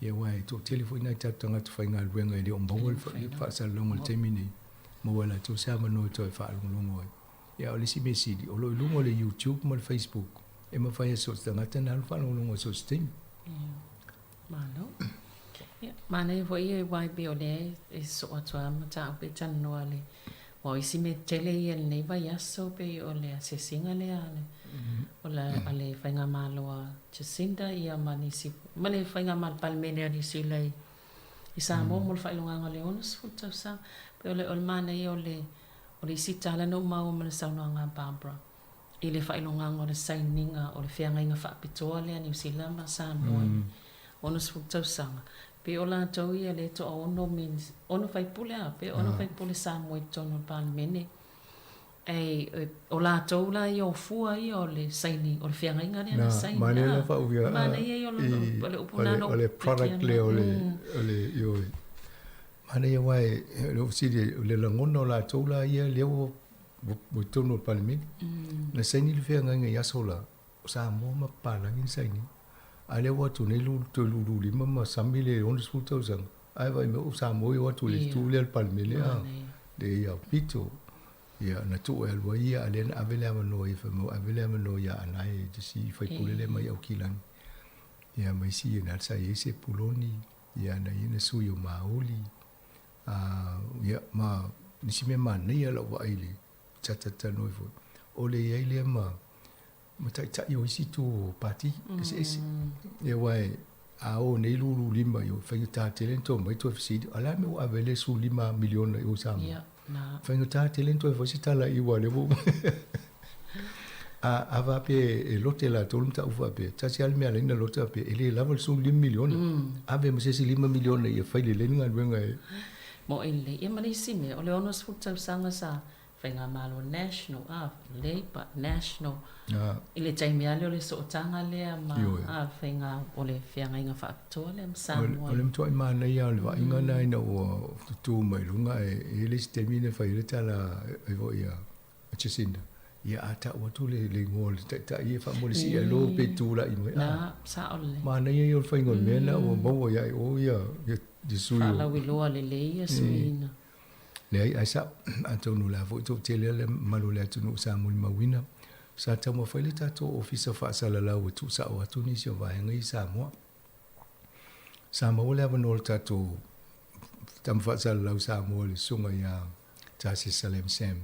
Ia aua e toatele foi nai tatou tagata faigaluega e le o maua le faasalalauga i le taimi nei, maua e latou se avanoa e toe faalogologo ai. Ia a o le isi mea sili, o lo o i luga o le YouTube ma le Facebook, e mafai e so o se tagata ona alu faalogologo i so o se taimi. Malo. Ia, manaia foi ia aua e pei o lea e sosoo atu lava mataupu e talanoa le aua o isi mea tele ia i lenei vaiaso pei o le asiasiga lea a le o le a le faigamalo a Jacinda ia ma nisi ma le faigamalo Palemene a Niu Sila i i Samoa mo le faailogaga o le 60 tausaga. Pei o le o le manaia o le O le isi tala na ou maua ma le saunoaga a Barbara i le faailogaga o le sainiga o le feagaiga faapitoa lea a Niu Sila ma Samoa i le 60 tausaga, pei o latou ia lea e toaono ono faipule a, pei ono faipule Samoa i totonu o le Palemene. Ae o latou la ia o fua ia o le saini, o le feagaiga lea na saini. A, manaia ia o le upu lena na ou O le product lea o le, ioe. Manaia aua e, o le fesili, o le lagona o latou la ia lea ua ua i totonu o le Palemene. Na saini le feagaiga i aso la, o Samoa ma papalagi na saini. A lea ua atu nei toe lululima ma sami le 60 tausaga, ae vaai mai o Samoa e o atu i le itu lea o le Palemene a le aupito. Ia, na tuu e alu ai ia, a lea na ave le avanoa ia fai mai ua ave le avanoa ia Anae le isi faipule lea mai Aukilani. Ia ma isi na sa i ai Sepuloni, ia na i ai na sui o Maoli. A, ia, ma nisi mea manaia lau vaai i le talatalanoa ifo, o le i ai lea ma ma taitai o isi itu o pati eseese. Ia aua e, a o nei lululima i o, faigata tele ona toe omai toe fesili, a o le a le mea ua ave ai le 15 miliona i o i Samoa? Ia, na. Faigata tele ona toe fai se tala i aua o lea ua uma. A, a faapea e lote latou le mataupu faapea, tasi lava le mea e ala ai ona lote faapea, e le lava le 15 miliona. Ave ma se isi 5 miliona ia fai lelei le galuega e. Moe lelei. Ia ma le isi mea, o le 60 tausaga sa Faigamalo National, a, Labour National, i le taimi lava lea o le sootaga lea ma, a, faiga, o le feagaiga faapitoa lea ma Samoa. O le matuai manaia o le vaaiga lena ina ua tutu mai luga, e i ai le isi taimi na fai ai le tala ai foi a Jacinda, ia a tau atu le igoa o le taitai ia faamolisii ai loa pe tulai mai. Na, sao lelei. Manaia ia o le faiga o le mea lena ua maua ia i o ia sui o. Faalauiloa lelei ia suiina. Leai, ae sa'o, atonu o le a foi toatele le mamalu o le atunuu sa molimauina, sa taumafai le tatou Ofisa Faasalalau e tuusa'o atu nisi o vaega ia i Samoa. Sa maua le avanoa o le tatou Tama Faasalalau Samoa le Susuga ia Tasi Salem Sam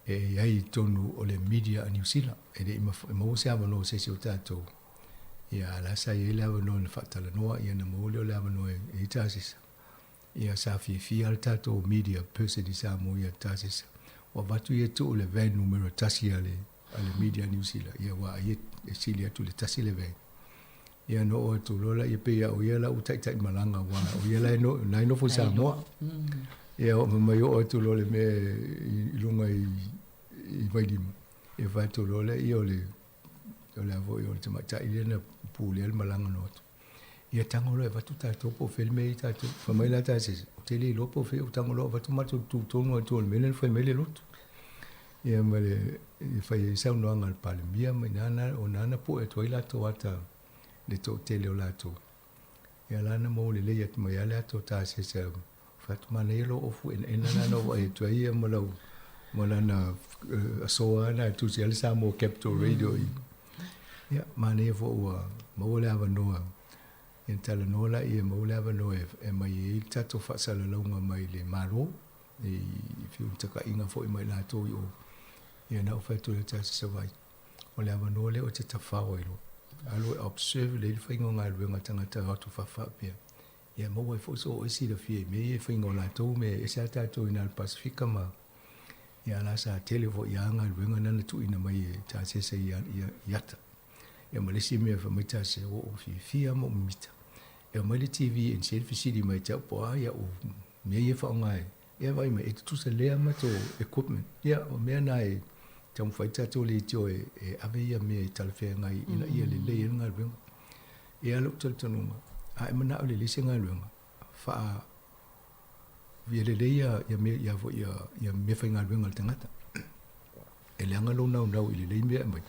e i ai i totonu o le media a Niu Sila. E le i maua se avanoa o se isi o tatou, ia a o la sa i ai le avanoa na faatalanoa, ia na maua lea o le avanoa e i ai Tasisa. Ia sa fiafia le tatou media person i Samoa ia Tasesa. Ua avatu ia tuu le van numera tasi a le a le media Niu Sila ia aua ai e sili atu le tasi le van. Ia na oo atu loa laia pei a o ia la ua taitai malaga aua o ia la e no na e nofo i Samoa. Ia oo mai oo atu loa le mea i luga i i Vailima. Ia fai atu loa lea ia o le o le a foi o le tamaitai lea na pulea le malaga na o atu. Ia tago loa e avatu tatou po o fea le mea e i ai tatou. Fai mai la Tasese, ou te le iloa po o fea, ou tago loa avatu matou tu tonu atu o le mea lea na fai mai le lotu. Ia ma le fai ai saunoaga a le Palemia ma ina na, o na na pue atu ai latou ata le toatele o latou. Ia la na maua lelei atu mai lava le ata o Tasese, fai atu, manaia lou ofu enaena lena na ou vaai atu ai ia ma lau ma lana asoa na e tusi ai le Samoa Capital Radio i. Ia, manaia foi ua maua le avanoa ia talanoa laia, maua le avanoa e aumai ai le tatou faasalalauga mai le Malo i feutagaiga foi mai latou i o. Ia na ou fai atu i le tasi Savaii, o le avanoa lea ou te tafao ai loa. Alu e observe lelei le faiga o galuega a tagata o atu faafaapea. Ia maua ai foi so o e silafia i mea ia e faiga o latou mea e ese lava tatou i ina i le Pasefika ma ia la sa tele foi lava galuega na na tuuina mai e Tasese i i ata. Ia ma le isi mea fai mai Tasese ua ou fiafia ma ou mimita. E aumai le TV e nisi ai le fesili mai te au po o a ia'u mea ia e faaaoga ai. Ia vaai mai e tutusa lea ma to equipment. Ia o mea na e taumafai tatou leitio e ave ia mea e talafeagai ina ia lelei ai le galuega. E i ai lou talitonuga, a e manao lelei se galuega, faa ia lelei ia ia mea ia foi ia ia mea faigaluega a le tagata. E leaga lou naunau i lelei mea e aumai,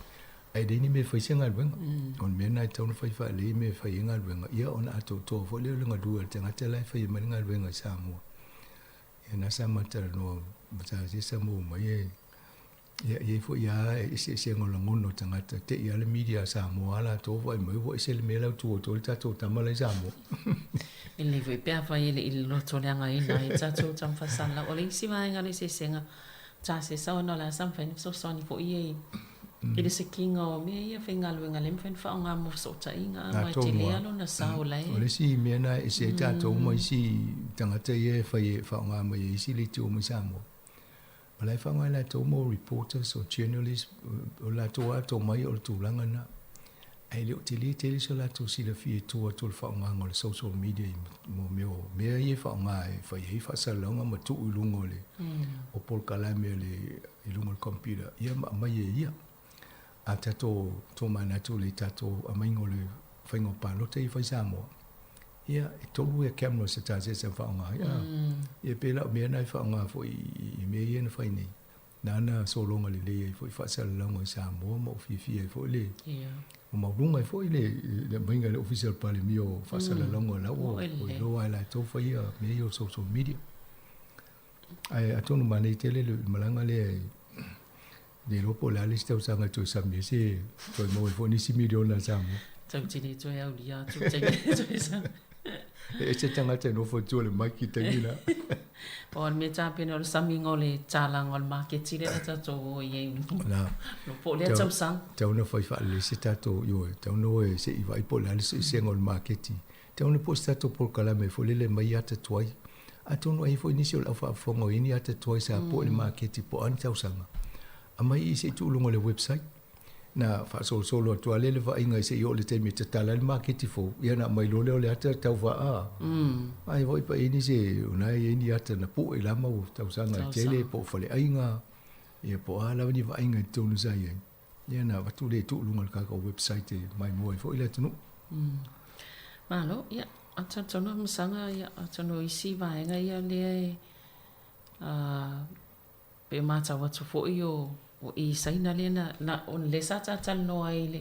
ae leai ni mea e fai se galuega. O le mea lena e tatau ona fai faalelei mea e fai ai galuega, ia ona atoatoa foi lea o le galue a le tagata la e faia mai le galuega i Samoa. Ia na sa ma talanoa ma sa se sa maua mai e Ia, e i ai foi lava eseesega o lagona o tagata, te i lava le media a Samoa a latou vaai mai ua ese le mea la e ua tu atu ai le tatou tama la i Samoa. E lelei foi pe afai e le i loto leagaina ai tatou tama faasalalau. O le isi vaega o le eseesega, ta se sao ona o le a sa mafai ona fesoasoani foi ia i le sikiga o mea ia faigaluega lea e mafai ona faaaoga mo fesootaiga aua e tele lava lona sao la e. O le isi mea lena e ese ai tatou ma isi tagata ia e fai e faaaoga mai e isi leitio mai Samoa. O la e faaaoga e latou mo reporters o journalists, o latou lava tomai o le tulaga lena. Ae le o tele tele so latou silafia i tua atu o le faaaogaga o le social media i mo mea o mea ia e faaaoga e fai ai faasalalauga ma tuu i luga o le o polokalame a le i luga o le computer ia ma aumai e ia. A tatou tomanatu i le tatou aumaiga o le faiga o palota ia e fai i Samoa, Ia, e tolu ia cameras a tātou e faaaoga ai. Ia, pei la o mea na e faaaoga foi i mea ia na fai nei. Na ana sologa lelei ai foʻi faasalalauga i Samoa ma ua fiafia ai foʻi le ua maualuga ai foʻi le le aumaiga e le Ofisa o le Palemia o faasalalauga o la ua ua iloa e latou faia mea ia o social media. Ae atonu manaia tele le malaga lea e le iloa po o le a le isi tausaga e toe sami ai se toe maua ai foi nisi miliona a Samoa. Tau tele toe aulia atu i taimi toe sami. E ese tagata e nofo i tua o le mic i taimi la. Pau le mea tapena o le samiga o le talaga o le maketi lea na tatou o i ai po o lea tausaga. Tau na fai faalelei se tatou, ioe, tau na o e se i vaai po o le a le eseesega o le maketi. Tau na po o se tatou polokalame foi lele e aumai ata tuai. Atonu ai foi nisi o le au faafofoga o i ai ni ata tuai sa poe i le maketi po o a ni tausaga. Aumai i se i tuu i luga o le website. Na faasolosolo atu lava lea le vaaiga se i oo i le taimi e tatala ai le maketi fou, ia ona aumai loa lea o le ata tau faa. Ai foi pa i ai nisi o na e i ai ni ata na pue i la mau tausaga e tele po o faleaiga, ia po o a lava ni vaaiga i totonu sa i ai. Ia ona avatu lea e tuu i luga o le tatou website e maimoa ai foi le atunuu. Malo, ia, atonu a masaga, ia, atonu o isi vaega ia lea e pei e matau atu foi o i Saina lea na, na, o lea sa talatalanoa ai i le,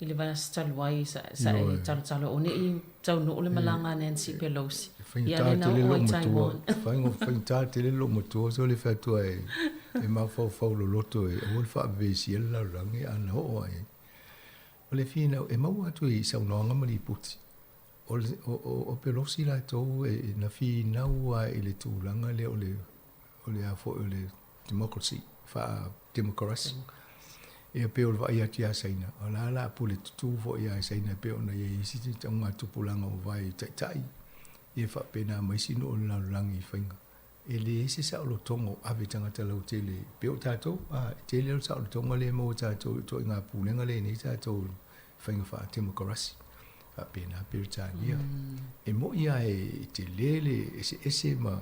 i le vaiaso talu ai sa, sa e talotalo aua ne i taunuu le malaga a Nancy Pelosi. Ia lea na oo ai Taiwan. Faigata tele lou matua sole fai atu ai e mafaufau loloto e aua le faavevesi ai le lalolagi a na oo ai. O le finau e maua atu i saunoaga ma lipoti o, o, o Pelosi latou e na finau lava i le tulaga lea o le o le a foi o le democracy, faa-demokarasi. Ia pei o le vaai atu ia Saina, o la la pule tutū foi ia Saina pei ona i ai isi taugatupulaga ua vae i taitai, ia faapena ma isi nuu o le lalolagi i faiga. E leai se saolotoga o ave i tagata lautele pei o tatou, a, e tele le saolotoga lea e maua e tatou i ituaiga pulega lea e i ai nei tatou i faiga faa-demokarasi. Faapena Peretania. E moi lava e tele le eseese ma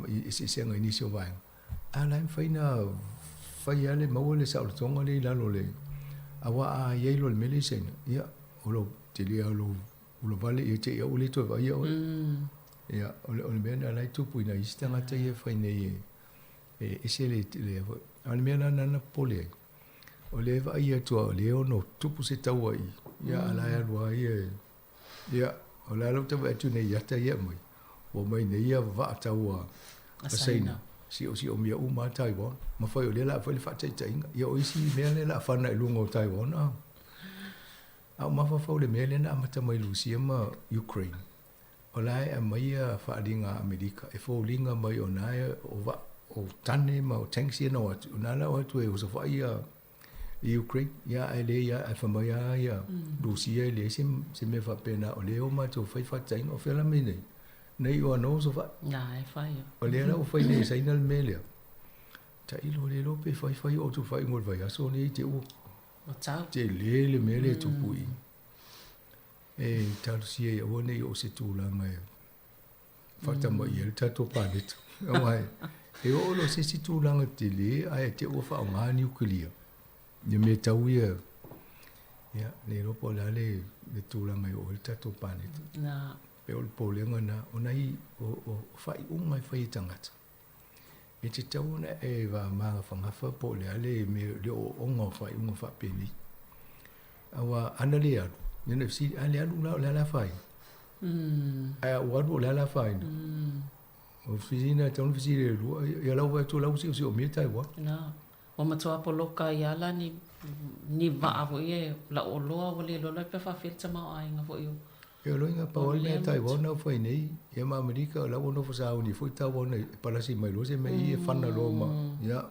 i eseesega i nisi o vaega, a o la e mafai ona fai lava le maua le saolotoga lea i lalo o le, aua a i ai loa i le mea lea i Saina, ia, o lou tele lava o lou ulavale ia te i au ua le toe vaaia oe. Ia, o le mea lena o la e tupu i nai isi tagata ia e fai nei e ese le, le, a o le mea la lena na popole ai, o lea e vaai atu lava o lea e ono tupu se taua i i, ia, a o la e alu lava ia e Ia, o le a lau tau atu nei ata ia mai. Ua mai nei ia vaa tau a Saina. Siosiomia uma a Taiwan. Ma fai o lea la fai le faataitaiga. Ia o isi mea lea la fana i luga o Taiwan. A a o mafaufau le mea lea na amata mai Lusia ma Ukraine. O la e aumai ia faaaliga a Amerika e foliga mai o na e o vaa o tane ma o tanks ia na o atu. O na la o atu e osofai ia i Ukraine, ia ae leai lava, ae fai mai lava ia Rusia e leai se, se mea faapena, o lea e o matou fai faataitaiga, o fea la mea nei? Nei o anō sofai. Na, e fai o. O lea la ua fai nei e Saina le mea lea. Tailo le iloa pe fai fai o outou faaiuga o le vaiaso lenei te ua Ua tau. Tele le mea lea e tupu i i. E talosia ia aua ne i oo se tulaga e faatamai ai le tatou paleta. Aua e oo loa i se isi tulaga tele ae te i ua faaaoga niukilia, ia mea tau ia, ia, le iloa po o le a le, le tulaga e oo ai le tatou paleta. Na. Pei o le popolega lena, o nai o, o faaiuga e fai e tagata, e tatau ona e magafagafa po o le a le mea, le ooooga o faaiuga faapenei. Aua ana le alu, ia na fesili, a le alu la o le a le afaina? Ae a ou alu o le a le afaina? O le fesili lena e tatau ona fesili ai lua, ia la ua vaai atu o la ua siosiomia Taiwan. Na, ua matua poloka ai lava la ni, ni vaa foi ia lau oloa ua le iloa loa pe faafefea le tamaoaiga foi o Ia o loiga pau lava le mea Taiwan na fai nei, ia ma Amerika o la ua nofo sauni foi Taiwan e palasi mai loa se mea i e fana loa ma, ia,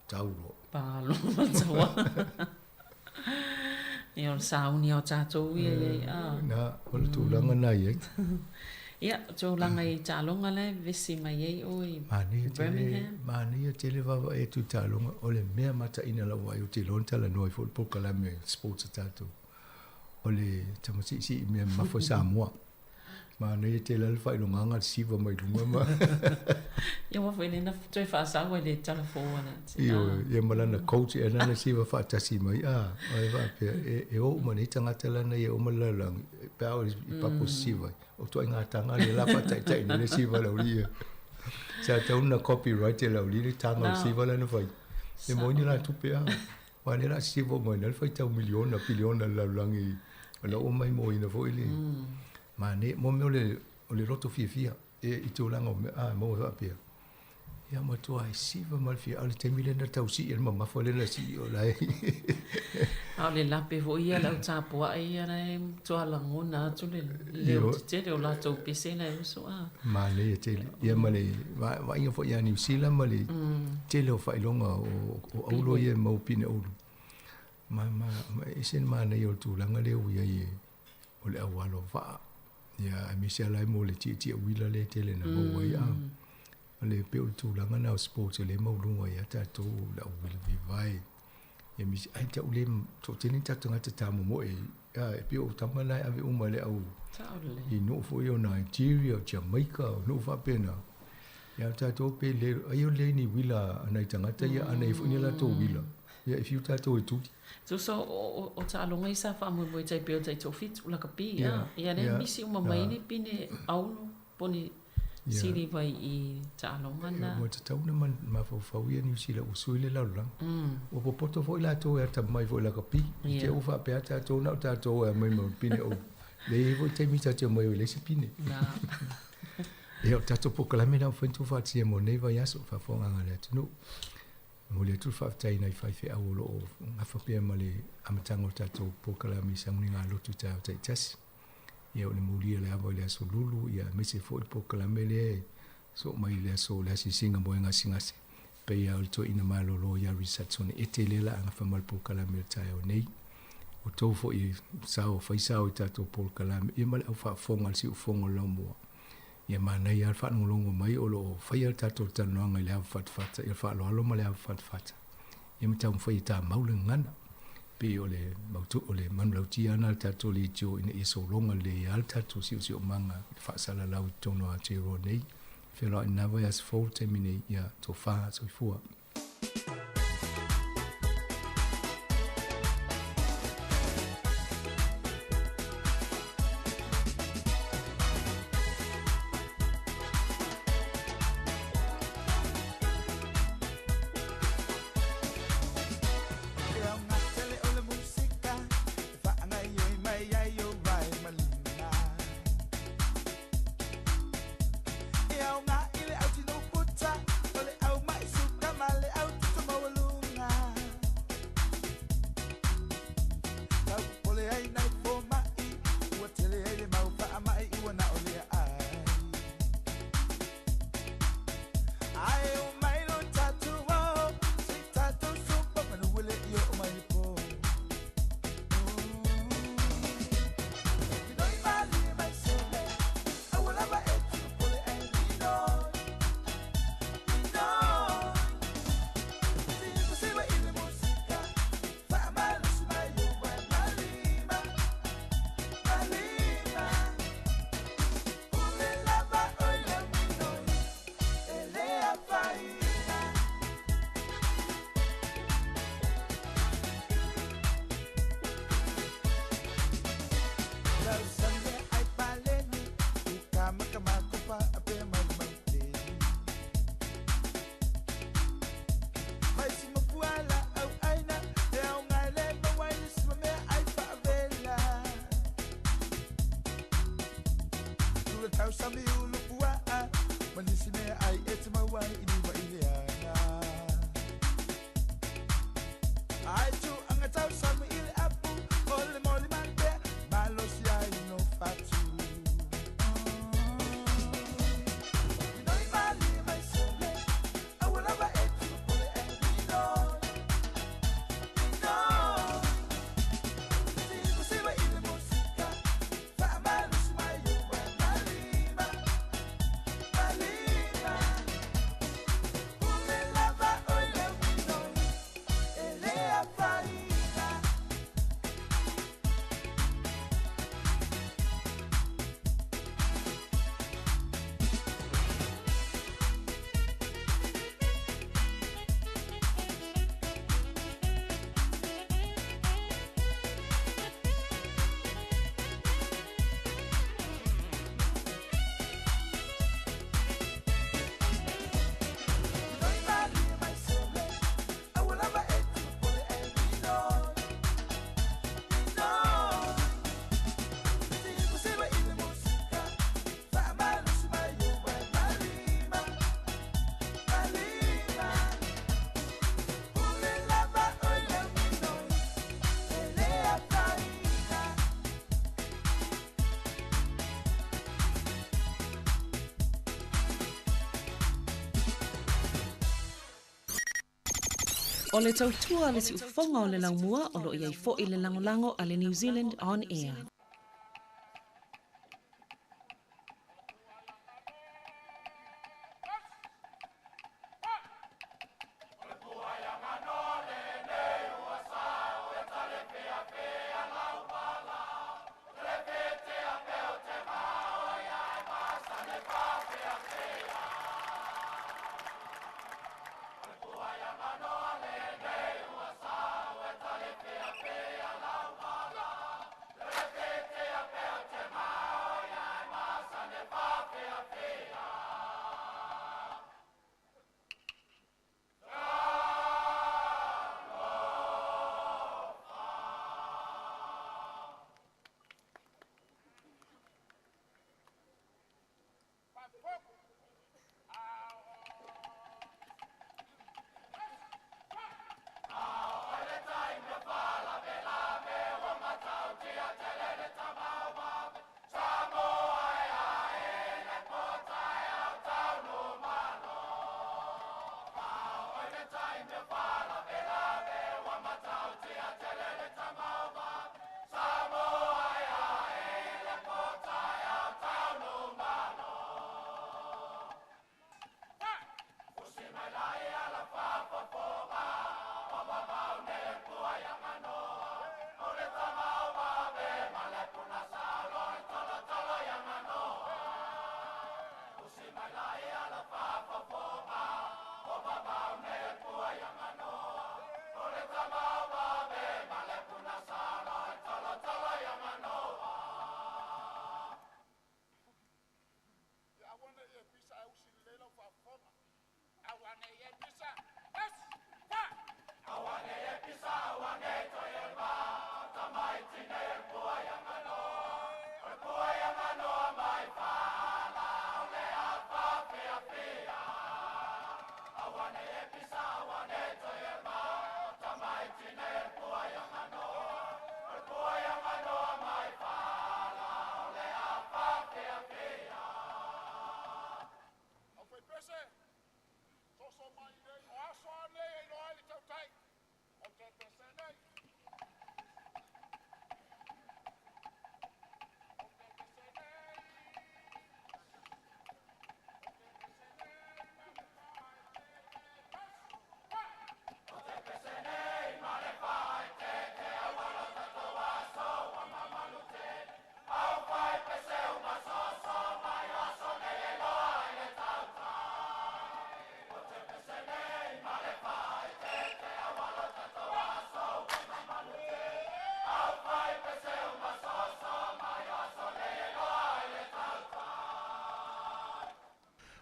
tau loa. Pa loa ma Taiwan. Ia o le sauni lava o tatou ia i ai, a. Na, o le tulaga na i ai. Ia, o tulaga i taaloga la e vevesi mai ai oe i Birmingham. Manaia tele vaavaai atu i taaloga, o le mea mataina lau vaai ou te iloa na talanoa ai foi le polokalame sports a tatou. O le tama siisii mea mamafa i Samoa. Manaia tele lava le faailogaga le siva mai luga ma. Ia aua foi lea na toe faasau ai le tala fou a le. Ioe, ia ma lana coach ea lana siva faatasi mai, a, e faapea, e o uma nei tagata lana ia uma le lalolagi, pe a oo i papo sisiva ai, o ituaiga taga lea la faataitai nei le siva a le aualii ia. Sa tatau ona copyright e le aualii le taga o le siva lea na fai. E maua ai ni la tupe a. Aua o lea o le a sisiva uma ai nei le faitau miliona, piliona i le lalolagi o lea ua maimoaina foi le manaia. Mo mea o le loto fiafia e i tulaga o mea a maua faapea. Ia matua e siva ma le fia, a o le taimi lea na tau sii ai le mamafa lea na sii o la e. A o le lape foi ia le au tapua'i ia la e matua lagona atu le leo tetele o latou pese la e uso a. Manaia tele. Ia ma le vaaiga foi ia Niu Sila ma le tele o faailoga o auro ia e maua pine ulu. Ma ma e ese le manaia o le tulaga lea ua i ai o le au alo vaa. Ia aemaise lava la e mo le tietie uila lea e tele ina maua ai a. O le pei o le tulaga lena o sports o lea e maualuga ai lava tatou le au uila vivae. Ia misi ai tau le toatele ni tatou tagata tamomoe e pei o tama na e ave uma i le au i nuu foi o Nigeria, o Jamaica, o nuu faapena. Ia o tatou pe le ai o le ni uila a nai tagata ia a na i ai foi ni latou uila. Ia e fiu tatou e tuli. Tusa o taaloga ia sa faamoemoe tai pei o taitoafitu lakapi a. Ia lea misi uma mai ai ni pine auro po o ni siliva i taaloga na. Ua tatau ona mafaufau ia Niu Sila ua sui le lalolagi. Ua popoto foi latou e atamamai foi i lakapi. I te i ua faapea tatou na o tatou e aumai ma pine o lea e i ai foi taimi tatou te omai ai e leai se pine. Ia o le tatou polokalame lena ua mafai ona tuufaatasia mo lenei vaiaso, faafofogaaga a le atunuu. E momoli atu le faafetai i nai faifeau o lo o gafa pea ma le amataga o le tatou polokalame i sauniga lotu i taeao taitasi. Ia o le mulia o le ava i le Aso Lulu, ia aemaise foi le polokalame lea e soo mai i le aso o le asiasiga mo e gasegase, pei lava o le toeaina malolo ia Richardson Ete lea la a gafa ma le polokalame o le taeao nei. O tou foi e sao, fai sao i tatou polokalame, ia ma le au faafofoga a le siufofoga o le laumua. Ia manaia lava le faalogologo mai o lo o faia le tatou talanoaga i le ava fatafata, ia le faaaloalo ma le ava fatafata. Ia ma taumafai e tamau le gagana. Pei o le mautu, o le manulautia lena a le tatou leitio ina ia sologa lelei lava le tatou siosiomaga i le faasalalau i totonu o Aotearoa nei. Feiloai i lena vaiaso fou i le taimi nei, ia tofa soifua. O le tautua a le siufofoga o le laumua o lo o i ai foi le lagolago a le New Zealand On Air.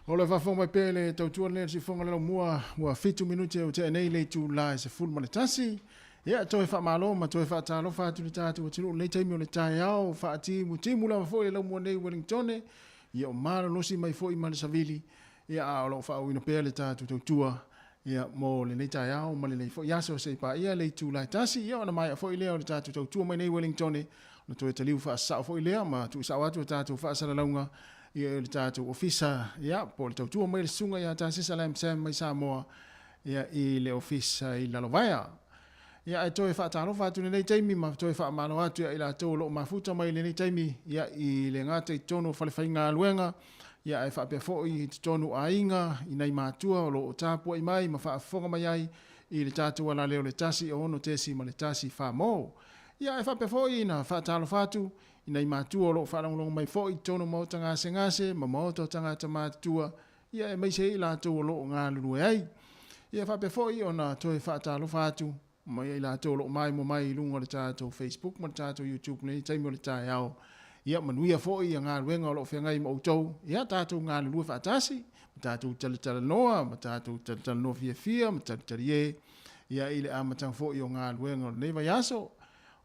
O le faafofoga mai pea i le tautua lenei a le Siufofoga o le Laumua, ua fitu minute ua tea nei le itula e 11. Ia, toe faamalo ma toe faatalofa atu i le tatou atunuu i lenei taimi o le taeao, faatimutimu lava foi le laumua nei i Wellingtone, ia o malolosi mai foi ma le savili, ia a o lo o faaauauina pea le tatou tautua ia mo lenei taeao ma lenei foi aso se i paia le itula e tasi, ia ona maea foi lea o le tatou tautua mai nei i Wellingtone, ona toe taliu faasasao foi lea ma tuusao atu a tatou faasalalauga ia i le tatou ofisa, ia po o le tautua mai le susuga ia Tasesa Lam Sam mai Samoa ia i le ofisa i Lalovaea. Ia ae toe faatalofa atu i lenei taimi ma toe faamalo atu ia i latou o lo o mafuta mai i lenei taimi ia i le gata i totonu o falefaigaluega ia ae faapea foi i totonu o aiga i nai matua o lo o tapuai mai ma faafofoga mai ai i le tatou alaleo le 1 6.1 Famo. Ia ae faapea foi ina faatalofa atu i nai matua o lo o faalogologo mai foi i totonu o maota gasegase ma maota o tagata matutua, ia aemaise ai i latou o lo o galulue ai. Ia faapea foi ona toe faatalofa atu mai ia i latou o lo o maimoa mai i luga o le tatou Facebook ma le tatou YouTube i lenei taimi o le taeao. Ia manuia foi ia galuega o lo o feagai ma outou, ia tatou galulue faatasi, ma tatou talatalanoa, ma tatou talatalanoa fiafia, ma talitalie, ia i le amataga foi o galuega o lenei vaiaso.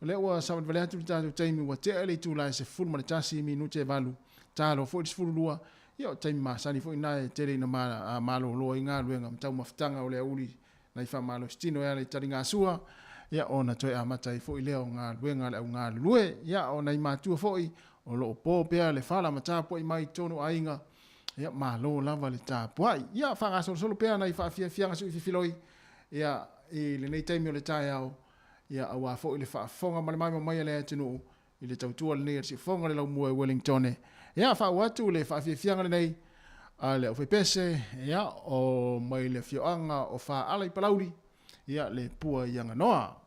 O lea ua savalivali atu le tatou taimi ua tea le itula e 11 minute e valu, talo foi le 12, ia o taimi masani foi na e tele ina malolo ai galuega ma taumafataga o le aoauli nai faamalositino e ala i taligasua, ia ona toe amata ai foi lea o galuega a le au galulue. Ia o nai matua foi o lo o po pea le fala ma tapuai mai i totonu o aiga, ia malo lava le tapuai. Ia faagasolosolo pea nai faafiafiaga suififiloi, ia i lenei taimi o le taeao, ia auā foi le faafofoga ma le maimoa mai a le atunuu i le tautua lenei a le Siufofoga o le Laumua i Wellingtone. Ia, faauu atu le faafiafiaga lenei a le aufaipese, ia, o mai le afioaga o Faala i Palauli, ia, le Pua i Aganoa.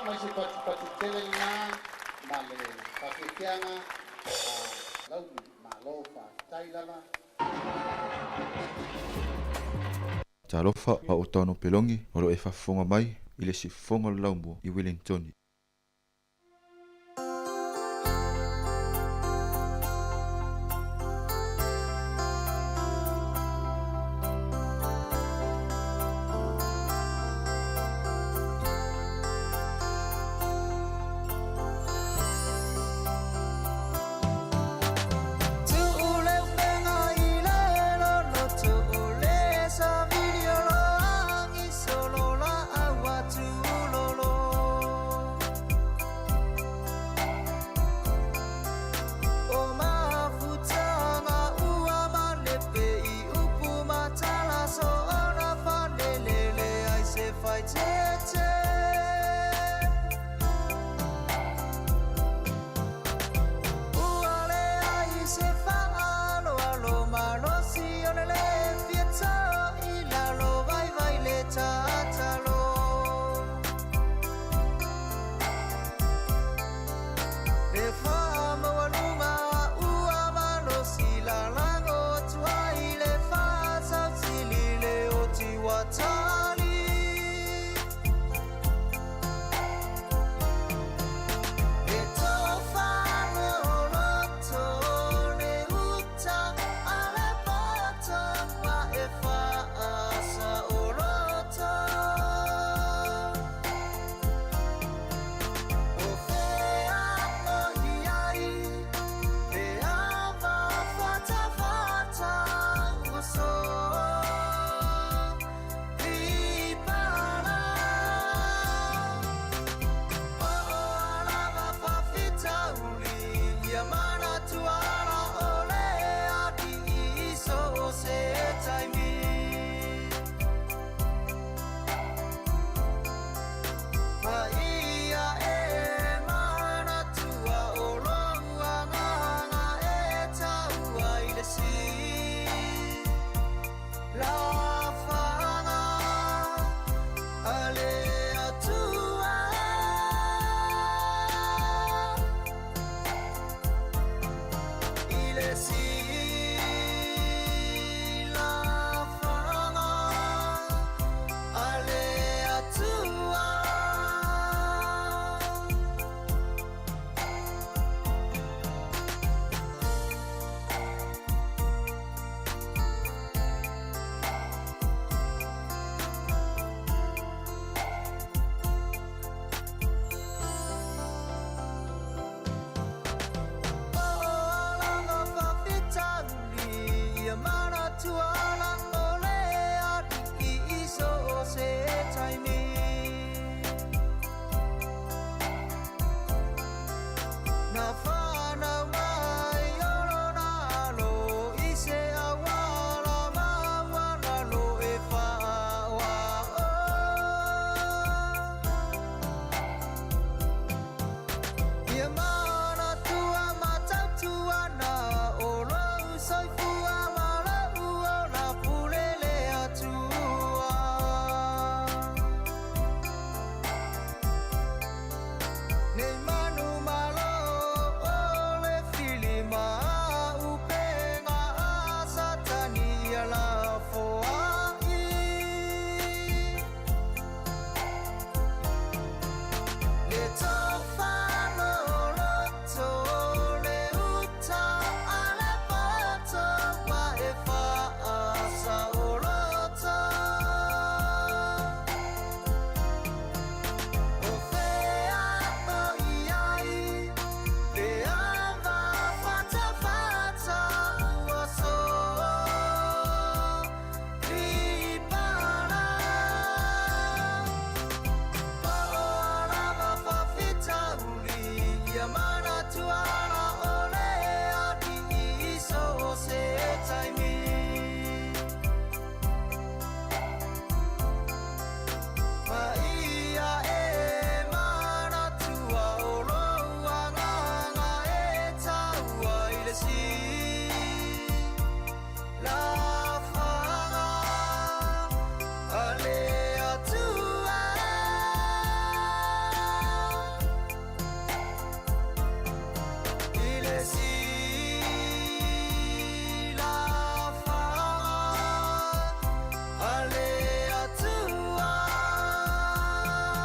Mai se patupatu tele lena ma le faafiafiaga a Lauli. Malo faafetai lava. Talofa a o Tano Pelongi o lo e faafofoga mai i le siufofoga o le Laumua i Wellingtoni.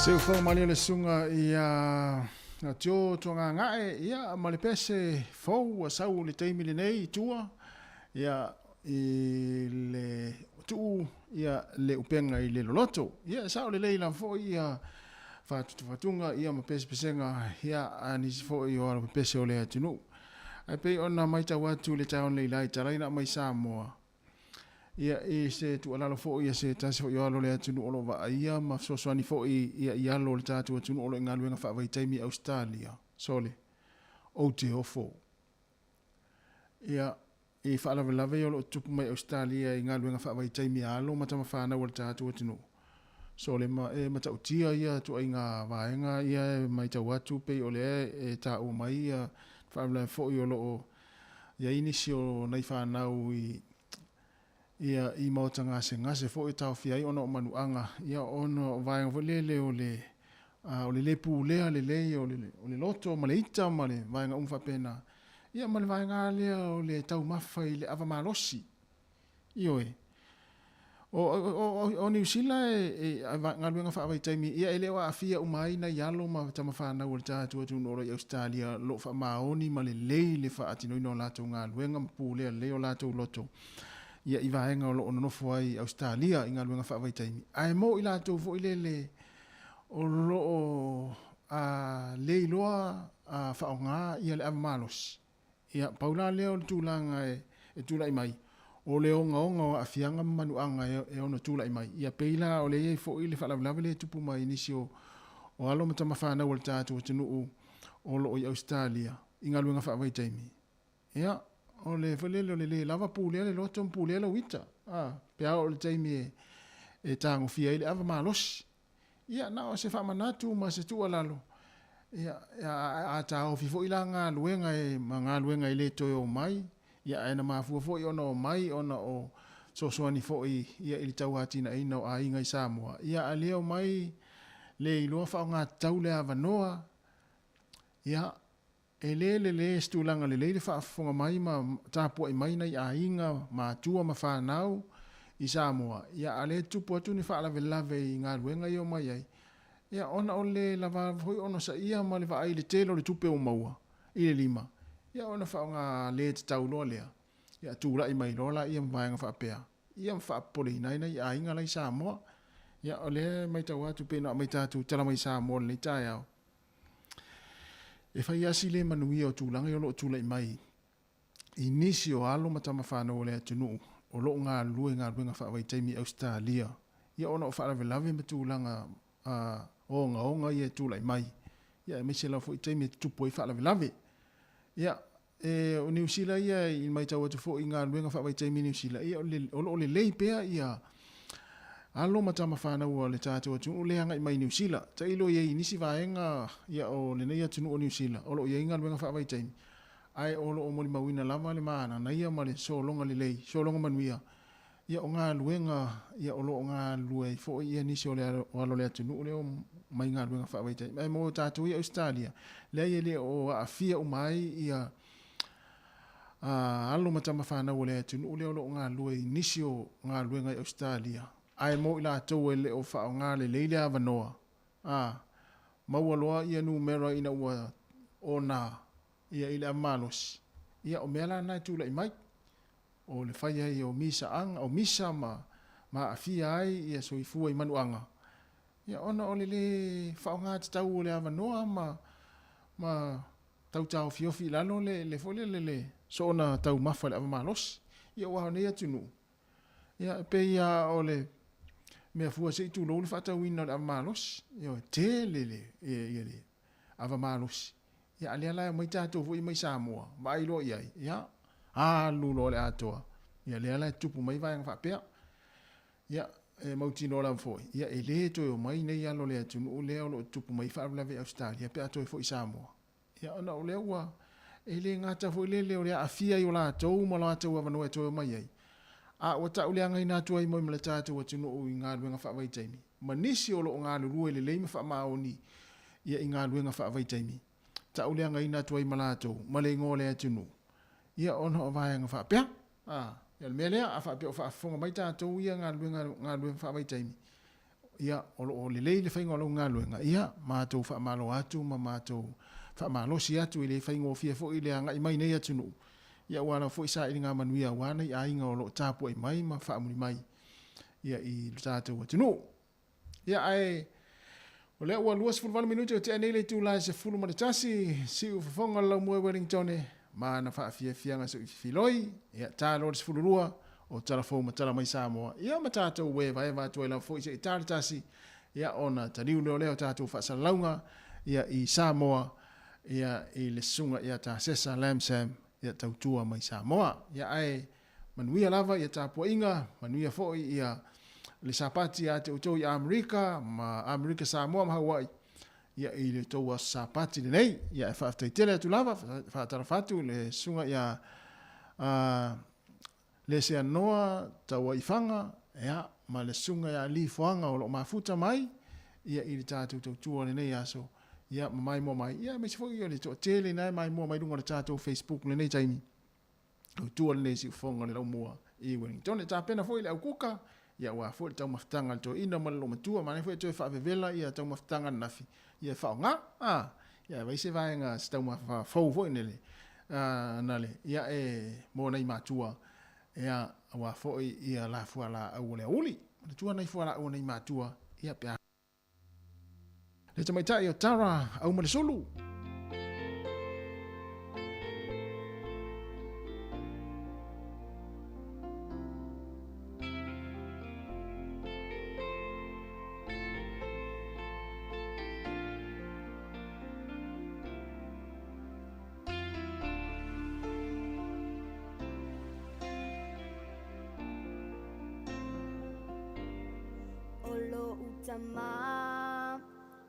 Seufoga malie le susuga ia Tio Tuagagae ia ma le pese fou ua sau i le taimi lenei i tua ia i le tuu ia le upega i le loloto. Ia e sao lelei lava foi ia faatutufatuga ia ma pesepesega ia a nisi foi o alo pepese o le atunuu. Ae pei ona matau atu i le taeao nei la i talaina mai Samoa, ia i se tuualalo foi a se tasi foi o alo o le atunuu o lo o vaaia ma fesoasoani foi ia i alo o le tatou atunuu o lo o i galuega faavaitaimi i Ausetalia, sole, ou te ofo. Ia, i faalavelave ia o lo o tutupu mai Ausetalia i galuega faavaitaimi a alo ma tamafanau a le tatou atunuu, sole, ma e matautia ia ituaiga vaega ia e matau atu pei o lea e taua mai ia faalavelave foi o lo o i ai nisi o nai fanau i ia i maota gasegase foi e taofia ai ona o manuaga, ia ona o vaega foi lele o le o le le pulea lelei o le o le loto ma le ita ma le vaega uma faapena, ia ma le vaega lea o le taumafa i le ava malosi. Ioe. O, o, o, o Niu Sila e, e, galuega faavaitaimi, ia e le o aafia uma ai nai alo ma tamafanau o le tatou atunuu o lo o i Ausetalia o lo o faamaoni ma lelei le faatinoina o latou galuega ma pulea lelei o latou loto ia i vaega o lo o nonofo ai i Ausetalia i galuega faavaitaimi. Ae mo i latou foi lele o lo o a, le iloa a, faaaoga ia le ava malosi, Ia, pau la lea o le tulaga e tulai mai, o le ogaoga o aafiaga ma manuaga e ono tulai mai. Ia, pei la o lea e i ai foi le faalavelave lea e tupu mai i nisi o alo ma tamafanau a le tatou atunuu o lo o i Ausetalia i galuega faavaitaimi. Ia, o le foi lele o le le lava pulea le loto ma pulea lou ita, a, pe a oo i le taimi e tagofia ai le ava malosi. Ia, na o se faamanatu ma se tuualalo, ia, a taofi foi la galuega e, ma galuega e le toe omai, ia, ae na mafua foi ona omai ona o fesoasoani foi ia i le tauatinaeina o aiga i Samoa, ia, a le omai le iloa faaaogatatau le avanoa, ia, e le lelei se tulaga lelei le faafofoga mai ma tapuai mai nai aiga, matua ma fanau i Samoa, ia a le tupu atu ni faalavelave i galuega ia omai ai, ia ona o le lava foi onosaia ma le vaai i le tele o le tupe ua maua i le lima, ia ona faaaoga le tatau loa lea, ia tulai mai loa laia ma vaega faapea, ia ma faapopoleina ai nai aiga la i Samoa. Ia o lea e matau atu pei ona aumai tatou tala mai Samoa i lenei taeao, E fai lava si le manuia o tulaga ia o lo o tulai mai i nisi o alo ma tamafanau o le atunuu o lo o galulue i galuega faavaitaimi i Ausetalia, ia ona o faalavelave ma tulaga ogaoga ia e tulai mai, ia aemaise lava foi taimi e tutupu ai faalavelave. Ia, e, o Niu Sila ia i matau atu foi i galuega faavaitaimi i Niu Sila, ia o lo o lelei pea ia alo ma tamafanau a le tatou atunuu lea agai mai i Niu Sila. Tailo i ai i nisi vaega ia o lenei atunuu o Niu Sila o lo o i ai galuega faavaitaimi, ae o lo o molimauina lava le mananaia ma le sologa lelei, sologa manuia Ia o galuega ia o lo o galulue ai foi ia nisi o le alo o le atunuu lea o mai galuega faavaitaimi. Ae mo tatou ia Ausetalia, leai e le o aafia uma ai ia alo ma tamafanau o le atunuu lea o lo o galulue i nisi o galuega i Ausetalia. Ae mo i latou e le o faaaoga lelei le avanoa, a maua loa ia numera ina ua ona ia i le ava malosi, ia o mea la na e tulai mai. O le fai ai o misaaga, o misa ma ma aafia ai ia soifua i manuaga, ia ona o le lē faaaoga tatau o le avanoa ma ma tau taofiofi i lalo le le foi lele le soona taumafa i le ava malosi. Ia aua o nei atunuu, ia e pei lava o le mea fua se i tulou le faatauina o le ava malosi, ioe, tele le ia le ava malosi. Ia a lea la e omai tatou foi mai Samoa, vaai loa i ai, ia, alu loa le atoa. Ia lea la e tutupu mai vaega faapea. Ia, e mautinoa lava foi, ia e le toe omai nei alo o le atunuu lea o lo o tutupu mai faalavelave i Ausetalia pe a toe foi i Samoa. Ia ona o lea ua, e le gata foi lele o le aafia i o latou ma latou avanoa e toe omai ai, a ua tauleagaina atu ai moi ma le tatou atunuu i galuega faavaitaimi. ma nisi o lo o galulue lelei ma faamaoni ia i galuega faavaitaimi, tauleagaina atu ai ma latou ma le igoa o le atunuu, ia ona o vaega faapea. A, ia o le mea lea, a faapea o faafofoga mai tatou ia galuega, galuega faavaitaimi, Ia, o lo o lelei le faiga o lau galuega, ia, matou faamalo atu ma matou faamalosi atu, e le faigofie foi le agai mai nei atunuu, ia aua lava foi sailiga manuia aua nai aiga o lo o tapuai mai ma faamuli mai ia i lo tatou atunuu. Ia ae o lea ua 28 minute o tea nei le itula e 11, siu fofoga o le laumua i Wellingtone ma ana faafiafiaga soifiloi, ia ta loa le 12 o tala fou ma tala mai Samoa, ia ma tatou uevaeva atu ai lava foi se i ta le tasi, ia ona taliu lea o lea o tatou faasalalauga ia i Samoa, ia i le susuga ia Tasesa Lamsam ia tautua mai Samoa. Ia ae manuia lava ia tapuaiga, manuia foi ia le Sapati ia te outou i Amerika ma Amerika Samoa ma Hawaii, ia i le tou aso Sapati lenei. Ia e faafetai tele atu lava, faatalofa atu le susuga ia Leseanoa Tauaifaga, ia, ma le susuga ia Lee Foaga o lo o mafuta mai ia i le tatou tautua lenei aso, ia ma maimoa mai, ia aemaise foi o le toatele na e maimoa mai luga o le tatou Facebook lenei taimi. Tautua lenei siufofoga o le laumua i Wellington. E tapena foi le aukuka, ia aua foi le taumafataga a le toeaina ma le loomatua, manaia foi e toe faavevela ia taumafataga ananafi, ia e faaaoga, a, ia e vaai se vaega se taumafa fou foi nele, a, nale, ia e mo nai matua, ia aua foi ia la fualaau o le aouli. Manatua nai fualaau a nai matua, ia pe a. Le tamaitai o Tara Aumalesulu. O lo'u tama,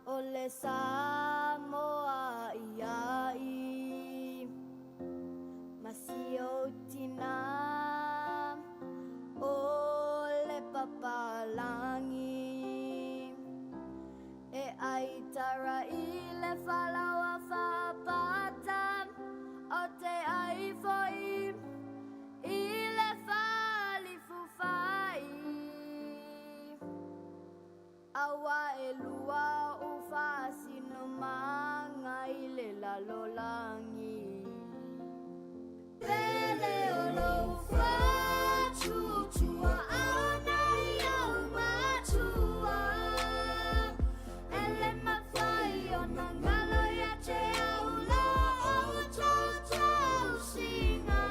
o le Samoa iai, Ma si ou tina, o le Papalangi. E ai tara i le falaoa faapata, O te ai foi i le falifufai. Aua e lua ou faasinomaga i le lalolagi. Pele o lou fatutua ana i au matua, E le mafai ona ngalo ia te au lo outou tausiga.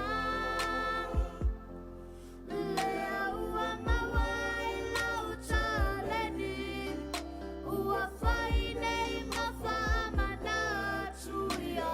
Lea ua maua i lau taleni, Ua fai nei ma faamanatu ia.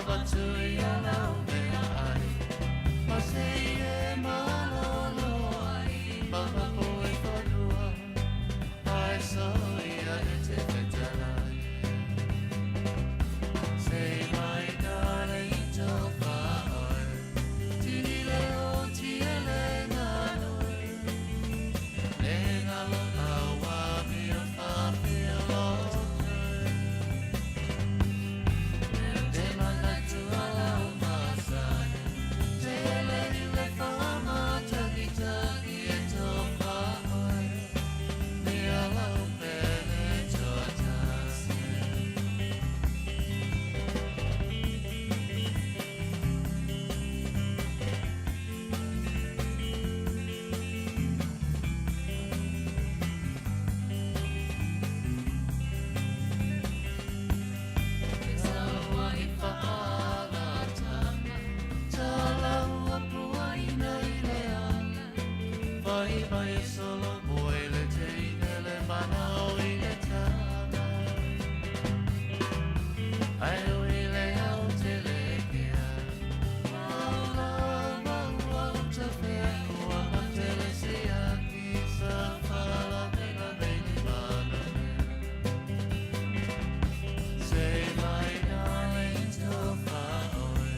Avatu ia lau mea ai Ma se i e malolo ai Ma mapo i whanua Ai so ia e te whetalai Say my darling to whaoi Tini leo ti ele ngalo Le ngalo awa mi o whawhia loto Te manatu ala o masani Te ele i le whaama taki taki e tō whaoi Mi ala o pele tō tasi. Say my darling to whaoi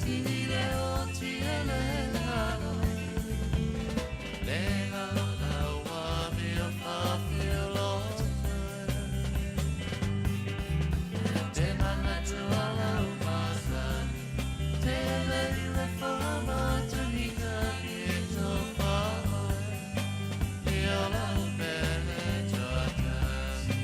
Tini leo ti ele ngalo Le ngalo laua mi o whawhia loto Te manatu ala o masani Te ele i le whaama tuhi tahi e tō whaoi I ala o pele tō tasi.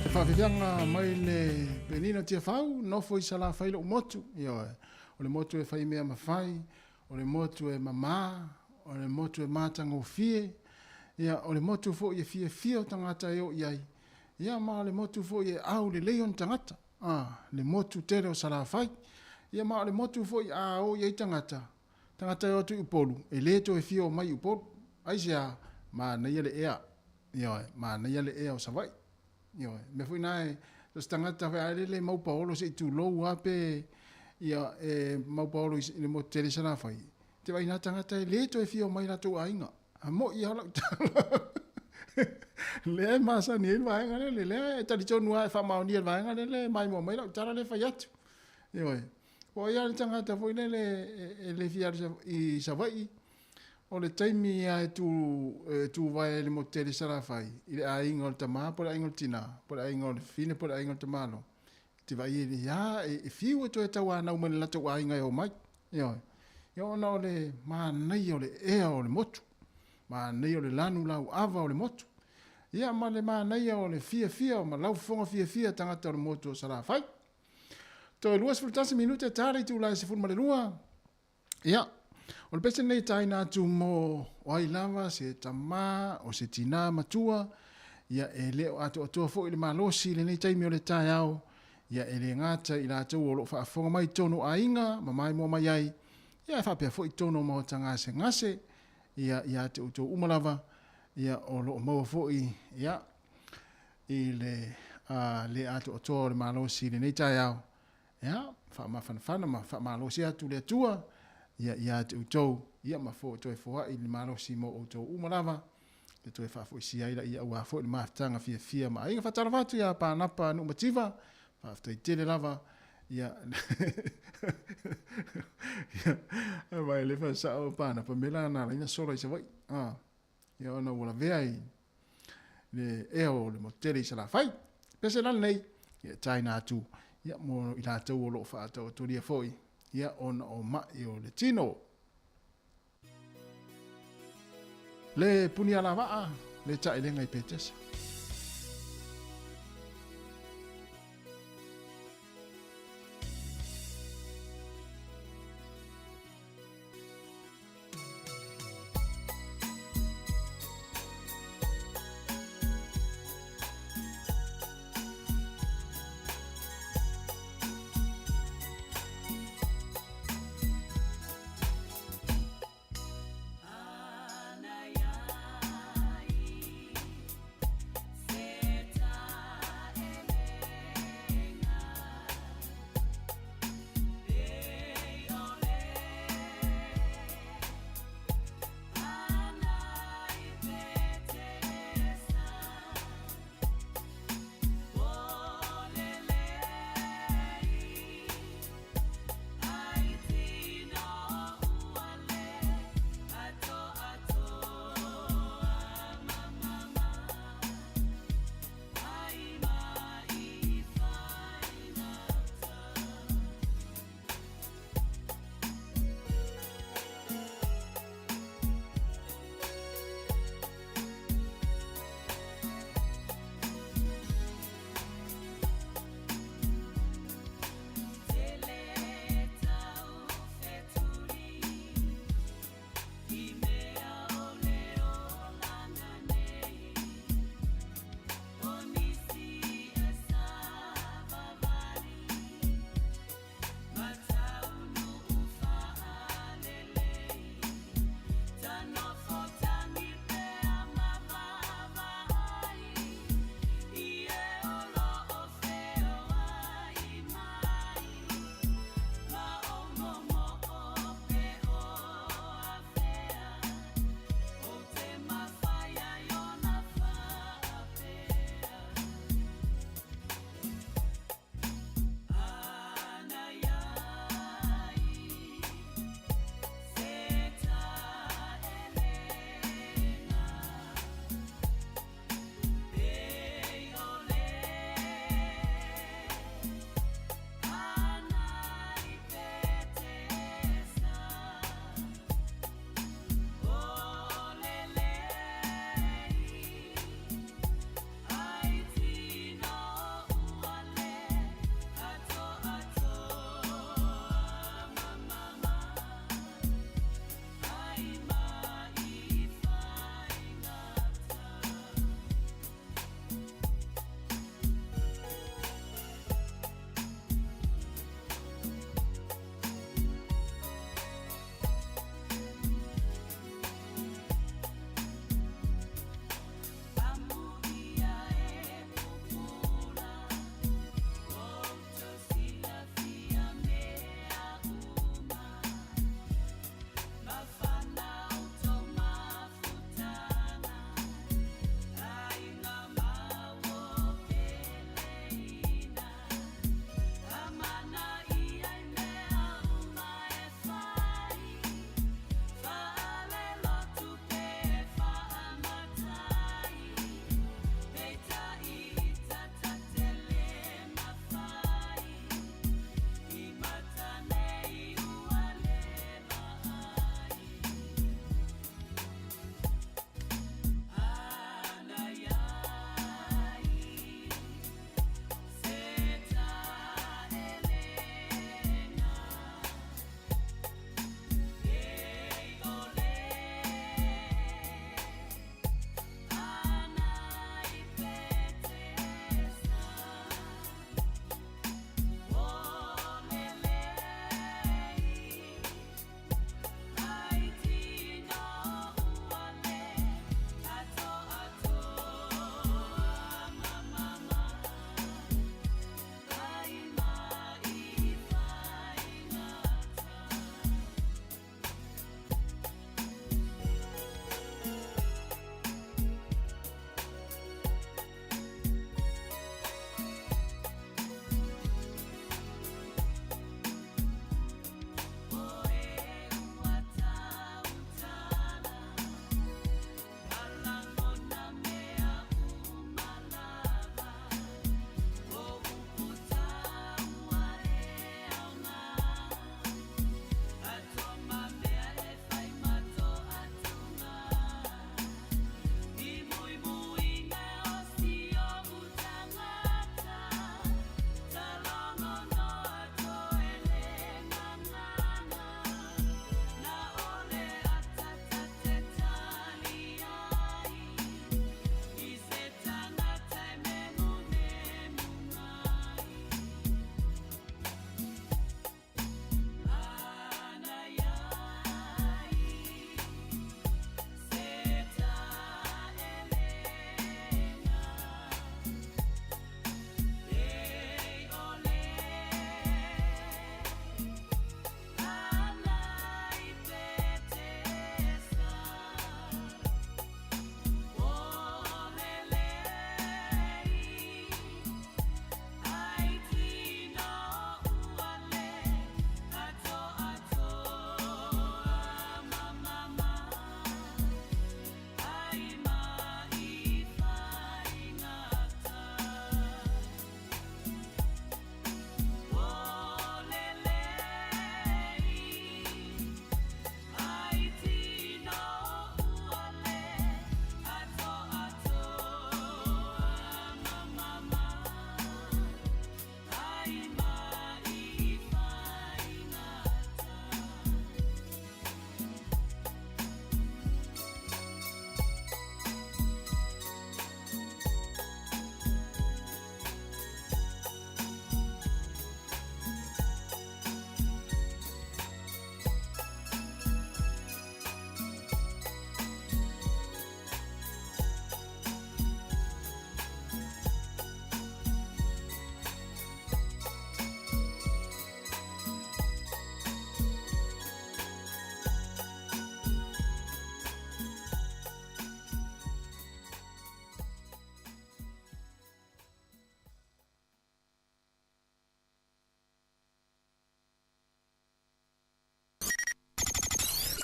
Le faafiafiaga mai le Penina Tiafau, nofo i Salafai lo'u motu. Ioe. O le motu e faimea mafai, o le motu e mamā, o le motu e matagofie, ia, o le motu foi e fiafia o tagata e oo i ai, ia, ma o le motu foi e au lelei ona tagata. A, le motu tele o Salafai. Ia, ma o le motu foi a oo i ai tagata, tagata e o atu i Upolu, e lē toe fia o mai i Upolu. Aisea? Manaia le ea. Ioe, manaia le ea o Savaii. Ioe, mea foi na e, so se tagata foi a lele mau paolo se i tulou a pe ia e mau paolo i le motu tele i Salafai, te vaai nā tagata e lē toe fia o mai latou aiga. A mo'i lava lau tala. Lea e masani ai le vaega lele, lea e talitonu lava e faamaonia le vaega lele e maimoa mai lau tala lea e fai atu. Ioe, po o ai lava le tagata foi lele e le fia alu i Savaii, O le taimi lava e tu, e tuvae ai le motu tele i Salafai, i le aiga o le tamā po o le aiga o le tinā, po o le aiga o le fafine po o le aiga o le tamāloa, te vaai ai ia, e fiu e toe tauanau mai le latou aiga e omai. Ioe. Ia ona o le manaia o le ea o le motu, manaia o le lanu lauava o le motu, ia ma le manaia o le fiafia ma laufofoga fiafia tagata o le motu o Salafai. Toe 21 minute ta le itula e 12. Ia, o le pese lenei e taina atu mo o ai lava se tamā, o se tinā matua, ia e le o atoatoa foi le malosi i lenei taimi o le taeao, ia e le gata i latou o lo o faafofoga mai i tonu o aiga ma maimoa mai ai, ia e faapea foi i tonu o maota gasegase, ia ia te outou uma lava, ia o lo o maua foi, ia, i le a, le atoatoa o le malosi i lenei taeao. Ia, faamafanafana ma faamalosi atu le Atua, ia, ia te outou, ia ma fo, toe foai le malosi mo outou uma lava, e toe faafoisia ai laia aua foi le mafutaga fiafia ma aiga. Faatalofa atu ia Pānapa Nuumativa, faafetai tele lava, ia, ia, aua e le faasao Pānapa me la na alaina sola i Savaii, a, ia ona ua lavea i le ea o le motu tele i Salafai. Pese la lenei, ia e taina atu, ia mo i latou o lo o faataotolia foi, ia ona o ma'i o le tino. Le puni alavaa, le taelega i Petesa.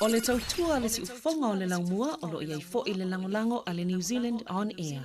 O le tautua a le siufofoga o le laumua o lo o i ai foi le lagolago a le New Zealand On Air.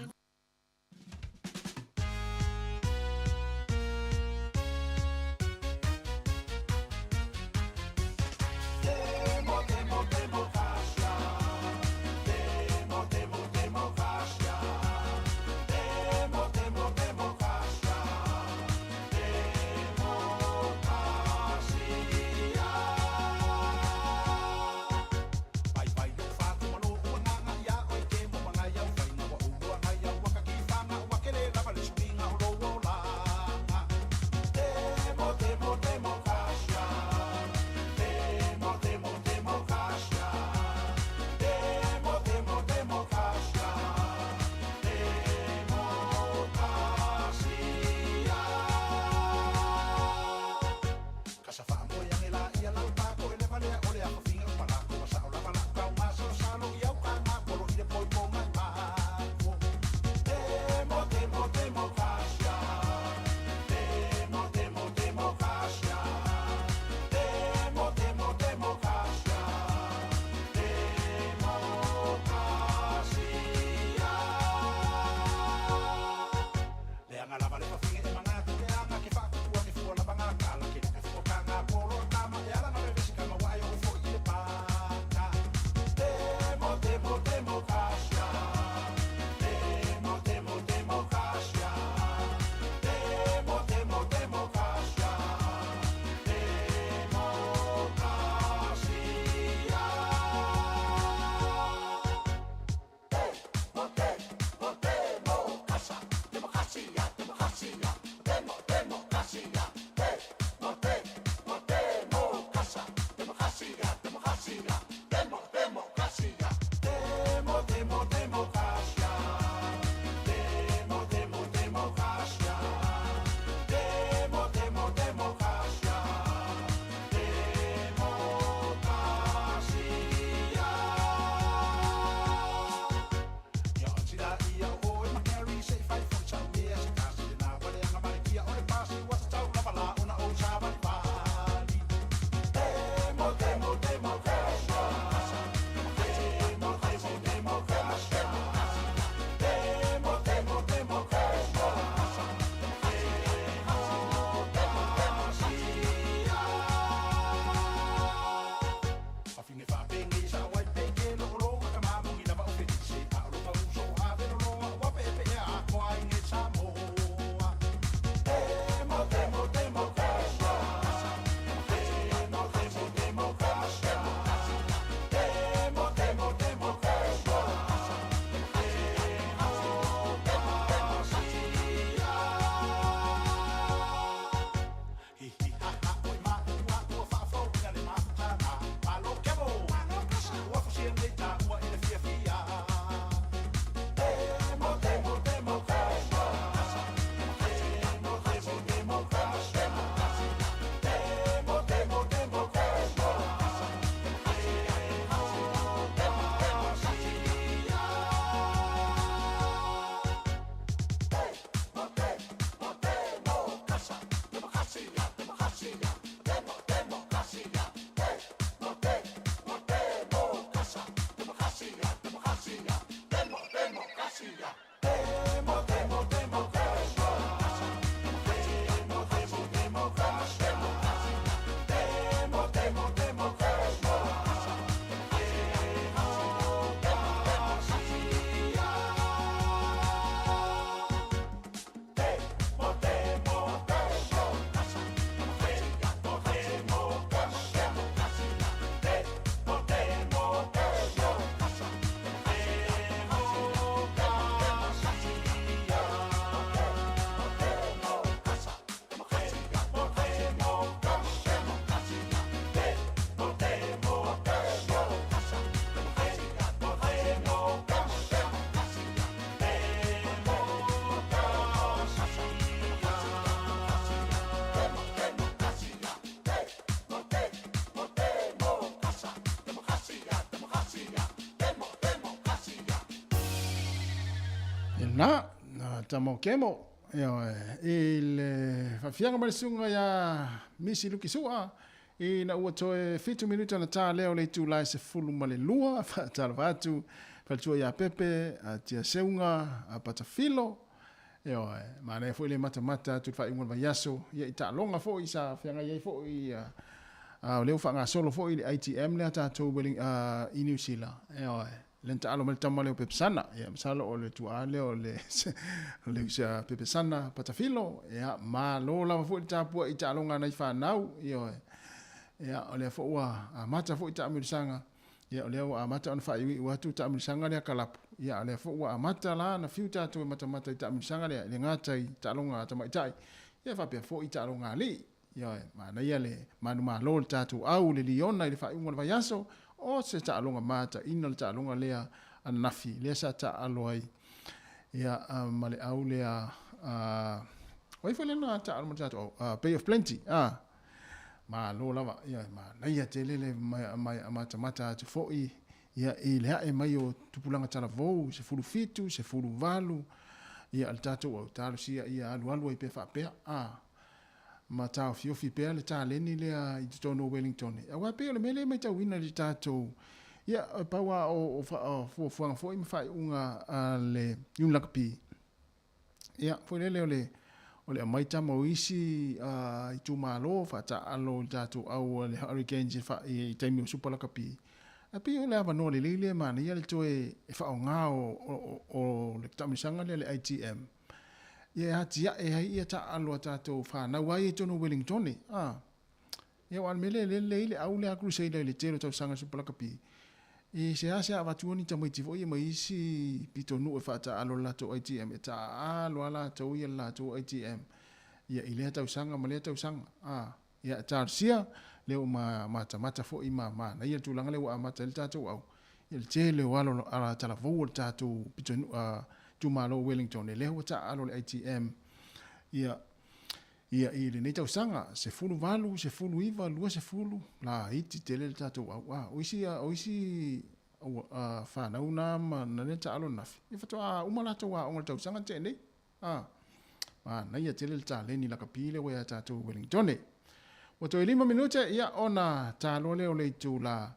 Na, na tamo kemo, ioe, i le faafiaga mai le susuga ia Misi Luki Sua, Ina ua toe 7 minuta ona ta lea o le itula e 12, faatalofa atu faletua ia Pepe, a Tia Seuga, a Patafilo, ioe, manaia foi le matamata atu i le faaiuga o le vaiaso, ia i taaloga foi sa feagai ai foi, a, o lea ua faagasolo foi le ITM lea tatou Welling, i Niu Sila, ioe, lea na taalo mai le tama lea o Pepesana, ia masalo o le tuaa lea o le, o le uso a Pepesana Patafilo, ia, malo lava foi le tapuai i taaloga a nai fanau, ioe, ia, o lea foi ua amata foi taamilosaga, ia, o lea ua amata ona faaiuiu atu taamilosaga lea kalapu, ia, o lea foi ua amata la ona fiu tatou e matamata i taamilosaga lea, e le gata i taaloga a tamaitai, ia faapea foi i taaloga a alii. Ioe, manaia le manumalo le tatou au le liona i le faaiuga o le vaiaso, o se taaloga mataina le taaloga lea ananafi, lea sa taaalo ai ia ma le au lea o ai foi lea na taaalo ma le tatou au, Bay of Plenty, a malo lava, ia manaia tele le matamata atu foi ia i le ae mai o tupulaga talavou, 17, 18, ia le tatou au, talosia ia alualu ai pea faapea, a ma taofiofi pea le taleni lea i totonu o Wellington. Aua e pei o le mea lea e matauina i le tatou, ia, e pau lava o fuafuaga foi ma faaiuga a le Union Rugby, ia, foi lele o le o le aumai tama o isi itumalo faataaalo i le tatou au a le Hurricanes i taimi o Super Rugby. Ae pei o le avanoa lelei lea e manaia le toe faaaoga o le taamilosaga lea le ITM Ia e atiae ai ia taaalo a tatou fanau a ia i totonu o Wellingtone. A. Ia aua o le mea lea e lele ai le au lea a Crusader i le tele o tausaga i le Super Lakapi. E seasea avatu ni tamaiti foi ia mai isi pitonuu e faataaalo i le latou ITM, e taaalo lava latou ia i le latou ITM ia i lea tausaga ma lea tausaga. A. Ia talosia, lea ua matamata foi ma manaia le tulaga lea ua amata ai le tatou au, ia le tele o alo talavou o le tatou pitonuu, itumalo o Wellington, lea ua taaalo le ITM ia ia i lenei tausaga, 18, 19, 20, laiti tele le tatou au. A, o isi, o isi fanau na ma na lea taaalo ananafi, ia faatoa uma latou aoga i le tausaga na tea nei. A, manaia tele le taleni lakapi lea ua ia tatou i Wellingtone. Ua toe 5 minute, ia ona taloa lea o le itula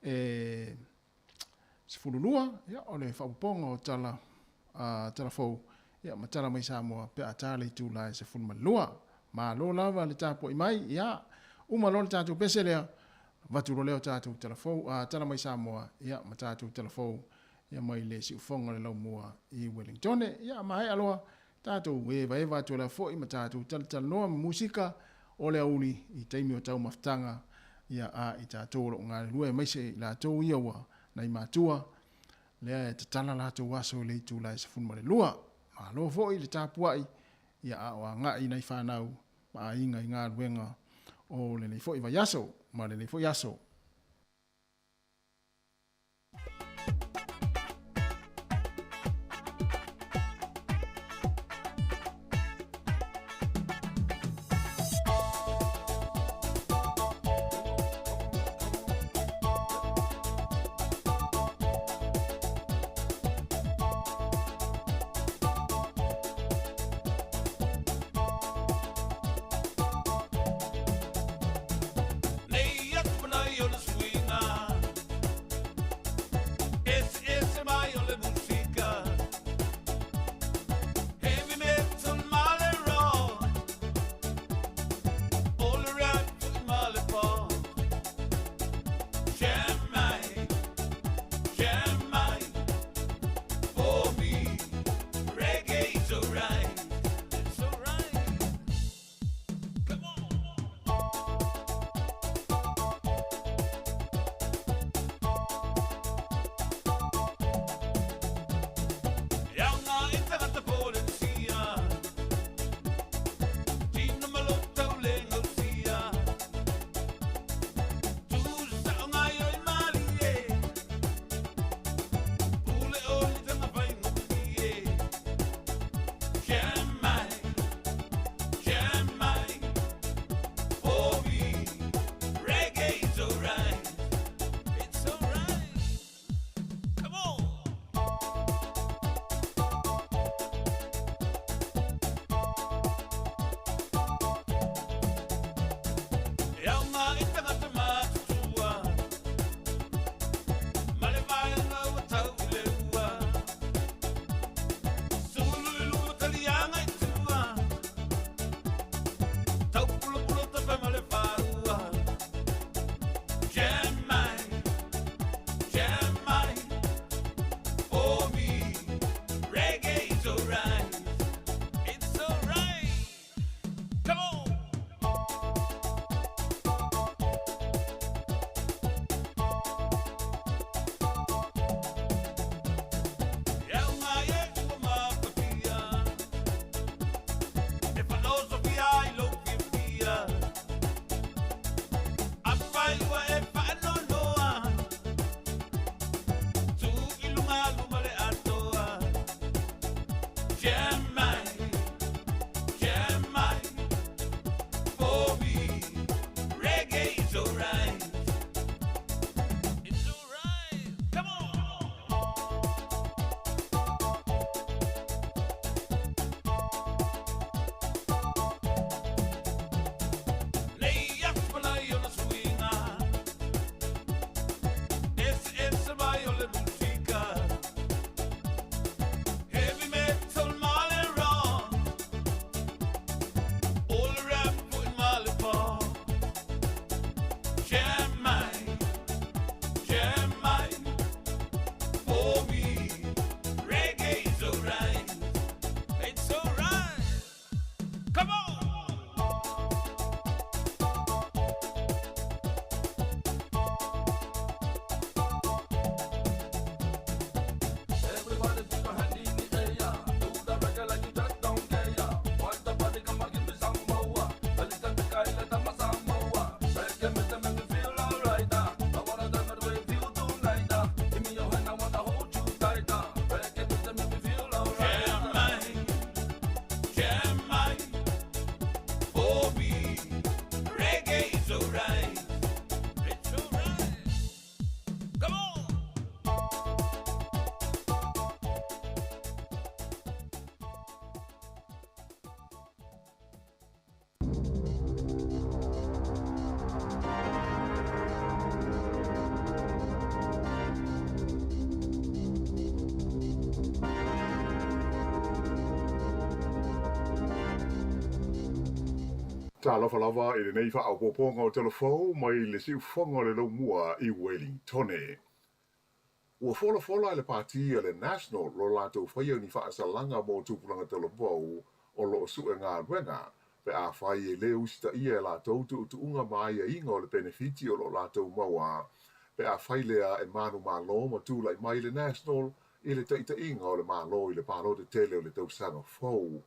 e 12, ia o le faaopoopoga o tala, tala fou, ia ma tala mai Samoa pe a ta le itula e 12. Malo lava le tapuai mai, ia uma loa le tatou pese lea, avatu loa lea o tatou tala fou, tala mai Samoa, ia ma tatou tala fou ia mai le siufoga o le laumua i Wellingtone. Ia maea loa, tatou evaeva atu ai foi ma tatou talatalanoa ma musika o le aoauli i taimi o taumafataga ia a i tatou o lo o galulue aemaise i latou ia ua nai matua lea e tatala latou aso i le itula e 12. Malo foi le tapuai ia a o agai nai fanau ma aiga i galuega o lenei foi vaiaso ma lenei foi aso. Nei atu manai o le suiga Eseese mai o le musika Heavy metal ma le rock O le rap foi ma le pop Jam mai, jam mai For me, reggae's alright It's alright Come on. E aoga i tagata Polenesia, Tino ma lou taule gausia, Tusa o gaoioi malie, Pule o le taga faigofie, Jam mai, jam mai, For me, reggae's alright, it's alright, come on. E aoga i tagata Talofa lava i lenei faaopoopoga o tala fou mai le siufofoga o le Laumua i Welingtone. Ua folafola e le Pati a le National lo latou faia ni faasalaga mo tupulaga talavou o lo o sue galuega pe afai e lē usitaia e latou tuutuuga ma aiaiga o le penefiti o lo o latou maua pe afai lea e manumalo ma tulai mai le National i le taitaiga o le Malo i le palota tele o le tausaga fou.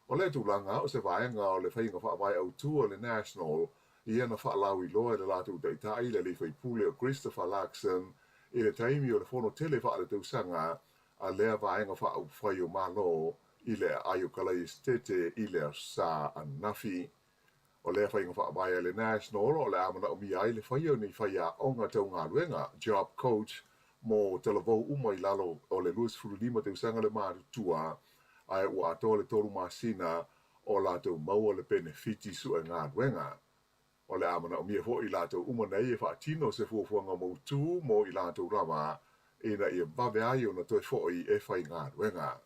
O lea tulaga o se vaega o le faiga faavae autū a le National ia na faalauiloa e le latou taitai le alii faipule o Christopher Luxon i le taimi o le fono tele faaletausaga a lea vaega faaupufai o Malo i le aai o Kalaiesetete i le Aso Sa ananafi. O lea faiga faavae a le National o le a manaomia ai le faia o ni faiaoga tau galuega, job coach, mo talavou uma i lalo o le 25 tausaga le matutua, ae ua atoa le tolu masina o latou maua le penefiti sue galuega. O le a manaomia foi i latou uma nei e faatino se fuafuaga mautū mo i latou lava ina ia vave ai ona toe foi e faigaluega.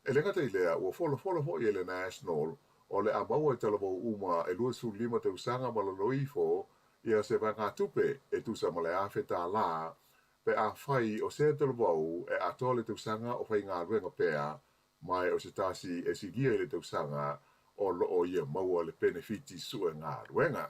E le gata i lea, ua folafola foi e le National o le a maua e talavou uma e 25 tausaga ma lalo ifo ia se vaegatupe e tusa ma le $1,000 pe afai o sea talavou e atoa le tausaga o faigaluega pea ma o se tasi e silia i le tausaga o lo o ia maua le penefiti sue galuega.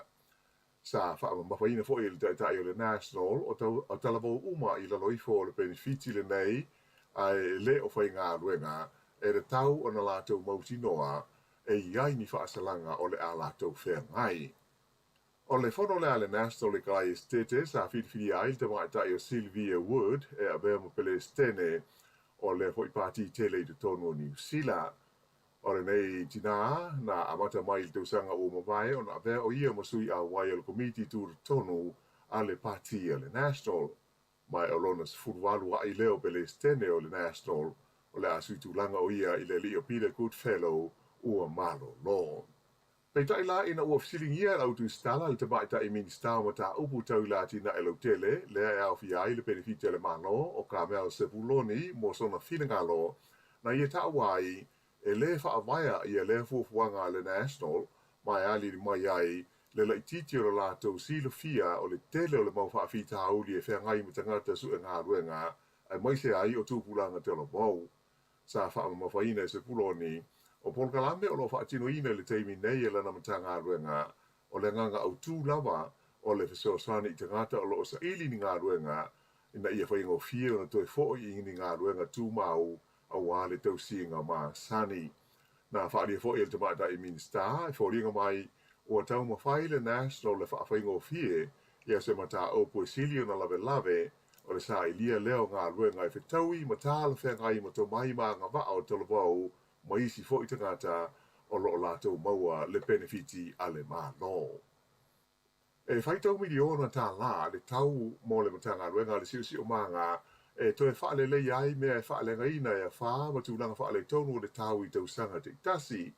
Sa faamamafaina foi e le taitai o le National o talavou uma i lalo ifo o le penefiti lenei ae lē o faigaluega e tatau ona latou mautinoa e i ai ni faasalaga o le a latou feagai. O le fono lea a le National i Kalaiesetete sa filifilia ai le tamaitai o Sylvia Wood e avea ma Pelesitene o lea foi pati tele i totonu o Niu Sila. O lenei tinā na amata mai i le tausaga ua mavae ona avea o ia ma sui auai o le Komiti Tutotonu a le Pati a le National. Ma o lona 18 a'i lea o Pelesitene o le National, o le a suitulaga o ia i le alii o Peter Goodfellow ua malolo. Peitai la ina ua fesiligia e le au tusitala le tamaitai Minisita o Mataupu Tau i le Atinae Lautele, lea e aofia ai le penefiti a le Malo o Carmel Sepuloni mo sona finagalo, na ia taua ai e lē faavaea ia lea fuafuaga a le National ma e aliali mai ai le laitiiti o le latou silafia o le tele o le mau faafitauli e feagai ma tagata sue galuega aemaise ai o tupulaga talavou. Sa faamamafaina e Sepuloni o polokalame o lo o faatinoina i le taimi nei e lana Matagaluega o le agaga autū lava o le fesoasoani i tagata o lo o saili ni galuega ina ia faigofie ona toe foi i ni galuega tumau auā le tausiga masani. Na faaalia foi e le tamaitai Minisita e foliga mai ua taumafai le National e faafaigofie ia se mataupu e sili ona lavelave o le sailia lea o galuega e fetaui ma talafeagai ma tomai ma agavaa o talavou ma isi foi tagata o lo o latou maua le penefiti a le Malo. E faitau miliona tālā le tau mo le Matagaluega a le Siosiomaga e toe faaleleia ai mea e faaleagaina e afa ma tulaga faaletonu o le tau i tausaga taitasi.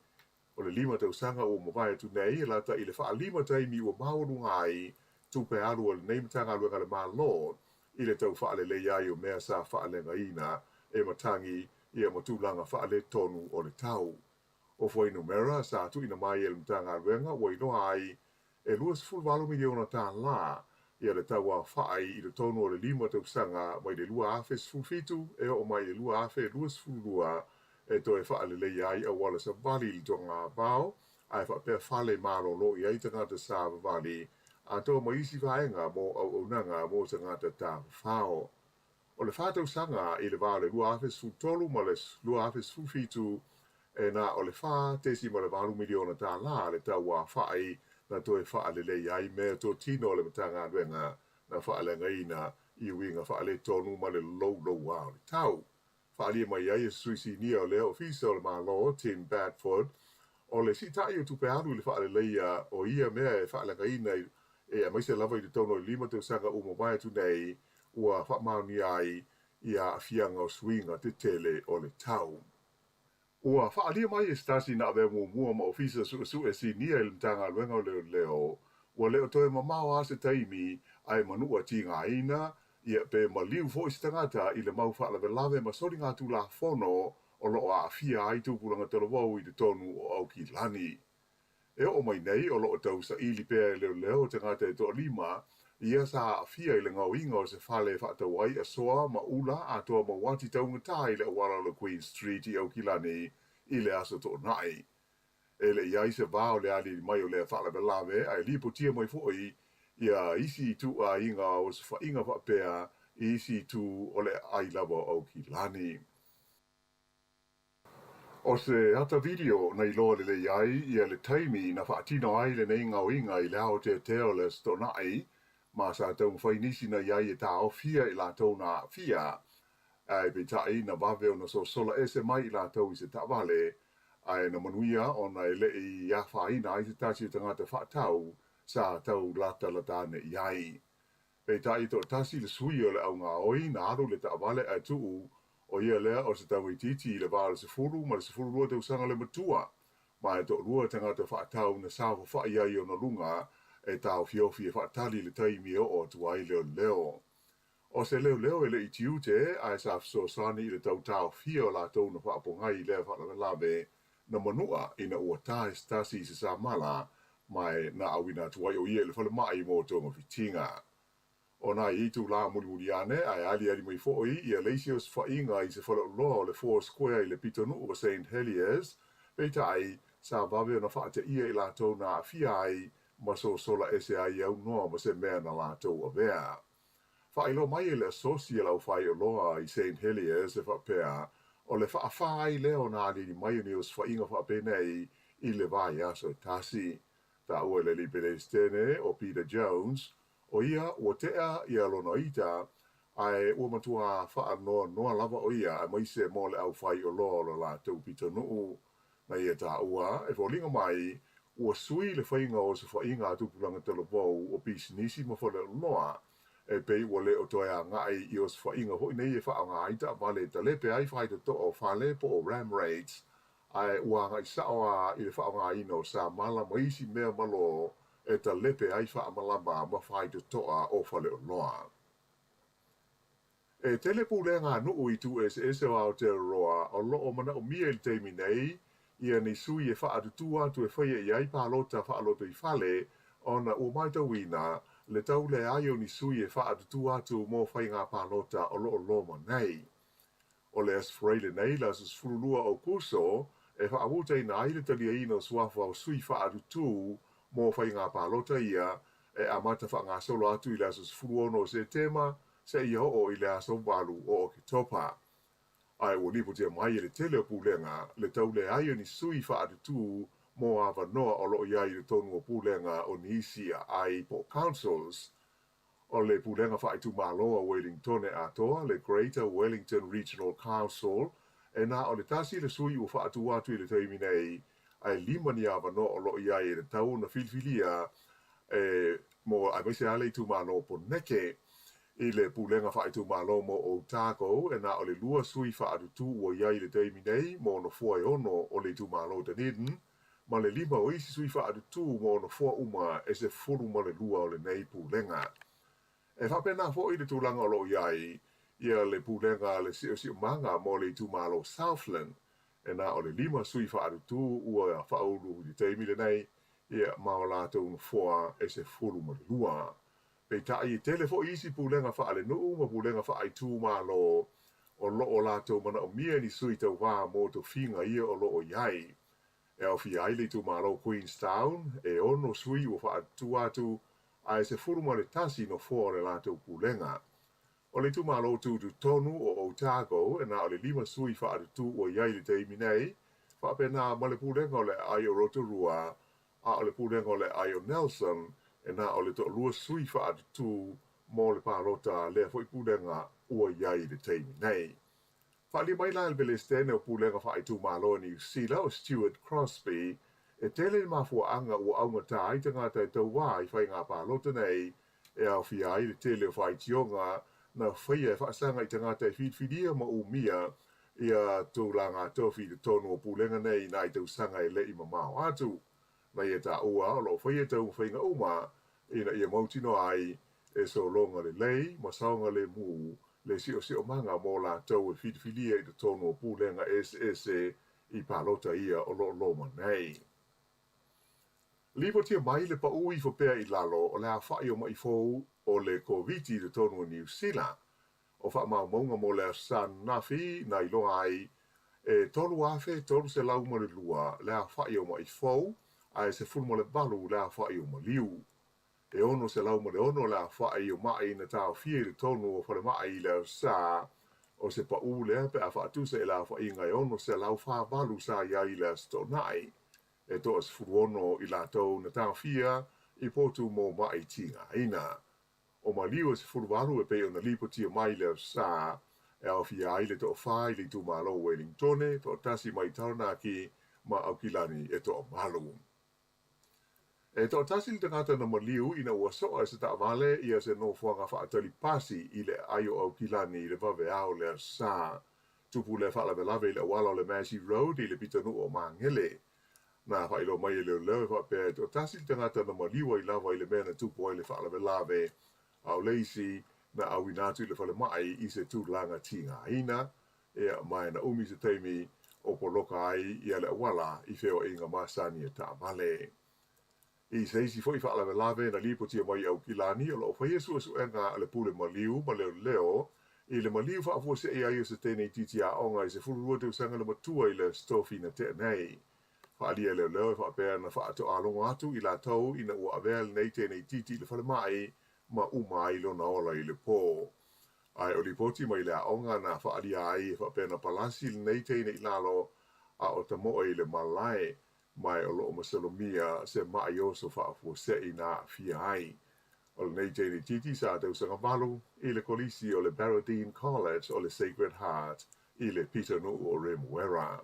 O le 5 tausaga ua mavae atu nei e lata i le faalima taimi ua maualuga ai tupe alu a lenei Matagaluega a le Malo i le tau faaleleia ai o mea sa faaleagaina e matagi ia ma tulaga faaletonu o le tau. O fuainumera sa tuuina mai e le Matagaluega ua iloa ai e $28 miliona tālā ia le tau aofa'i i totonu o le 5 tausaga mai le 2017 e oo mai i le 2022 e toe faaleleia ai auala savali i le togavao ae faapea fale malolo i ai tagata savavali atoa ma isi vaega mo auaunaga mo tagata tafafao. O le 4 tausaga i le va o le 2013 ma le 2017 e na o le $4.8 miliona tālā le tau aofa'i na toe faaleleia ai mea totino o le Matagaluega na faaleagaina i uiga faaletonu ma le louloua o le tau. Faaalia mai ai e se sui sinia o lea Ofisa o le Malo, Tim Bedford, o le siita'i o tupe alu i le faaleleia o ia mea e faaleagaina e aemaise lava i totonu o le 5 tausaga ua mavae atu nei ua faamaonia ai ia aafiaga o suiga tetele o le tau. Ua faaalia mai e se tasi na avea muamua ma Ofisa Suesue Sinia i le Matagaluega o Leoleo, ua le o toe mamao lava se taimi ae manua tigaina ia pe maliu foi se tagata i le mau faalavelave ma soligatulafono o lo o aafia ai tupulaga talavou i totonu o Aukilani. E oo mai nei o loo tausaili pea e leoleo tagata e toalima ia sa aafia i le gaoiga o se fale e faatau ai asoa ma ula atoa ma uati taugata i le auala o le Queen Street i Aukilani i le Aso Toonai. E le i ai se va o le aliali mai o lea faalavelave ae lipotia mai foi ia isi ituaiga osofaiga faapea i isi itu o le aai lava o Aukilani. O se ata video na iloa lelei ai ia le taimi na faatino ai lenei gaoiga i le aoteatea o le Aso Toonai ma sa taumafai nisi na i ai e taofia i latou na aafia, ae peitai na vave ona sosola ese mai i latou i se taavale, ae na manuia ona e le i afaina ai se tasi o tagata faatau sa tau latalata ane i ai. Peitai e toatasi le sui o le augaoi na alu i le taavale ae tuu, o ia lea o se tamaitiiti i le va o le 10 ma le 12 tausaga le matua, ma e toalua tagata faatau na saofafai ai i ona luga e taofiofi e faatali i le taimi e oo atu ai leoleo. O se leoleo e le i tiute ae sa fesoasoani i le tau taofia o latou na faapogai i lea faalavelave na manua ina ua ta e se tasi i se samala ma e na auina atu ai o ia i le falemai mo togafitiga. O nai itulā mulimuli ane ae aliali mai foi ia le isi osofaiga i se faleoloa o le Four Square i le pitonuu o Saint Heliers, peitai, sa vave ona faateia i latou na aafia ai ma sosola ese ai aunoa ma se mea na latou avea. Faailoa mai e le asosi a le aufaioloa i Saint Heliers e faapea, o le faafā ai lea ona aliali mai o ni osofaiga faapenei i le vaiaso e tasi. Taua e le alii Peresetene o Peter Jones, o ia ua tea ia lona ita, ae ua matuā faanoanoa lava o ia aemaise mo le aufaioloa o lo latou pitonuu. Na ia taua, e foliga mai, ua sui le faiga o osofaiga a tupulaga talavou o pisinisi ma faleoloa, e pei ua le o toe agai i osofaiga foi nei e faaaoga ai taavale e talepe ai faitotoa o fale po o ram raids, ae ua agai sao lava i le faaaogaina o samala ma isi mea malō e talepe ai faamalama ma faitotoa o faleoloa. E tele pulega a nuu i itu eseese o Aotearoa o lo o manaomia i le taimi nei ia ni sui e faaatutū atu e faia i ai palota faalotoifale ona ua matauina le tau leai o ni sui e faaatutū atu mo faiga palota o lo o loma nei. O le Aso Faraile nei, le aso 12 o Aokuso, e faamutaina ai le taliaina o suafa o sui faaatutū mo faiga palota ia e amata faagasolo atu i le aso 16 o Setema seia oo i le aso 8 o Oketopa. Ae ua lipotia mai e le tele o pulega le tau leai o ni sui faaatutū mo avanoa o lo o i ai i totonu o pulega o nisi aai po o councils. O le Pulega Faaitumalo a Welingtone atoa, le Greater Wellington Regional Council, e na o le tasi le sui ua faatu atu i le taimi nei, ae lima ni avanoa o lo o i ai e tatau ona filifilia e mo aemaise lava le itumalo o Poneke. I le Pulega Faaitumalo mo Otago, e na o le lua sui faatutū ua i ai i le taimi nei mo nofoa e ono o le itumalo o Dunedin, ma le lima o isi sui faatutū mo nofoa uma e 12 o lenei pulega. E faapena foi le tulaga o lo o i ai ia le pulega a le siosiomaga mo le itumalo Southland, e na o le lima sui faatutū ua faaulu i le taimi lenei, ia ma o latou nofoa e 12. Peitai e tele foi isi pulega faalenuu ma pulega faaitumalo o lo o latou manaomia ni sui tauva mo tofiga ia o lo o i ai. E aofia ai le itumalo o Queenstown, e ono sui ua faatutū atu, ae 11 nofoa o le latou pulega. O le itumalo tutotonu o Otago, e na o le lima sui faatutū ua i ai i le taimi nei, faapena ma le pulega o le aai o Rotorua, a o le pulega o le aai o Nelson, e na o le toalua sui faatutū mo le palota a lea foi pulega ua i ai i le taimi nei. Faaalia mai la e le Pelesitene o Pulega Faaitumalo a Niu Sila o Stuart Crosby, e tele le mafuaaga ua augatā ai tagata e tauā i faiga palota nei, e aofia ai le tele o faitioga na faia e faasaga i tagata e filifilia ma umia ia tulaga tofi i totonu o pulega nei i nai tausaga e le i mamao atu. Na ia taua o lo o faia taumafaiga uma ina ia mautinoa ai e sologa lelei ma saogalemu le siosiomaga mo latou e filifilia i totonu o pulega eseese i palota ia o lo o loma nei. Lipotia mai le paʻu ifo pea i lalo o le aofaʻi o maʻi fou o le Koviti i totonu o Niu Sila. O faamaumauga mo le Aso Sa ananafi na iloa ai e 3,302 le aofaʻi o maʻi fou ae 18 le aofaʻi o maliu. E 606 le aofaʻi o maʻi na taofia i totonu o falemaʻi i le Aso Sa, o se paʻu lea pe a faatusa i le aofaʻiga e 648 sa i ai i le Aso Toonai. E 16 i latou na taofia i potu mo maʻi tigaina. O maliu e 18 e pei ona lipotia mai i le Aso Sa, e aofia ai le toafa i le itumalo o Welingtone, toatasi mai Taranaki ma Aukilani e toamalu. E toatasi le tagata na maliu ina ua soa e se taavale ia se nofoaga faatali pasi i le aai o Aukilani i le vaveao o le Aso Sa. Tupu lea faalavelave i le auala o le Massey Road i le pitonuu o Magele. Na faailoa mai e leoleo e faapea e toatasi le tagata na maliu ai lava i le mea na tupu ai le faalavelave, a o le isi na auina atu i le falemai i se tulaga tigaina, ia ma e na umi se taimi o poloka ai ia le auala i feoaiga masani a taavale. I se isi foi faalavelave na lipotia mai i Aukilani, o lo o faia suesuega a le pule maliu ma leoleo i le maliu faafuasei ai o se teine itiiti aoga i 12 tausaga le matua i le Aso Tofi na tea nei. Faaalia e leoleo e faapea na faatoalogo atu i latou ina ua avea lenei teine itiiti i le falemai ma uma ai lona ola i le po. Ae o lipoti mai le aoga na faaalia ai e faapea na palasi lenei teine i lalo a o tamoe i le malae, ma o lo o masalomia se maʻi oso faafuasei na aafia ai. O lenei teine itiiti sa tausaga 8 i le kolisi o le Barradine College o le Sacred Heart i le pitonuu o Remuera.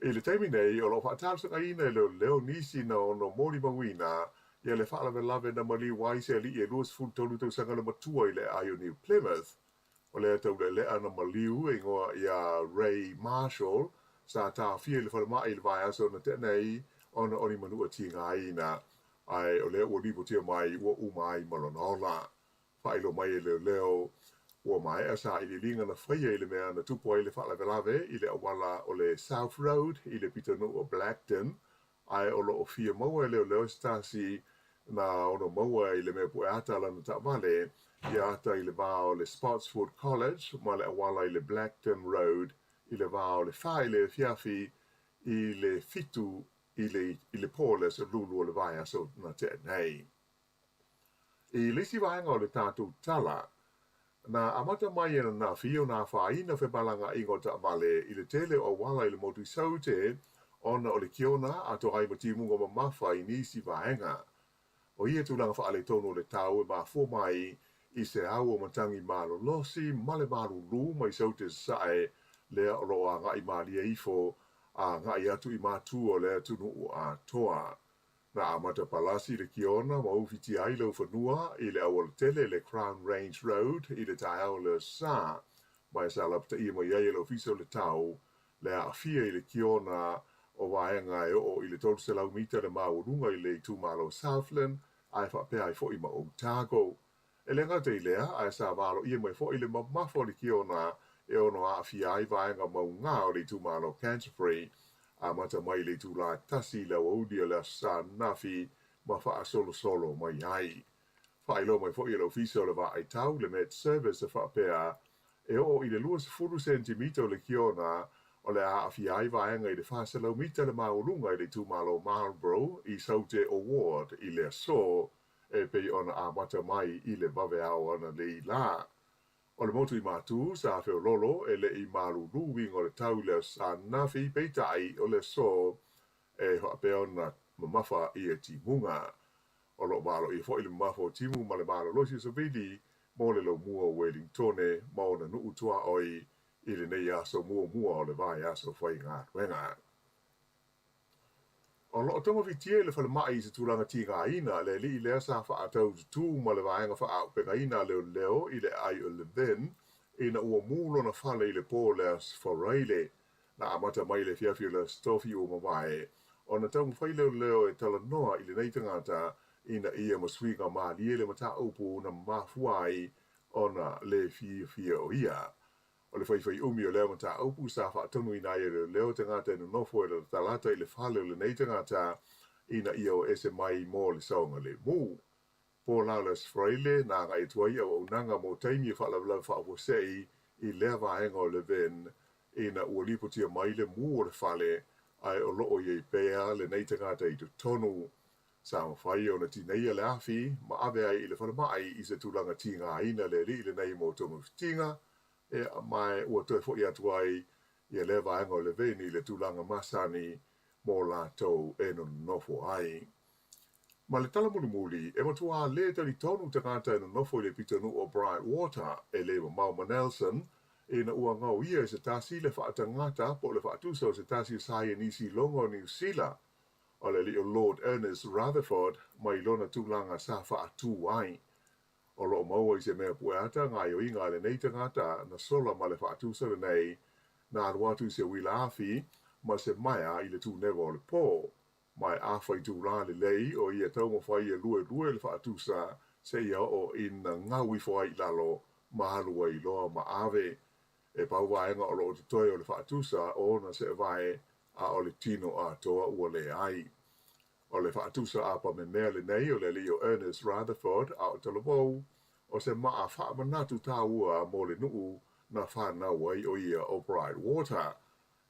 I le taimi nei, o lo o faatalosagaina e leoleo nisi na ono molimauina ia le faalavelave na maliu ai se alii e 23 tausaga le matua i le aai o New Plymouth. O lea taulealea na maliu e igoa ia Ray Marshall, sa taofia i le falemai i le vaiaso na tea nei ona o ni manua tigaina, ae o lea ua lipotia mai ua uma ai ma lona ola. Faailoa mai e leoleo ua maea sailiiliga na faia i le mea na tupu ai le faalavelave i le auala o le South Road i le pitonuu o Blackton, ae o lo o fia maua e leoleo se tasi na ono maua i le mea pue ata a lana taavale ia ata i le va o le Spotswood College ma le auala i le Blackton Road i le va o le 4 i le afiafi i le 7 i le po o le Aso Lulu o le vaiaso na tea nei. I le isi vaega o le tatou tala, na amata mai ananafi ona afaina femalagaaiga o taavale i le tele o auala i le motu i Saute ona o le kiona atoa ai ma timuga mamafa i nisi vaega. O ia tulaga faaletonu o le tau e mafua mai i se au o matagi malolosi ma le malūlū mai Saute Sasae lea o lo o agaʻi malie ifo a agai atu i matu o le atunuu atoa. Na amata palasi le kiona ma ufitia ai laufanua i le aualatele le Crown Range Road i le taeao o le Aso Sa, ma e sa lapataia mai ai e le Ofisa o le Tau le aafia i le kiona o vaega e oo i le 300 mita le maualuga i le itumalo Southland ae faapea ai foi ma Otago. E le gata i lea, ae sa valoia mai foi le mamafa o le kiona e ono aafia ai vaega maugā o le itumalo Canterbury, amata mai i le itulā 1 i le aoauli o le Aso Sa ananafi ma faasolosolo mai ai. Faailoa mai foi e le Ofisa o le Vaai Tau, le Met Service, e faapea, e oo i le 20 sentimita o le kiona o le a aafia ai vaega i le 400 mita le maualuga i le itumalo Marlborough i Saute o Ward i le aso e pei ona amata mai i le vaveao ananei lā. O le motu i Matū, sa feololo e le i malūlū uiga o le tau i le Aso Sa ananafi, peitai o le aso e faapea ona mamafa ia timuga. O lo o valoia foi le mamafa o timu ma le malolosi o savili mo le laumua o Welingtone ma ona nuu tuaoi i lenei aso muamua o le vaiaso faigaluega. O lo o togafitia i le falemai i se tulaga tigaina le alii lea sa faataututū ma le vaega faaaupegaina a leoleo i le aai o Levin ina ua mū lona fale i le po o le Aso Faraile. Na amata mai i le afiafi o le Aso Tofi ua mavae ona taumafai leoleo e talanoa i lenei tagata ina ia masuiga malie le mataupu na mafua ai ona le fiafia o ia. O le faifaiumi o lea mataupu sa faatonuina ai e leoleo tagata e nonofo e latalata i le fale o lenei tagata ina ia o ese mai mo le saogalemu. Po la o le Aso Faraile na agai atu ai auaunaga mo taimi o faalavelave faafuasei i lea vaega o Levin ina ua lipotia mai le mu o le fale ae o lo o i ai pea lenei tagata i totonu. Sa mafai ona tineia le afi ma ave ai i le falemai i se tulaga tigaina le alii lenei mo togafitiga, ma ua toe foi atu ai ia lea vaega o Levin i le tulaga masani mo latou e nonofo ai. Ma le tala mulimuli, e matuā lē talitonu tagata e nonofo i le pitonuu o Brightwater e le mamao ma Nelson, ina ua gaoia e se tasi le faatagata po o le faatusa o se tasi o saienisi iloga o Niu Sila, o le alii o Lord Ernest Rutherford mai lona tulaga sa faatū ai. O lo o maua i se mea pueata gaoioiga a lenei tagata na sola ma le faatusa lenei na alu atu i se uila afi ma se maea i le tunewa o le pō. Ma e afa itulā lelei o ia taumafai e luelue le faatusa seia oo ina gau ifo ai i lalo ma alu ai loa ma ave. E pau vaega o lo o totoe o le faatusa o ona seevae a o le tino atoa ua leai. O le faatusa apamemea lenei o le alii o Ernest Rutherford a o talavou, o se maa faamanatu taua mo le nuu na fanau ai o ia o Brightwater.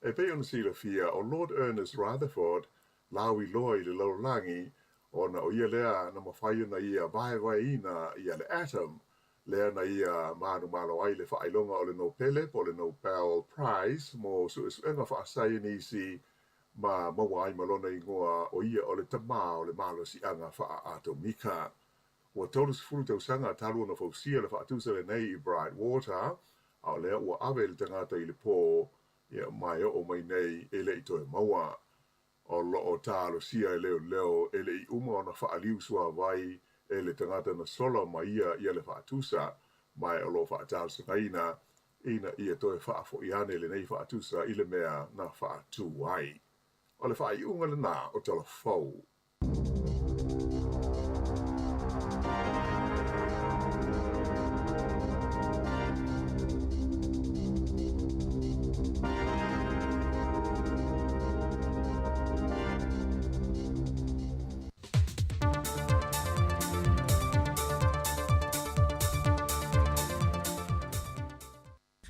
E pei ona silafia, o Lord Ernest Rutherford lauiloa i le lalolagi, ona o ia lea na mafai ona ia vaevaeina ia le atom, lea na ia manumalo ai le faailoga o le Nopele po o le Nobel Prize mo suesuega faasaienisi ma maua ai ma lona igoa o ia o le tamā o le malosiaga faa-atomika. Ua 30 tausaga talu ona fausia le faatusa lenei i Brightwater, a o lea ua ave le tagata i le pō, ia, ma e oo mai nei e le i toe maua. O lo o talosia e leoleo e le i uma ona faaliu suāwai e le tagata na sola ma ia ia le faatusa, ma e o lo o faatalosagaina ina ia toe faafoi ane lenei faatusa i le mea na faatū ai. O le faaiuga lenā o Tala Fou.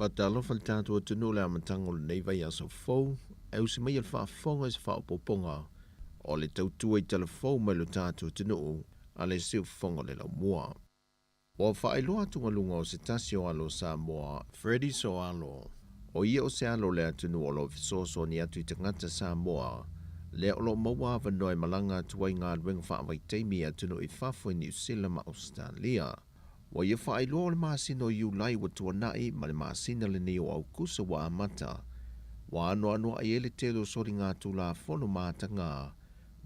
Faatalofa le tatou atunuu i le amataga o lenei vaiaso fou, e usi mai le faafofoga i se faaopoopoga o le tautua i tala fou mai lo tatou atunuu a le siufofoga o le laumua. Ua faailoa atugaluga o se tasi o alo o Samoa, Freddie Soalo, o ia o se alo o le atunuu o lo o fesoasoani atu i tagata Samoa, lea o lo o maua avanoa e malaga atu ai i galuega faavaitaimi i atunuu i fafo i Niu Sila ma Ausetalia. Ua ia faailoa o le masina o Iulai ua tuanai ma le masina lenei o Aukusa ua amata, ua anoanoai ai le tele o soligatulafono ma atagā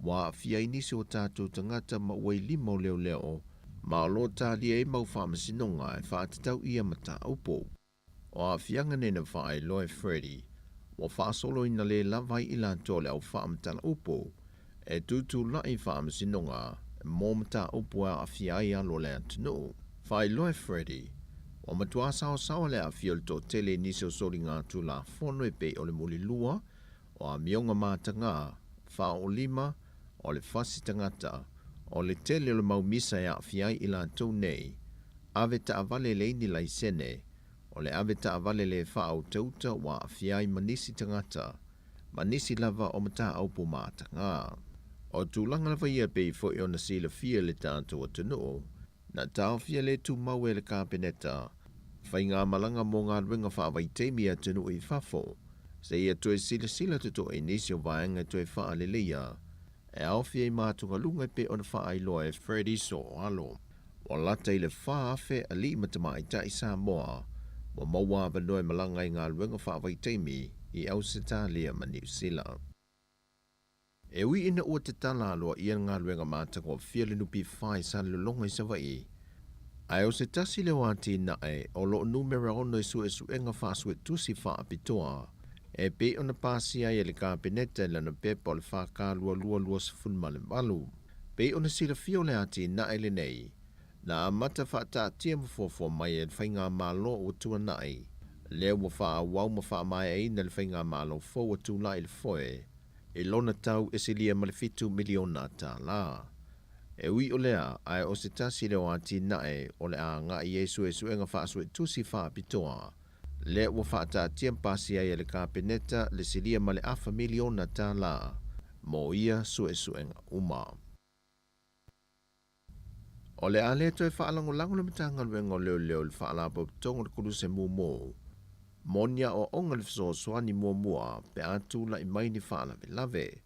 Ua aafia ai nisi o tatou tagata ma ua i lima o leoleo, ma o lo o talia ai mau faamasinoga e faatatau ia mataupu. O aafiaga nei na faailoa e Freddie, ua faasoloina le lava ai i latou o le au faamatala upu e tutulai i faamasinoga mo mataupu e aafia ai alo o le atunuu. Faailoa e Freddie, ua matua saosaoa le aafia o le toatele i nisi o soligatulafono e pei o le mulilua, o amioga matagā, faaoolima, o le fasi tagata, o le tele o le mau misa e aafia ai i latou nei, ave taavale leai ni laisene, o le ave taavale le faautauta ua aafia ai ma nisi tagata, ma nisi lava o mataupu matagā. O tulaga lava ia pei foi ona silafia e le tatou atunuu, Na taofia le tumau e le Kapeneta faigamalaga mo galuega faavaitaimi i atunuu i fafo, seia toe silasila totoa i nisi o vaega e toe faaleleia e aofia i maatugaluga e pei ona faailoa e Freddie Soalo. Ua lata i le 4,000 alii ma tamaitai Samoa ua maua avanoa e malaga i galuega faavaitaimi i Ausetalia ma Niu Sila. E ui ina ua tatala aloaia le galuega matagofie a le NPF i Salelologa i Savaii, ae o se tasi lea o atinae o lo o numera ono i suesuega faasuetusi faapitoa e pei ona pasia ai e le Kapeneta i lana pepa o le FK2228. Pei ona silafia o le atinae lenei, na amata faataatia ma fuafua mai e le Faigamalo ua tuanai, lea ua faaauau ma faamaeaina e le Faigamalo fou ua tulai i le foe. i lona tau e silia ma le $7 miliona. E ui o lea, ae o se tasi lea o atinae o le a agai i ai suesuega faasuetusi faapitoa, lea ua faataatia ma pasia ai e le Kapeneta le silia ma le $500,000 mo ia suesuega uma. O le a le toe faalagolago le Matagaluega o Leoleo i le Faalapotopotoga o le Koluse Mumu mo ni aoaoga i le fesoasoani muamua pe a tulai mai ni faalavelave.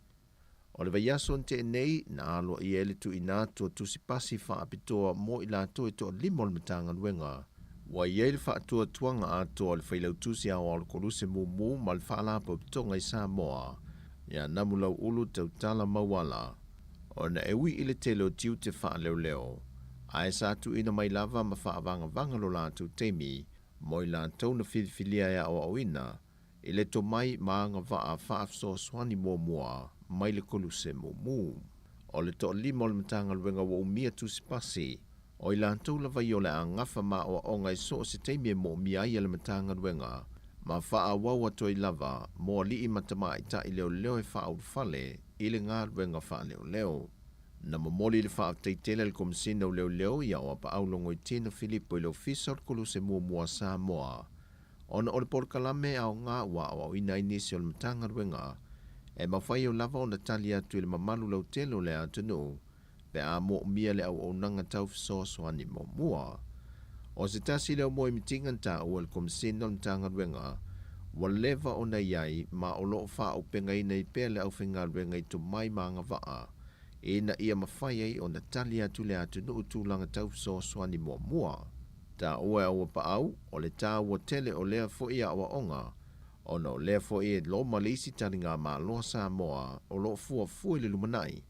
O le vaiaso na tea nei na aloaia ai le tuuina atu o tusi pasi faapitoa mo i latou e toalima o le Matagaluega ua i ai le faatuatuaga atoa o le Failautusi Aoao o le Koluse Mumu ma le Faalapotopotoga i Samoa ia Namulauulu Tautala Mauala, ona e ui i le tele o tiute faaleoleo, ae sa tuuina mai lava ma faavagavaga lo latou taimi mo i latou na filifilia e aoaoina i le tomai ma agavaa faafesoasoani muamua mai le Koluse Mumu. O le toalima o le Matagaluega ua umia tusi pasi, o i latou lava ia o le a gafa ma aoaoga i so o se taimi e moomia ai e le Matagaluega, ma faaauau atu ai lava mo alii ma tamaitai leoleo e faaulufale i le galuega faaleoleo. Na momoli le faafetai tele a le Komesina o Leoleo ia Auapaau Logoitino Filipo i le Ofisa o le Koluse Muamua a Samoa, ona o le polokalame aoga ua aoaoina ai nisi o le Matagaluega e mafai ai lava ona tali atu i le mamalu lautele o le atunuu pe a moomia le auaunaga tau fesoasoani muamua. O se tasi lea o moemitiga na taua e le Komesina o le Matagaluega ua leva ona i ai ma o lo o faaaupegaina ai pea le aufaigaluega i tomai ma agavaa ina ia mafai ai ona tali atu le atunuu i tulaga tau fesoasoani muamua. Taua e Auapaau, o le taua tele o lea foi aoaoga, ona o lea foi e loma le isi taligamalo a Samoa o lo o fuafua i le lumanai,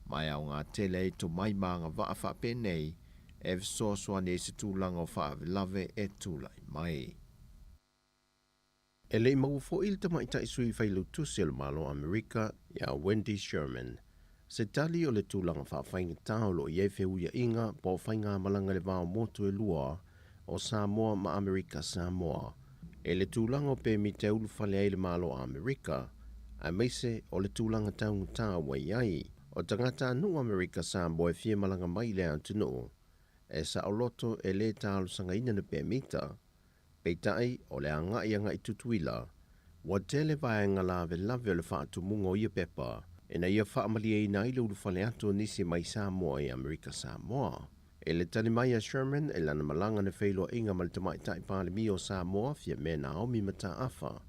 ma e aoga tele ai tomai ma agavaa faapenei e fesoasoani ai i se tulaga o faalavelave e tulai mai. E le i maua foi i le tamaitai sui failautusi o le Malo o Amerika ia Wendy Sherman se tali o le tulaga faafaigata o lo o i ai feuiaiga po o faigamalaga i le va o motu e lua o Samoa ma Amerika Samoa i le tulaga o pemita e ulufale ai le Malo o Amerika, aemaise o le tulaga taugata ua i ai o tagatanuu Amerika Samoa e fia malaga mai i le atunuu e saoloto e le talosagaina ni pemita. Peitai, o le agai agai Tutuila, ua tele vaega lavelave o le faatumuga o ia pepa ina ia faamalieina ai le ulufale atu o nisi mai Samoa i Amerika Samoa. I le tali mai a Sherman i lana malaga na feiloaiga ma le Tamaitai Palemia o Samoa, Fiame Naomi Mataafa,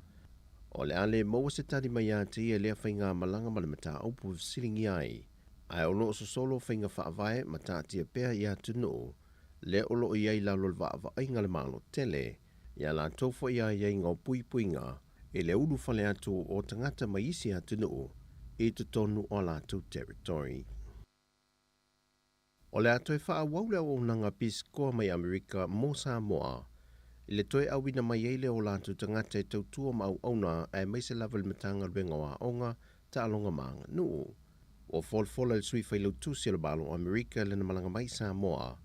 o le a le maua se tali mai ia te ia i lea faigamalaga ma le mataupu e fesiligia ai, ae o lo o sosolo faiga faavae ma taatia pea i atunuu lea o lo o i ai i lalo o le vaavaaiga a le Malo tele, i a latou foi aiaiga o puipuiga i le ulufale atu o tagata mai isi atunuu i totonu o a latou territory. O le a toe faaauau le auaunaga pisikoa mai Amerika mo Samoa i le toe auina mai ai lea o latou tagata e tautua ma auauna aemaise lava i le Matagaluega o Aoga, Taaloga ma Aganuu. Ua folafola e le Sui Failautusi o le Malo o Amerika i lana malaga mai i Samoa,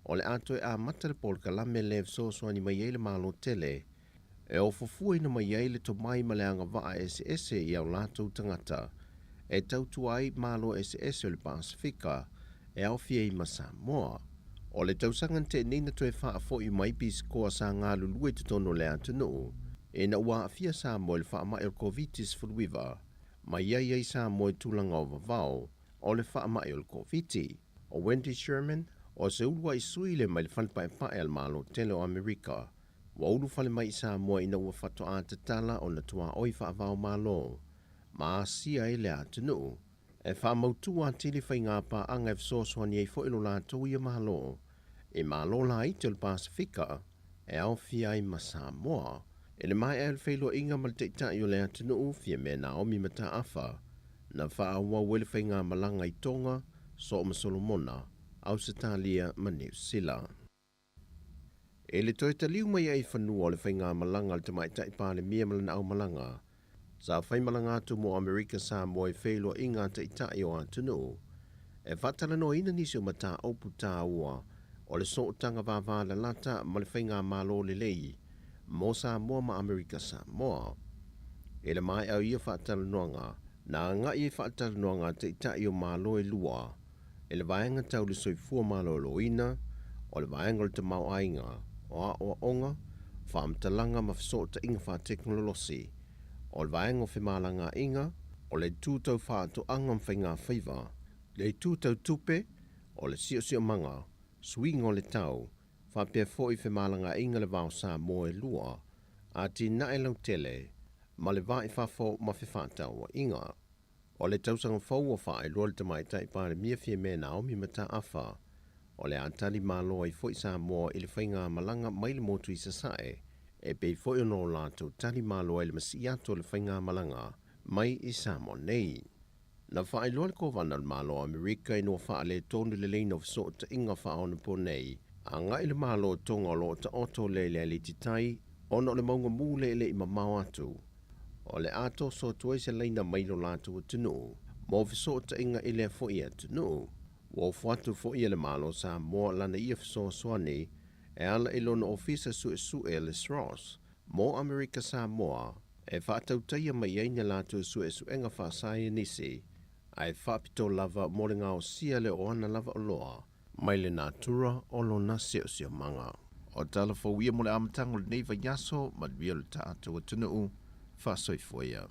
o le a toe amata le polokalame lea e fesoasoani mai ai le Malo tele e ofofuaina mai ai le tomai ma le agavaa eseese i a latou tagata e tautua ai Malo eseese o le Pasefika e aofia ai ma Samoa. O le tausaga na tea nei na toe faafoi mai pisikoa sa galulue i totonu o le atunuu ina ua aafia Samoa i le faamai o le Koviti-19 ma i ai ai Samoa i tulaga o vavao o le faamai o le Koviti. O Wendy Sherman, o se uluai sui lea mai le Fale Paepae a le Malo tele o Amerika, ua ulufale mai i Samoa ina ua faatoa tatala ona tuaoi faava-o-Malo ma asia ai le atunuu e faamautu atili faiga paaga e fesoasoani ai foi lo latou ia Malo i Malo laiti o le Pasefika e aofia ai ma Samoa. I le maea o le feiloaiga ma le Taitai o le atunuu, Fiame Naomi Mataafa, na faaauau ai le faigamalaga i Tonga, Soo ma Solomona, Ausetalia ma Niu Sila. I le toe taliu mai ai i fanua o le faigamalaga a le Tamaitai Palemia ma lana aumalaga, sa faimalaga atu mo Amerika Samoa i feiloaiga a Taitai o atunuu e faatalanoaina nisi o mataupu taua o le sootaga vavalalata ma le faigamalo lelei mo Samoa ma Amerika Samoa. I le maea o ia faatalanoaga, Na agai ai faatalanoaga a Taitai o Malo e lua i le vaega tau le soifua maloloina, o le vaega o le tamaoaiga, o aoaoga, faamatalaga ma fesootaiga faatekonolosi, o le vaega o femalagaaiga, o le itu tau faatoaga ma faigafaiva, le itu tau tupe, o le siosiomaga, suiga o le tau, faapea foi femalagaaiga i le va o Samoa e lua, atinae lautele, ma le va i fafo ma fefaatauaiga. O le tausaga fou ua faailoa le Tamaitai Palemia Fiamē Naomi Mataafa, o le a tali malo ai foi Samoa i le faigamalaga mai le motu i Sasae, e pei foi ona o latou tali malo ai i le masii atu o le faigamalaga mai i Samoa nei. Na faailoa le Kovana o le Malo o Amerika ina ua faaletonu le laina o fesootaiga faaonaponei agai i le Malo o Tonga o lo o taoto lea i le alititai ona o le mauga mu lea e le i mamao atu. O le a toso atu ai se laina mai lo latou atunuu mo fesootaiga i lea foi atunuu. Ua ofo atu foi e le Malo o Samoa lana ia fesoasoani e ala i lona Ofisa Suesue le SROS mo Amerika Samoa e faatautaia mai ai ni a latou suesuega faasaienisi ae faapito lava mo le gaosia le o ana lava oloa mai le natura o lona siosiomaga. O tala fou ia mo le amataga o lenei vaiaso, manuia lo tatou atunuu, faasoifua ia.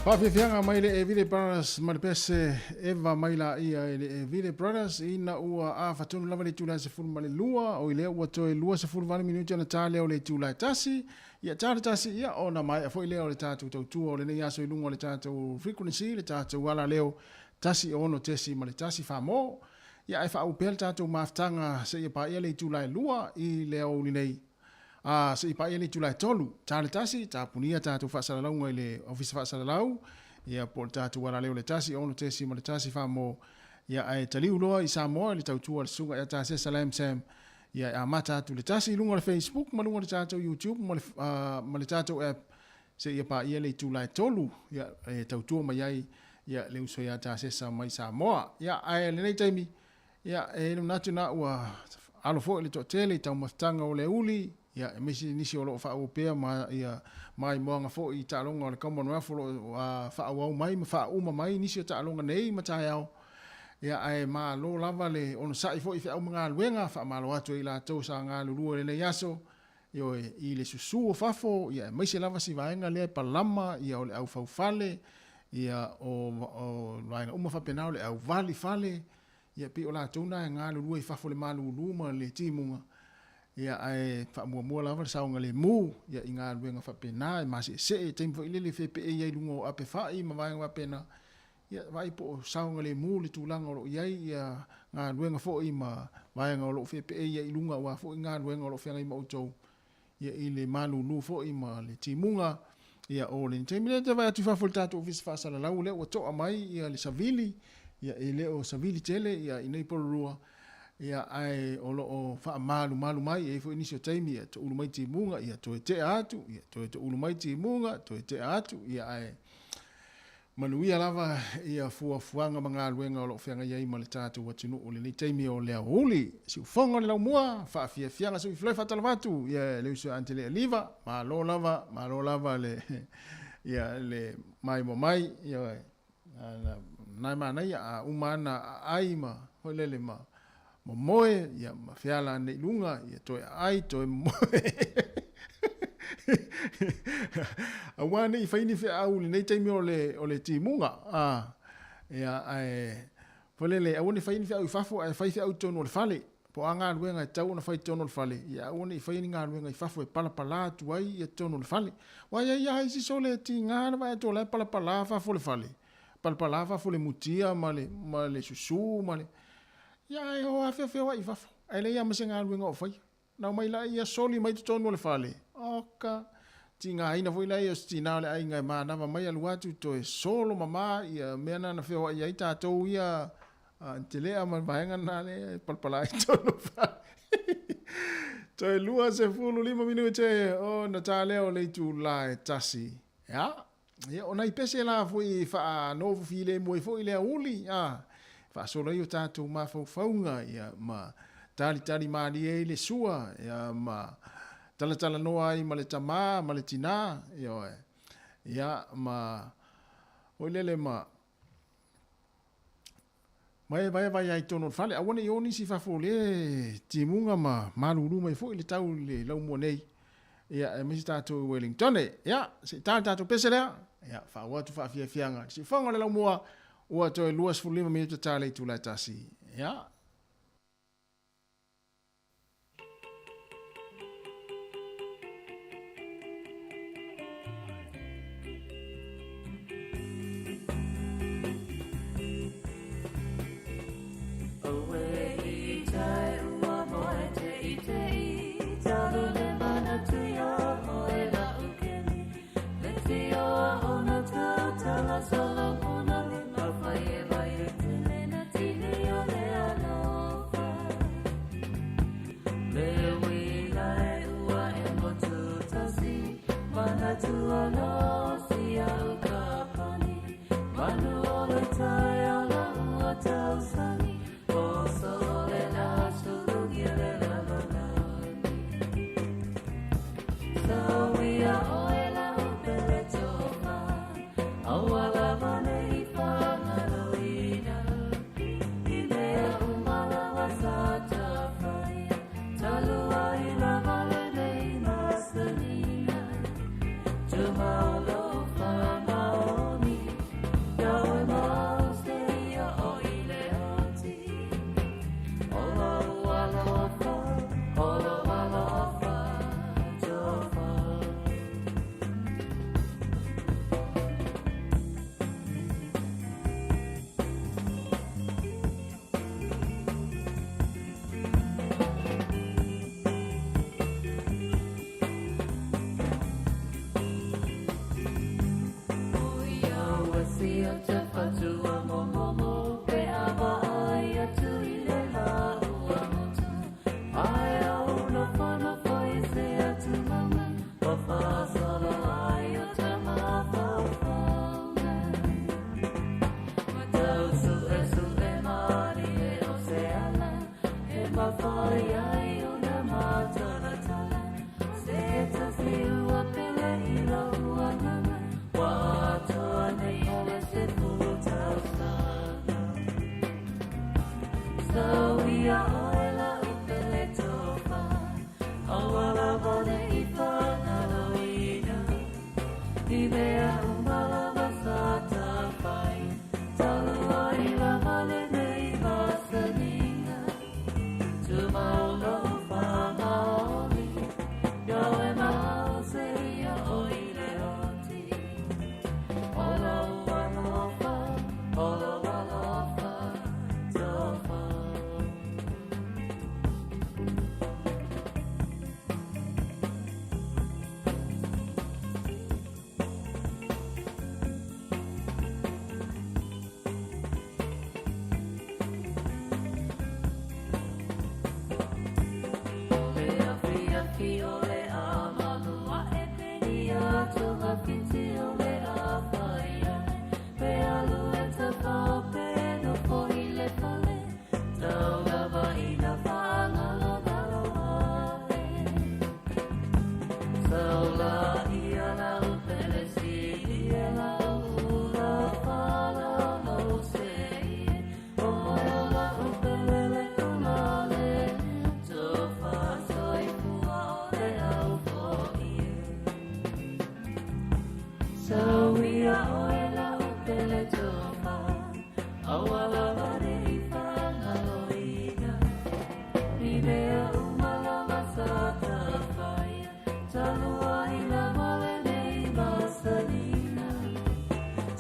Faafiafiaga mai le Evile Brothers ma le pese Eva mai laia e le Evile Brothers ina ua afatonu lava le itula e 12, oi lea ua toe 28 minute ona ta lea o le itula e 1. Ia ta le 1, ia ona maea foi lea o le tatou tautua o lenei aso i luga o le tatou frequency, le tatou alaleo 106.1 Samoa. Ia ae faauu pea le tatou mafutaga seia paia le itula e 2 i le aoauli nei. A, se i paia le itula e 3, ta le 1, tapunia tatou faasalalauga i le Ofisa Faasalalau, ia po o le tatou alaleo le 1 6.1 Samoa. Ia ae taliu loa i Samoa i le tautua a le Susuga ia Tasesa Lam Sam. Ia e amata atu le 1 i luga o le Facebook ma luga o le tatou YouTube ma le, ma le tatou app seia paia le itula e 3, ia e tautua mai ai ia le uso ia Tasesa mai Samoa. Ia ae lenei taimi, ia e manatu na ua alo foi le toatele i taumafataga o le uli, ia aemaise nisi o loo faaauau pea ma ia maimoaga foi i taaloga o le Commonwealth o loo faaauau mai ma faauma mai nisi o taaloga nei ma taeao. Ia ae malo lava le onosai foi i feau ma galuega, faamalo atu ai i latou sa galulue i lenei aso, ioe, i le susu o fafo, ia aemaise lava si vaega lea e palama, ia o le aufaufale, ia o vaega uma faapena o le auvali fale, ia pei o latou na e galulue i fafo i le malulu ma le timuga, ia ae faamuamua lava le saogalemu, ia i galuega faapena e maseesee i taimi foi lele e fepeei ai i luga o ape fai ma vaega faapena, ia vaai po o saogalemu le tulaga o lo o i ai ia galuega foi ma vaega o lo o fepeei ai i luga aua foi galuega o lo o feagai ma outou, ia i le malulu foi ma le timuga, ia o le taimi lea te vaai atu i fafo i le tatou ofisa faasalalau lea ua toa mai ia le savili, ia e le o savili tele ia i nei pololua, ia ae o lo o faamalumalu mai, e i ai foi nisi o taimi ia toulu mai timuga, ia toe tea atu, ia toe toulu mai timuga, toe tea atu, ia ae manuia lava ia fuafuaga ma galuega o lo o feagai ai ma le tatou atunuu i lenei taimi o le aoauli. Siufogo le laumua, faafiafiaga sui Floyd faatalofa atu, ia le uso ia Antelea Liva, malo lava, malo lava le ia le maimoa mai, ia na manaia a uma ana aai ma foi lele ma momoe, ia ma feala ane i luga, ia toe aai, toe momoe. Aua ne i fai ni feau i lenei taimi o le, o le timuga. A, ia, ae, foi lele, aua ne i fai ni feau i fafo, ae fai feau i totonu o le fale. Po o a galuega e tatau ona fai i totonu o le fale, ia aua ne i faia ni galuega i fafo e palapala atu ai ia totonu o le fale. Aua e i ai lava isi sole tiga le vaai atu o la e palapala fafo o le fale, palapala fafo le mutia ma le, ma le susu ma le, Ia ae o afeafeoai i fafo, ae leai lava ma se galuega o faia. Na omai la ia soli mai totonu o le fale, oka, tigaina foi la ia o se tina o le aiga e manava mai alu atu toe solo mama ia mea na na feoai ai tatou ia Antelea ma le vaega lena lea e palapala ai totonu o le fale. Toe 25 minute ona ta lea o le itula e 1. Ia, Ia, o nai pese la foi e faanofo filemu ai foi le aoauli, a, faasolo ai o tatou mafaufauga, ia, ma talitali malie ai le sua, ia, ma talatalanoa ai ma le tamā ma le tinā, ioe, ia, ma, foi lele ma, ma e vaevae ai i totonu o le fale, aua ne i o nisi i fafo o lea e timuga ma malulu mai foi le tau i le laumua nei, ia, aemaise tatou i Wellington. Ia, se i ta le tatou pese lea, ia, faaauau atu faafiafiaga. Le siufofoga o le laumua, ua toe 25 minute ta le itula e 1. Ia. Tau ia oe lau pele tofa, aua lava ne i faagaloina. I mea uma lava sa tafai, talu ai lava lenei masaniga. Tumau lou faamaoni, iau e mause ia oi le oti. O lou alofa, o lou alofa, tofa. Le afiafi o le amalu aʻe penia tugafiti o le afai ai. Pe alu e tafao pe nofo i le fale, tau lava ina faagalogalo ae. Saula ia lau pele sili e lau ula faalalo se ie. O lau pele le ula le tofa soifua o le au foʻi e. Sau ia oe lau pele tofa, aua lava ne i faagaloina. I mea uma lava sa tafaia, talu ai lava lenei masaniga.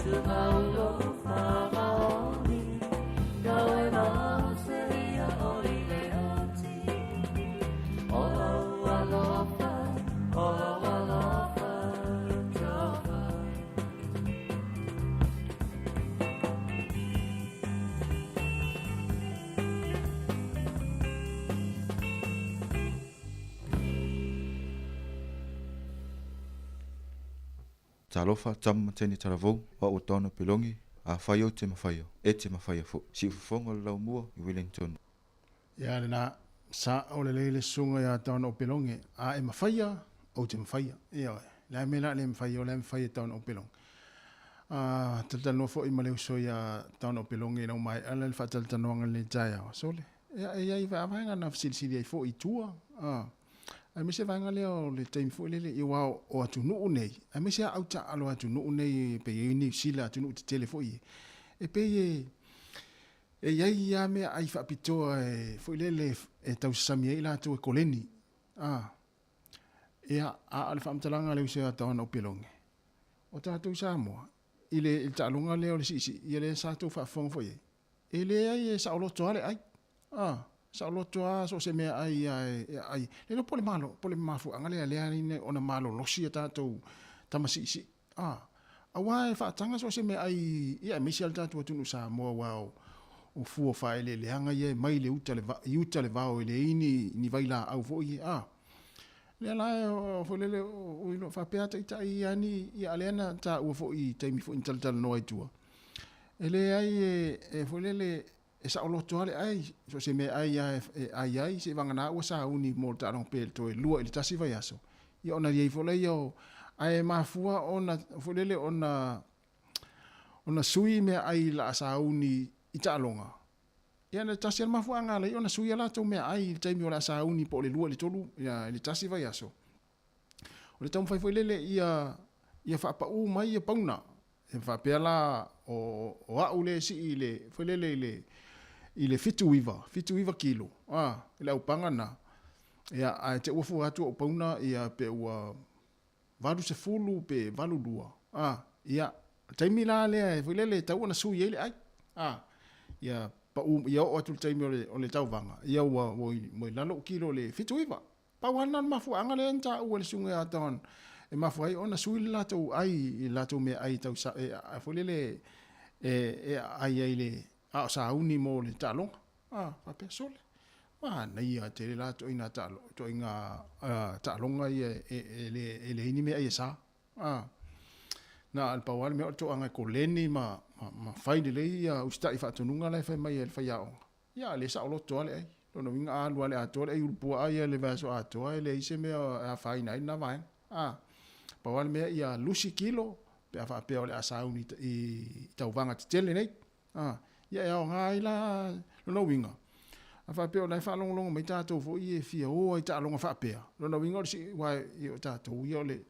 Tumau lou faamaoni, iau e mause ia oi le oti. O lou alofa, o lou alofa, tofa. Talofa tama teni talavou wa o taona pelongi a whai o te mawhaia, e te mawhaia fo. Si ufufonga le laumua i Wellington. Ia le na sa o le leile sunga ia taona o pelongi a e mawhaia o te mawhaia. Ia oe, le me la le mawhaia o le mawhaia taona o pelongi. A talatanoa foi ma le uso ia taona o pelongi ina umai ala le faatalanoaga le taeao. Sole, ia e iai vaavaega na fesilisili ai foi i tua. Aemaise vaega lea o le taimi foi lele i ua o atunuu nei. Aemaise a au taalo atunuu nei pe i Niu Sila atunuu tetele foi e. E pei e e iai ia mea ai faapitoa e foi lele e tausasami ai latou e koleni. Ia a o le faamatalaga a le uso ia taona o Pelongi. O tatou Samoa i le taaloga lea o le siisii ia lea sa tou faafofoga foi ai. E leai e saoloto lava le ai. Saoloto lava so o se mea ai a e ai. Le iloa po o le malo, po o le mafuaaga lea lea ai ona malolosi ia tatou tama siisii. Aua e faataga so o se mea ai ia aemaise lava le tatou atunuu Samoa aua o fua o faaeleeleaga ia e mai le uta le i uta le vao e leai ni vailaau foi ia. Lea la e foi lele o iloa faapea taitai ia ni ia a lea na taua foi i taimi foi na talatalanoa ai tua. E leai e foi lele e saoloto lava le ai, so o se mea ai lava e ai ai seiavagana ua sauni mo le taaloga pe toe 2 i le 1 vaiaso. Ia ona iai foi lea o ae mafua ona foi lele ona sui mea ai la sauni i taaloga. Ia na tasi le mafuaaga alai ona sui a latou mea ai i le taimi o le a sauni po o le 2 i le 3 ia i le 1 vaiaso. O le taumafai foi lele ia ia faapaū mai ia pauna. E faapea la o au le sii i le foi lele i le 79 kilo i le aupaga na. Ia ae te ua fua atu au pauna ia pe ua 80 pe 82. Ia taimi la lea e foi lele tau ona sui ai le ai. Ia pau ia oo atu le taimi o le tauvaga ia ua ua i lalo kilo le 79. Pau lava lena o le mafuaaga lea na taua e le susuga ia Don e mafua ai ona sui le latou ai i le latou meaai tau e foi lele e aai ai le a o sauni mo le taaloga. Faapea sole. Manaia tele la toaiga taalo toaiga taaloga ia e le leai ni meaai e sa. Na o le pau lava le mea o le toaga e koleni ma fai lelei ia usitai faatonuga la e fai mai e le faiaoga. Ia le saoloto lava le ai. Lona uiga a alu lava le atoa le ai ulupuaa ia le vaiaso atoa e leai se mea e afaina ai lena vaega. Pau lava le mea ia lusi kilo pe a faapea o le a sauni i tauvaga tetele nei. Ia e aoga ai la lona uiga. A faapea o la e faalogologo mai tatou foi ia e fia o ai i taaloga faapea, lona uiga o le sii, aua o tatou ia o le,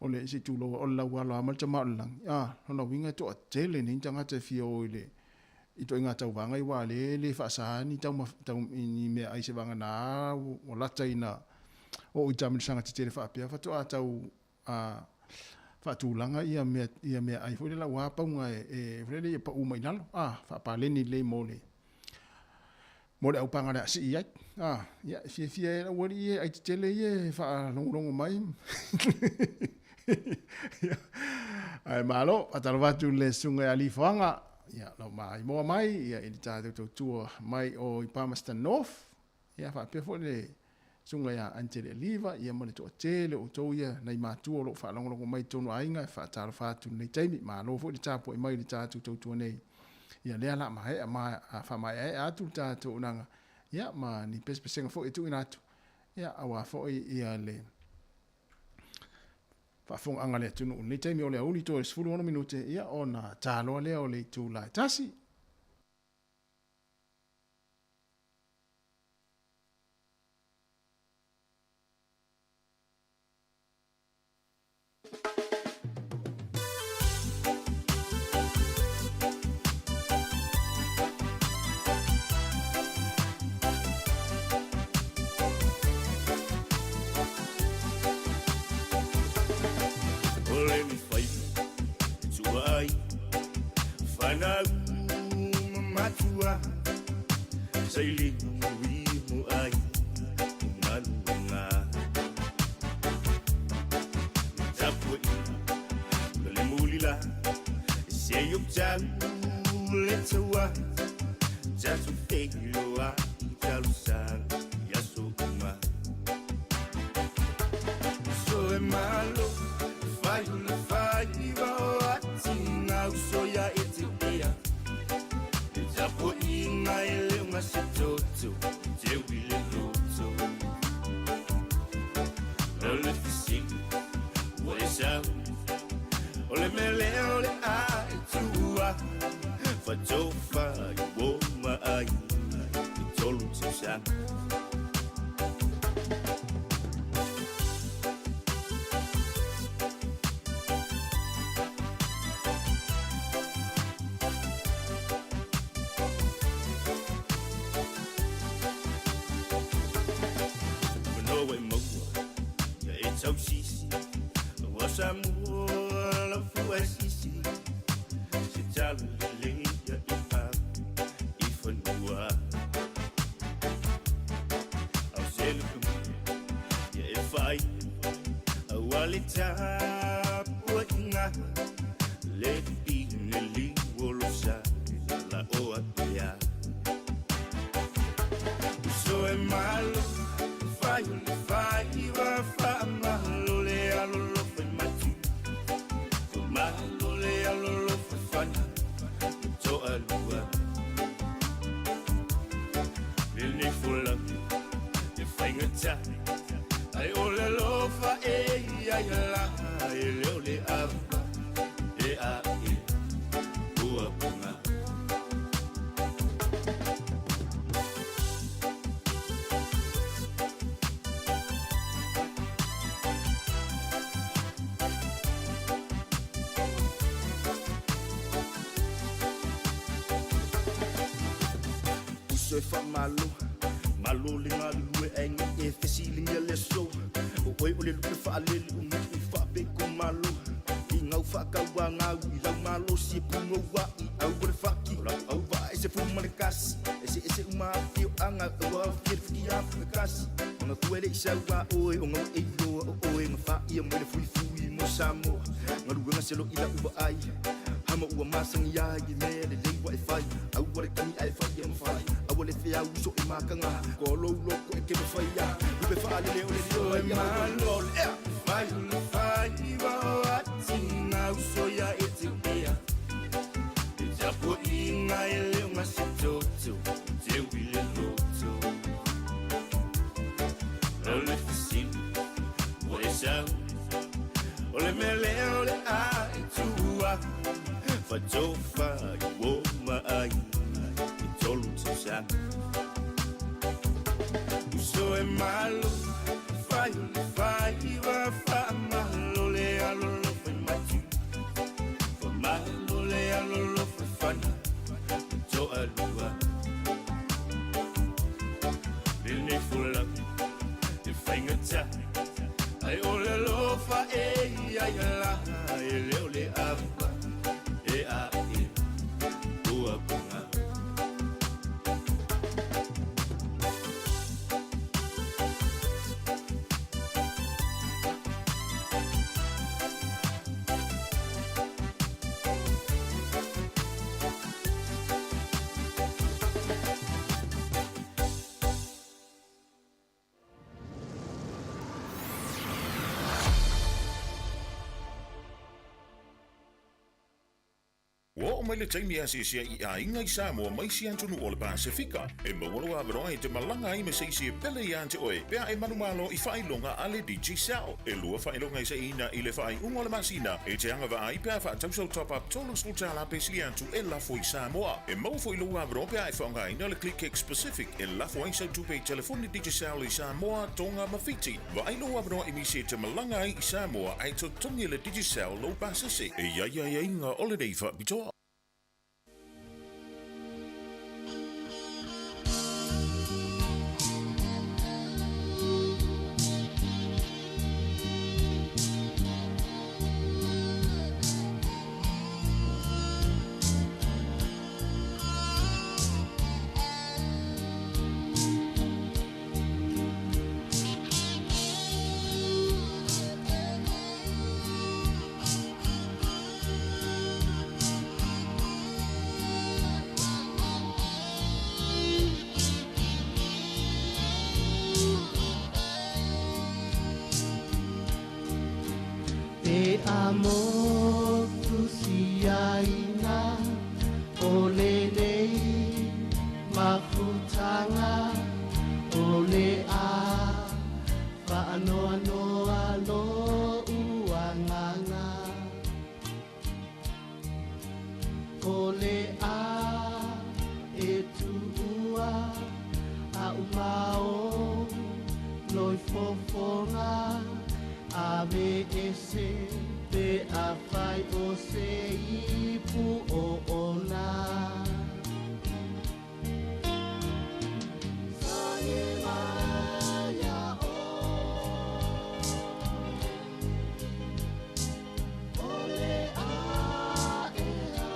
o le, se i tulou, o le laualo lava ma le tama o le lagi, a, lona uiga e toatele nei tagata e fia o i le, ituaiga tauvaga ia aua o lea e le faasa ni tauma, tau, ni meaai seivagana ua lata ina oo i taamilosaga tetele faapea faatoa tau a faatulaga ia mea ia meaai foi lele aua pauga e, e foi lele ia pau mai i lalo, a, faapaleni lelei mo le mo le aupaga o le a sii ai. A, ia, e fiafia ai lau alii e ai tetele ia e faalogologo mai. Ae malo, faatalofa atu i le susuga ia Lifoaga, ia, lau maimoa mai, ia, i le tatou tautua mai o i Palmerston North, ia, faapea foi le susuga ia Antele Aliva, ia, ma le toatele o outou ia nai matua o lo o faalogologo mai i totonu o aiga, e faatalofa atu i lenei taimi. Malo foi le tapuai mai i le tatou tautua nei. Ia, lea la maea, ma faamaeaea atu le tatou auaunaga, ia, ma ni pesepesega foi e tuuina atu, ia, aua foi ia le faafofogaaga a le atunuu. I lenei taimi o le aoauli toe 16 minute, ia, ona taloa lea o le itula e tasi. O le faiva e tua ai fanau ma matua sailiga mui mo ai i galuega tapuaiga ua le mulila se i ou tau le taua tatou feiloai i talosaga i aso uma. So e malo fai o le faiva o atinga uso ia e te ea e tapuaiga e le o gase toto teu i le loto o le fesili ua e sau o le mea lea o le a e tuua fatofa i uo ma aiga i tolu tausaga. Manoa e maua ia e tausisi ua Samoa lau fua e sisi se talo lelei ia e ave i fanua au se luku ia e fai aua le tapuaiga le pine liu o lo sa la o apea. So e malo fai o le faiva faamalo le alolofa i matu faamalo le alolofa i fana toalua lenei folauga e faigata ai o le alofa e ia ia la e le o le ava e a e ua ponga. Uso e faamalo malo le galulue aiga e fesiligia le aso o oe o le lupe faalele o nuu faapeko malo i gau faakauagau i lau malosi e pugou ai au o le faki o lau auvaa e se fu ma le kasi eseese uma afioaga ua aofia le fukiafu e kasi Magatua e le i sau a oe o gaua e iloa o oe Gafaia mai le fuifui mo Samoa Galuega se lo'i lau vaai Hama ua masani ai i mea lelei ua e fai Aua le tagi ae fai e mafai Aua le feau uso e makaga Koa lou loko e ke mafai a Lupe faalele o le lilo ai Malo le ea fai o le faiva o atinga uso ia e te ea E tapuaiga e le o gase toto teu i le loto O le fesili ua e sau O le mea lea o le a e tuua Fatofa i uo ma aiga i tolu tausaga. malo fai o le faiva faamalo le alolofa i matu faamalo le alolofa i fana toalua lenei folau e faigata ai o le alofa e ia ia la e le o le ava e a e ua puga. Ua oo mai le taimi e asiasi ai i aiga i Samoa ma isi atunuu o le Pasefika. E maua lou avanoa e te malaga ai ma se isi e pele iā te oe pe a e manumalo i faailoga a le Digicel. E lua faailoga e saiina i le faaiuga o le masina e te agavaa ai pe a faatau sau top-up $30 pe sili atu e lafo i Samoa. E maua foi lou avanoa pe a e faaaogaina le ClickX Pacific e lafo ai sau tupe i telefoni Digicel i Samoa, Tonga ma Fiti. Vaai lou avanoa e misi e te malaga ai i Samoa ae totogi e le Digicel lou pasese. E i ai aiaiga o lenei faapitoa. E amo tusiaina o lenei mafutanga o le a whaanoanoa lo uanganga o le a e tuua a umao loi fofonga a ve ese pe a fai o se ipu o ona. Sangi maya o ole a e a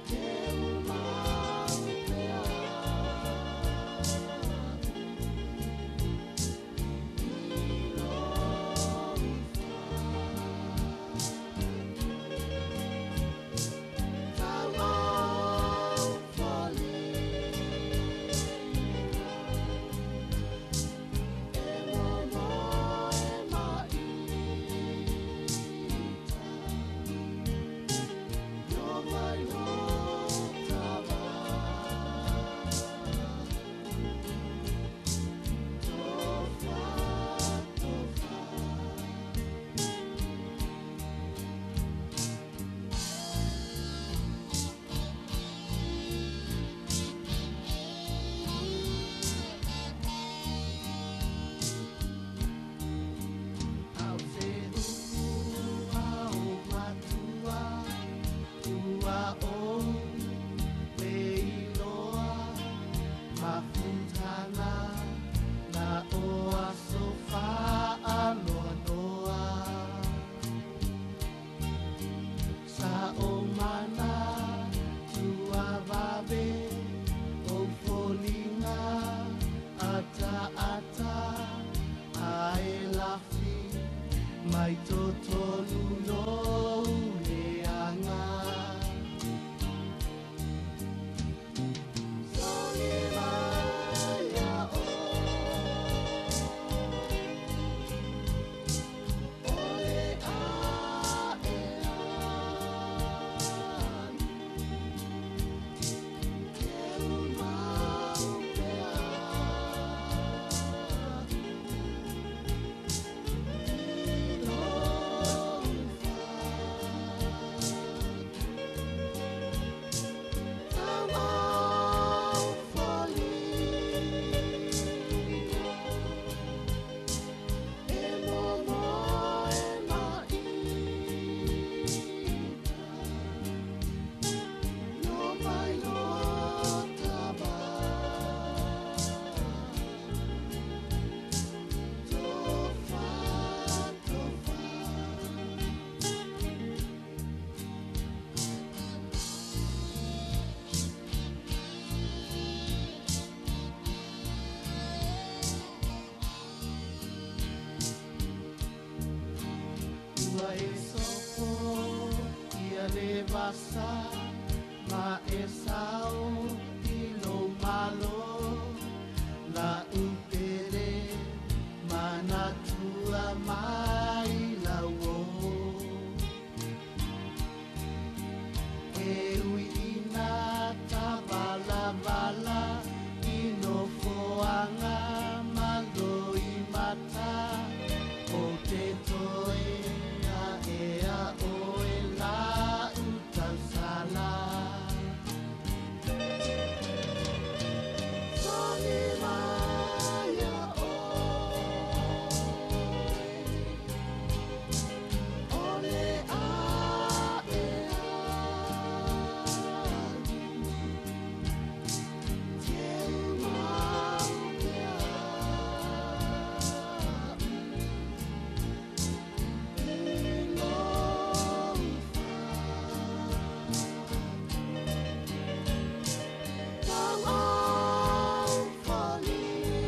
te umau pe a i lo le vasa ma e sao i lo malo la upele manatua mai lau e ui ina tavalavala i nofoaga malo i mata o te toe aʻea oe laʻu tausala. Songi mai ia oe o le aʻe alu teu mau pea aʻu i lou Tau au foliga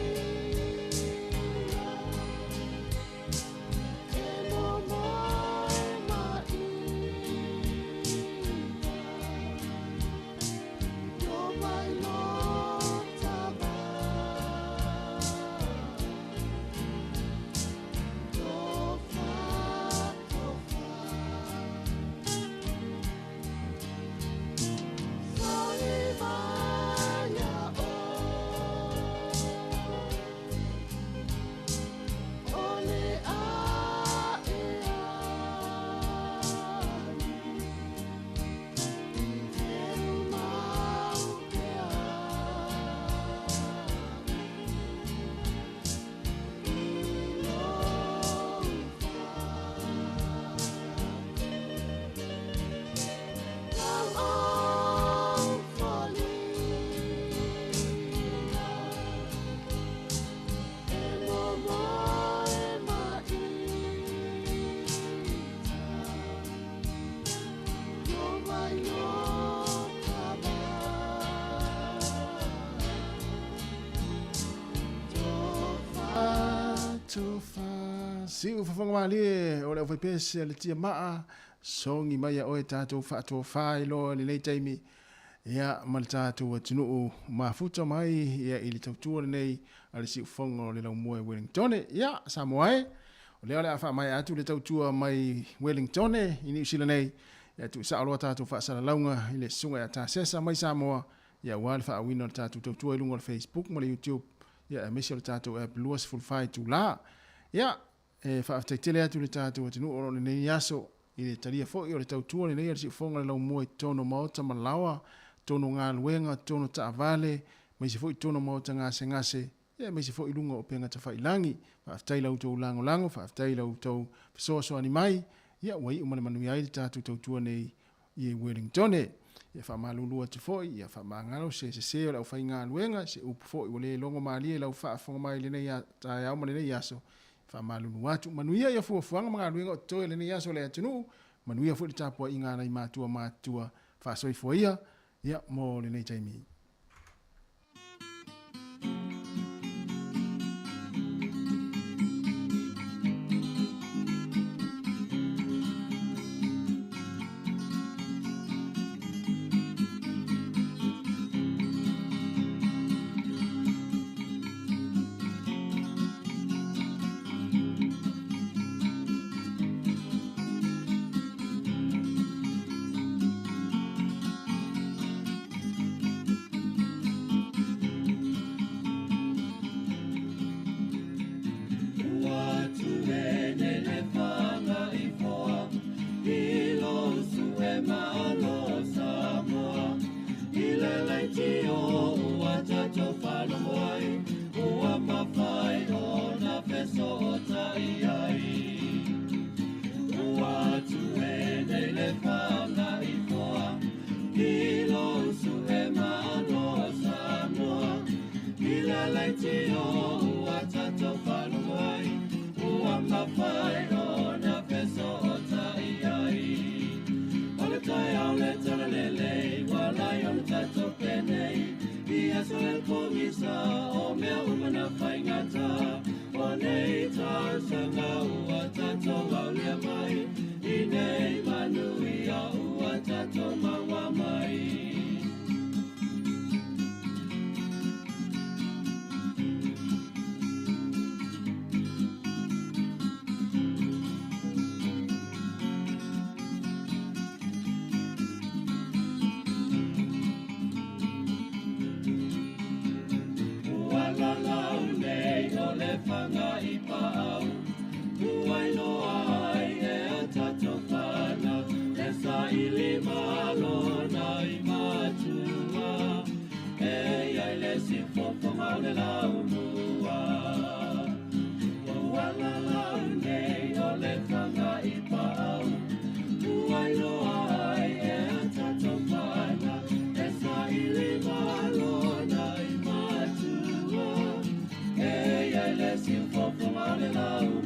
e momoe mai Yo mai lo tava Tofa, tofa Songi mai ia oe o le aʻe alu teu mau pea i lou Tau au foliga e momoe mai Yo mai lo tava Tofa Tofa siu fofoga malie o le aufaipese a le tia maa sogi mai ia oe tatou faatofā i loa lenei taimi ia ma le tatou atunuu mafuta mai ia i le tautua lenei a le siufofoga o le laumua e Wellingtone. Ia Samoa e, o lea o le a faamaea atu le tautua mai Wellingtone i Niu Sila nei, ia tuusao loa tatou faasalalauga i le susuga ia Tasesa mai Samoa, ia aua le faauiina o le tatou tautua i luga o le Facebook ma le YouTube, ia aemaise o le tatou app 24 itulā. Ia, e faafetai tele atu i le tatou atunuu o lo o lenei aso i le talia foi o le tautua lenei a le siufofoga o le laumua i totonu o maota ma laoa, totonu o galuega, totonu o taavale, aemaise foi totonu o maota gasegase, ia aemaise foi i luga o upega tafailagi. Faafetai i la outou lagolago, faafetai i la outou fesoasoani mai, ia ua iu ma le manuia ai le tatou tautua nei i Wellingtone. Ia faamalulu atu foi, ia faamagalo se sese o le aufaigaluega, se upu foi ua le logo malie i lau faafofoga mai i lenei taeao ma lenei aso. Faamalulu atu. Manuia ia fuafuaga ma galuega o totoe i lenei aso o le atunuu. Manuia foi le tapuaiga a nai matua matutua faasoifua ia, ia mo lenei taimi. Ua tue nei le faga i foa i lou sue malo Samoa i le leitio ua tatou faalogo ai ua mafai ona fesootai ai. Ua tue nei le faga i foa i lou sue malo Samoa i le leitio ua tatou faalogo ai ua mafai ona fesootai ai. O le taeao le talalelei ua lai ona tatou penei i aso e pogisa o mea uma na faigata o nei tausaga ua tatou aulia mai i nei manuia ua tatou maua mai. Ua lalau nei o le fanga i paau, ua iloa ai e a tatou fanau, e saili malo nai matua, e iai le siufofoga o le laumua. Ua lalau nei o le fanga i paau, ua iloa ai e a tatou fanau, e saili malo nai matua, e iai le siufofoga o le laumua.